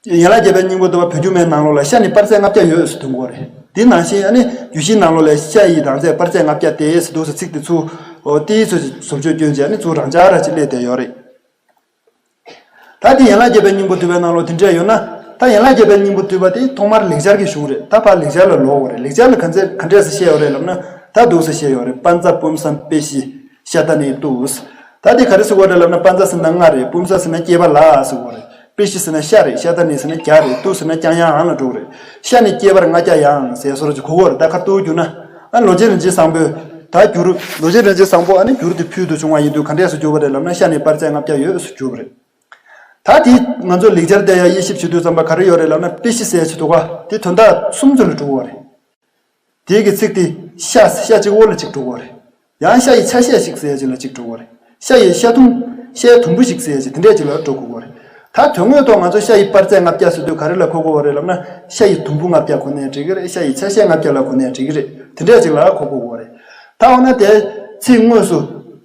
ཡན་ལག་བརྒྱད་པའི་སྙིང་པོ་བསྡུ་བ་བོད་བསྒྱུར་མའི་ནང་ལོགས་ལ་ཤ་ནི་པར་ཚད་ལྔ་བརྒྱ་ཡོད་ཟེར་འདུག་གོ་རེད། དེ་ནང་བཞིན་ཨ་ནི་རྒྱུད་བཞིའི་ནང་ལོགས་ལ་ཤ་ཡི་དྭངས་ཚད་པར་ཚད་ལྔ་བརྒྱ་སྟེ་ཟེར་འདུག་ཟེར་ཚིག་དེ་ཚུར་ཨོ་ཏི་ཚོ་ཞིག་བཟོ་བཅོས་སྐྱོན་བྱས་ནི་ཚུར་རང་འཇགས་ར་ཅིག་སླེབས་བསྡད་ཡོད་རེད། ད་དེ་ཡན་ལག་བརྒྱད་པའི་སྙིང་པོ་བསྡུ་བའི་ནང་ལོགས་དེ་འདྲས་ཡོད་ན། ད་ཡན་ལག་བརྒྱད་པའི་སྙིང་པོ་བསྡུ་བ་དེ་ཐོག་མར་ལེགས་སྦྱར་གྱི་གཞུང་རེད། ད་ཕར་ལེགས་སྦྱར་ལ་ལོག་དགོས་རེད། ལེགས་སྦྱར་ལ་ག་ཚད་ག་འདྲས་སེ་བཤད་ཡོད་རེད་ལབ་ན། ད་འདུག་སེ་བཤད་ཡོད་རེད། པཉྩ་སྤུངས་སམ་དཔེ་བཞི་ཤ་ཏ་ནི་ཏུ། ད་དེ་ག་རེ་ཟེར་དགོས་རེད་ལབ་ན། པཉྩ་ཟེར་ན་ལྔ་རེད། སྤུངས་ས་ཟེར་ན་སྐྱེས་པ་ལ་ཟེར་དགོས་རེད། དཔེ་བཞི་ཟེར་ན་ཤ་རེད། ཤ་ཏ་ནི་ཟེར་ན་བརྒྱ་རེད། ཏུ་ཟེར་ན་རྐྱང་ཡང་ལ་འགྲོ་གི་རེད། ཤ་ནི་སྐྱེས་པར་ལྔ་བརྒྱ་ཡང་ཟེར་སོར་གྱི་གོ་གོ་རེད། ད་ཁ་ཏུ་བསྒྱུར་ན། ཨ་ལོ་རྗེ་རིན་ཆེན་བཟང་པོས་ད་བསྒྱུར། ལོ་རྗེ་རིན་ཆེན་བཟང་པོ་ཨ་ནི་བསྒྱུར་དེ་ཕུལ་དུ་བྱུང་བ་ཡིན་དུས་ག་འདྲས་སུ་བསྒྱུར་བ་རེད་ལབ་ན། ཤ་ནི་པར་ཚད་ལྔ་བརྒྱ་ཡོད་སུ་བསྒྱུར་བ་རེད། ད་དེ་ང་ཚོ་ལེགས་སྦྱར་དེ་ཡང་དབྱེ་ཞིབ་བྱེད་དུས་ཙམ་པ་ག་རེ་ཡོད་རེད་ལབ་ན། དཔེ་བཞི་ཟེར་ཆེ་འདུག་ག་དེ་དོན་དག་གསུམ་ཚོ་ལ་གྲུབ་པ་རེད། དེའི་གི་ཚིག་དེ་ཤ་ཤ་གཅིག་པོ་ལ་གཅིག་གྲུབ་པ་རེད། ཡང་ཤ་ཡི་ཆ་ཤས་ཤིག་ཟེར་ཡ་ཅིག་ལ་གཅིག་གྲུབ་པ་རེད། ཤ་ཡི་ཤ་དུམ། ཤའི་དུམ་བུ་ཞིག་ཟེར་ཡ་ཅིག་དེ་འདྲས་ཅིག་ལ་གྲུབ་དགོས་པ་རེད། ད་དོན་དངོས་ཐོག་ང་ཚོ་ཤ་ཡི་པར་ཚད་ལྔ་བརྒྱ་ཟེར་དུས་ག་རེ་ལ་གོ་དགོས་པ་རེད་ལབ་ན། ཤ་ཡི་དུམ་བུ་ལྔ་བརྒྱ་གོ་ནས་འགྲིག་གི་རེད། ཤ་ཡི་ཆ་ཤས་ལྔ་བརྒྱ་ལ་གོ་ནས་འགྲིག་གི་རེད། དེ་འདྲས་ཅིག་ལ་གོ་དགོས་པ་རེད། ད་འོ་ན་དེ་ཚིག་དངོས་སུ་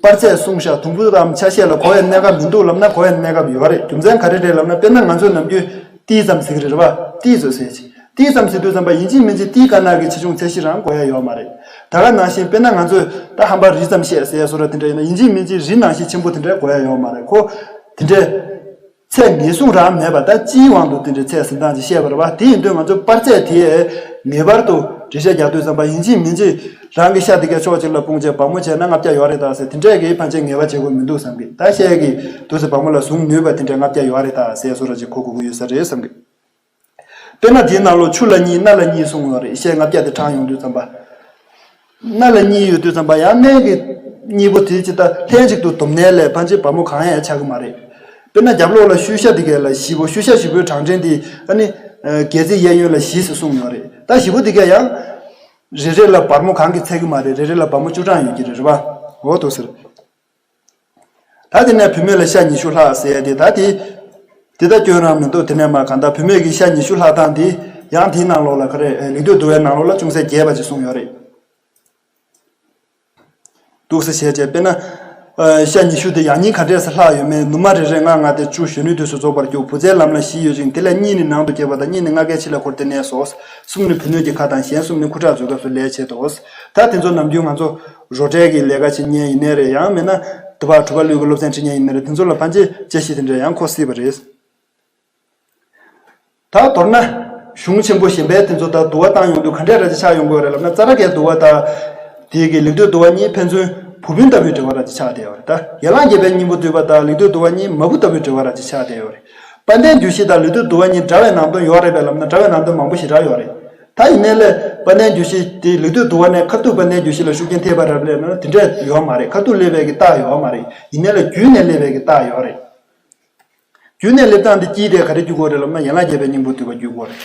པར་ཚད་གསུངས་ཤག་དུམ་བུ་དང་ཆ་ཤས་ལ་གོ་བའི་གནས་སྐབས་མི་འདུག་ལབ་ན། གོ་བའི་གནས་སྐབས་ཡོད་རེད། རྒྱུ་མཚན་ག་རེ་རེད་ལབ་ན། དཔེར་ན་ང་ཚོས་ནམ་རྒྱུན་ཏི་ཙམ་ཟེར་གི་རེད་པ། ཏི་ཙམ་ཟེར་གྱི། ཏི་ཙམ་ཟེར་དུས་ཙམ་པ་ཡིན་གཅིག་མིན་གཅིག་ཏི་དཀར་ནག་གི་ཆེ་ཆུང་ཚད་གཞི་རང་གོ་ཡ་ཡོད་མ་རེད། ད་ག་ནང་བཞིན་དཔེར་ན་ང་ཚོས་ད་ཧམ་པ་རི་ཙམ་བཤད་ཟེར་ཡ་བཟོ་འདྲ་དེ་འདྲ་ཡིན་ན། ཡིན་གཅིག་མིན་གཅིག་རི་ནང་བཞིན་ཆེན་པོ་དེ་འདྲ་གོ་ཡ་ཡོད་མ་རེད། ཁོ་དེ་འདྲའི་ཚད་ངེས་བཟུང་རང་མེད་པ། ད་སྤྱིའི་དབང་དུ་དེ་འདྲའི་ཚད་ཟིན་སྟངས་ཅིག་བཤད་པ་རེད་པ། དེ་ཡིན་དུས་ང་ཚོ་པར་ཚད་དེ་ངེས་པར་དུ་འགྲེལ་བཤད་རྒྱག་དུས་ཙམ་པ་ཡིན་གཅིག་མིན་གཅིག་རང་གི་ཤ་དེ་གའི་ཕྱོགས་གཅིག་ལ་སྤུངས་བྱས་སྦ་མོ་བྱས་ན་ལྔ་བརྒྱ་ཡོད་རེད་ད་ཟེར། དེ་འདྲས་ཀྱི་ཕན་ཆད་ངེས་པ་བྱེད་དགོས་མི་འདུག་བསམ་གི། ད་ཤ་ཡི་དུས་སུ་སྦ་མོ་ལ་ཟུངས་ནུས་པ་དེ་འདྲས་ལྔ་བརྒྱ་ཡོད་རེད་ད་ཟེར་བཟོ་འདྲ་ཅིག་གོ་དགོས་ཀྱི་ཡོད་ས་རེད་བསམ་གི། དཔེར་ན་དེའི་ནང་ལོགས་ཆུ་ལ་གཉིས་སྣ་ལ་གཉིས་གསུངས་ཡོད་རེད། ཤ་ལྔ་བརྒྱ་དེ་དྲངས་ཡོང་དུས་ཙམ་པ། སྣ་ལ་གཉིས་ཡོད་དུས་ཙམ་པ་ཡང་སྣའི་གི་གཉིས་པོ་དེ་ཅི་ལྟ་ལྷན་ཅིག་ཏུ་བསྡོམས་ནའི་ལས་ཕན་ཆད་སྦ་མོ་གང་ཡང་ཆགས་ཀྱི་མ་རེད། དཔེར་ན་རྒྱབ་ལོགས་ལ་ཤུལ་ཤ་དེ་གས་ལ་བཞི་པོ། ཤུལ་ཤ་བཞི་པོའི་གྲངས་ཕྲན་དེ་ཨ་ནི་སྒལ་ཚིགས་གཡས་གཡོན་ལ་བཞི་ཟེར་གསུངས་ཡོད་རེད། ད་བཞི་པོ་དེ་གས་ཡང་རེ་རེ་ལ་སྦ་མོ་གང་གི་ཚད་ཀྱི་མ་རེད། རེ་རེ་ལ་སྦ་མོ་བཅུ་གྲངས་ཡོད་ཀྱི་རེད། རེད་པ། འོ་དོ་ཟེར། ད་དེ་ནས་བུད་མེད་ལ་ཤ་ཉི་ཤུ་ལྷག་ཟེར་ཡ་དེ། ད་དེ་དེ་ད་སྐྱོན་རང་མི་འདུག་དེ་ནས་མ་གང་ལྟར་བུད་མེད་ཀྱི་ཤ་ཉི་ཤུ་ལྷག་སྟངས་དེ་ཡང་དེའི་ནང་ལོགས་ལ་ག་རེ། ལེགས་བསྡུས་བསྡུ་བའི་ནང་ལོགས་ལ་ཅུང་ཟད་རྒྱས་པ་ཅིག་གསུངས་ཡོད་རེད། འདུག་སེ་བྱས་བྱས། དཔེར་ན། ཨ། ཤ་ཉི་ཤུ་དེ་ཡང་སྙིང་ག་འདྲས་སེ་ལྷག་ཡོད་མེད། ནུ་མ་རེ་རེ་ལྔ་ལྔ་སྟེ་བཅུ། གཞོན་ནུའི་དུས་སུ་རྫོགས་པར་འགྱུར། བུ་ཚའི་ལམ་ལ་བཞི་ཡོད་ཅིང་། དེ་ལས་གཉིས་ནི་ནང་དུ་སྐྱེས་པ་དང་། གཉིས་ནི་ལྔ་ཀའི་ཕྱི་ལ་འཁོར་ཏེ་གནས་སོ། གསུམ་ནི་བུ་སྣོད་ཀྱི་ཁ་དང་། གཞན་གསུམ་ནི་ཁུ་ཁྲག་འཛུལ་སྐབས་སུ་ལས་བྱེད་དོ། ད་དེ་ཚོ་ནམ་རྒྱུན་ང་ཚོ་རོ་བྲལ་གྱི་ལས་ཀ་བྱེད་མཁན་ཡིན་ནའི་རེད། ཡང་མིན་ན་དུ་བ་གྲུ་པ་ལུས་ཀྱི་སློབ་ཚན་ཁྲིད་མཁན་ཡིན་ནའི་རེད། དེ་ཚོ་ལ་ཕན་ཆད་དཔྱད་གཞི་དེ་འདྲ་ཡང་འཁོར་སྲིད་པ་རེད། ད་མདོར་ན། གཞུང་ཆེན་པོ་གཞན་པའི་དེ་ཚོ་དང་བསྡུར་བ་བཏང་ཡོང་དུས་ག་འདྲས་ར་ཅིག་ཆགས་ཡོང་གི་ཡོད་རེད་ལབ་ན། ཙ་ར་གའི་བསྡུར་བ་དང་། དེ་གི་ལེགས་བསྡུས་བསྡུར་བ་གཉིས་ཕན་ཚུན་བུ་སྤུན་ལྟ་བུའི་འབྲེལ་བ་ར་ཅིག་ཆགས་བསྡད་ཡོད་རེད། ད་ཡན་ལག་བརྒྱད་པའི་སྙིང་པོ་བསྡུས་པ་དང་ལེགས་བསྡུས་བསྡུར་བ་གཉིས་མ་བུ་ལྟ་བུའི་འབྲེལ་བ་ར་ཅིག་ཆགས་བསྡད་ཡོད་རེད། དཔལ་ལྡན་རྒྱུད་བཞི་དང་ལེགས་བསྡུས་བསྡུར་བ་གཉིས་འདྲ་བའི་ནང་དོན་ཡོད་རེད་པས་ལབ་ན། འདྲ་བའི་ནང་དོན་མང་པོ་ཞེ་དྲག་ཡོད་རེད། ད་ཡིན་ནའི་ལས་དཔལ་ལྡན་རྒྱུད་བཞི་དེ་ལེགས་བསྡུས་བསྡུར་བ་ནས་ཁ་ཐུག་དཔལ་ལྡན་རྒྱུད་བཞི་ལ་ཤུགས་རྐྱེན་ཐེབས་པ་རེད་ལབ་ན། དེ་འདྲས་ཡོད་མ་རེད། ཁ་ཐུག་སླེབས་པའི་གི་རྟགས་ཡོད་མ་རེད། ཡིན་ནའི་ལས་བརྒྱུད་ནས་སླེབས་པའི་གི་རྟགས་ཡོད་རེད། བརྒྱུད་ནས་སླེབས་སྟངས་འདི་དཀྱིལ་དེ་ག་རེ་བརྒྱུད་དགོས་རེད་ལབ་ན། ཡན་ལག་བརྒྱད་པའི་སྙིང་པོ་བསྡུས་པ་བརྒྱུད་དགོས་རེད།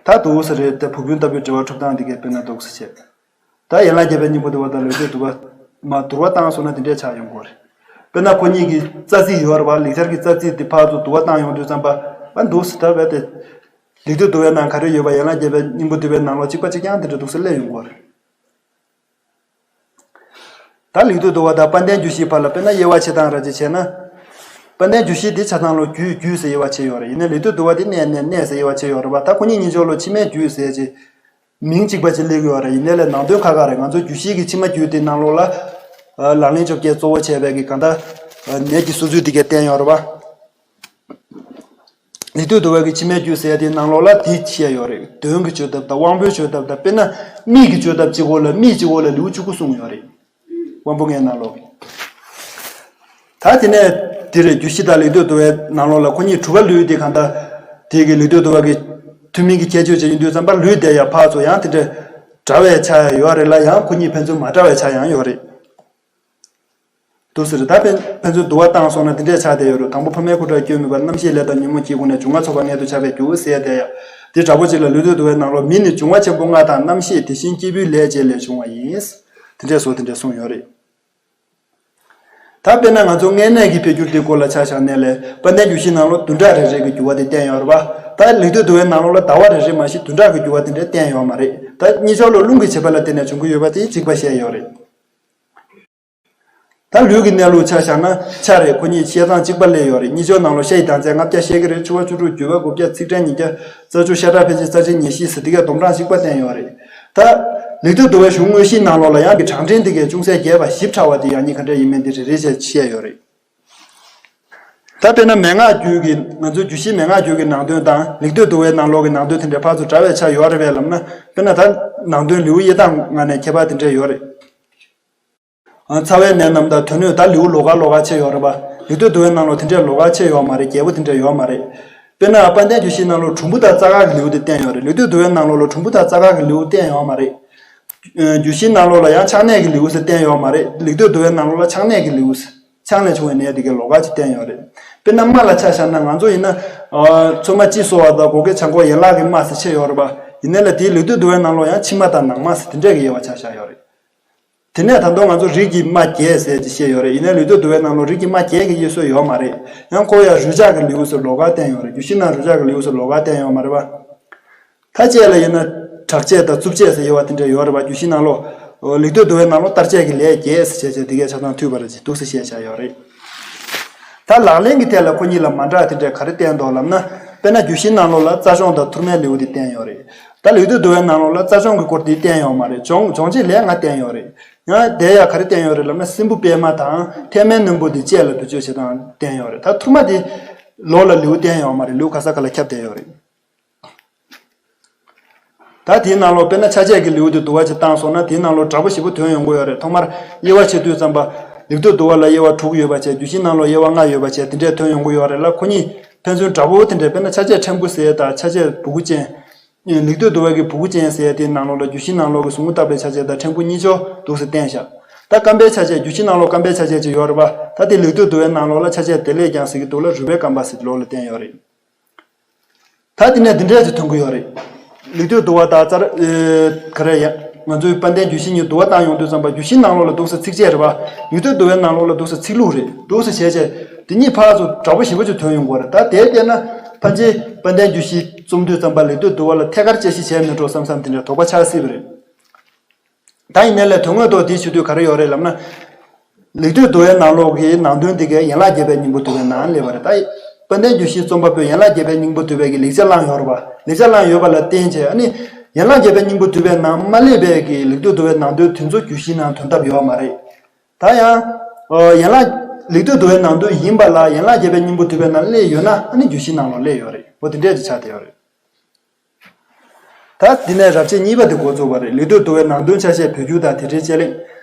ད་འདུག་སེ་རེད་དེ། བུ་སྤུན་ལྟ་བུའི་འབྲེལ་བ་གྲུབ་སྟངས་འདི་གའི་དཔེར་ན་འདུག་སེ་བྱས། ད་ཡན་ལག་བརྒྱད་པའི་སྙིང་པོ་བསྡུ་བ་དང་ལེགས་བསྡུས་བསྡུ་བ་མ་བསྡུར་བ་བཏང་སོང་ན་དེ་འདྲས་ཆགས་ཡོང་གི་རེད། དཔེར་ན་ཁོ་གཉིས་ཀྱི་རྩ་ཚིག་ཡོད་རེད་པ། ལེགས་སྦྱར་གྱི་རྩ་ཚིག་འདི་ཕར་ཚུར་བསྡུར་བ་བཏང་ཡོང་དུས་ཙམ་པ། ཨ། འདུག་སེ་ད་བས་ཏེ། ལེགས་བསྡུས་བསྡུ་བའི་ནང་ག་རེ་ཡོད་པ་ཡན་ལག་བརྒྱད་པའི་སྙིང་པོ་བསྡུ་བའི་ནང་ལོགས་གཅིག་པ་གཅིག་རྐྱང་དེ་འདྲ་འདུག་སེ་སླེབས་ཡོང་གི་རེད། ད་ལེགས་བསྡུས་བསྡུ་བ་དང་དཔལ་ལྡན་རྒྱུད་བཞིའི་བར་ལ་དཔེར་ན་དབྱེ་བ་ཕྱེ་སྟངས་ར་ཅིག་བྱས་ན། དཔལ་ལྡན་རྒྱུད་བཞི་འདི་ཆ་ཚང་ལོ་རྒྱུད་རྒྱུད་ཟེར་དབྱེ་བ་ཕྱེ་ཡོད་རེད། ཡིན་ནའི་ལེགས་བསྡུས་བསྡུ་བ་འདི་གནས་གནས་གནས་ཟེར་དབྱེ་བ་ཕྱེ་ཡོད་རེད་པ། ད་ཁོ་གཉིས་གཉིས་ཆར་ལོ་ཕྱི་མའི་རྒྱུད་ཟེར་ཅིག་མིང་གཅིག་པ་ཅིག་སླེབས་ཀྱི་ཡོད་རེད། ཡིན་ནའི་ལས་ནང་དོན་ཁ་ཁ་རེད། ང་ཚོ་རྒྱུད་བཞི་གི་ཕྱི་མ་རྒྱུད་དེ་ནང་ལོགས་ལ། ལག་ལེན་བཅོ་བརྒྱད་གཙོ་བོ་བྱས་པའི་གི་གང་ལྟར་ནད་ཀྱི་གསོ་ཚུལ་དེ་གས་བསྟན་ཡོད་རེད་པ། ལེགས་བསྡུས་བསྡུ་བའི་གི་ཕྱི་མའི་རྒྱུད་ཟེར་དེའི་ནང་ལོགས་ལ་དེ་བཤད་ཡོད་རེད། གདོན་གྱི་བཅོས་ཐབས་དང་དབང་པོའི་བཅོས་ཐབས་དང་། དཔེར་ན་མིག་གི་བཅོས་ཐབས་གཅིག་པོ་ལ། མིག་གཅིག་པོ་ལ་ལེའུ་བཅུ་དགུ་གསུངས་ཡོད་རེད། དབང་པོ་ལྔའི་ནང་ལོགས་ཀྱི། ད་དེ་ནས་དེ་རེད། རྒྱུད་བཞི་དང་ལེགས་བསྡུས་བསྡུ་བའི་ནང་ལོགས་ལ་ཁོ་གཉིས་གྲུབ་པ་ལུས་དེ་གང་ལྟར་དེ་གི་ལེགས་བསྡུས་བསྡུ་བ་གི་ཐུན་མིན་གྱི་ཁྱད་ཆོས་ཅིག་ཡིན་དུས་ཙམ་པ། ལུས་དེ་ཡང་ཕར་ཚུར་ཡང་དེ་འདྲ་འདྲ་བའི་ཆ་ཡང་ཡོད་རེད་ལ། ཡང་ཁོ་གཉིས་ཕན་ཚུན་མ་འདྲ་བའི་ཆ་ཡང་ཡོད་རེད། འདུག་ཟེར། ད་ཕན་ཕན་ཚུན་བསྡུར་བ་བཏང་སོང་ན་འདི་འདྲས་ཆགས་བསྡད་ཡོད་རེད། དང་པོ་ཕ་མའི་སྐུ་དགྲར་སྐྱོན་མེད་པར། རྣམ་ཤེས་ལས་དང་ཉོན་མོངས་སྐྱེས་བུ་ནས། འབྱུང་ལྔ་ཚོགས་པ་མངལ་དུ་ཆགས་པས་འགྱུར་ཟེར་ཡ་དེ་ཡ། དེ་དྲག་པོ་ཅིག་ལ་ལུས་དུས་བསྡུ་བའི་ནང་ལོགས་མི་ནི་འབྱུང་བ་ཆེན་པོ་ལྔ་དང་རྣམ་ཤེས་དེ་བཞིན་སྐྱེས་བུའི་ལས་བྱས་ལས་བྱུང་བ་ཡིན། དེ་འདྲས་སོ་དེ་འདྲས་གསུངས་ཡོད་རེད། ད་ ད་དཔེར་ན་ང་ཚོ་མངལ་གནས་ཀྱི་འཕེལ་འགྱུར་དེའི་སྐོར་ལ་ཆ་བཞག་ནའི་ལས་དཔལ་ལྡན་རྒྱུད་བཞིའི་ནང་ལོགས་བདུན་ཕྲག་རེ་རེ་གི་འགྱུར་བ་དེ་བསྟན་ཡོད་རེད་པ། ད་ལེགས་བཏུས་འདུལ་བའི་ནང་ལོགས་ལ་ཟླ་བ་རེ་རེ་མ་གཏོགས་བདུན་ཕྲག་གི་འགྱུར་བ་དེ་འདྲ་བསྟན་ཡོད་མ་རེད། ད་གཉིས་སྦྱོར་ལ་རླུང་གི་བྱེད་པ་ལ་བརྟེན་ནས་འབྱུང་གི་ཡོད་པ་དེ་གཅིག་པ་བཤད་ཡོད་རེད། ད་ལུས་ཀྱི་གནས་ལུགས་ཆ་བཞག་ན་ཆ་རེད། ཁོ་གཉིས་བཤད་སྟངས་གཅིག་པ་སླེབས་ཡོད་རེད། གཉིས་སྦྱོར་ནང་ལོགས་ཤ་ཡི་ཟླ་མཚན་ལྔ་བརྒྱ་བཤད་ཀྱི་རེད། ཕྱུ་པ་བཅུ་དྲུག་འགྱུར་བ་དགུ་བརྒྱ་ཚིག་ཕྲད་ཉིས་བརྒྱ་རྩ་བཅུ་ཤ་ཁྲག་འཕེལ་ཕྱིན་རྩ་ཆེན་ཉེར་བཞི་ཟེར་དེ་གའི་སྡོམ་གྲངས་གཅིག་པ་བསྟན་ཡོད་རེད། ད་ལེགས་བཏུས་འདུལ་བའི་གཞུང་དངོས་གཞིའི་ནང་ལོགས་ལ་ཡང་གི་གྲངས་འདྲེན་དེ་གའི་ཅུང་ཟད་རྒྱས་པ་ཞིབ་ཕྲ་བ་དེ་ཡང་སྙིང་ག་འདྲ་ཡིན་མིན་དེ་རེ་རེ་བྱས་བཤད་ཡོད་རེད། ད་དཔེར་ན་མན་ངག་རྒྱུད་ཀྱི་ང་ཚོའི་རྒྱུད་བཞིའི་མན་ངག་རྒྱུད་ཀྱི་ནང་དོན་དང་ལེགས་བཏུས་འདུལ་བའི་ནང་ལོགས་ཀྱི་ནང་དོན་དེ་འདྲ་ཕར་ཚུར་འདྲ་བའི་ཆ་ཡོད་རེད་པས་ལབ་ན། དཔེར་ན་ད་ནང་དོན་ལེའུ་དབྱེ་སྟངས་ངོས་ནས་ཁྱད་པར་དེ་འདྲ་ཡོད་རེད། ཨ། ཚ་བའི་ནད་རྣམས་དང་དོན་སྣོད། ད་ལེའུ་ལོགས་ཀ་ལོགས་ཀ་ཕྱེ་ཡོད་རེད་པ། ལེགས་བཏུས་འདུལ་བའི་ནང་ལོགས་དེ་འདྲའི་ལོགས་ཀ་ཕྱེ་ཡོད་མ་རེད། རྒྱས་པོ་དེ་འདྲ་ཡོད་མ་རེད། དཔེར་ན་དཔལ་ལྡན་རྒྱུད་བཞིའི་ནང་ལོགས་གྲུམ་བུ་དང་རྩ་སྒང་གི་ལེའུ་དེ་བསྟན་ཡོད་རེད། ལེགས་བཏུས་འདུལ་བའི་ནང་ལོགས་ལ་གྲུམ་བུ་དང་རྩ་སྒང་གི་ལེའུ་བསྟན་ཡོད་མ་རེད། ཨ། རྒྱུད་བཞིའི་ནང་ལོགས་ལ་ཡང་ཆགས་གནས་ཀྱི་ལེའུ་ཟེར་བསྟན་ཡོད་མ་རེད། ལེགས་བཏུས་འདུལ་བའི་ནང་ལོགས་ལ་ཆགས་གནས་ཀྱི་ལེའུ་ཟེར། ཆང་ལས་བྱུང་བའི་ནད་དེ་གའི་ལོགས་ཀ་ཅིག་བསྟན་ཡོད་རེད། དཔེར་ན་རྨ་ལ་ཆ་བཞག་ན་ང་ཚོ་ཡིན་ན། ཨ། ཚོད་མ་སྤྱི་གསོ་བ་དང་སྒོ་ཁའི་ཆང་ཁོག་ཡན་ལག་གི་རྨ་ཟེར་ཕྱེ་ཡོད་རེད་པ། ཡིན་ནའི་ལས་དེའི་ལེགས་བཏུས་འདུལ་བའི་ནང་ལོགས་ཡང་ཕྱི་རྨ་དང་ནང་རྨ་ཟེར་དེ་འདྲས་ཀྱི་དབྱེ་བ་ཆ་བཞག་ཡོད་རེད། དེ་ནས་ད་དུང་ང་ཚོ་རིགས་ཀྱི་རྨ་བརྒྱད་ཟེར་ཅིག་བཤད་ཡོད་རེད། ཡིན་ནའི་ལེགས་བཏུས་འདུལ་བའི་ནང་ལོགས་རིགས་ཀྱི་རྨ་བརྒྱད་ཀྱི་དབྱེ་སྲོལ་ཡོད་མ་རེད། ཡང་ཁོ་ཡང་རུས་ཆག་གི་ལེའུ་ཟེར་ལོགས་ཀ་བསྟན་ཡོད་རེད། རྒྱུད་བཞིའི་ནང་རུས་ཆག་གི་ལེའུ་ཟེར་ལོགས་ཀ་བསྟན་ཡོད་མ་རེད་པ། ད་བཅས་ལ་ཡིན་ན་དྲག་བཅས་དང་རྩུབ་བཅས་ཟེར་དབྱེ་བ་དེ་འདྲ་ཡོད་རེད་པ། རྒྱུད་བཞིའི་ནང་ལོགས། ལེགས་བཏུས་འདུལ་བའི་ནང་ལོགས་གཏར་བཅས་ཀྱི་ལས་བརྒྱད་ཟེར་བྱས་བྱས་དེ་གའི་ཆ་ཚང་མཐུད་པ་རེད་ཅེས་འདུག་སེ་བཤད་བཞག་ཡོད་རེད། ད་ལག་ལེན་གྱི་ཐད་ལ་ཁོ་གཉིས་ལ་མ་འདྲ་དེ་འདྲ་ག་རེ་བསྟན་འདུག་ལབ་ན། དཔེར་ན་རྒྱུད་བཞིའི་ནང་ལོགས་ལ་རྩ་སྦྱོང་དང་ཐུར་མའི་ལེའུ་དེ་བསྟན་ཡོད་རེད། ད་ལེགས་བཏུས་འདུལ་བའི་ནང་ལོགས་ལ་རྩ་སྦྱོང་གི་སྐོར་དེ་བསྟན་ཡོད་མ་རེད། སྦྱོང་སྦྱོང་བྱེད་ལས་ལྔ་བསྟན་ཡོད་རེད། ཡང་དེ་ཡང་ག་རེ་བསྟན་ཡོད་རེད་ལབ་ན་སྲིན་བུ་པད་མ་དང་ཐལ་མོའི་རྣོན་པོ་དེ་བཅས་ལ་བེད་སྤྱོད་བྱེད་སྟངས་བསྟན་ཡོད་རེད། ད་ཐུར་མ་དེ་ལོགས་ལ་ལེའུ་བསྟན་ཡོད་མ་རེད། ལེའུ་ག་ས་ག་ལ་ཁྱབ་བསྡད་ཡོད་རེད། ད་དེའི་ནང་ལོགས་དཔེར་ན་ཆ་བྱད་ཀྱི་ལེའུ་དེ་བསྡུ་བ་ཅིག་བཏང་སོང་ན་དེའི་ནང་ལོགས་འདྲ་པོ་ཞེ་པོ་ཐོན་ཡོང་གི་ཡོད་རེད། ཐོག་མར་དབྱེ་བ་ཕྱེ་དུས་ཙམ་པ། ལེགས་བཏུས་འདུལ་བ་ལ་དབྱེ་བ་དྲུག་ཡོད་པ་བྱས། རྒྱུད་བཞིའི་ནང་ལོགས་དབྱེ་བ་ལྔ་ཡོད་པ་བྱས་དེ་འདྲས་ཐོན་ཡོང་གི་ཡོད་རེད་ལ། ཁོ་གཉིས་ཕན་ཚུན་འདྲ་པོ་དེ་འདྲས། དཔེར་ན་ཆ་བྱད་ཕྲན་བུ་ཟེར་དང་ཆ་བྱད་སྦུ་གུ་ཅན། ལེགས་བཏུས་འདུལ་བ་གི་སྦུ་གུ་ཅན་ཟེར་དེའི་ནང་ལོགས་ལ་རྒྱུད་བཞིའི་ནང་ལོགས་ཀྱི་ཟུང་འཇུག་བརྟག་པའི་ཆ་བྱད་དང་ཕྲན་བུ་གཉིས་ཆོག་འདུག་སེ་བསྟན་བཞག་ད་སྐམ་པའི་ཆ་བྱད། རྒྱུད་བཞིའི་ནང་ལོགས་སྐམ་པའི་ཆ་བྱད་ཅིག་ཡོད་རེད་པ། ད་དེ་ལེགས་བཏུས་འདུལ་བའི་ནང་ལོགས་ལ་ཆ་བྱད་བདེ་ལེགས་ཀྱང་ཟེར་གྱི་འདུག་ལ། རུས་པའི་སྐམ་པ་ཟེར་ལོགས་ལ་བསྟན་ཡོད་རེད། ད་དེ་ནས་འདི་འདྲས་ཅིག་ཐོན་གྱི་ཡོད་རེད། ལེགས་བཏུས་འདུལ་བ་དང་རྩ་ར་ཨེ་ག་རེ་ཡ། ང་ཚོའི་དཔལ་ལྡན་རྒྱུད་བཞི་གཉིས་བསྡུར་བ་བཏང་ཡོང་དུས་ཙམ་པ་རྒྱུད་བཞིའི་ནང་ལོགས་ལ་འདུག་སེ་ཚིགས་བཅད་རེད་པ། ལེགས་བཏུས་འདུལ་བའི་ནང་ལོགས་ལ་འདུག་སེ་ཚིག་ལྷུག་རེད། འདུག་སེ་བྱས་བྱས་དེ་གཉིས་ཕར་ཚུར་འདྲ་པོ་ཞེ་པོ་ཅིག་ཐོན་ཡོང་གི་ཡོད་རེད། ད་དེ་བལྟས་ན་ཕལ་ཆེར་དཔལ་ལྡན་རྒྱུད་བཞི་རྩོམ་དུས་ཙམ་པ་ལེགས་བཏུས་འདུལ་བ་ལ་ཐད་ཀར་དཔྱད་གཞི་བྱས་མེད་འགྲོ་བསམ་བསམ་དེ་འདྲའི་དོགས་པ་ཆགས་སྲིད་པ་རེད། ད་ཡིན་ནའི་ལས་དོན་དངོས་ཐོག་དེའི་ཕྱི་དུས་ག་རེ་ཡོད་རེད་ལབ་ན། ལེགས་བཏུས་འདུལ་བའི་ནང་ལོགས་ཀྱི་ནང་དོན་དེ་གའི་ཡན་ལག་བརྒྱད་པའི་སྙིང་པོ་འདུས་པའི་ནང་སླེབས་པ་རེད། ད་དཔལ་ལྡན་རྒྱུད་བཞིའི་རྩོམ་པ་པོས་ཡན་ལག་བརྒྱད་པའི་སྙིང་པོ་འདུས་པའི་གི་ལེགས་སྦྱར་བླངས་ཡོད་རེད་པ། ལེགས་སྦྱར་བླངས་ཡོད་པ་ལ་བརྟེན་བྱས་ཨ་ནི། ཡན་ལག་བརྒྱད་པའི་སྙིང་པོ་འདུས་པའི་ནང་མ་སླེབས་པའི་གི་ལེགས་བཏུས་འདུལ་བའི་ནང་དོན་དེ་ཚོ་རྒྱུད་བཞིའི་ནང་དོན་དག་ཡོད་མ་རེད། ད་ཡང་། ཨོ། ཡན་ལག་ལེགས་བཏུས་འདུལ་བའི་ནང་དོན་ཡིན་པ་ལ་ཡན་ལག་བརྒྱད་པའི་སྙིང་པོ་འདུས་པའི་ནང་སླེབས་ཡོད་ན་ཨ་ནི་རྒྱུད་བཞིའི་ནང་ལོགས་སླེབས་ཡོད་རེད། འོ་དེ་འདྲས་ཅིག་ཆགས་བསྡད་ཡོད་རེད། ད་འདི་ནས་རབ་བྱེད་གཉིས་པ་དེ་འགོ་བཙུགས་པ་རེད། ལེགས་བཏུས་འདུལ་བའི་ནང་དོན་ཆ་ཤས་བོད་བསྒྱུར་དང་དེ་འབྲེལ་དཔྱད་གླེང་།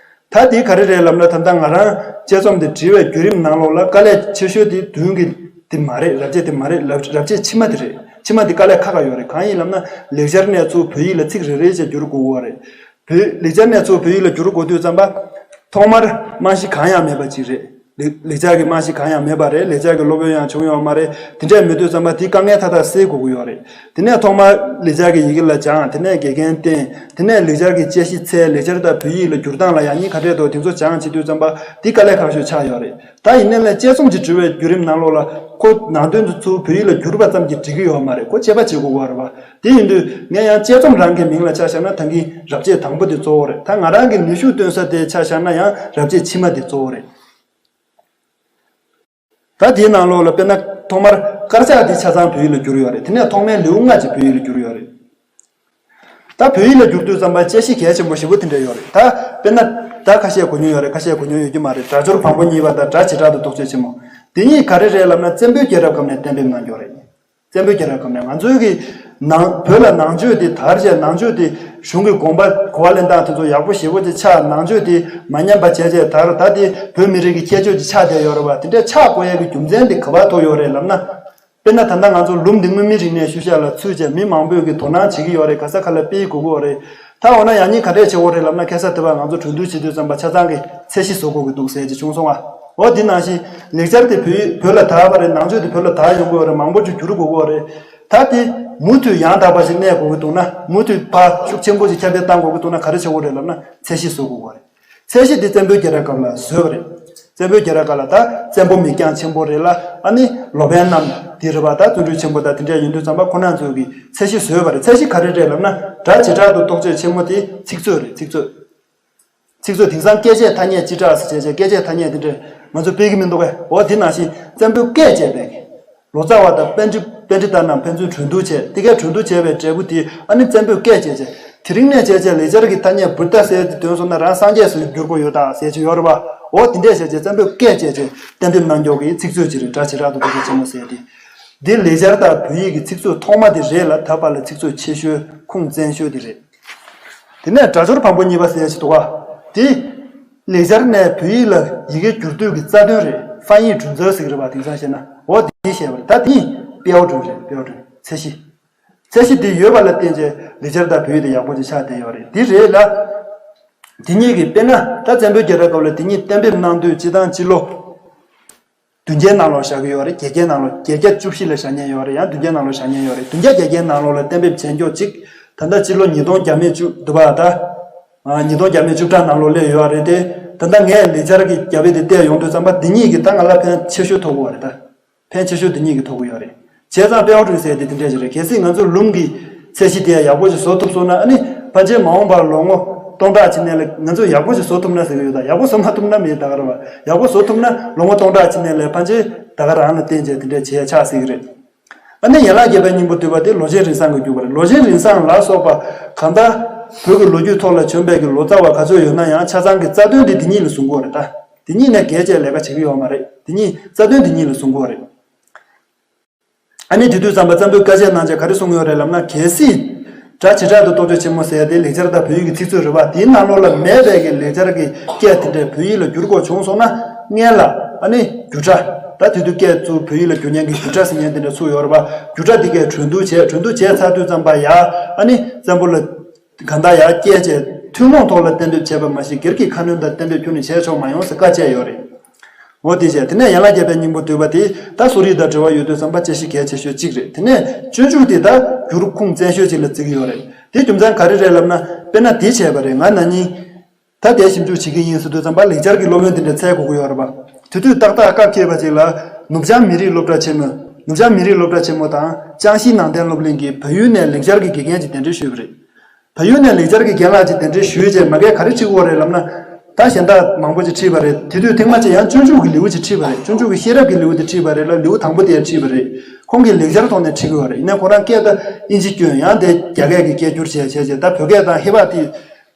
ད་དེ་ག་རེ་རེད་ལབ་ན་ད་ལྟ་ང་རང་དཔྱད་རྩོམ་དེ་བྲིས་པའི་བརྒྱུད་རིམ་ནང་ལོགས་ལ་དཀའ་ལས་ཆེ་ཤོས་དེ་མདུན་གྱི་དེ་མ་རེད། རབ་བྱེད་དེ་མ་རེད། རབ་རབ་བྱེད་ཕྱི་མ་དེ་རེད། ཕྱི་མ་དེ་དཀའ་ལས་ཁག་ཁག་ཡོད་རེད། གང་ཡིན་ལབ་ན་ལེགས་སྦྱར་ནས་ཚུར་བོད་ཡིག་ལ་ཚིག་རེ་རེ་བྱས་བསྒྱུར་དགོས་ཀྱི་ཡོད་རེད། བོད་ལེགས་སྦྱར་ནས་ཚུར་བོད་ཡིག་ལ་བསྒྱུར་དགོས་དུས་ཙམ་པ། ཐོག་མར་རྨང་གཞི་གང་ཡང་མེད་པ་ཅིག་རེད། ལེགས་ལེགས་སྦྱར་གྱི་རྨང་གཞི་གང་ཡང་མེད་པ་རེད། ལེགས་སྦྱར་གྱི་སློབ་དཔོན་ཡང་བྱུང་ཡོད་མ་རེད། དེ་འདྲས་མེད་དུས་ཙམ་པ་དེའི་དཀའ་ངལ་མཐའ་དག་སེལ་དགོས་ཀྱི་ཡོད་རེད། དེ་ནས་ཐོག་མར་ལེགས་སྦྱར་གྱི་ཡི་གེ་ལ་སྦྱངས། དེ་ནས་དགེ་རྒན་བསྟེན། དེ་ནས་ལེགས་སྦྱར་གྱི་དཔྱད་གཞི་འཚོལ། ལེགས་སྦྱར་དང་བོད་ཡིག་ལ་བསྒྱུར་སྟངས་ལ་ཡང་སྙིང་ག་འདྲས་འདུག་དེ་ཚོ་སྦྱངས་བྱེད་དུས་ཙམ་པ་དེ་དཀའ་ལས་ཁག་ཤོས་ཆགས་ཡོད་རེད། ད་ཡིན་ནའི་ལས་དཔྱད་རྩོམ་ཅིག་འབྲི་བའི་བརྒྱུད་རིམ་ནང་ལོགས་ལ་ཁོ་ནང་དོན་དེ་ཚུར་བོད་ཡིག་ལ་བསྒྱུར་པ་ཙམ་གྱིས་འགྲིག་གི་ཡོད་མ་རེད། ཁོ་དཔྱད་པ་བྱེད་དགོས་པ་རེད་པ། དེ་ཡིན་དུས་ངས་ཡང་དཔྱད་རྩོམ་རང་གི་མིང་ལ་ཆ་བཞག་ན་ད་གིན་རབ་བྱེད་དང་པོ་དེ་གཙོ་བོ་རེད། ད་ང་རང་གི་ནུས་ཤུགས་བཏོན་ས་དེ་ཆ་བཞག་ན་ཡང་རབ་བྱེད་ཕྱི་མ་དེ་གཙོ་བོ་རེད། ད་དེའི་ནང་ལོགས་ལ་དཔེར་ན་ཐོག་མར་དཀར་ཆག་དེ་ཆ་ཚང་བོད་ཡིག་ལ་བསྒྱུར་ཡོད་རེད། དེ་ནས་ཐོག་མའི་ལེའུ་ལྔ་ཅིག་བོད་ཡིག་ལ་བསྒྱུར་ཡོད་རེད། ད་བོད་ཡིག་ལ་བསྒྱུར་དུས་ཙམ་པ་དཔྱད་གཞི་གལ་ཆེན་པོ་ཞེ་པོ་དེ་འདྲ་ཡོད་རེད། ད་དཔེར་ན་ད་ཁ་ཤས་གོ་མྱོང་ཡོད་རེད། ཁ་ཤས་གོ་མྱོང་ཡོད་ཀྱི་མ་རེད། སྒྲ་སྦྱོར་བམ་པོ་གཉིས་པ་དང་སྒྲ་བྱེ་བྲག་ཏུ་རྟོག་དཔྱོད་ཆེན་མོ། དེ་གཉིས་ག་རེ་རེད་ལབ་ན་བཙན་པོའི་རྒྱལ་རབས་སྐབས་ནས་གཏན་འབེབས་གནང་ཡོད་རེད། བཙན་པོའི་རྒྱལ་རབས་སྐབས་ནས་ང་ཚོའི་གི་ནང་བོད་ལ་ནང་ཆོས་དེ་དར་བྱས། ནང་ཆོས་དེ་གཞུང་གི་དགོངས་པ་གོ་བ་ལེན་སྟངས་དེ་ཚོ་ཡག་པོ་ཞེ་པོ་ཅིག་ཆགས། ནང་ཆོས་དེ་མ་ཉམས་པ་བྱས་བྱས་དར། ད་དེ་བོད་མི་རིགས་ཀྱི་ཁྱད་ཆོས་ཅིག་ཆགས་བསྡད་ཡོད་རེད་པ། དེ་འདྲ་ཆགས་དགོས་ཡས་ཀྱི་རྒྱུ་མཚན་དེ་ག་པར་ཐུག་ཡོད་རེད་ལབ་ན། དཔེར་ན་ད་ལྟ་ང་ཚོ་ལུམ་འདི་དངོས་མིན་རིག་གནས་ཤུལ་བཞག་ལ་ཚུད་བྱས་མི་མང་པོས་ཀྱི་དོ་སྣང་བྱེད་ཀྱི་ཡོད་རེད། ག་ས་ག་ལ་སྤེལ་དགོས་ཀྱི་ཡོད་རེད། ད་འོ་ན་ཡང་སྙིང་ག་འདྲས་ཆེ་བོ་རེད་ལབ་ན། ཁ་སང་དེ་བར་ང་ཚོ་གྲོས་བསྡུར་བྱེད་དུས་ཙམ་པ་ཆ་ཚང་གི་ཚད་གཞི་བཟོ་དགོས་ཀྱི་འདུག་ཟེར་གྱི་བྱུང་སོང་ང་། འོ་དེ་ནང་བཞིན་ལེགས་སྦྱར་དེ་བོད་བོད་ལ་དར་བ་རེད། ནང་ཆོས་དེ་བོད་ལ་དར་ཡོང་གི་ཡོད་རེད། མང་པོ་ཅིག་བསྒྱུར་དགོས་ཀྱི་ཡོད་རེད། ད་དེ་མུ་མཐུད་ཡང་དག་པ་ཞིག་གནས་དགོས་ཀྱི་འདུག་ན། མུ་མཐུད་ཕར་ཤུགས་ཆེན་པོ་ཞིག་ཁྱབ་སྤེལ་གཏང་དགོས་ཀྱི་འདུག་ན་ག་རེ་བྱེད་དགོས་རེད་ལབ་ན་ཚད་གཞི་བཟོ་དགོས་ཀྱི་ཡོད་རེད། ཚད་གཞི་དེ་བཙན་པོའི་རྒྱལ་རབས་སྐབས་ལ་བཟོས་པ་རེད། བཙན་པོའི་རྒྱལ་རབས་སྐབས་ལ་ད་བཙན་པོ་མིག་རྒྱང་ཆེན་པོ་རེད་ལ། ཨ་ནི་ལོ་པཎ་རྣམས་དེ་རེད་པ། ད་བརྩོན་འགྲུས་ཆེན་པོ་དང་དེ་འདྲ་ཡིན་དུས་ཙམ་པ་ཁོ་རང་ཚོས་ཀྱི་ཚད་གཞི་བཟོས་པ་རེད། ཚད་གཞི་ག་རེ་རེད་ལབ་ན། སྒྲ་བྱེ་བྲག་ཏུ་རྟོག་དཔྱོད་ཆེན་མོ་དེ་ཚིག་མཛོད་རེད། ཚིག་མཛོད། ཚིག་མཛོད། དེང་སང་སྐད་ཆའི་ཐ་སྙད་སྤྱི་སྒྲ་ཟེར་བྱས་བྱས་སྐད་ཆའི་ཐ་སྙད་དེ་འདྲ་ང་ཚོ་སྤེལ་གྱི་མི་འདུག་གས། འོ་དེ་ནང་བཞིན་བཙན་པོས་བཀས་བཅད་པའི་ལོ་ཙཱ་བ་དང་པཎ་ཌི་པཎ་ཌི་ཏ་རྣམས་ཕན་ཚུན་གྲོས་བསྡུར་བྱས། དེ་གས་གྲོས་བསྡུར་བྱས་པའི་འབྲས་བུ་དེ་ཨ་ནི་བཙན་པོས་བཀས་བཅད་བྱས། དེ་རིང་ནས་བྱས་བྱས་ལེགས་སྦྱར་གྱི་ཐ་སྙད་བུདྡྷ་ཟེར་དེ་འདོན་སོང་ན་རང་སངས་རྒྱས་སུ་འགྱུར་དགོས་ཡོད་ད་ཟེར་གྱི་ཡོད་རེད་པ། འོ་དེ་འདྲས་བྱས་བྱས་བཙན་པོས་བཀས་བཅད་བྱས་གཏན་འབེབས་གནང་མགྱོགས་ཀྱི་ཚིག་མཛོད་ཅིག་རེད། སྒྲ་བྱེ་བྲག་ཏུ་རྟོག་དཔྱོད་ཆེན་མོ་ཟེར་དེ། འདི་ལེགས་སྦྱར་དང་བོད་ཡིག་གི་ཚིག་མཛོད་ཐོག་མ་དེ་རེད་ལ། ད་བར་ལ་ཚིག་མཛོད་ཆེ་ཤོས་ཁུངས་བཙན་ཤོས་དེ་རེད། དེ་ནས་སྒྲ་སྦྱོར་བམ་པོ་གཉིས་པ་ཟེར་ཞིག་འདུག་ག། དེ་ལེགས་སྦྱར་ནས་བོད་ཡིག་ལ་ཡི་གེ་བསྒྱུར་དུས་ཀྱི་རྩ་དོན་རེད། ཧྥན་ཡིག་འགྲོ་འཛིན་ཟེར་གྱི་རེད་པ། དེང་སང་བཤད་ན། འོ་དེ་བཤད་པ་རེད། ད་དེ་དཔེ་ཨོ་འགྲོ་རེད། དཔེ་ཨོ་འགྲོ་ཚད་གཞི། ཚད་གཞི་དེ་ཡོད་པ་ལ་བརྟེན་བྱས་ལེགས་སྦྱར་དང་བོད་ཡིག་དེ་ཡག་པོ་ཅིག་ཆགས་བསྡད་ཡོད་རེད། དེ་རེད་ལ། དེ་གཉིས་ཀྱི་དཔེར་ན་ད་བཙན་པོའི་རྒྱལ་རབས་སྐབས་ལ་དེ་གཉིས་གཏན་འབེབས་གནང་དུས་སྤྱི་དང་སྤྱི་ལོ། བདུན་བརྒྱའི་ནང་ལོགས་བཞག་གི་ཡོད་རེད། བརྒྱད་བརྒྱའི་ནང་ལོགས། བརྒྱད་བརྒྱ་བཅུ་བཞི་ལ་བཞག་མཁན་ཡོད་རེད། ཡང་བདུན་བརྒྱའི་ནང་ལོགས་བཞག་མཁན་ཡོད་རེད། བདུན་བརྒྱ་བརྒྱད་བརྒྱའི་ནང་ལོགས་ལ་གཏན་འབེབས་བྱས་མགྱོགས་གཅིག། ད་ལྟ་སྤྱི་ལོ་ཉིས་སྟོང་བརྒྱ་མེད་བཅུ་འདུག་པ། ད་ཨ་ཉིས་སྟོང་བརྒྱ་མེད་བཅུ་ཕྲག་ནང་ལོགས་སླེབས་ཡོད་རེད་དེ། ད་ལྟ་ངས་ལེགས་སྦྱར་གྱི་རྒྱ་དཔེ་དེ་བལྟས་ཡོང་དུས་ཙམ་པ་འདི་གཉིས་ཀྱིས་ད་ང་ལ་ཕན་ཆེ་ཤོས་ཐོགས་ཀྱི་ཡོད་རེད། ད་ཕན་ཆེ་ཤོས་འདི་གཉིས་ཀྱིས་ཐོགས་ཀྱི་ཡོད་རེད། བྱས་ཙང་དཔེ་ཨོ་འགྲོ་ཟེར་དེ་དེ་འདྲས་ཅིག་རེད། གལ་སྲིད་ང་ཚོ་ལུང་གི་ཚད་གཞི་དེ་ཡག་པོ་ཞིག་བཟོ་ཐུབ་སོང་ན། ཨ་ནི་ཕལ་ཆེར་མ་འོངས་པར་ལོ་ངོ་སྟོང་ཕྲག་ཕྱི་ནས་ལ་ང་ཚོས་ཡག་པོ་ཞིག་བཟོ་ཐུབ་ན་ཟེར་གྱི་ཡོད། ད་ཡག་པོ་བཟོ་མ་ཐུབ་ན་མི་ད་ག་རེད་པ། ཡག་པོ་བཟོ་ཐུབ་ན་ལོ་ངོ་སྟོང་ཕྲག་ཕྱི་ནས་ལ་ཕལ་ཆེར་ད་ག་རང་ལ་བརྟེན་བྱས་དེ་འདྲས་བྱས་ཆགས་སྲིད་ཀྱི་རེད། ཨ་ནི་ཡན་ལག་བརྒྱད་པའི་སྙིང་པོ་བསྡུས་པ་དེ་ལོ་ཆེན་རིན་བཟང་གིས་བསྒྱུར་བ་རེད། ལོ་ཆེན་རིན་བཟང་ལ་སོགས་པ་གང་ལྟར་བོད་ཀྱི་ལོ་རྒྱུས་ཐོག་ལ་བྱོན་པའི་གི་ལོ་ཙཱ་བ་ག་ཚོད་ཡོད་ན་ཡང་ཆ་ཚང་གི་རྩ་དོན་དེ་འདི་གཉིས་ལ་བཟུང་གི་ཡོད་རེད། ད་འདི་གཉིས་ནས་བརྒལ་བྱས་ལས་ཀ་བྱེད་ཀྱི་ཡོད་མ་རེད། འདི་གཉིས་རྩ་དོན་འདི་གཉིས་ལ་བཟུང་གི་ཡོད་རེད། ཨ་ནི་དེ་དུས་ཙམ་པ་བཙན་པོས་བཀའ་ཆད་གནང་བྱས་ག་རེ་གསུངས་ཡོད་རེད་ལབ་ན། གལ་སྲིད་སྒྲ་བྱེ་བྲག་ཏུ་རྟོག་དཔྱོད་ཆེན་མོ་ཟེར་ཡ་དེ་ལེགས་སྦྱར་དང་བོད་ཡིག་གི་ཚིག་མཛོད་རེད་པ། དེའི་ནང་ལོགས་ལ་མེད་པའི་གི་ལེགས་སྦྱར་གྱི་སྐད་དེ་འདྲས་བོད་ཡིག་ལ་བསྒྱུར་དགོས་བྱུང་སོང་ན། སྔོན་ལ་ཨ་ནི་བསྒྱུར་སྒྲ། ད་དེ་དུས་སྐད་ཚུར་བོད་ཡིག་ལ་བསྒྱུར་མཁན་གྱི་བསྒྱུར་སྒྲ་ཟེར་མཁན་དེ་འདྲ་ཚུར་ཡོད་རེད་པ། བསྒྱུར་སྒྲ་དེ་གས་གྲོས་བསྡུར་བྱས། གྲོས་བསྡུར་བྱས་ཚར་དུས་ཙམ་པ་ཡ་ཨ་ནི་བཙན་པོ་ལ་གང་ལྟར་ཡར་བསྐྱལ་བྱས་ཐུན་མོང་ཐོག་ལ་གཏན་འབེབས་བྱས་པ་མ་ཟད་སྒེར་གྱི་ཁ་སྣོན་དང་གཏན་འབེབས་ཁྱོན་ནས་བྱས་ཆོག་མ་ཡོང་ཟེར་བཀའ་བཅད་ཡོད་རེད། འོ་དེ་བྱས། དེ་ནས་ཡན་ལག་བརྒྱད་པའི་སྙིང་པོ་བསྡུས་པ་དེ་ད་གསོ་རིག་དང་འབྲེལ་བ་ཡོད་དུས་ཙམ་པ་དཔྱད་གཞི་གལ་ཆེ་ཤོས་གཅིག་རེད། དེ་ནས་སྤྱོད་འཇུག་དེ་ད་བསྒྱུར་ཁུངས་བཙན་ཤོས་གཅིག་ལ་བརྩི་གི་ཡོད་རེད། དེ་རྒྱུ་མཚན་ག་རེ་རེད་ལབ་ན། དཔེར་ན་དེ་བྱས་པ་རེད། ང་ན་ནིང་ད་དེ་ཞིབ་འཇུག་བྱེད་ཀྱི་ཡིན་ཟེར་དུས་ཙམ་པ་ལེགས་སྦྱར་གྱི་སློབ་ཡོན་དེ་འདྲ་འཚོལ་དགོས་ཀྱི་ཡོད་རེད་པ། དེ་དུས་ཏག་ཏག་སྐབས་འཁེལ་བ་ཅིག་ལ་ནུབ་བྱང་མི་རིགས་སློབ་གྲྭ་ཆེན་མོ། ནུབ་བྱང་མི་རིགས་སློབ་གྲྭ་ཆེན་མོ་དང་ཅང་ཞི་ནང་བསྟན་སློབ་གླིང་གིས་བལ་ཡུལ་ནས་ལེགས་སྦྱར་གྱི་དགེ་རྒན་གྱི་གདན་འདྲེན་ཞུས་པ་རེད། བལ་ཡུལ་ནས་ལེགས་སྦྱར་གྱི་རྒན་ལགས་ཅིག་གདན་འདྲེན་ཞུས་རྗེས་མ་གིར་ག་རེ་ཁྲིད་དགོས་རེད་ལབ་ན། ད་གཞན་དག་མང་པོ་ཅིག་ཁྲིད་པ་རེད། དེ་དུས་ཐེངས་མ་གཅིག་ཡང་སྤྱོད་འཇུག་གི་ལེའུ་ཅིག་ཁྲིད་པ་རེད། སྤྱོད་འཇུག་གི་ཤེས་རབ་ཀྱི་ལེའུ་དེ་ཁྲིད་པ་རེད་ལ། ལེའུ་དང་པོ་དེ་ཁྲིད་པ་རེད། ཁོང་གིས་ལེགས་སྦྱར་ཐོག་ནས་ཁྲིད་ཀྱི་ཡོད་རེད། ཡིན་ནའི་ཁོ་རང་སྐད་ད་དབྱིན་ཇི་སྐྱོན། ཡང་དེ་རྒྱ་སྐད་ཀྱི་སྐད་བསྒྱུར་བྱས་བྱས་བྱས། ད་བོད་སྐད་དང་ཧི་བ་དེ་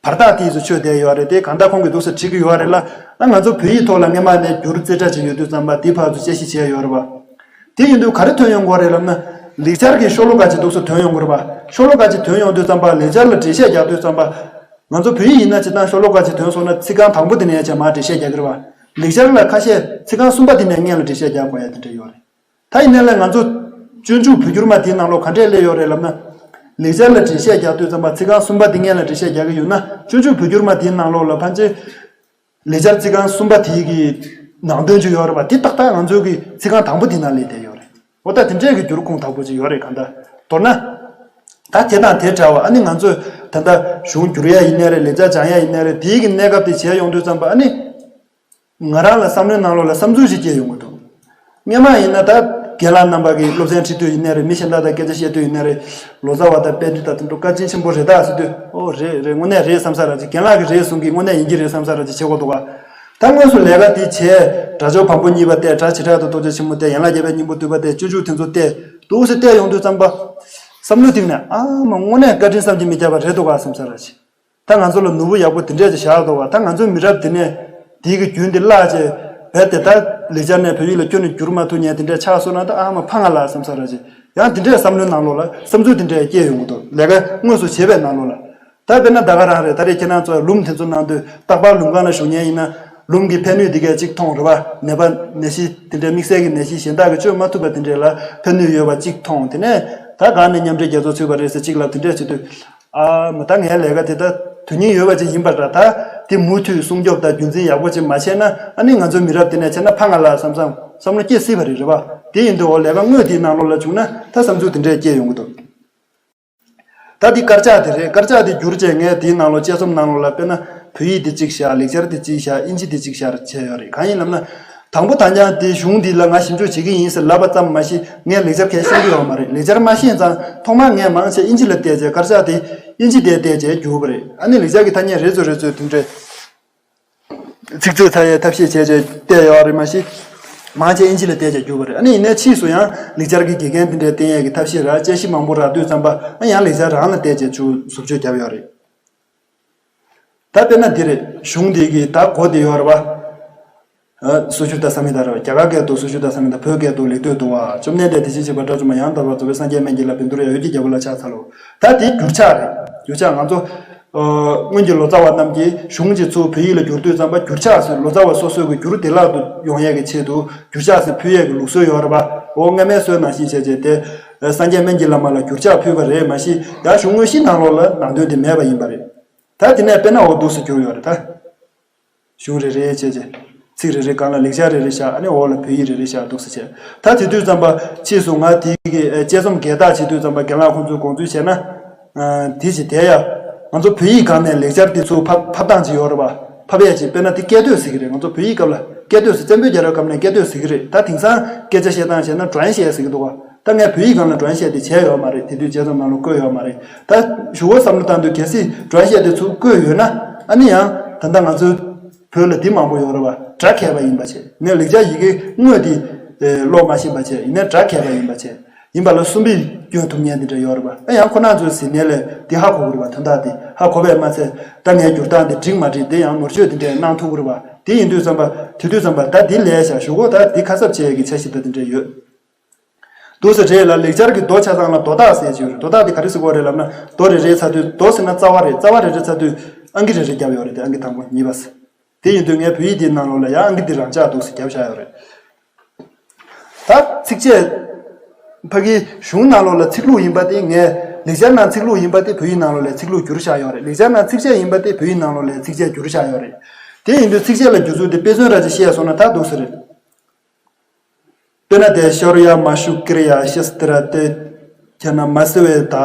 བར་ཐག་དེ་ཚོ་ཆོད་བསྡད་ཡོད་རེད། དེ་གང་ལྟར་ཁོང་གིས་འདུག་སེ་ཁྲིད་ཀྱི་ཡོད་རེད་ལ། ཨ་ང་ཚོ་བོད་ཡིག་ཐོག་ལ་སྔོན་མ་ནས་བསྒྱུར་རྩིས་ཁྲ་ཅིག་ཡོད་དུས་ཙམ་པ་དེ་ཕར་ཚུར་དཔྱད་གཞི་བྱས་ཡོད་རེད་པ། དེ་ཡིན་དུས་ག་རེ་ཐོན་ཡོང་གི་རེད་ལབ་ན། ལེགས་སྦྱར་གྱི་ཤོ་ལོ་ཀ་ཅིག་འདུག་སེ་ཐོན་ཡོང་གི་རེད་པ། ཤོ་ལོ་ཀ་ཅིག་ཐོན་ཡོང་དུས་ཙམ་པ་ལེགས་སྦྱར་ལ་འགྲེལ་བཤད་རྒྱག་དུས་ཙམ་པ། ང་ཚོ་བོད་ཡིག་ཡིན་ན་སྤྱིར་བཏང་ཤོ་ལོ་ཀ་ཅིག་ཐོན་སོང་ན་ཚིག་རྐང་དང་པོ་དེ་ནས་བྱས་མར་འགྲེལ་བཤད་རྒྱག་གི་རེད་པ། ལེགས་སྦྱར་ལ་ཁ་ཤས་ཚིག་རྐང་གསུམ་པ་དེ་ནས་སྔོན་ལ་འགྲེལ་བཤད་རྒྱག་དགོས་ཡ་དེ་འདྲ་ཡོད་རེད། ད་ཡིན་ནའི་ལས་ང་ཚོ་སྤྱོད་འཇུག་བོད་འགྱུར་མ་དེའི་ནང་ལོགས་ག་འདྲས་སླེབས་ཡོད་རེད་ལབ་ན། ལེགས་སྦྱར་ལ་འགྲེལ་བཤད་རྒྱག་དུས་ཙམ་པ་ཚིག་རྐང་གསུམ་པ་དེ་སྔོན་ལ་འགྲེལ་བཤད་རྒྱག་གི་ཡོད་ན། སྤྱོད་འཇུག་བོད་འགྱུར་མ་དེའི་ནང་ལོགས་ལ་ཕལ་ཆེར་ལེགས་སྦྱར་ཚིག་རྐང་གསུམ་པ་དེའི་གི་ནང་དོན་ཅིག་ཡོད་རེད་པ། དེ་ཏག་ཏག་ང་ཚོའི་གི་ཚིག་རྐང་དང་པོ་དེ་ནང་སླེབས་བསྡད་ཡོད་རེད། འོ་ད་དེ་འདྲས་ཀྱི་བསྒྱུར་ཁུངས་དག་པོ་ཅིག་ཡོད་རེད། གང་ལྟར་མདོར་ན། ད་དེ་དང་དེ་འདྲ་བ། ཨ་ནི་ང་ཚོས་ད་ལྟ་གཞུང་བསྒྱུར་ཡ་ཡིན་ནའི་རེད། ལེགས་སྦྱར་སྦྱང་ཡ་ཡིན་ནའི་རེད། དེའི་གི་གནས་སྐབས་དེ་བྱས་ཡོང་དུས་ཙམ་པ། ཨ་ནི་ང་རང་ལ་བསམ་བློའི་ནང་ལོགས་ལ་བསམ་ཚུལ་ཞིག་སྐྱེས་ཡོང་གི་འདུག་སྔོན་མ་ཡིན་ན་ད་རྒན་ལགས་རྣམ་པ་གི་སློབ་ཚན་ཁྲིད་དུས་ཡིན་ནའི་རེད། མི་གཞན་དག་དང་སྐད་ཆ་བཤད་དུས་ཡིན་ནའི་རེད། ལོ་ཙཱ་བ་དང་པཎྜི་ཏ་དེ་འདྲ་བཀའ་དྲིན་ཆེན་པོ་རེད་ད་ཟེར་དུས། ཨོ་རེད་རེད། དངོས་གནས་རེད་བསམ་ས་ར་ཅིག་རྒན་ལགས་ཀྱིས་རེད་གསུང་གི། དངོས་གནས་ཡིན་གྱི་རེད་བསམ་ས་ར་ཅིག་བྱེད་དགོས་འདུག་ག། ད་དངོས་སུ་ལས་ཀ་དེ་བྱས། སྒྲ་སྦྱོར་བམ་པོ་གཉིས་པ་བལྟས། སྒྲ་བྱེ་བྲག་ཏུ་རྟོག་དཔྱོད་ཆེན་མོ་བལྟས། ཡན་ལག་བརྒྱད་པའི་སྙིང་པོ་བསྡུས་པ་བལྟས། སྤྱོད་འཇུག་དེ་ཚོ་བལྟས། འདུག་སེ་བལྟས་ཡོང་དུས་ཙམ་པ། བསམ་བློའི་གཏིང་ནས་ཨ་མ་དངོས་གནས་བཀའ་དྲིན་བསམ་གྱིས་མི་ཁྱབ་པ་རེད་འདུག་ག་བསམ་ས་ར་ཅིག་ད་ང་ཚོ་ལ་ནོར་བུ་ཡག་པོ་དེ་འདྲས་ཅིག་བཞག་འདུག་བ། ད་ང་ཚོའི་མི་རབས་འདི་ནས་དེའི་གི་རྒྱུན་དེ་བརླག་བྱས། རྦད་དེ་ད་ལེགས་སྦྱར་ནས་བོད་ཡིག་ལ་ཁྱོན་ནས་བསྒྱུར་མ་ཐུབ་མཁན་དེ་འདྲས་ཆགས་སོང་ན། ད་ཨ་མ་ཕངས་ང་ལ་བསམ་ས་ར་ཅིག་ཡང་དེ་འདྲས་བསམ་བློའི་ནང་ལོགས་ལ་བསམ་ཚུལ་དེ་འདྲས་སྐྱེས་ཡོང་གི་འདུག་ལས་ཀ་དངོས་སུ་བྱེད་པའི་ནང་ལོགས་ལ། ད་དཔེར་ན་ད་ག་རང་རེད། ད་རེས་ཁྱེད་རང་ཚོ་ལུམ་དེ་ཚོ་ནང་དུ་རྟག་པར་ལུམ་ཁང་ལ་བཞུགས་མཁན་ཡིན་ན། ལུམ་གྱི་ཕན་ནུས་དེ་གས་གཅིག་མཐོང་རེད་པ། ནད་པ་ནད་གཞི་དེ་འདྲས་དམིགས་བསལ་གྱི་ནད་གཞི་གཞན་དག་གིས་བཅོས་མ་ཐུབ་པ་དེ་འདྲས་ལ་ཕན་ནུས་ཡོད་པ་གཅིག་མཐོང་། དེ་ནས་ད་གང་ནས་མཉམ་འབྲེལ་རྒྱལ་ཚོགས་ཚུད་པ་རེད་ཟེར་གཅིག་ལབ། དེ་འདྲས་བྱེད་དུས། ཨ་མ་ད་ངའི་ལས་ཀ་དེ་ད་དོན་སྙིང་ཡོད་པ་ཅིག་ཡིན་པ་འདྲ། ད་དེ་མུ་མཐུད་སྲུང་སྐྱོབ་དང་རྒྱུན་འཛིན་ཡག་པོ་ཅིག་མ་བྱས་ན། ཨ་ནི་ང་ཚོའི་མི་རབས་དེ་ནས་བྱས་ན་ཕངས་ང་ལ་བསམ་བསམ་བསམ་བློ་སྐྱེ་སྲིད་པ་རེད། རེད་པ། དེ་ཡིན་དུས་འོ་ལས་ཀ་དངོས་དེའི་ནང་ལོགས་ལ་བྱུང་ན་ད་བསམ་ཚུལ་དེ་འདྲས་སྐྱེས་ཡོང་གི་འདུག་ད་འདི་དཀར་ཆག་དེ་རེད། དཀར་ཆག་དེ་བསྒྱུར་བྱས་ངས་དེའི་ནང་ལོགས་དཔྱད་རྩོམ་ནང་ལོགས་ལ་དཔེར་ན་བོད་ཡིག་དེ་གཅིག་བཞག་ལེགས་སྦྱར་དེ་གཅིག་བཞག་དབྱིན་ཇི་དེ་གཅིག་བཞག་བྱས་ཡོད་རེད། གང་ཡིན་ལབ་ན། དང་པོ་ད་ཉག་དེ་གཞུང་འདི་ལ་ང་ཞིབ་འཇུག་བྱེད་ཀྱི་ཡིན་ཟེར་ལབ་པ་ཙམ་མ་ཤེས། ངས་ལེགས་སྦྱར་གང་ཤེས་ཀྱི་ཡོད་མ་རེད། ལེགས་སྦྱར་མ་ཤེས་ཙང་ཐོག་མར་ངས་མང་ཆེ་དབྱིན་ཇི་ལ་བལྟས་བྱས། དཀར་ཆག་དེ་དབྱིན་ཇི་དེ་བལྟས་བྱས་བསྒྱུར་བ་རེད། ཨ་ནི་ལེགས་སྦྱར་གྱི་ཐ་སྙད་རེ་ཚོད་རེ་ཚོད་དེ་འདྲས་ཚིག་མཛོད་ཚ་ཡའི་ཐབས་ཤེས་བྱས་བྱས་བལྟས་ཡོད་རེད་མ་གཞི། མང་ཆེ་དབྱིན་ཇི་ལ་བལྟས་བྱས་བསྒྱུར་བ་རེད། ཨ་ནི་ཡིན་ནའི་ཕྱིས་སུ་ཡང་ལེགས་སྦྱར་གྱི་དགེ་རྒན་དེ་འདྲས་བསྟེན་ཡས་ཀྱི་ཐབས་ཤེས་ར་དཔྱད་གཞི་མང་པོ་རག་དུས་ཙམ་པ། ཨ་ཡང་ལེགས་སྦྱར་རང་ལ་བལྟས་བྱས་ཚུར་ཟུར་བཅོས་བརྒྱབ་ཡོད་རེད། ད་དཔེར་ན་འདི་རེད། གཞུང་འདི་གི་ད་མགོ་འདི་ཡོད་རེད་པ། ཨ། སུ་ཤྲུ་ཏ་སཾ་ཧི་ཏ་རེད་པ། རྒྱ་གར་སྐད་དུ་སུ་ཤྲུ་ཏ་སཾ་ཧི་ཏ། བོད་སྐད་དུ་ལེགས་བཏོད་འདུག་པ། བཅོམ་ལྡན་འདས་དེ་བཞིན་གཤེགས་པ་དགྲ་བཅོམ་པ་ཡང་དག་པར་རྫོགས་པའི་སངས་རྒྱས་སྨན་གྱི་བླ་བསམ་ཡས་འོད་ཀྱི་རྒྱལ་པོ་ལ་ཕྱག་འཚལ་ལོ། ད་འདི་འགྱུར་ཕྱག་རེད། འགྱུར་ཕྱག་ང་ཚོ། ཨ། སྔོན་གྱི་ལོ་ཙཱ་བ་རྣམས་ཀྱིས་གཞུང་གཅིག་ཚུར་བོད་ཡིག་ལ་བསྒྱུར་དུས་ཙམ་པ་འགྱུར་ཕྱག་ཟེར། ལོ་ཙཱ་བ་སོ་སོའི་གི་འགྱུར་བདེ་བླག་ཏུ་ཡོང་ཡས་ཀྱི་ཆེད་དུ་འགྱུར་ཕྱག་ཟེར་ཕུལ་ཡས་ཀྱི་ལུགས་སྲོལ་ཡོད་རེད་པ། འོ་སྔ་མའི་སྲོལ་ནང་བཞིན་བྱས་བྱས་ཏེ། སངས་རྒྱས་སྨན་གྱི་བླ་མ་ལ་འགྱུར་ཕྱག་ཕུལ་བ་རེད་མ་གཞི། ཡང་གཞུང་དངོས་གཞིའི་ནང་ལོགས་ལ་ནང་དོན་དེ་མེད་པ་ཡིན་པ་རེད། ད་དེ་ནས་དཔེར་ན་འོ་འདུག་སེ་བསྒྱུར་ཡོད་རེད་ད། གཞུང་རེ་རེ་བྱས་བྱས། ཚིག་རེ་རེ་སྒང་ལ་ལེགས་སྦྱར་རེ་རེ་བཞག་ཨ་ནི་འོག་ལ་བོད་ཡིག་རེ་རེ་བཞག་འདུག་སེ་བྱས། ད་དེ་དུས་ཙམ་པ་ཕྱིས་སུ་ང་དེའི་གི་དཔྱད་རྩོམ་འགལ་རྟགས་བྱེད་དུས་ཙམ་པ་རྒན་ལགས་ཁོང་ཚོས་དགོངས་ཚུལ་བྱས་ན། ཨ། དེ་ཅི་དེ་ཡ། ང་ཚོ་བོད་ཡིག་སྒང་ནས་ལེགས་སྦྱར་དེ་ཚུར་ཕབ་ཕབ་སྟངས་ཅིག་ཡོད་རེད་པ། ཕབ་ཡས་ཅིག་དཔེར་ན་དེ་སྐད་དོད་ཟེར་གི་རེད། ང་ཚོ་བོད་ཡིག་སྐབས་ལ་སྐད་དོད་ཟེར། བཙན་པོའི་རྒྱལ་རབས་སྐབས་ནས་སྐད་དོད་ཟེར་གི་རེད། ད་དེང་སང་སྐད་ཆ་བཤད་སྟངས་བྱས་ན་སྒྲོན་བཤད་ཟེར་གི་འདུག་པ། ད་ངས་བོད་ཡིག་སྒང་ལ་སྒྲོན་བཤད་དེ་བྱས་ཡོད་མ་རེད། དེ་དུས་དཔྱད་རྩོམ་ནང་ལ་བཀོད་ཡོད་མ་རེད། ད་གཞུག་གུ་བསམ་བློ་བཏང་དུས་གལ་སྲིད་སྒྲོན་བཤད་དེ་ཚུར་བཀོད་ཡོད་ན། ཨ་ནི་ཡང་ད་ལྟ་ང་ཚོའི་བོད་ལ་འདི་མང་པོ་ཡོད་རེད་པ། སྒྲ་མཁས་པ་ཡིན་པ་བྱས། ངས་ལེགས་སྦྱར་ཡི་གེ་དངོས་དེ་ཀློག་མ་ཤེས་པ་བྱས། ཡིན་ནའི་སྒྲ་མཁས་པ་ཡིན་པ་བྱས། ཡིན་པ་ལ་གསུམ་པས་སྐྱོན་ཐུབ་མཁན་དེ་འདྲ་ཡོད་རེད་པ། ཨ་ཡང་ཁོ་རང་ཚོས་ཟིན་ནས་ལས་འདི་ཧ་གོ་གི་རེད་པ། དོན་དག་དེ་ཧ་གོ་བས་མ་ཚད། ད་ངའི་བསྒྱུར་སྟངས་དེ་འགྲིག་མ་འགྲིག་དེ་ཡང་ནོར་བཅོས་དེ་འདྲ་གནང་ཐུབ་ཀྱི་རེད་པ། དེ་ཡིན་དུས་ཙམ་པ་དེ་དུས་ཙམ་པ་ད་འདི་ལས་བྱ་གཞུག་གུ་ད་འདི་ཁ་གསབ་བྱེད་ཡས་ཀྱི་འཆར་གཞི་ད་དེ་འདྲ་ཡོད། འདུག་སེ་རེད་ལ། ལེགས་སྦྱར་གྱི་མདོ་ཆ་ཚང་ལ་མདོ་རྟགས་ཟེར་གྱི་ཡོད་རེད། མདོ་རྟགས་དེ་ག་རེ་ཟེར་གྱི་ཡོད་རེད་ལབ་ན། མདོ་རེ་རེ་ཚར་དུས། མདོ་ཟེར་ན་རྩ་བ་རེད། རྩ་བ་རེ་རེ་ཚར་དུས་ཨང་ཀི་རེ་རེ་བརྒྱབ་ཡོད་རེད་དེ། ཨང་ཀི་དང་པོ་གཉིས་པ་ཟེར། དེ་ཡིན་དུས་ངས་བོད་ཡིག་འདིའི་ནང་ལོགས་ལ་ཡང་ཨང་ཀི་འདི་རང་འཇགས་འདུག་སེ་བརྒྱབ་བཞག་ཡོད་རེད། ད་ཚིགས་བཅད། ཕ་གིའི་གཞུང་ནང་ལོགས་ལ་ཚིག་ལྷུག་ཡིན་པ་དེ་ངས། ལེགས་སྦྱར་ནང་ཚིག་ལྷུག་ཡིན་པ་དེ་བོད་ཡིག་ནང་ལོགས་ལ་ཚིག་ལྷུག་བསྒྱུར་བཞག་ཡོད་རེད། ལེགས་སྦྱར་ནང་ཚིགས་བཅད་ཡིན་པ་དེ་བོད་ཡིག་ནང་ལོགས་ལ་ཚིགས་བཅད་བསྒྱུར་བཞག་ཡོད་རེད། དེ་ཡིན་དུས་ཚིགས་བཅད་ལ་བསྒྱུར་ཚུལ་དེ་དཔེ་མཚོན་ར་ཅིག་བཤད་སོང་ན་ད་འདུག་སེ་རེད། དཔེར་ན་དེ། ཤཱ་རུ་ཡ་མ་ཤུ་ཀི་རི་ཡ་ཤི་སྟི་ར་ཏེ། ཁྱེད་ན་མ་སི་ཝེ་ད།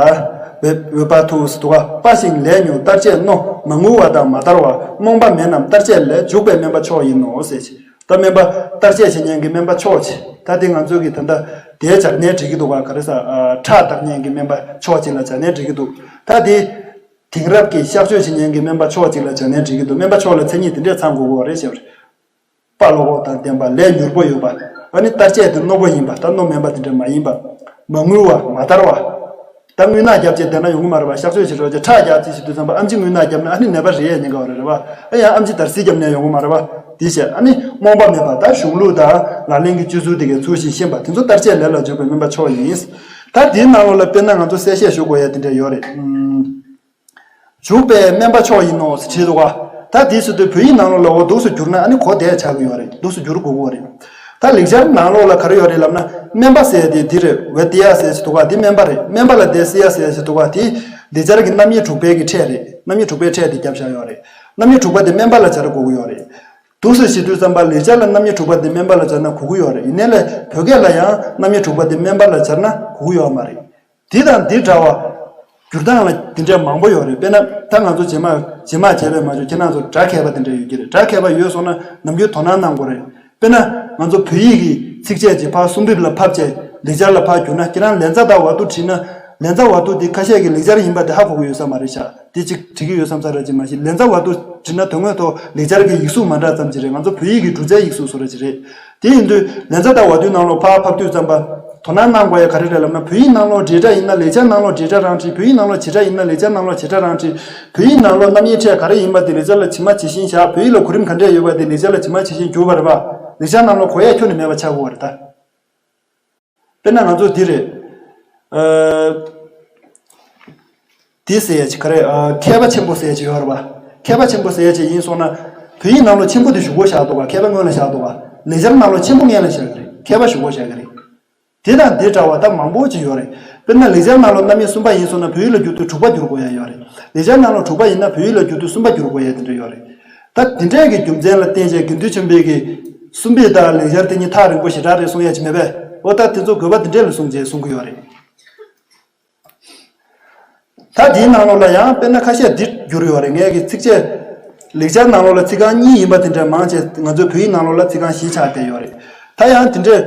བེ་བེ་པ་ཐུ་སི་དུ་ག་པ་ཞིང་ལས་ཉོ་བརྟག་དཔྱད་རྣོ། མ་ངུ་བ་དང་མ་དར་བ། རྨོངས་པ་མེད་རྣམས་བརྟག་དཔྱད་ལས། འཇུག་པའི་སྨན་པ་མཆོག་ཡིན་ནོ་ཟེར། ད་སྨན་པ་བརྟག་དཔྱད་བྱེད་མཁན་གྱི་སྨན་པ་མཆོག་ཅིག་ད་དེ་ང་ཚོའི་གི་ད་ལྟ་དེའི་སྦྱར་ནས་འགྲིག་གི་འདུག་ག་ག་རེ་ཟ། ཨ། ཁྲག་བརྟག་མཁན་གྱི་སྨན་པ་མཆོག་ཅིག་ལ་སྦྱར་ནས་འགྲིག་གི་འདུག་ད་དེ། དེང་རབས་ཀྱི་གཤག་བཅོས་བྱེད་མཁན་གྱི་སྨན་པ་མཆོག་ཅིག་ལ་སྦྱར་ནས་འགྲིག་གི་འདུག་སྨན་པ་མཆོག་ལ་མཚན་ཉིད་དེ་འདྲས་ཚང་དགོས་ཀྱི་རེད་ཟེར་བ་རེད། དཔའ་བློ་ཁོག་དང་ལྡན་པ། ལས་མྱུར་པོ་ཡོད་པ། ཨ་ནི་བརྟག་དཔྱད་དེ་རྣོ་པོ་ཡིན་པ། ད་རྣོ་དམན་པ་དེ་འདྲ་མ་ཡིན་པ། མ་ངུ་བ། མ་དར་བ། ད་རྔུལ་ནག་བརྒྱབ་བྱས་བསྡད་ན་ཡོང་གི་མ་རེད་པ། གཤག་བཅོས་བྱེད་རོགས་བྱས། ཁྲག་རྒྱག་རྩིས་བྱེད་དུས་ཙམ་པ་ཨེམ་ཆི་རྔུལ་ནག་བརྒྱབ་ན་ཨ་ནི་ནད་པ་རེད་ཡ་ཉེན་ཁ་བ་རེད། རེད་པ། ཨ་ཡང་ཨེམ་ཆི་དར་སིལ་བརྒྱབ་ནས་ཡོང་གི་མ་རེད་པ། དེ་བྱས་ཨ་ནི་རྨོངས་པ་མེད་པ། ད་གཞུང་ལུགས་དང་ལག་ལེན་གྱི་སྤྱོད་ཚུལ་དེ་གའི་ཚུལ་བཞིན་ཤེས་པ་དེ་ཚོ་བརྟག་དཔྱད་ལས་ལ་འཇུག་པའི་སྨན་པ་མཆོག་ཡིན། ད་དེའི་ནང་ལོགས་ལ་དཔེར་ན་ང་ཚོ་གསལ་བཤད་ཞུ་དགོས་ཡ་དེ་འདྲ་ཡོད་རེད། ཨུམ། འཇུག་པའི་སྨན་པ་མཆོག་ཡིན་ནོ་ཟེར་བྲིས་འདུག་ག་ད་དེ་ཟེར་དུས་བོད་ཡིག་ནང་ལོགས་ལ་འོ་འདུག་སེ་བསྒྱུར་ན་ཨ་ནི་གོ་བདེ་ཆགས་ཀྱི་ཡོད་རེད། འདུག་སེ་བསྒྱུར་དགོས་ཀྱི་ཡོད་རེད། ད་ལེགས་སྦྱར་ནང་ལོགས་ལ་ག་རེ་ཡོད་རེད་ལབ་ན། སྨན་པ་ཟེར་དེ་འདི་རེད། ཝེ་དི་ཡ་ཟེར་ཞིག་འདུག་ག་དེ་སྨན་པ་རེད། སྨན་པ་ལ་དེ་སི་ཡ་ཟེར་ཞིག་འདུག་ག་དེ་ལེགས་སྦྱར་གྱི་རྣམ་དབྱེ་དྲུག་པའི་གི་ཕྲད་རེད། རྣམ་དབྱེ་དྲུག་པའི་ཕྲད་དེ་བརྒྱབ་བཞག་ཡོད་རེད། རྣམ་དབྱེ་དྲུག་པ་དེ་སྨན་པ་ལ་སྦྱར་དགོས་ཀྱི་ཡོད་རེད། འདུག་སེ་བྱེད་དུས་ཙམ་པ་ལེགས་སྦྱར་ལ་རྣམ་དབྱེ་དྲུག་པ་དེ་སྨན་པ་ལ་སྦྱར་ན་གོ་གི་ཡོད་རེད། ཡིན་ནའི་ལས་བོད་སྐད་ལ་ཡང་རྣམ་དབྱེ་དྲུག་པ་དེ་སྨན་པ་ལ་སྦྱར་ན་གོ་གི་ཡོད་མ་རེད། འདི་དང་འདི་འདྲ་བ། བསྒྱུར་སྟངས་ལ་འདི་འདྲའི་མང་པོ་ཡོད་རེད། དཔེར་ན་ད་ང་ཚོ་རྗེས་མ་རྗེས་མ་བྱས་པས་མ་བྱུང་། ཁྱེད་རང་ཚོ་སྒྲ་མཁས་པ་དེ་འདྲ་ཡོད་ཀྱི་རེད། སྒྲ་མཁས་པ་ཡོད་སོང་ན་ནམ་རྒྱུན་དོ་སྣང་གནང་དགོས་རེད། དཔེར་ན་ང་ཚོ་བོད་ཡིག་གི་ཚིགས་བཅད་ཅིག་ཕར་གསུམ་འབིབས་ལ་ཕབ་བྱས་ལེགས་སྦྱར་ལ་ཕར་བསྒྱུར་ན། ཁྱེད་རང་ལན་ཚ་དང་ཝ་ཏུ་བྲིས་ན། ལན་ཚ་ཝ་ཏུ་དེ་ཁ་ཤས་ཀྱིས་ལེགས་སྦྱར་ཡིན་པ་དེ་ཧ་གོ་གི་ཡོད་ས་མ་རེད་ཤག་དེ་གཅིག་བྲིས་ཀྱི་ཡོད་བསམ་ས་ར་ཅིག་མ་གཞི། ལན་ཚ་ཝ་ཏུ་བྲིས་ན་དོན་དངོས་ཐོག་ལེགས་སྦྱར་གྱི་ཡིག་གཟུགས་མ་འདྲ་ཙམ་ཅིག་རེད། ང་ཚོ་བོད་ཡིག་གི་འབྲུ་རྩལ་ཡིག་གཟུགས་བཟོ་འདྲ་ཅིག་རེད། དེ་ཡིན་དུས་ལན་ཚ་དང་ཝ་ཏུའི་ནང་ལོགས་ཕར་ཕབ་དུས་ཙམ་པ། དོ་སྣང་གནང་དགོས་ཡ་ག་རེ་རེད་ལབ་ན། བོད་ཡིག་ནང་ལོགས་འབྲེལ་སྒྲ་ཡིན་ན་ལེགས་སྦྱར་ནང་ལོགས་འབྲེལ་སྒྲ་རང་བྲིས། བོད་ཡིག་ནང་ལོགས་བྱེད་སྒྲ་ཡིན་ན་ལེགས་སྦྱར་ནང་ལོགས་བྱེད་སྒྲ་རང་བྲིས། བོད་ཡིག་ནང་ལོགས་རྣམ་དབྱེ་ཕྲད་ག་རེ་ཡིན་པ་དེ་ལེགས་སྦྱར་ལ་ཇི་མ་ཇི་བཞིན་བཞག་བོད་ཡིག་ལ་གོ་རིམ་ག་འདྲས་ཡོད་པ་དེ་ལེགས་སྦྱར་ལ་ཇི་མ་ཇི་བཞིན་བསྒྱུར་བ་རེད་པ། ལེགས་སྦྱར་ནང་ལོགས་གོ་ཡ་ཁྱོན་ནས་མེད་པ་ཆགས་ཀྱི་ཡོད་རེད་ད། དཔེར་ན་ང་ཚོ་འདི་རེད། ཨ། འདི་ཟེར་ཡ་ཅིག་ག་རེ། ཨ། མཁས་པ་ཆེན་པོ་ཟེར་ཡ་ཅིག་ཡོད་རེད་པ། མཁས་པ་ཆེན་པོ་ཟེར་ཡ་ཅིག་ཡིན་སོང་ན། བོད་ཡིག་ནང་ལོགས་ཆེན་པོ་དེ་གཞུག་གུ་བཞག་འདུག་ག་མཁས་པ་སྔོན་ལ་བཞག་འདུག་ག་ལེགས་སྦྱར་ནང་ལོགས་ཆེན་པོ་སྔོན་ལ་བཞག་གི་རེད། མཁས་པ་གཞུག་གུ་བཞག་གི་རེད། དེ་དང་དེ་འདྲ་བ་ད་མང་པོ་ཅིག་ཡོད་རེད། དཔེར་ན་ལེགས་སྦྱར་ནང་ལོགས་རྣམ་དབྱེ་གསུམ་པ་ཡིན་སོང་ན་བོད་ཡིག་ལ་བསྒྱུར་དུས་དྲུག་པ་བསྒྱུར་དགོས་ཡ་ཡོད་རེད། ལེགས་སྦྱར་ནང་ལོགས་དྲུག་པ་ཡིན་ན་བོད་ཡིག་ལ་བསྒྱུར་དུས་གསུམ་པ་བསྒྱུར་དགོས་ཡ་དེ་འདྲ་ཡོད་རེད། ད་དེ་འདྲའི་གི་རྒྱུ་མཚན་ལ་བརྟེན་བྱས་དགེ་འདུན་ཆོས་འཕེལ་གྱིས་གསུམ་པའི་དང་ལེགས་སྦྱར་དེ་གཉིས་ཐག་རིང་པོ་ཞེ་དྲག་རེད་གསུང་ཡ་ཅིག་མེད་པས། འོ་ད་དེ་ཚོ་དགོས་པ་དེ་འདྲས་ལ་གསུངས་བྱས་གསུང་གི་ཡོད་རེད། ད་དེའི་ནང་ལོགས་ལ་ཡང་དཔེར་ན་ཁ་ཤས་འདི་བསྒྱུར་ཡོད་རེད། ངས་ཀྱི་ཚིགས་བཅད་ལེགས་སྦྱར་ནང་ལོགས་ལ་ཚིག་རྐང་གཉིས་ཡིན་པ་དེ་འདྲ་མང་ཆེ་ང་ཚོའི་བོད་ཡིག་ནང་ལོགས་ལ་ཚིག་རྐང་བཞི་ཆགས་བསྡད་ཡོད་རེད། ད་ཡང་དེ་འདྲའི་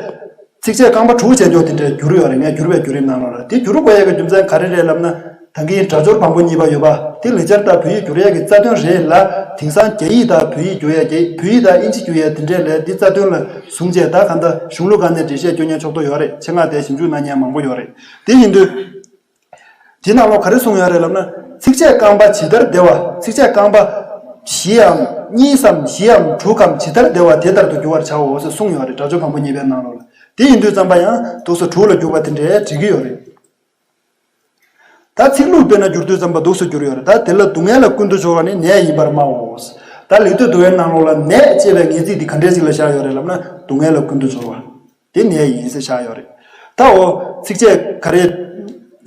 ཚིགས་བཅད་རྐང་པ་དྲུག་བྱས་འཇོག་དེ་འདྲའི་བསྒྱུར་ཡོད་རེད། ངས་བསྒྱུར་བའི་བརྒྱུད་རིམ་ནང་ལོགས་ལ་དེ་བསྒྱུར་དགོས་ཡས་ཀྱི་རྒྱུ་མཚན་ག་རེ་རེད་ལབ་ན། ད་གིན་སྒྲ་སྦྱོར་བམ་པོ་གཉིས་པ་ཡོད་པ་དེ་ལེགས་སྦྱར་དང་བོད་ཡིག་བསྒྱུར་ཡས་ཀྱི་རྩ་དོན་རེད་ལ། དེང་སང་རྒྱ་ཡིག་དང་བོད་ཡིག་བསྒྱུར་ཡས་ཀྱི་བོད་ཡིག་དང་དབྱིན་ཇི་བསྒྱུར་ཡས་དེ་འདྲས་ལས་འདི་རྩ་དོན་ལ་བཟུང་བྱས་ད་ག་འདྲ་གཞུང་ལུགས་སྒང་ནས་འགྲེལ་བཤད་སྐྱོན་མཁན་ཕྱོགས་གཏོགས་ཡོད་རེད། ཆེད་མངགས་དེ་ཞིབ་འཇུག་གནང་མཁན་མང་པོ་ཡོད་རེད། དེ་ཡིན་དུས། དེའི་ནང་ལོགས་ག་རེ་གསུངས་ཡོད་རེད་ལབ་ན། ཚིགས་བཅད་རྐང་པ་ཇི་ལྟར་བདེ་བ། ཚིགས་བཅད་རྐང་པ་བཞིའམ་གཉིས་སམ་བཞིའམ་དྲུག་གམ་ཇི་ལྟར་བདེ་བ་དེ་ལྟར་དུ་བསྒྱུར་བར་བྱའོ་ཞེས་གསུངས་ཡོད་རེད། སྒྲ་སྦྱོར་བམ་པོ་གཉིས་པའི་ནང་ལོགས་ལ། དེ་ཡིན་དུས་ཙམ་པ་ཡང་འདུག་སེ་དྲུག་ལ་བསྒྱུར་བ་དེ་འདྲས་འགྲིག་གི་ཡོད་རེད། ད་ཚིག་ལྷུག་དཔེར་ན་བསྒྱུར་དུས་ཙམ་པ་འདུག་སེ་བསྒྱུར་ཡོད་རེད། ད་དེ་ལ་སྡུག་བསྔལ་ལ་ཀུན་ཏུ་སྦྱོར་བ་ནི་ནད་ཡིན་པར་སྨྲའོ། ད་ལེགས་བསྟོད་བསྡུ་བའི་ནང་ལོགས་ལ་ནད་ཅེས་པའི་ངེས་ཚིག་འདི་ག་འདྲས་ཅིག་ལ་བཞག་ཡོད་རེད་ལབ་ན། སྡུག་བསྔལ་ལ་ཀུན་ཏུ་སྦྱོར་བ། དེ་ནས་ཡིན་ཟེར་བཞག་ཡོད་རེད། ད་འོ་ཚིགས་བཅད་ག་རེ།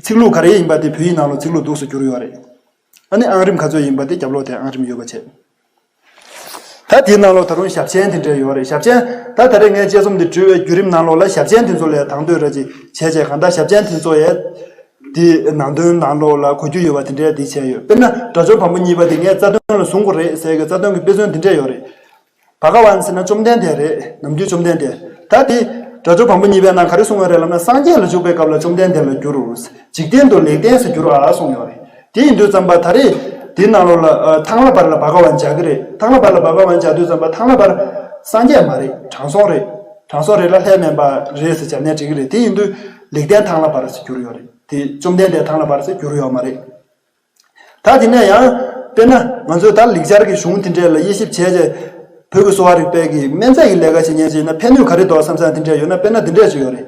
ཚིག་ལྷུག་ག་རེ་ཡིན་པ་དེ་བོད་ཡིག་ནང་ལ་ཚིག་ལྷུག་འདུག་སེ་བསྒྱུར་ཡོད་རེད། ཨ་ནི་ཨང་རིམ་ག་ཚོད་ཡིན་པ་དེ་རྒྱབ་ལོགས་དེ་ཨང་རིམ་ཡོད་པ་བྱས། ད་དེའི་ནང་ལོགས་ད་རུང་ཞབས་མཆན་དེ་འདྲ་ཡོད་རེད། ཞབས་མཆན་ད་ད་རེས་ངས་དཔྱད་རྩོམ་འདི་འབྲི་བའི་བརྒྱུད་རིམ་ནང་ལོགས་ལ་ཞབས་མཆན་དེ་ཚོ་ལ་དང་དོད་ར་ཅིག་བྱས་བྱས་གང་ལྟར་ཞབས་མཆན་དེ་ཚོ་ཡས། དེ་ནང་དོན་ནང་ལོགས་ལ་གོ་རྒྱུ་ཡོད་པ་དེ་འདྲས་དེ་བྱས་ཡོད། དཔེར་ན་སྒྲ་སྦྱོར་བམ་པོ་གཉིས་པ་དེ་ངས་རྩ་དོན་ལ་བཟུང་དགོས་རེད་ཟེར་གི་རྩ་དོན་གྱི་དཔེ་མཚོན་དེ་འདྲས་ཡོད་རེད། བྷ་ག་ཝན་ཟེར་ན་བཅོམ་ལྡན་འདས་རེད། ནམ་རྒྱུན་བཅོམ་ལྡན་འདས། ད་དེ་སྒྲ་སྦྱོར་བམ་པོ་གཉིས་པའི་ནང་ག་རེ་གསུངས་ཡོད་རེད་ལབ་ན། སངས་རྒྱས་ལ་འཇུག་པའི་སྐབས་ལ་བཅོམ་ལྡན་འདས་ལ་འགྱུར། འཇིག་རྟེན་དུ་ལེགས་ལྡན་ཟེར་འགྱུར་བ་གསུངས་ཡོད་རེད། དེ་ཡིན་དུས་ཙམ་པ་ད་རེས་དེའི་ནང་ལོགས་ལ་ཨ། ཐང་ལྷ་བར་ལ་བྷ་ག་ཝན་སྦྱར་གི་རེད། ཐང་ལྷ་བར་ལ་བྷ་ག་ཝན་སྦྱར་དུས་ཙམ་པ་ཐང་ལྷ་བར་སངས་རྒྱས་མ་རེད། དྲང་སྲོང་རེད། དྲང་སྲོང་རེད་ལ་ལྷའི་སྨན་པ་རེད་ཟེར་སྦྱར་ནས་འགྲིག་གི་རེད། དེ་ཡིན་དུས་ལེགས་ལྡན་ཐང་ལྷ་བར་ཟེར་འགྱུར་ཡོད་རེད། དེ་བཅོམ་ལྡན་འདས་ཐང་ལྷ་བར་ཟེར་འགྱུར་ཡོད་མ་རེད། ད་དེ་ནས་ཡང་དཔེར་ན་ང་ཚོས་ད་ལེགས་སྦྱར་གྱི་གཞུང་དེ་འདྲས་ལ་དབྱེ་ཞིབ་བྱས་རྗེས་བོད་ཀྱི་གསོ་བ་རིག་པའི་གི་སྨན་རྫས་ཀྱི་ལས་ཀ་བྱེད་མཁན་ཅིག་ཡིན་ན་ཕན་ནུས་ག་རེ་འདུག་བསམ་བསམ་དེ་འདྲས་ཡོད་ན། དཔེར་ན་དེ་འདྲས་ཅིག་ཡོད་རེད།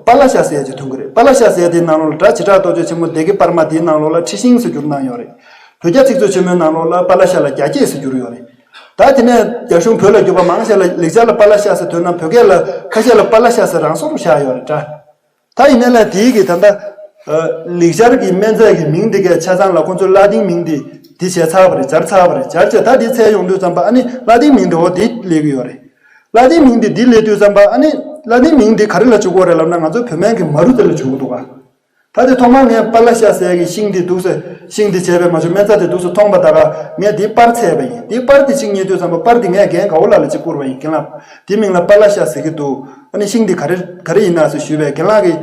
པཱ་ལ་ཤ་ཟེར་ཡ་ཅིག་ཐོན་གི་རེད། པཱ་ལ་ཤ་ཟེར་ཡ་དེའི་ནང་ལོགས་ལ་སྒྲ་བྱེ་བྲག་ཏོག་ཙམ་ཆེན་མོ་སྡེ་དགེ་པར་མ་དེའི་ནང་ལོགས་ལ་འཁྲི་ཤིང་ཟེར་བསྒྱུར་གནང་ཡོད་རེད། བོད་རྒྱ་ཚིག་མཛོད་ཆེན་མོའི་ནང་ལོགས་ལ་པཱ་ལ་ཤ་ལ་རྒྱ་སྐྱེགས་ཟེར་བསྒྱུར་ཡོད་རེད། ད་དེ་ནས་རྒྱ་གཞུང་བོད་ལ་བསྒྱུར་བ་མང་ཆེ་ལ་ལེགས་སྦྱར་ལ་པཱ་ལ་ཤ་ཟེར་ཐོན་ན། བོད་སྐད་ལ་ཁ་ཤས་ལ་པཱ་ལ་ཤ་ཟེར་རང་སོར་བཞག་ཡོད་རེད་འདྲ། ད་ཡིན་ནའི་ལས་དེའི་གི་ད་ལྟ་ཨ། ལེགས་སྦྱར་གྱི་སྨན་རྫས་ཀྱི་མིང་འདི་གའི་ཆ་ཚང་ལ་ཁོང་ཚོས་ལ་ཏིང་མིང་འདི་འདི་བྱས་ཚར་བ་རེད། སྦྱར་ཚར་བ་རེད། སྦྱར་བྱས་ད་འདི་འཚོལ་ཡོང་དུས་ཙམ་པ་ཨ་ནི་ལ་ཏིང་མིང་འདི་འོ་འདི་སླེབས་ཀྱི་ཡོད་རེད། ལ་ཏིང་མིང་འདི་འདི་སླེབས་དུས་ཙམ་པ་ཨ་ནི་ལ་ཏིང་མིང་འདི་ག་རེ་ལ་འཇུག་གི་ཡོད་རེད་ལབ་ན། ང་ཚོ་བོད་སྨན་གྱི་མ་རུ་ཙི་ལ་འཇུག་གི་འདུག་ག་ད་དེ་ཐོག་མར་ངས་པཱ་ལ་ཤ་ཟེར་གྱི་ཤིང་འདི་འདུག་སེ། ཤིང་འདི་བྱས་པའི་མ་བྱུང་སྨན་རྩྭ་དེ་འདུག་སེ་མཐོང་པ་ད་ག་ངས་འདི་པར་འཚོལ་བ་ཡིན། འདི་པར་འདི་གཅིག་རྙེད་དུས་ཙམ་པ་པར་འདི་ངས་རྒན་དགའ་བོ་ལགས་ལ་གཅིག་བསྐུར་བ་ཡིན། རྒན་ལགས་འདི་མིང་ལ་པཱ་ལ་ཤ་ཟེར་གྱི་འདུག་ཨ་ནི་ཤིང་འདི་ག་རེ་ག་རེ་ཡིན་ན་ཟེར་ཞུས་པས། རྒན་ལགས་ཀྱིས་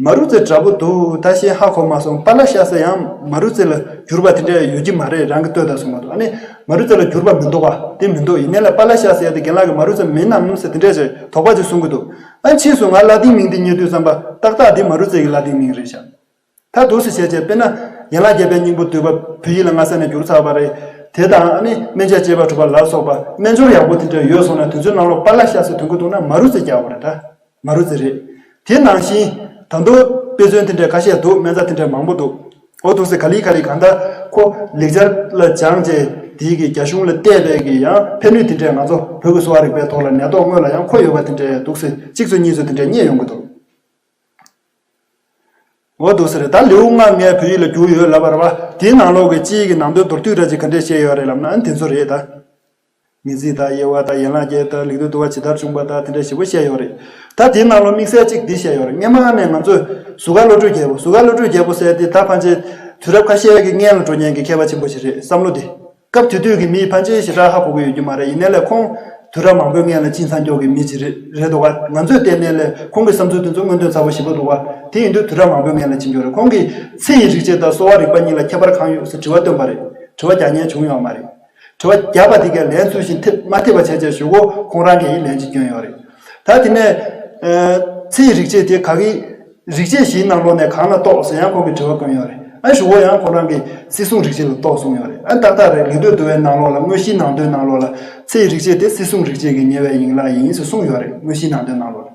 མ་རུ་ཙི་འདྲ་པོ་འདུག་ད་ཤེས་ཧ་གོ་མ་སོང་། པཱ་ལ་ཤ་ཟེར་ཡང་མ་རུ་ཙི་ལ་འགྱུར་བ་དེ་འདྲ་ཡོད་ཀྱི་མ་རེད། རང་གིས་ལྟོས་དང་གསུངས་པ་འདུག་ཨ་ནི་མ་རུ་ཙི་ལ་འགྱུར་བ་མི་འདུག་པ་དེ་མི་འདུག་ཡིན་ནའི་ལ་པཱ་ལ་ཤ་ཟེར་ཡ་དེ་རྒན་ལགས་ཀྱི་མ་རུ་ཙི་མིན་ནམ་ཟེར་དེ་འདྲས་ཅིག་དོགས་པ་ཅིག་གསུང་གི་འདུག་ཨ་ཕྱིས་སུ་ང་ལ་ཏིང་མིང་དེ་རྙེད་དུས་ཙམ་པ་ཏག་ཏག་དེ་མ་རུ་ཙི་གི་ལ་ཏིང་མིང་རེད་ཤག་ད་འདུག་སེ་བྱས་བྱས་དཔེར་ན་ཡན་ལག་བརྒྱད་པའི་སྙིང་པོ་བསྡུས་པ་བོད་ཡིག་ལ་སྔ་ས་ནས་བསྒྱུར་ཚར་བ་རེད། དེ་དང་ཨ་ནི་སྨན་དཔྱད་བཅས་པ་གྲུབ་པ་ལ་སོགས་པ་སྨན་སྦྱོར་ཡག་པོ་དེ་འདྲ་ཡོད་སོང་ན། དེ་ཚོའི་ནང་ལོགས་པཱ་ལ་ཤ་ཟེར་ཐོན་གི་འདུག་ན་མ་རུ་ཙི་རྒྱག་པ་རེད། ད་མ་རུ་ཙི་རེད། དེ་ནང་བཞིན་ད་དུང་དཔེ་མཚོན་དེ་འདྲ་ཁ་ཤས་འདུག་སྨན་རྩྭ་དེ་འདྲ་མང་པོ་འདུག་འོ་འདུག་སེ་ག་ལེ་ག་ལེ་གང་ལྟར་ཁོ་ལེགས་སྦྱར་ལ་སྦྱངས་རྗེས་དེའི་གི་རྒྱ་གཞུང་ལ་བལྟས་པའི་གི་ཡང་ཕན་ནུས་དེ་འདྲས་ང་ཚོ་བོད་ཀྱི་གསོ་བ་རིག་པའི་ཐོག་ལ་ནད་ཐོག་སྔོན་ལ་ཡང་འཁོད་ཡོད་པ་དེ་འདྲས་འདུག་སེ་གཅིག་ཚོ་གཉིས་ཚོ་དེ་འདྲས་རྙེད་ཡོང་གི་འདུག་འོ་འདུག་སེ་རེད། ད་ལེའུ་ལྔ་ངས་བོད་ཡིག་ལ་བསྒྱུར་ཡོད་ལབ་པ་རེད་པ། དེའི་ནང་ལོགས་ཀྱི་སྤྱིའི་གི་ནང་དོན་མདོར་བསྡུས་ར་ཅིག་ག་འདྲས་བཤད་ཡོད་རེད་ལབ་ན། ཨ་ནི་དེ་ཚོ་རེད་ད། ངེས་ཚིག་དང་དབྱེ་བ་དང་ཡན་ལག་བརྒྱད་དང་ལེགས་བསྟོད་བསྡུ་བ་ཇི་ལྟར་བྱུང་བ་དང་དེ་འདྲ་ཞེ་པོ་བཤད་ཡོད་རེད། ད་དེའི་ནང་ལོགས་དམིགས་བསལ་གཅིག་འདི་བཤད་ཡོད་རེད། སྔོན་མ་ནས་ང་ཚོས་གཟུགས་ཁ་བློ་གྲོས་རྒྱལ་པོ། གཟུགས་ཁ་བློ་གྲོས་རྒྱལ་པོ་ཟེར་དེ་ད་ཕན་ཆད་དུས་རབས་ཁ་ཤས་ཀྱི་སྔོན་ལ་འགྲོ་མཁན་གྱི་མཁས་པ་ཆེན་པོ་ཞིག་རེད། བསམ་བློ་དེ། སྐབས་དེ་དུས་ཀྱི་མིས་ཕལ་ཆེར་ཞེ་དྲག་ཧ་གོ་གི་ཡོད་རྒྱུ་མ་རེད། ཡིན་ནའི་ལས་ཁོང་དུས་རབས་མང་པོའི་སྔོན་ལ་ཕྱིན་ཚར་མཁན་གྱི་མི་ཅིག་རེད་རེད་འདུག་ག་ང་ཚོས་བལྟས་ནའི་ལས་ཁོང་གི་བསམ་ཚུལ་དེ་ཚོ་མངོན་འདོད་ཚ་པོ་ཞེ་པོ་འདུག་ག་དེ་ཡིན་དུས་དུས་རབས་མང་པོའི་སྔོན་ལ་ཕྱིན་ཡོད་རེད། ཁོང་གིས་ཚེ་ཡི་རིག་བྱེད་དང་གསོ་བ་རིག་པ་གཉིས་ལ་ཁྱད་པར་གང་ཡོད་ཟེར་དྲི་བ་བཏོན་པ་རེད། དྲི་བ་རྒྱག་མཁན་བྱུང་ཡོད་མ་རེད། དྲི་བ་བརྒྱབ་པ་དེ་གས་ལན་ཚུལ་བཞིན་ཐེབས་མ་ཐེབས་པ་བྱས་བྱས་ཞུ་གོ་ཁོང་རང་གིས་ལན་ཅིག་བསྐྱོན་ཡོད་རེད། ད་དེ་ནས་ཨ། ཚེ་ཡི་རིག་བྱེད་དེ་ག་གི་རིག་བྱེད་བཞིའི་ནང་ལོགས་ནས་གང་ལ་གཏོགས་ཟེར་ཡང་ཁོང་གིས་དྲི་བ་བསྐྱོན་ཡོད་རེད། ཨ་གཞུག་གུ་ཡང་ཁོ་རང་གིས་སྲིད་སྲུང་རིག་བྱེད་ལ་གཏོགས་གསུངས་ཡོད་རེད། ཨ་ཏག་ཏག་རེད། ལེགས་བསྟོད་བསྡུ་བའི་ནང་ལོགས་ལ་དངོས་གཞིའི་ནང་དོན་ནང་ལོགས་ལ་ཚེ་ཡི་རིག་བྱེད་དེ་སྲིད་སྲུང་རིག་བྱེད་ཀྱི་ཉེ་བའི་ཡན་ལག་ཡིན་ཟེར་གསུངས་ཡོད་རེད། དངོས་གཞིའི་ནང་དོན་ནང་ལོགས་ལ།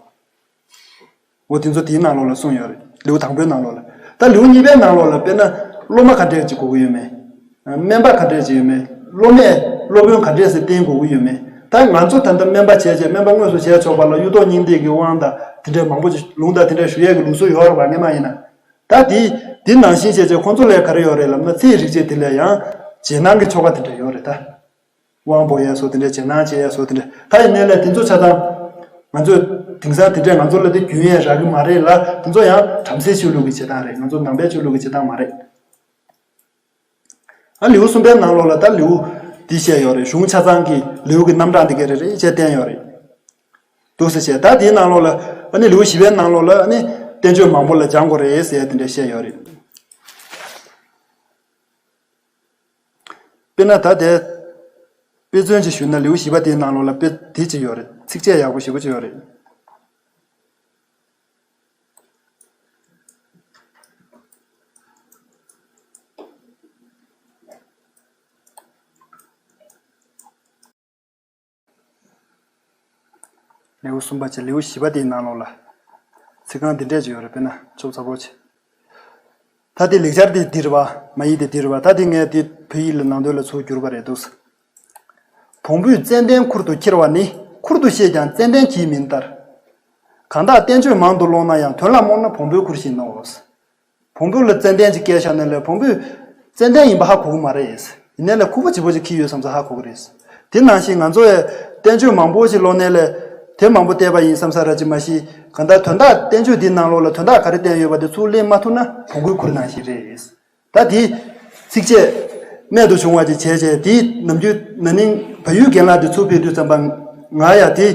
འོ་དེ་ཚོ་དེའི་ནང་ལོགས་ལ་གསུངས་ཡོད་རེད། ལེའུ་དང་པོའི་ནང་ལོགས་ལ། ད་ལེའུ་གཉིས་པའི་ནང་ལོགས་ལ་དཔེར་ན་སློབ་མ་ག་འདྲས་ཅིག་དགོས་ཀྱི་ཡོད་མེད། སྨན་པ་ག་འདྲས་ཅིག་ཡོད་མེད། སློབ་མས་སློབ་དཔོན་ག་འདྲས་ཟེར་བསྟེན་དགོས་ཀྱི་ཡོད་མེད། ད་ང་ཚོ་ད་ལྟ་སྨན་པ་བྱས་བྱས་སྨན་པ་དངོས་སུ་བྱས་ཆོག་པ་ལ་གཡུ་ཐོག་སྙིང་ཐིག་གི་དབང་དང་དེ་འདྲས་མང་པོ་ཅིག་ལུང་དང་དེ་འདྲས་ཞུ་ཡས་ཀྱི་ལུགས་སྲོལ་ཡོད་རེད་པ། སྔོན་མ་ཡིན་ན། ད་དེ་དེ་ནང་བཞིན་བྱས་བྱས་ཁོང་ཚོ་ལ་ག་རེ་ཡོད་རེད་ལབ་ན། ཚེ་ཡི་རིག་བྱེད་དེ་ལ་ཡང་རྗེས་གནང་གི་ཆོ་ག་དེ་འདྲས་ཡོད་རེད་ད། དབང་བོ་ཡས་སོ་དེ་འདྲས། རྗེས་གནང་བྱེད་ཡས་སོ་དེ་འདྲས། ད་ཡིན་ནའི་ལས་དེ་ཚོ་ཆ་ཚང་ང་ཚོས་དེང་སང་དེ་འདྲས་ང་ཚོ་ལ་དེ་རྒྱུན་ཡས་རག་གི་མ་རེད་ལ། དེ་ཚོ་ཡང་བྲམ་ཟེའི་ཆོས་ལུགས་ཀྱི་བྱེད་སྟངས་རེད། ང་ཚོ་ནང་པའི་ཆོས་ལུགས་ཀྱི་བྱེད་སྟངས་མ་རེད། ཨ་ལེའུ་གསུམ་པའི་ནང་ལོགས་ལ་ད་ལེའུ་འདི་བཤད་ཡོད་རེད། གཞུང་ཆ་ཚང་གི་ལེའུ་གི་རྣམ་གྲངས་འདི་ག་རེ་རེད་ཅེས་བསྟན་ཡོད་རེད། འདུག་སེ་བཤད། ད་དེའི་ནང་ལོགས་ལ་ཨ་ནི་ལེའུ་བཞི་པའི་ནང་ལོགས་ལ་ཨ་ནི་བསྟན་བཅོས་མང་པོ་ལ་སྦྱང་དགོས་རེད་ཟེར་དེ་འདྲ་བཤད་ཡོད་རེད། དཔེར་ན་ད་དེ་དཔེ་མཚོན་ཅིག་ཞུས་ན་ལེའུ་བཞི་པ་དེའི་ནང་ལོགས་ལ་དཔེ་དེ་ཅིག་ཡོད་རེད། ཚིགས་བཅད་ཡག་པོ་ཞེ་པོ་ཅིག་ཡོད་རེད། ལེའུ་གསུམ་པ་བྱས། ལེའུ་བཞི་པ་དེའི་ནང་ལོགས་ལ་ཚིག་རྐང་འདི་འདྲས་ཅིག་ཡོད་རེད། དཔེར་ན་ཆོབ་ཚ་པོ་བྱས། ད་དེ་ལེགས་སྦྱར་དེ་འདིར་བ་མ་ཡིག་དེ་འདིར་བ། ད་དེ་ངས་དེ་བོད་ཡིག་ལ་ནང་དོན་ལ་ཚུར་བསྒྱུར་བ་རེད་འདུག། བོང་བུས་ཙན་དན་ཁུར་དུ་འཁྱེར་བ་ནི། ཁུར་དུ་བཤད་ཀྱང་ཙན་དན་གྱིས་མིན་ལྟར། གང་དག་བསྟན་བཅོས་མང་དུ་ཀློག་ན་ཡང་། དོན་ལ་རྨོངས་ན་བོང་བུའི་ཁུར་བཞིན་ནོ། བོང་བུ་ལ་ཙན་དན་ཅིག་བཀལ་བཞག་ན་ལས་བོང་བུས་ཙན་དན་ཡིན་པ་ཧ་གོ་གི་མ་རེད། ཡིན་ནའི་ལས་ཁུར་པོ་ལྗིད་པོ་ཅིག་འཁྱེར་ཡོད་བསམ་ས་ཧ་གོ་གི་རེད། དེ་ནང་བཞིན་ང་ཚོ་ཡང་བསྟན་བཅོས་མང་པོ་ཞིག་ཀློག་ནའི་ལས་དེབ་མང་པོ་བལྟས་པ་ཡིན་བསམ་ས་ར་ཅིག་མ་གཞི། གང་ལྟར་དོན་དག་བསྟན་བཅོས་འདིའི་ནང་ལོགས་ལ་དོན་དག་ག་རེ་བསྟན་ཡོད་པ་དེ་ཚུར་ལེན་མ་ཐུབ་ན་བོང་གུའི་ཁུར་ནང་བཞིན་རེད། ད་དེའི་ཚིགས་བཅད་རྨད་དུ་བྱུང་བ་ཅིག་བྱས་བྱས། དེའི་ནམ་རྒྱུན་ན་ནིང་བལ་ཡུལ་རྒན་ལགས་དེ་ཚུར་ཕེབས་དུས་ཙམ་པ། ང་ཡང་དེ་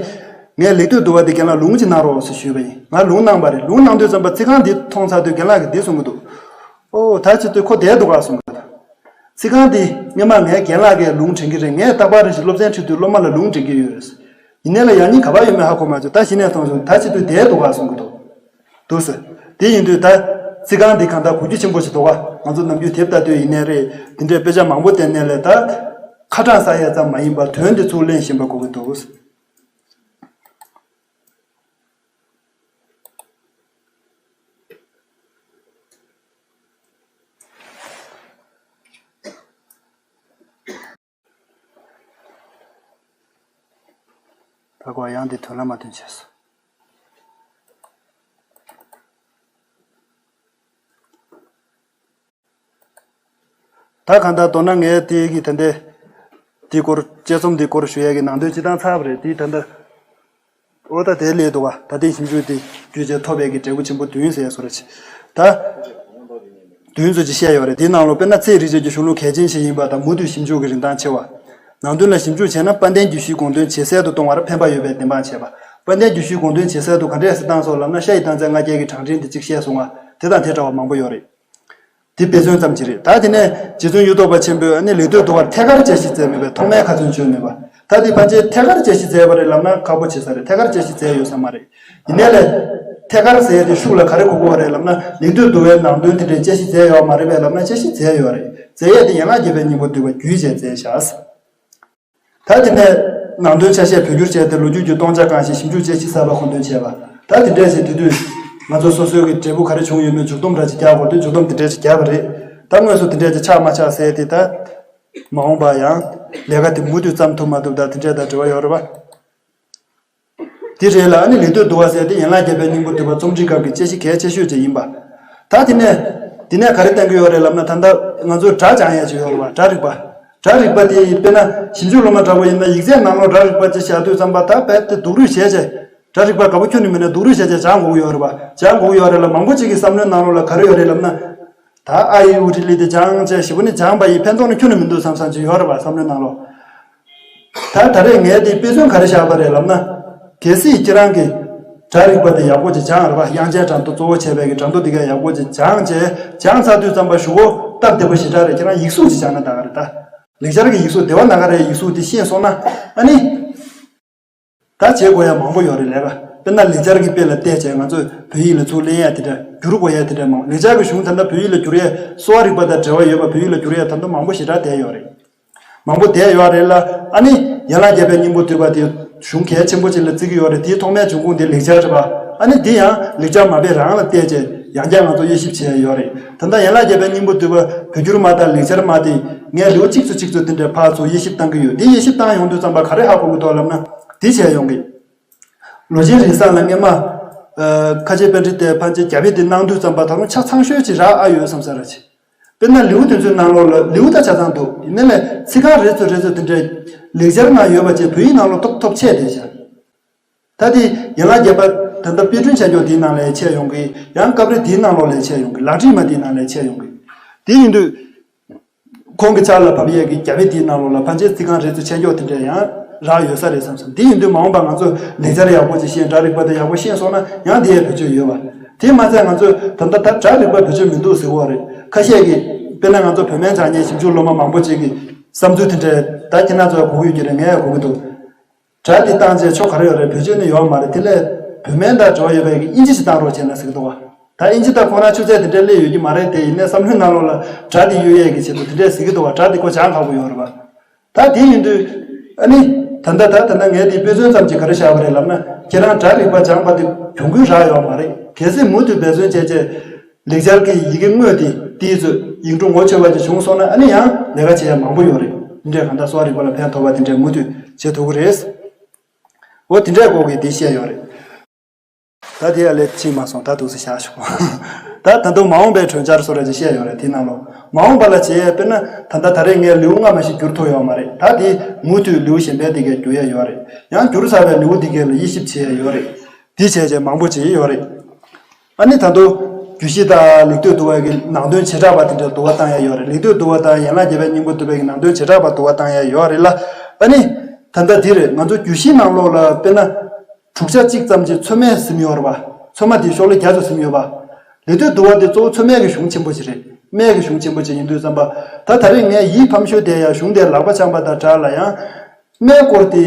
ངས་ལེགས་བཏུས་འདུལ་བ་དེ་རྒན་ལགས་ལུང་ཅིག་གནང་རོགས་ཞེས་ཞུས་པ་ཡིན། ང་ལུང་གནང་པ་རེད། ལུང་གནང་དུས་ཙམ་པ་ཚིག་རྐང་འདི་མཐོང་ཚར་དུས་རྒན་ལགས་ཀྱིས་འདི་གསུང་གི་འདུག། ཨོ་ད་ཅི་སྟེ་ཁོ་བསྡད་འདུག་ག་གསུང་གི་འདུག། ཚིག་རྐང་འདི་སྔོན་མ་ངས་རྒན་ལགས་ཀྱིས་ལུང་དྲན་གྱི་རེད། ངས་རྟག་པར་རེ་བཞིན་སློབ་ཚན་ཁྲིད་དུས་སློབ་མ་ལ་ལུང་འདྲེན་གྱི་ཡོད། ཡིན་ནའི་ལས་ཡང་སྙིང་ག་པར་ཡོད་མེད་ཧ་གོ་མ་བྱུང་། ད་གཞི་ནས་མཐོང་བྱུང་། ད་བྱེད་དུས་བསྡད་འདུག་ག་གསུང་གི་འདུག། འདུག་ཟེར། དེ་ཡིན་དུས་ད་ཚིག་རྐང་འདི་གང་ལྟར་གོ་རྒྱུ་ཆེན་པོ་ཞིག་འདུག་ག། ང་ཚོ་ནམ་རྒྱུན་དེབ་ལྟ་དུས་ཡིན་ནའི་རེད། འདི་འདྲའི་དཔེ་ཆ་མང་པོ་བལྟས་ནའི་ལས་ད་ཁ་གྲངས་བསགས་ཡས་ཙམ་མ་ཡིན་པར་དོན་འདི་ཚུར་ལེན་ཤེས་པ་དགོས་ཀྱི་འདུག། ད་གོ་ཡང་འདི་དོན་ལ་མ་ཐོན་བྱས་སོ། ད་གང་ལྟར་མདོར་ན་ངས་དེ་གི་ད་ལྟའི་དེའི་སྐོར་དཔྱད་རྩོམ་འདིའི་སྐོར་ཞུ་ཡས་ཀྱི་ནང་དོན་སྤྱི་བཏང་ཚར་བ་རེད། དེ་ད་ལྟ། ཨོ་ད་དེ་ལས་འདུག་བ། ད་ལྟའི་ཞིབ་འཇུག་དེ་བརྒྱུད་བྱས་ཐོབ་པའི་གི་འབྲས་བུ་ཆེན་པོ་བདུན་ཟེར་བཟོ་འདྲ་ཅིག། ད་བདུན་ཙམ་ཅིག་བཤད་ཡོད་རེད། དེའི་ནང་ལོགས་དཔེར་ན་ཚེ་རིང་བྱེད་ཀྱི་གཞུང་ལུགས་གལ་ཆེན་ཞིག་ཡིན་པ་དང་། མུ་མཐུད་ཞིབ་འཇུག་གི་རིན་ཐང་ཆེ་བ། ནང་དོན་ལ་ཞིབ་འཇུག་བྱས་ན་དཔལ་ལྡན་རྒྱུད་བཞིའི་དགོངས་དོན་ཇེ་གསལ་དུ་གཏོང་བར་ཕན་པ་ཡོད་པའི་བདེན་དཔང་བྱས་པ། དཔལ་ལྡན་རྒྱུད་བཞིའི་དགོངས་དོན་ཇེ་གསལ་དུ་ག་འདྲས་སེ་བཏང་སོང་ལབ་ན། ཤ་ཡི་དྭངས་རྩེ་ལྔ་བརྒྱའི་གི་གྲངས་འདྲེན་དེ་གཅིག་བཤད་སོང་ང་། དེ་དང་དེ་འདྲ་བ་མང་པོ་ཡོད་རེད། དེ་དཔེ་མཚོན་ཙམ་ཅིག་རེད། ད་དེ་ནས་རྗེ་བཙུན་གཡུ་ཐོག་པ་ཆེན་པོས་ཨ་ནི་ལེགས་བཏུས་འདུལ་བར་ཐད་ཀར་དཔྱད་གཞི་མཛད་མེད་པས། ཐོག་མའི་ཁ་ཚོན་གཅོད་ནུས་པ། ད་དེ་ཕལ་ཆེར་ཐད་ཀར་དཔྱད་གཞི་མཛད་པ་རེད་ལབ་ན་ཁག་པོ་ཆེ་ས་རེད། ཐད་ཀར་དཔྱད་གཞི་མཛད་ཡོད་ས་མ་རེད། ཡིན་ནའི་ལས་ཐད་ཀར་ཟེར་ཡས་དེ་ཤུགས་ལ་ག་རེ་གོ་དགོས་པ་རེད་ལབ་ན། ལེགས་བཏུས་འདུལ་བའི་ནང་དོན་དེ་འདྲའི་དཔྱད་གཞི་མཛད་ཡོད་མ་རེད་པས་ལབ་ན། དཔྱད་གཞི་མཛད་ཡོད་རེད། མཛད་ཡས་དེ་ཡན་ལག་བརྒྱད་པའི་སྙིང་པོ་འདུས་པ་བརྒྱུད་བྱས་མཛད་བཞག། ད་དེ་ནས་ནང་དོན་ཆ་ཤས་བོད་བསྒྱུར་བྱས་ཏེ་ལོ་རྒྱུས་ཀྱི་སྟོང་ཆ་བཀང་ཞིང་ཞིབ་འཇུག་དཔྱད་གཞི་གསར་པ་མཁོ་འདོན་བྱས་པ། ད་དེ་འདྲས་ཞིག་དེ་དུས་ང་ཚོ་སོ་སོའི་གི་འབྲས་བུ་ག་རེ་བྱུང་ཡོད་མེད་མཇུག་སྡོམ་འདྲ་ཅིག་རྒྱག་དགོས་དུས་མཇུག་སྡོམ་དེ་འདྲས་ཅིག་བརྒྱབ་པ་རེད། ད་དངོས་སུ་དེ་འདྲས་ཅིག་ཆགས་མ་ཆགས་ཟེར་དེ། ད་མ་འོངས་པ་ཡང་ལས་ཀ་དེ་མུ་མཐུད་བརྩམས་ཐུབ་མ་ཐུབ་ད་དེ་འདྲས་ད་འབྲེལ་བ་ཡོད་རེད་པ། དེ་རེད་ལ། ཨ་ནི་ལེགས་བཏུས་འདུལ་བ་ཟེར་དེ་ཡན་ལག་བརྒྱད་པའི་སྙིང་པོ་འདུས་པ་རྩོམ་སྒྲིག་སྐབས་ཀྱི་དཔྱད་གཞི་གལ་ཆེ་ཤོས་ཅིག་ཡིན་པ། ད་དེ་ནས་དེ་ནས་ག་རེ་བསྟན་གྱི་ཡོད་རེད་ལབ་ན། ད་ལྟ་ང་ཚོས་སྒྲ་སྦྱང་ཡས་ཅིག་ཡོད་རེད་པ། སྒྲ་རིག་པ། སྒྲ་རིག་པ་དེ་དཔེར་ན་ཞིབ་འཇུག་སློབ་མ་འདྲ་བོ་ཡིན་ན་ཡིག་ཚད་ནང་ལོགས་སྒྲ་རིག་པ་ཅིག་བཞག་དུས་ཙམ་པ། ད་རྦད་དེ་སྡུག་རུས་བྱས་བྱས། སྒྲ་རིག་པ་དགའ་པོ་ཁྱོན་ནས་མེད་ན་སྡུག་རུས་བྱས་བྱས་སྦྱང་དགོས་ཀྱི་ཡོད་རེད་པ། སྦྱང་དགོས་ཀྱི་ཡོད་རེད་ལ། མང་པོ་ཅིག་གི་བསམ་བློའི་ནང་ལོགས་ལ་ག་རེ་ཡོད་རེད་ལབ་ན། ད་ཨ་ཨི་ཨུ་ཏི་ལི་དེ་སྦྱངས་བྱས་ཞེ་པོ་ནི་སྦྱངས་པ་ཡིས་ཕན་ཐོགས་ནི་ཁྱོན་ནས་མི་འདུག་བསམ་བསམ་ཅིག་ཡོད་རེད་པ། བསམ་བློའི་ནང་ལོགས། ད་ད་རེས་ངས་དེ་དཔེ་མཚོན་ག་རེ་བཞག་པ་རེད་ལབ་ན། གལ་སྲིད་ཁྱེད་རང་གིས་སྒྲ་རིག་པ་དེ་ཡག་པོ་ཅིག་སྦྱངས་རེད་པ། དབྱངས་ཅན་སྒྲ་མདོ་གཙོ་བོ་བྱས་པའི་གི་སྒྲ་མདོ་དེ་ག་ཡག་པོ་ཅིག་སྦྱངས་བྱས། སྦྱངས་ཚར་དུས་ཙམ་པ་གཞུག་གུ་སྟབས་བདེ་པོ་ཞེ་དྲག་རེད། ཁྱེད་རང་ཡིག་གཟུགས་ཅིག་སྦྱངས་ན་ད་ག་རེད། ད་ལེགས་སྦྱར་གྱི་ཡིག་གཟུགས་བདེ་བ་ན་ག་རེ་ཡིག་གཟུགས་དེ་ཤེས་སོང་ན། ཨ་ནི། ད་བྱེད་དགོས་ཡ་མང་པོ་ཡོད་རེད་ལས་ཀ། དཔེར་ན་ལེགས་སྦྱར་གྱི་དཔེ་ལ་བལྟས་བྱས་ང་ཚོས་བོད་ཡིག་ལ་ཚུར་ལེན་ཡ་དེ་འདྲ། བསྒྱུར་དགོས་ཡ་དེ་འདྲ་མང་། ལེགས་སྦྱར་གྱི་གཞུང་ད་ལྟ་བོད་ཡིག་ལ་བསྒྱུར་ཡས། གསོ་བ་རིག་པ་དང་འབྲེལ་བ་ཡོད་པ་བོད་ཡིག་ལ་བསྒྱུར་ཡས་ད་ལྟ་མང་པོ་ཞེ་དྲག་བསྡད་ཡོད་རེད། མང་པོ་བསྡད་ཡོད་རེད་ལ། ཨ་ནི་ཡན་ལག་བརྒྱད་པའི་སྙིང་པོ་འདུས་པ་དེ་གཞུང་གལ་ཆེན་པོ་ཅིག་ལ་བརྩི་གི་ཡོད་རེད། དེའི་ཐོག་མའི་འབྱུང་ཁུངས་དེ་ལེགས་སྦྱར་རེད་པ། ཨ་ནི་དེ་ཡང་ལེགས་སྦྱར་མ་དཔེ་རང་ལ་བལྟས་བྱས་ཡང་བསྐྱར་ང་ཚོ་དབྱེ་ཞིབ་བྱས་ཡོད་རེད། ད་ལྟ་ཡན་ལག་བརྒྱད་པའི་སྙིང་པོ་འདུས་པ་བོད་བསྒྱུར་མ་དང་ལེགས་སྦྱར་མ་དེ་ངས་ལེའུ་གཅིག་ཚོ་གཅིག་ཚོ་དེ་འདྲའི་ཕར་ཚུར་དབྱེ་ཞིབ་བཏང་གི་ཡོད། དེ་དབྱེ་ཞིབ་བཏང་ཡོང་དུས་ཙམ་པ་ག་རེ་ཧ་གོ་གི་འདུག་ལབ་ན། དེ་བྱས་ཡོང་གི། ལོ་ཆེན་རིན་བཟང་ལ་སྔས་མ། ཨ། ཁ་ཆེ་པཎྜི་ཏས་ཕལ་ཆེར་རྒྱ་བོད་དེ་གནང་དུས་ཙམ་པ་ད་རུང་ཆ་ཚང་ཤོས་ཅིག་རག་ཨ་ཡོད་བསམ་ས་ར་ཆེ། དཔེར་ན་ལེའུ་དེ་ཚོའི་ནང་ལོགས་ལ་ལེའུ་ད་ཆ་ཚང་འདུག། ཡིན་ནའི་ལས་ཚིག་རྐང་རེ་ཚོ་རེ་ཚོ་དེ་འདྲའི་ལེགས་སྦྱར་ནང་ཡོད་པ་ཅིག་བོད་ཡིག་ནང་ལོགས་ཐོབ་ཐོབ་ཆད་བསྡད་ཤག། ད་དེ་ཡན་ལག་བརྒྱད་པ་ད་ལྟ་དཔེ་སྐྲུན་བྱ་རྒྱུ་དེའི་ནང་ལ་ཡང་ཆད་ཡོང་གི། ཡང་སྐབས་རེ་དེའི་ནང་ལོགས་ལ་ཡང་ཆད་ཡོང་གི། ལག་བྲིས་མ་དེའི་ནང་ལ་ཡང་ཆད་ཡོང་གི། དེ་ཡིན་དུས། ཁོང་གི་ཕྱག་ལ་བབས་ཡས་ཀྱི་རྒྱ་བོད་དེའི་ནང་ལོགས་ལ་ཕན་ཆད་ཚིག་རྐང་རེ་ཚོ་ཆད་འཇོག་དེ་འདྲ་ཡང་རག་ཡོད་ས་རེད་བསམ་སོང་། དེ་ཡིན་དུས་མ་འོངས་པ་ང་ཚོ་ལེགས་སྦྱར་ཡག་པོ་ཅིག་ཤེས། སྒྲ་རིག་པ་དེ་ཡག་པོ་ཤེས་སོང་ན་ཡང་དེ་ཡས་བེད་སྤྱོད་ཡོད་པ། དེ་མ་ཚད་ང་ཚོས་ད་ལྟ་ད་སྒྲ་རིག་པ་བེད་སྤྱོད་མི་འདུག་ཟེར་གྱི་ཡོད་རེད། ཁ་ཤས་ཀྱིས་དཔེར་ན་ང་ཚོ་བོད་སྨན་སྦྱང་མཁན་ཞིབ་འཇུག་སློབ་མ་མང་པོ་ཅིག་གི་བསམ་ཚུལ་དེ་འདྲ་ད་ཁྱེད་རང་ཚོས་གོ་གི་ཡོད་ཀྱི་རེད། ངས་ཡང་གོ་གི་འདུག་སྒྲ་འདི་བཏང་རྗེས་ཆོ་ག་རེ་ཡོད་རེད། བེད་སྤྱོད་ནི་ཡོད་མ་རེད། དེ་ལས་བོད་སྨན་དང་འབྲེལ་བ་ཡོད་པའི་གི་དབྱིན་ཇི་ཞིག་བཏང་རོགས་བྱས་ན་ཟེར་གི་འདུག་བ། ད་དབྱིན་ཇི་དང་ཁོ་རང་ཆུ་ཚད་དེ་འདྲའི་སླེབས་ཡོད་ཀྱི་མ་རེད་དེ། ཡིན་ནའི་བསམ་བློའི་ནང་ལོགས་ལ་སྒྲ་འདི་གཡོལ་ཡས་ཀྱི་ཆེད་དུ་དེ་འདྲས་ཟེར་གི་འདུག་བ། སྒྲ་འདི་ཁོ་སྦྱང་ཁག་པོ་ཡོད་རེད་བ། ད་དེ་ཡིན་དུས་ཨ་ནི་ད་ལྟ་ད་ད་ལྟ་ངས་འདི་དཔེ་མཚོན་ཙམ་ཅིག་ག་རེ་བཞག་པ་རེད་ལབ་ན། ཁྱེད་རང་སྒྲ་རིག་པ་སྦྱངས་པ་དེ་གྱོང་གུན་རག་ཡོད་མ་རེད། གལ་སྲིད་མུ་མཐུད་འབད་བརྩོན་བྱས་རྗེས་ལེགས་སྦྱར་གྱི་ཡི་གེ་དངོས་དེ་དེའི་ཚོ་ཡིག་འབྲུ་ངོ་ཆོད་པ་ཅིག་བྱུང་སོང་ན་ཨ་ནི་ཡང་ལས་ཀ་བྱེད་ཡ་མང་པོ་ཡོད་རེད། འདི་འདྲའི་གང་ལྟར་གསོ་བ་རིག་པ་ལ་ཕན་ཐོགས་པ་དེ་འདྲའི་མུ་མཐུད་བྱེད་ཐུབ་ཀྱི་རེད། འོ་དེ་འདྲའི་སྐོར་གྱི་དེ་བཤད་ཡོད་རེད། ད་དེ་ཡ་ལས་ཕྱིན་མ་སོང་། ད་འདུག་སེ་བཞག་ཞོག་ད་ད་དུང་མ་འོངས་པའི་གྲོས་འཆར་སོགས་ར་ཅིག་བཤད་ཡོད་རེད། དེ་ནང་ལོགས་མ་འོངས་པ་ལ་བྱེད་ཡས་དཔེར་ན་ད་ལྟ་ད་རེས་ངས་ལེའུ་ལྔ་མ་ཞིག་བསྒྱུར་ཐུབ་ཡོད་མ་རེད། ད་དེ་མུ་མཐུད་ལེའུ་གཞན་པའི་དེ་གས་བསྒྱུར་ཡས་ཡོད་རེད། ཡང་བསྒྱུར་ཚར་བའི་ལེའུ་དེ་གས་ལ་དབྱེ་ཞིབ་བྱེད་ཡས་ཡོད་རེད། དེ་བྱས་རྗེས་མང་པོ་ཅིག་ཡོད་རེད། ཨ་ནི་ད་དུང་རྒྱུད་བཞི་དང་ལེགས་བསྟོད་འདུལ་བ་གི་ནང་དོན་བྱེ་བྲག་པ་དེ་འདྲ་བསྡུ་བ་བཏང་ཡས་ཡོད་རེད། ལེགས་བསྟོད་འདུལ་བ་དང་ཡན་ལག་བརྒྱད་པའི་སྙིང་པོ་འདུལ་བའི་གི་ནང་དོན་བྱེ་བྲག་པ་བསྡུ་བ་བཏང་ཡས་ཡོད་རེད་ལ། ཨ་ནི་ད་ལྟ་འདི་རེད། ང་ཚོ་རྒྱུད་བཞིའི་ནང་ལོགས་ལ་དཔེར་ན་དྲུག་ཆ་གཅིག་ཙམ་གྱི་ཚོད་མས་ཟིན་ཡོད་རེད་པ། ཚོད་མ་དེ་ཤོག་ལྷེ་བརྒྱ་ཙམ་ཟིན་ཡོད་པ། ལེགས་བསྟོད་འདུལ་བ་དེ་གཙོ་བོ་ཚོད་མའི་གི་གཞུང་ཆེན་པོ་ཅིག་རེད། སྨྲས་ཀྱི་གཞུང་ཆེན་པོ་ཅིག་ཡིན་དུས་ཙམ་པ། ད་ད་རེས་ངས་ཡིད་ཕམ་ཤོས་དེ་ཡང་གཞུང་དེ་ལག་པ་འཆང་པ་དང་སྦྲགས་ལ་ཡང་། སྨྲས་སྐོར་དེ་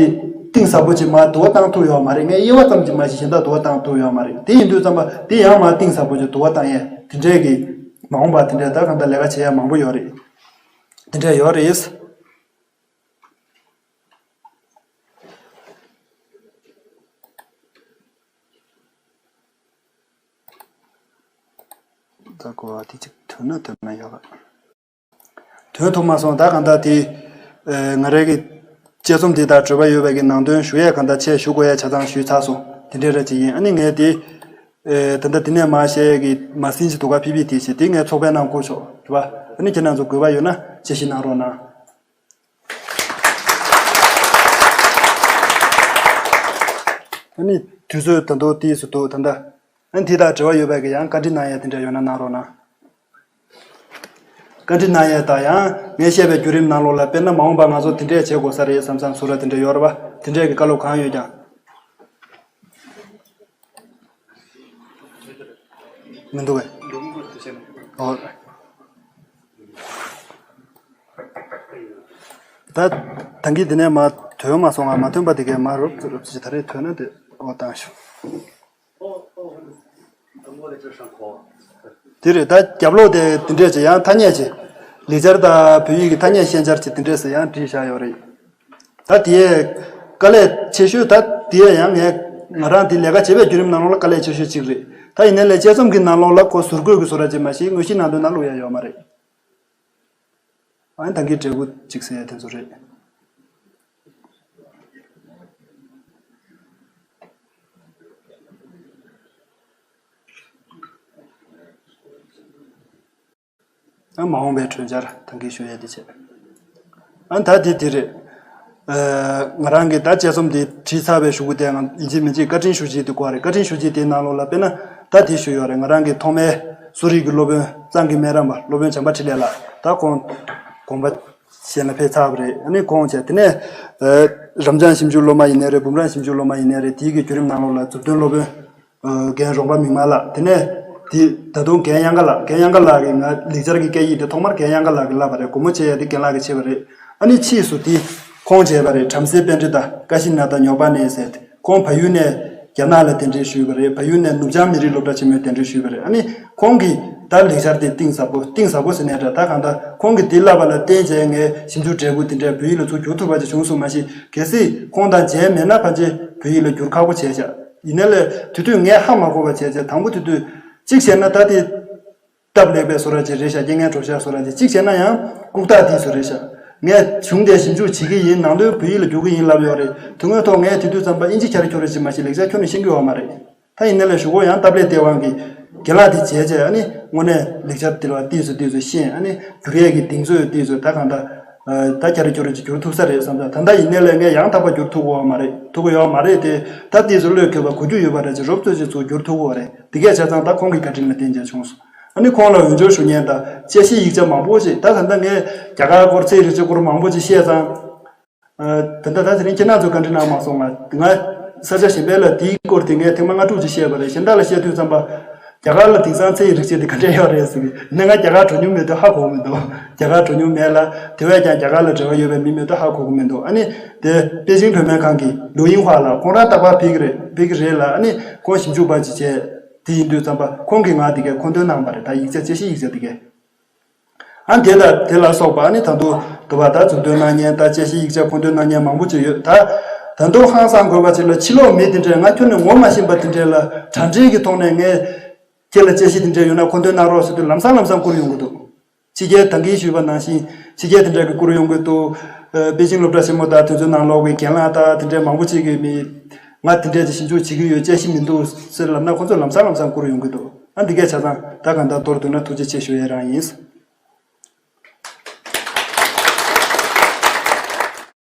གཏིང་ཟབ་པོ་ཅིག་མར་བསྡུ་བ་བཏང་ཐུབ་ཡོད་མ་རེད། ངས་དབྱེ་བ་ཙམ་ཅིག་མ་ཞིག་གཞན་དག་བསྡུ་བ་བཏང་ཐུབ་ཡོད་མ་རེད། དེ་ཡིན་དུས་ཙམ་པ་དེ་ཡང་མར་གཏིང་ཟབ་པོ་ཅིག་བསྡུ་བ་བཏང་ཡས་དེ་འདྲས་ཀྱི་མ་འོངས་པ་དེ་འདྲས་ད་གང་ལྟར་ལས་ཀ་བྱེད་ཡས་མང་པོ་ཡོད་རེད། དེ་འདྲས་ཡོད་རེད། ད་གོ་བ་དེ་ཅིག་ཐོན་ན་ཐོན་ན་ཡག་ག་ཐོན་ཐུབ་མ་སོང་། ད་གང་ལྟར་དེ་ཨེ་ང་རའི་གི་དཔྱད་རྩོམ་དེ་དང་འབྲེལ་བ་ཡོད་པའི་གི་ནང་དོན་ཞུ་ཡས་གང་ལྟར་ཆེད་ཞུ་དགོས་ཡས་ཆ་ཚང་ཞུས་ཚར་སོང་། དེ་འདྲའི་རེད་ཅིག་ཡིན། ཨ་ནི་ངས་དེ་ཨེ་ད་ལྟ་དེ་ནས་མར་བཤད་ཡས་གི་མ་ཟིན་ཅིག་འདུག་ག་ཕི་པི་ཊི་ཞིག་དེ་ངས་ཚོགས་པའི་ནང་བསྐུར་ཆོག་རེད་པ། ཨ་ནི་ཁྱེད་རང་ཚོ་དགོས་པ་ཡོད་ན་དཔྱད་ཞིབ་གནང་རོགས་གནང་། ཨ་ནི་དུས་ཚོད་ད་དུང་ཏོག་ཙམ་འདུག་ད་ལྟ། ཨ་ནི་དེ་དང་འབྲེལ་བ་ཡོད་པའི་གི་ཡང་བཀའ་འདྲི་གནང་ཡས་དེ་འདྲ་ཡོད་ན་གནང་རོགས་གནང་། བཀའ་འདྲི་གནང་ཡས་དང་ཡང་ངས་བཤད་པའི་བརྒྱུད་རིམ་ནང་ལོགས་ལ་དཔེར་ན་མ་འོངས་པ་ང་ཚོ་དེ་འདྲས་བྱེད་དགོས་ས་རེད་བསམ་བསམ་བཟོ་འདྲ་དེ་འདྲ་ཡོད་རེད་པ། དེ་འདྲས་ཀྱི་བཀའ་སློབ་གང་ཡོད་ཀྱང་། མི་འདུག་གས། ཨོ། ད་ད་གིན་འདི་ནས་མར་ཐོན་མ་སོང་ང་། མ་ཐོན་པ་དེ་གས་མར་རུབ་རུབ་ཅིག་ད་རེས་ཐོན་ན་དེ་ཨོ་བཏང་ཞུ། དེ་རེད། ད་རྒྱབ་ལོགས་དེ་དེ་འདྲས་ཅིག་ཡང་ཐ་སྙད་ཅིག་ལེགས་སྦྱར་དང་བོད་ཡིག་གི་ཐ་སྙད་ཤན་སྦྱར་ཅིག་དེ་འདྲས་ཟེར་ཡང་བྲིས་བཞག་ཡོད་རེད། ད་དེ་དཀའ་ལས་ཆེ་ཤོས། ད་དེ་ཡང་ངས་ང་རང་དེ་ལས་ཀ་བྱེད་པའི་བརྒྱུད་རིམ་ནང་ལོགས་ལ་དཀའ་ལས་ཆེ་ཤོས་གཅིག་རེད། ད་ཡིན་ནའི་ལས་དཔྱད་རྩོམ་གྱི་ནང་ལོགས་ལ་ཁོ་ཟུར་བཀོད་ཀྱི་བཟོ་འདྲ་ཅིག་མ་གཞི་དངོས་གཞིའི་ནང་དོན་ནང་བླུག་ཡ་ཡོད་མ་རེད། ཨ་ནི་ད་གིན་འབྲས་བུ་གཅིག་ཟེར་ཡ་དེ་ཚོ་རེད། ཨ་མ་འོངས་པའི་གྲོས་འཆར་ད་གིན་ཞུ་ཡ་དེ་བྱས། ཨ་ད་དེ་དེ་རེད། ཨ་ང་རང་གིས་ད་དཔྱད་རྩོམ་དེ་བྲིས་ཚར་བའི་གཞུག་གུ་དེ་ང་ཡིན་གཅིག་མིན་གཅིག་བཀའ་དྲིན་ཞུ་རྒྱུ་དེ་དགོས་རེད། བཀའ་དྲིན་ཞུ་རྒྱུ་དེའི་ནང་ལོགས་ལ་དཔེར་ན་ད་དེ་ཞུས་ཡོད་རེད། ང་རང་གི་ཐོག་མའི་གསོ་རིག་གི་སློབ་དཔོན་གཙང་གི་སྨན་རམས་པ་སློབ་དཔོན་བྱམས་པ་འཕྲིན་ལས་ལགས། ད་ཁོང་དགོངས་པ་གཞན་ལ་ཕེབས་ཚར་བ་རེད། ཨ་ནི་ཁོང་བྱས་དེ་ནས་ཨ་རབ་འབྱམས་ཞིབ་འཇུག་སློབ་མ་ཡིན་ནའི་རེད། འབུམ་རམས་ཞིབ་འཇུག་སློབ་མ་ཡིན་ནའི་རེད། དེའི་གི་བརྒྱུད་རིམ་ནང་ལོགས་ལ་མཛུབ་སྟོན་སློབ་དཔོན་ཨ་རྒན་རོང་པ་མིག་དམར་ལགས། དེ་ནས་དེ་ད་དུང་རྒན་གཡང་དཀར་ལགས། རྒན་གཡང་དཀར་ལགས་ཀྱིས་ང་ལེགས་སྦྱར་གྱི་སྐད་ཡིག་དེ་ཐོག་མར་རྒན་གཡང་དཀར་ལགས་ཀྱིས་བསླབས་པ་རེད། སྒོ་མོ་ཕྱེ་ཡ་དེ་རྒན་ལགས་ཀྱིས་ཕྱེ་བ་རེད། ཨ་ནི་ཕྱིས་སུ་དེ་ཁོང་བྱས་པ་རེད། བྲམ་ཟེ་པཎྜི་ཏ་ཀ་ཤི་ན་ཐ་ཉོ་པ་ནེ་ཟེར་ཏེ། ཁོང་བལ་ཡུལ་ནས་རྒྱ་ནག་ལ་གདན་འདྲེན་ཞུས་པ་རེད། བལ་ཡུལ་ནས་ནུབ་བྱང་མི་རིགས་སློབ་གྲྭ་ཆེན་མོའི་གདན་འདྲེན་ཞུས་པ་རེད། ཨ་ནི་ཁོང་གིས་ད་ལེགས་སྦྱར་དེ་གཏིང་ཟབ་པོ། གཏིང་ཟབ་པོ་ཟེར་ནའི་འདྲ། ད་གང་ལྟར་ཁོང་གིས་དེ་བསླབས་པ་ལ་བརྟེན་བྱས་ངས་ཞིབ་འཇུག་འབྲས་བུ་དེ་འདྲ་བོད་ཡིག་ལ་ཚུར་བསྒྱུར་ཐུབ་པ་ཅིག་བྱུང་སོང་། མ་གཞི་གལ་སྲིད་ཁོང་དང་མཇལ་མེད་ན་ཕལ་ཆེར་བོད་ཡིག་ལ་བསྒྱུར་ཁག་པོ་བྱས་ཤག་ཡིན་ནའི་ལས་དེ་དུས་ངས་ཧ་མ་གོ་བ་བྱས་བྱས། དང་པོ་དེ་དུས་གཅིག་བྱས་ན་ད་དེ་སྟབས་ལེགས་པའི་བཟོ་འདྲ་ཅིག་རེད་ཤག་རྐྱེན་ངན་གྲོགས་ཤག་བཟོ་འདྲ་ཅིག་གཅིག་བྱས་ན་ཡང་ལྐུགས་རྟགས་དེ་ཚོ་རེད་ཤག་ངས་གཞུང་དེ་ཞིབ་འཇུག་བྱེད་ཀྱི་ཡིན། ནང་དོན་བོད་ཡིག་ལ་བསྒྱུར་གྱི་ཡིན་ལབ་ཡོད་རེད། དོན་དངོས་ཐོག་ངས་དེ་དུས་ཙམ་པ་ཨིན་ཇི་ཁྱར་ཁྱོར་རེ་ཅིག་མ་གཞི་ལེགས་སྦྱར་ཁྱོན་ནས་ཤེས་ཀྱི་ཡོད་མ་རེད། ད་ཡིན་ནའི་ལས་གཞུག་གུ་ཡང་སྟབས་ལེགས་ལྟས་དབང་གིས་རྒན་ལགས་དེ་མཇལ་བྱས། ཨ་ནི་དངོས་གནས་ལེགས་སྦྱར་དེ་ལ་ཏིས་སུ་ཏིས་སུ་ཤེས། ཨ་ནི་བསྒྱུར་ཡས་ཀྱི་གདེང་ཚོད་ཏིས་སུ་ད་གང་ལྟར་ད་ཁྱར་ཁྱོར་རེ་ཅིག་བསྒྱུར་ཐུབ་ས་རེད་བསམ་ཙང་། ད་ལྟ་ཡིན་ནའི་ལས་ངས་ཡང་དག་པ་བསྒྱུར་ཐུབ་ཀྱི་ཡོད་མ་རེད། ཐུབ་ཀྱི་ཡོད་མ་རེད་དེ། ད་ཏིས་སུ་བློས་འཁེལ་བ་གོ་རྒྱུ་ཡོད་པ་རེད་ཅིག་རོབ་ཙམ་ཅིག་ཚུར་བསྒྱུར་ཐུབ་ཀྱི་ཡོད་རེད། དེ་གས་བྱས་ཙང་ད་ཁོང་གི་བཀའ་དྲིན་ལ་བརྟེན་བྱས་བྱུང་སོང་། ཨ་ནི་ཁོང་ལ་འོས་སྦྱོར་ཞུ་མཁན་དང་དཔྱད་གཞིའི་ཡིག་ཆ་མང་པོ་ཞིག་ད་ད་ལྟ་ངས་རྒྱ་གར་སྐོར་ཚེ་རིང་ཆེན་སྐོར་མང་པོ་ཞིག་བཤད་ཙང་། ད་ལྟ་ད་དེ་རིང་ཁྱེད་རང་ཚོ་བཀའ་འདྲི་གནང་མ་སོང་ང་། ང་ས་ཆ་གཞན་པའི་ལ་དེའི་སྐོར་དེ་ངས་ཐེངས་མ་ལྔ་དྲུག་ཅིག་བཤད་པ་རེད། གཞན་དག་ལ་བཤད་དུས་ཙམ་པ། རྒྱ་གར་ལ་དེང་སང་ཚེ་ཡི་རིག་བྱེད་དེ་ག་འདྲས་ཡོད་རེད་ཟེར་གི་ནི་ང་རྒྱ་གར་འགྲོ་མྱོང་མེད་དུས་ཧ་གོ་གི་མི་འདུག་རྒྱ་གར་འགྲོ་མྱོང་མེད་ལ་དེ་བས་ཀྱང་རྒྱ་གར་ལ་འབྲེལ་བ་ཡོད་པའི་མི་མེད་དུས་ཧ་གོ་གི་མི་འདུག་ཨ་ནི་དེ་པེ་ཅིང་བོད་སྨན་ཁང་གི་ལུའུ་ཡིང་ཧྭ་ལགས་ཁོང་རང་རྟག་པར་ཕེབས་ཀྱི་རེད། ཕེབས་ཀྱི་རེད་ལ། ཨ་ནི་ཁོང་ཞིབ་འཇུག་པ་ཅིག་བྱས་དེ་ཡིན་དུས་ཙམ་པ་ཁོང་གིས་ང་དེ་གའི་མཁོ་འདོན་གནང་བ་རེད། ད་ཡིག་ཆ་དཔྱད་གཞིའི་ཡིག་ཆ་དེ་གའི། ཨ་དེ་དང་དེ་ལ་སོགས་པ་ཨ་ནི་ད་དུང་དུ་བ་ད་མཛུབ་སྟོན་གནང་མཁན་ད་དཔྱད་གཞིའི་ཡིག་ཆ་མཁོ་འདོན་གནང་མཁན་མང་པོ་ཅིག་ཡོད། ད་ད་དུང་ཧང་སང་དགོས་པ་ཅིག་ལ་ཕྱི་ལོགས་མི་དེ་འདྲས་ང་ཁྱོན་ནས་ངོ་མ་ཤེས་པ་དེ་འདྲས་ལ་དྲ་འབྲེལ་གྱི་ཐོག་ནས་ངས་ཁྱེད་ལ་དཔྱད་གཞི་དེ་འདྲས་ཡོད་ན་མཁོ་འདོན་གནང་རོགས་ཟེར་དུས་ལམ་སང་ལམ་སང་བསྐུར་ཡོང་གི་འདུག་ཕྱི་རྒྱལ་ད་གིན་ཞུས་པ་ནང་བཞིན་ཕྱི་རྒྱལ་དེ་འདྲས་ཀྱི་བསྐུར་ཡོང་གི་འདུག་ཨ་པེ་ཅིང་སློབ་གྲྭ་ཆེན་མོ་དང་དེ་ཚོའི་ནང་ལོགས་ཀྱི་རྒན་ལགས་དང་དེ་འདྲས་མང་པོ་ཅིག་གིས་མི་ང་དེ་འདྲས་ཀྱི་ཞིབ་འཇུག་བྱེད་ཀྱི་ཡོད། དཔྱད་གཞི་མི་འདུག་ཟེར་ལབ་ན་ཁོ་ཚོ་ལམ་སང་ལམ་སང་བསྐུར་ཡོང་གི་འདུག་ཨ་འདི་གས་བྱས་ཙང་ད་གང་ལྟར་མདོར་བསྡུས་ན་ཐུགས་རྗེ་ཆེ་ཞུ་ཡས་རང་ཡིན།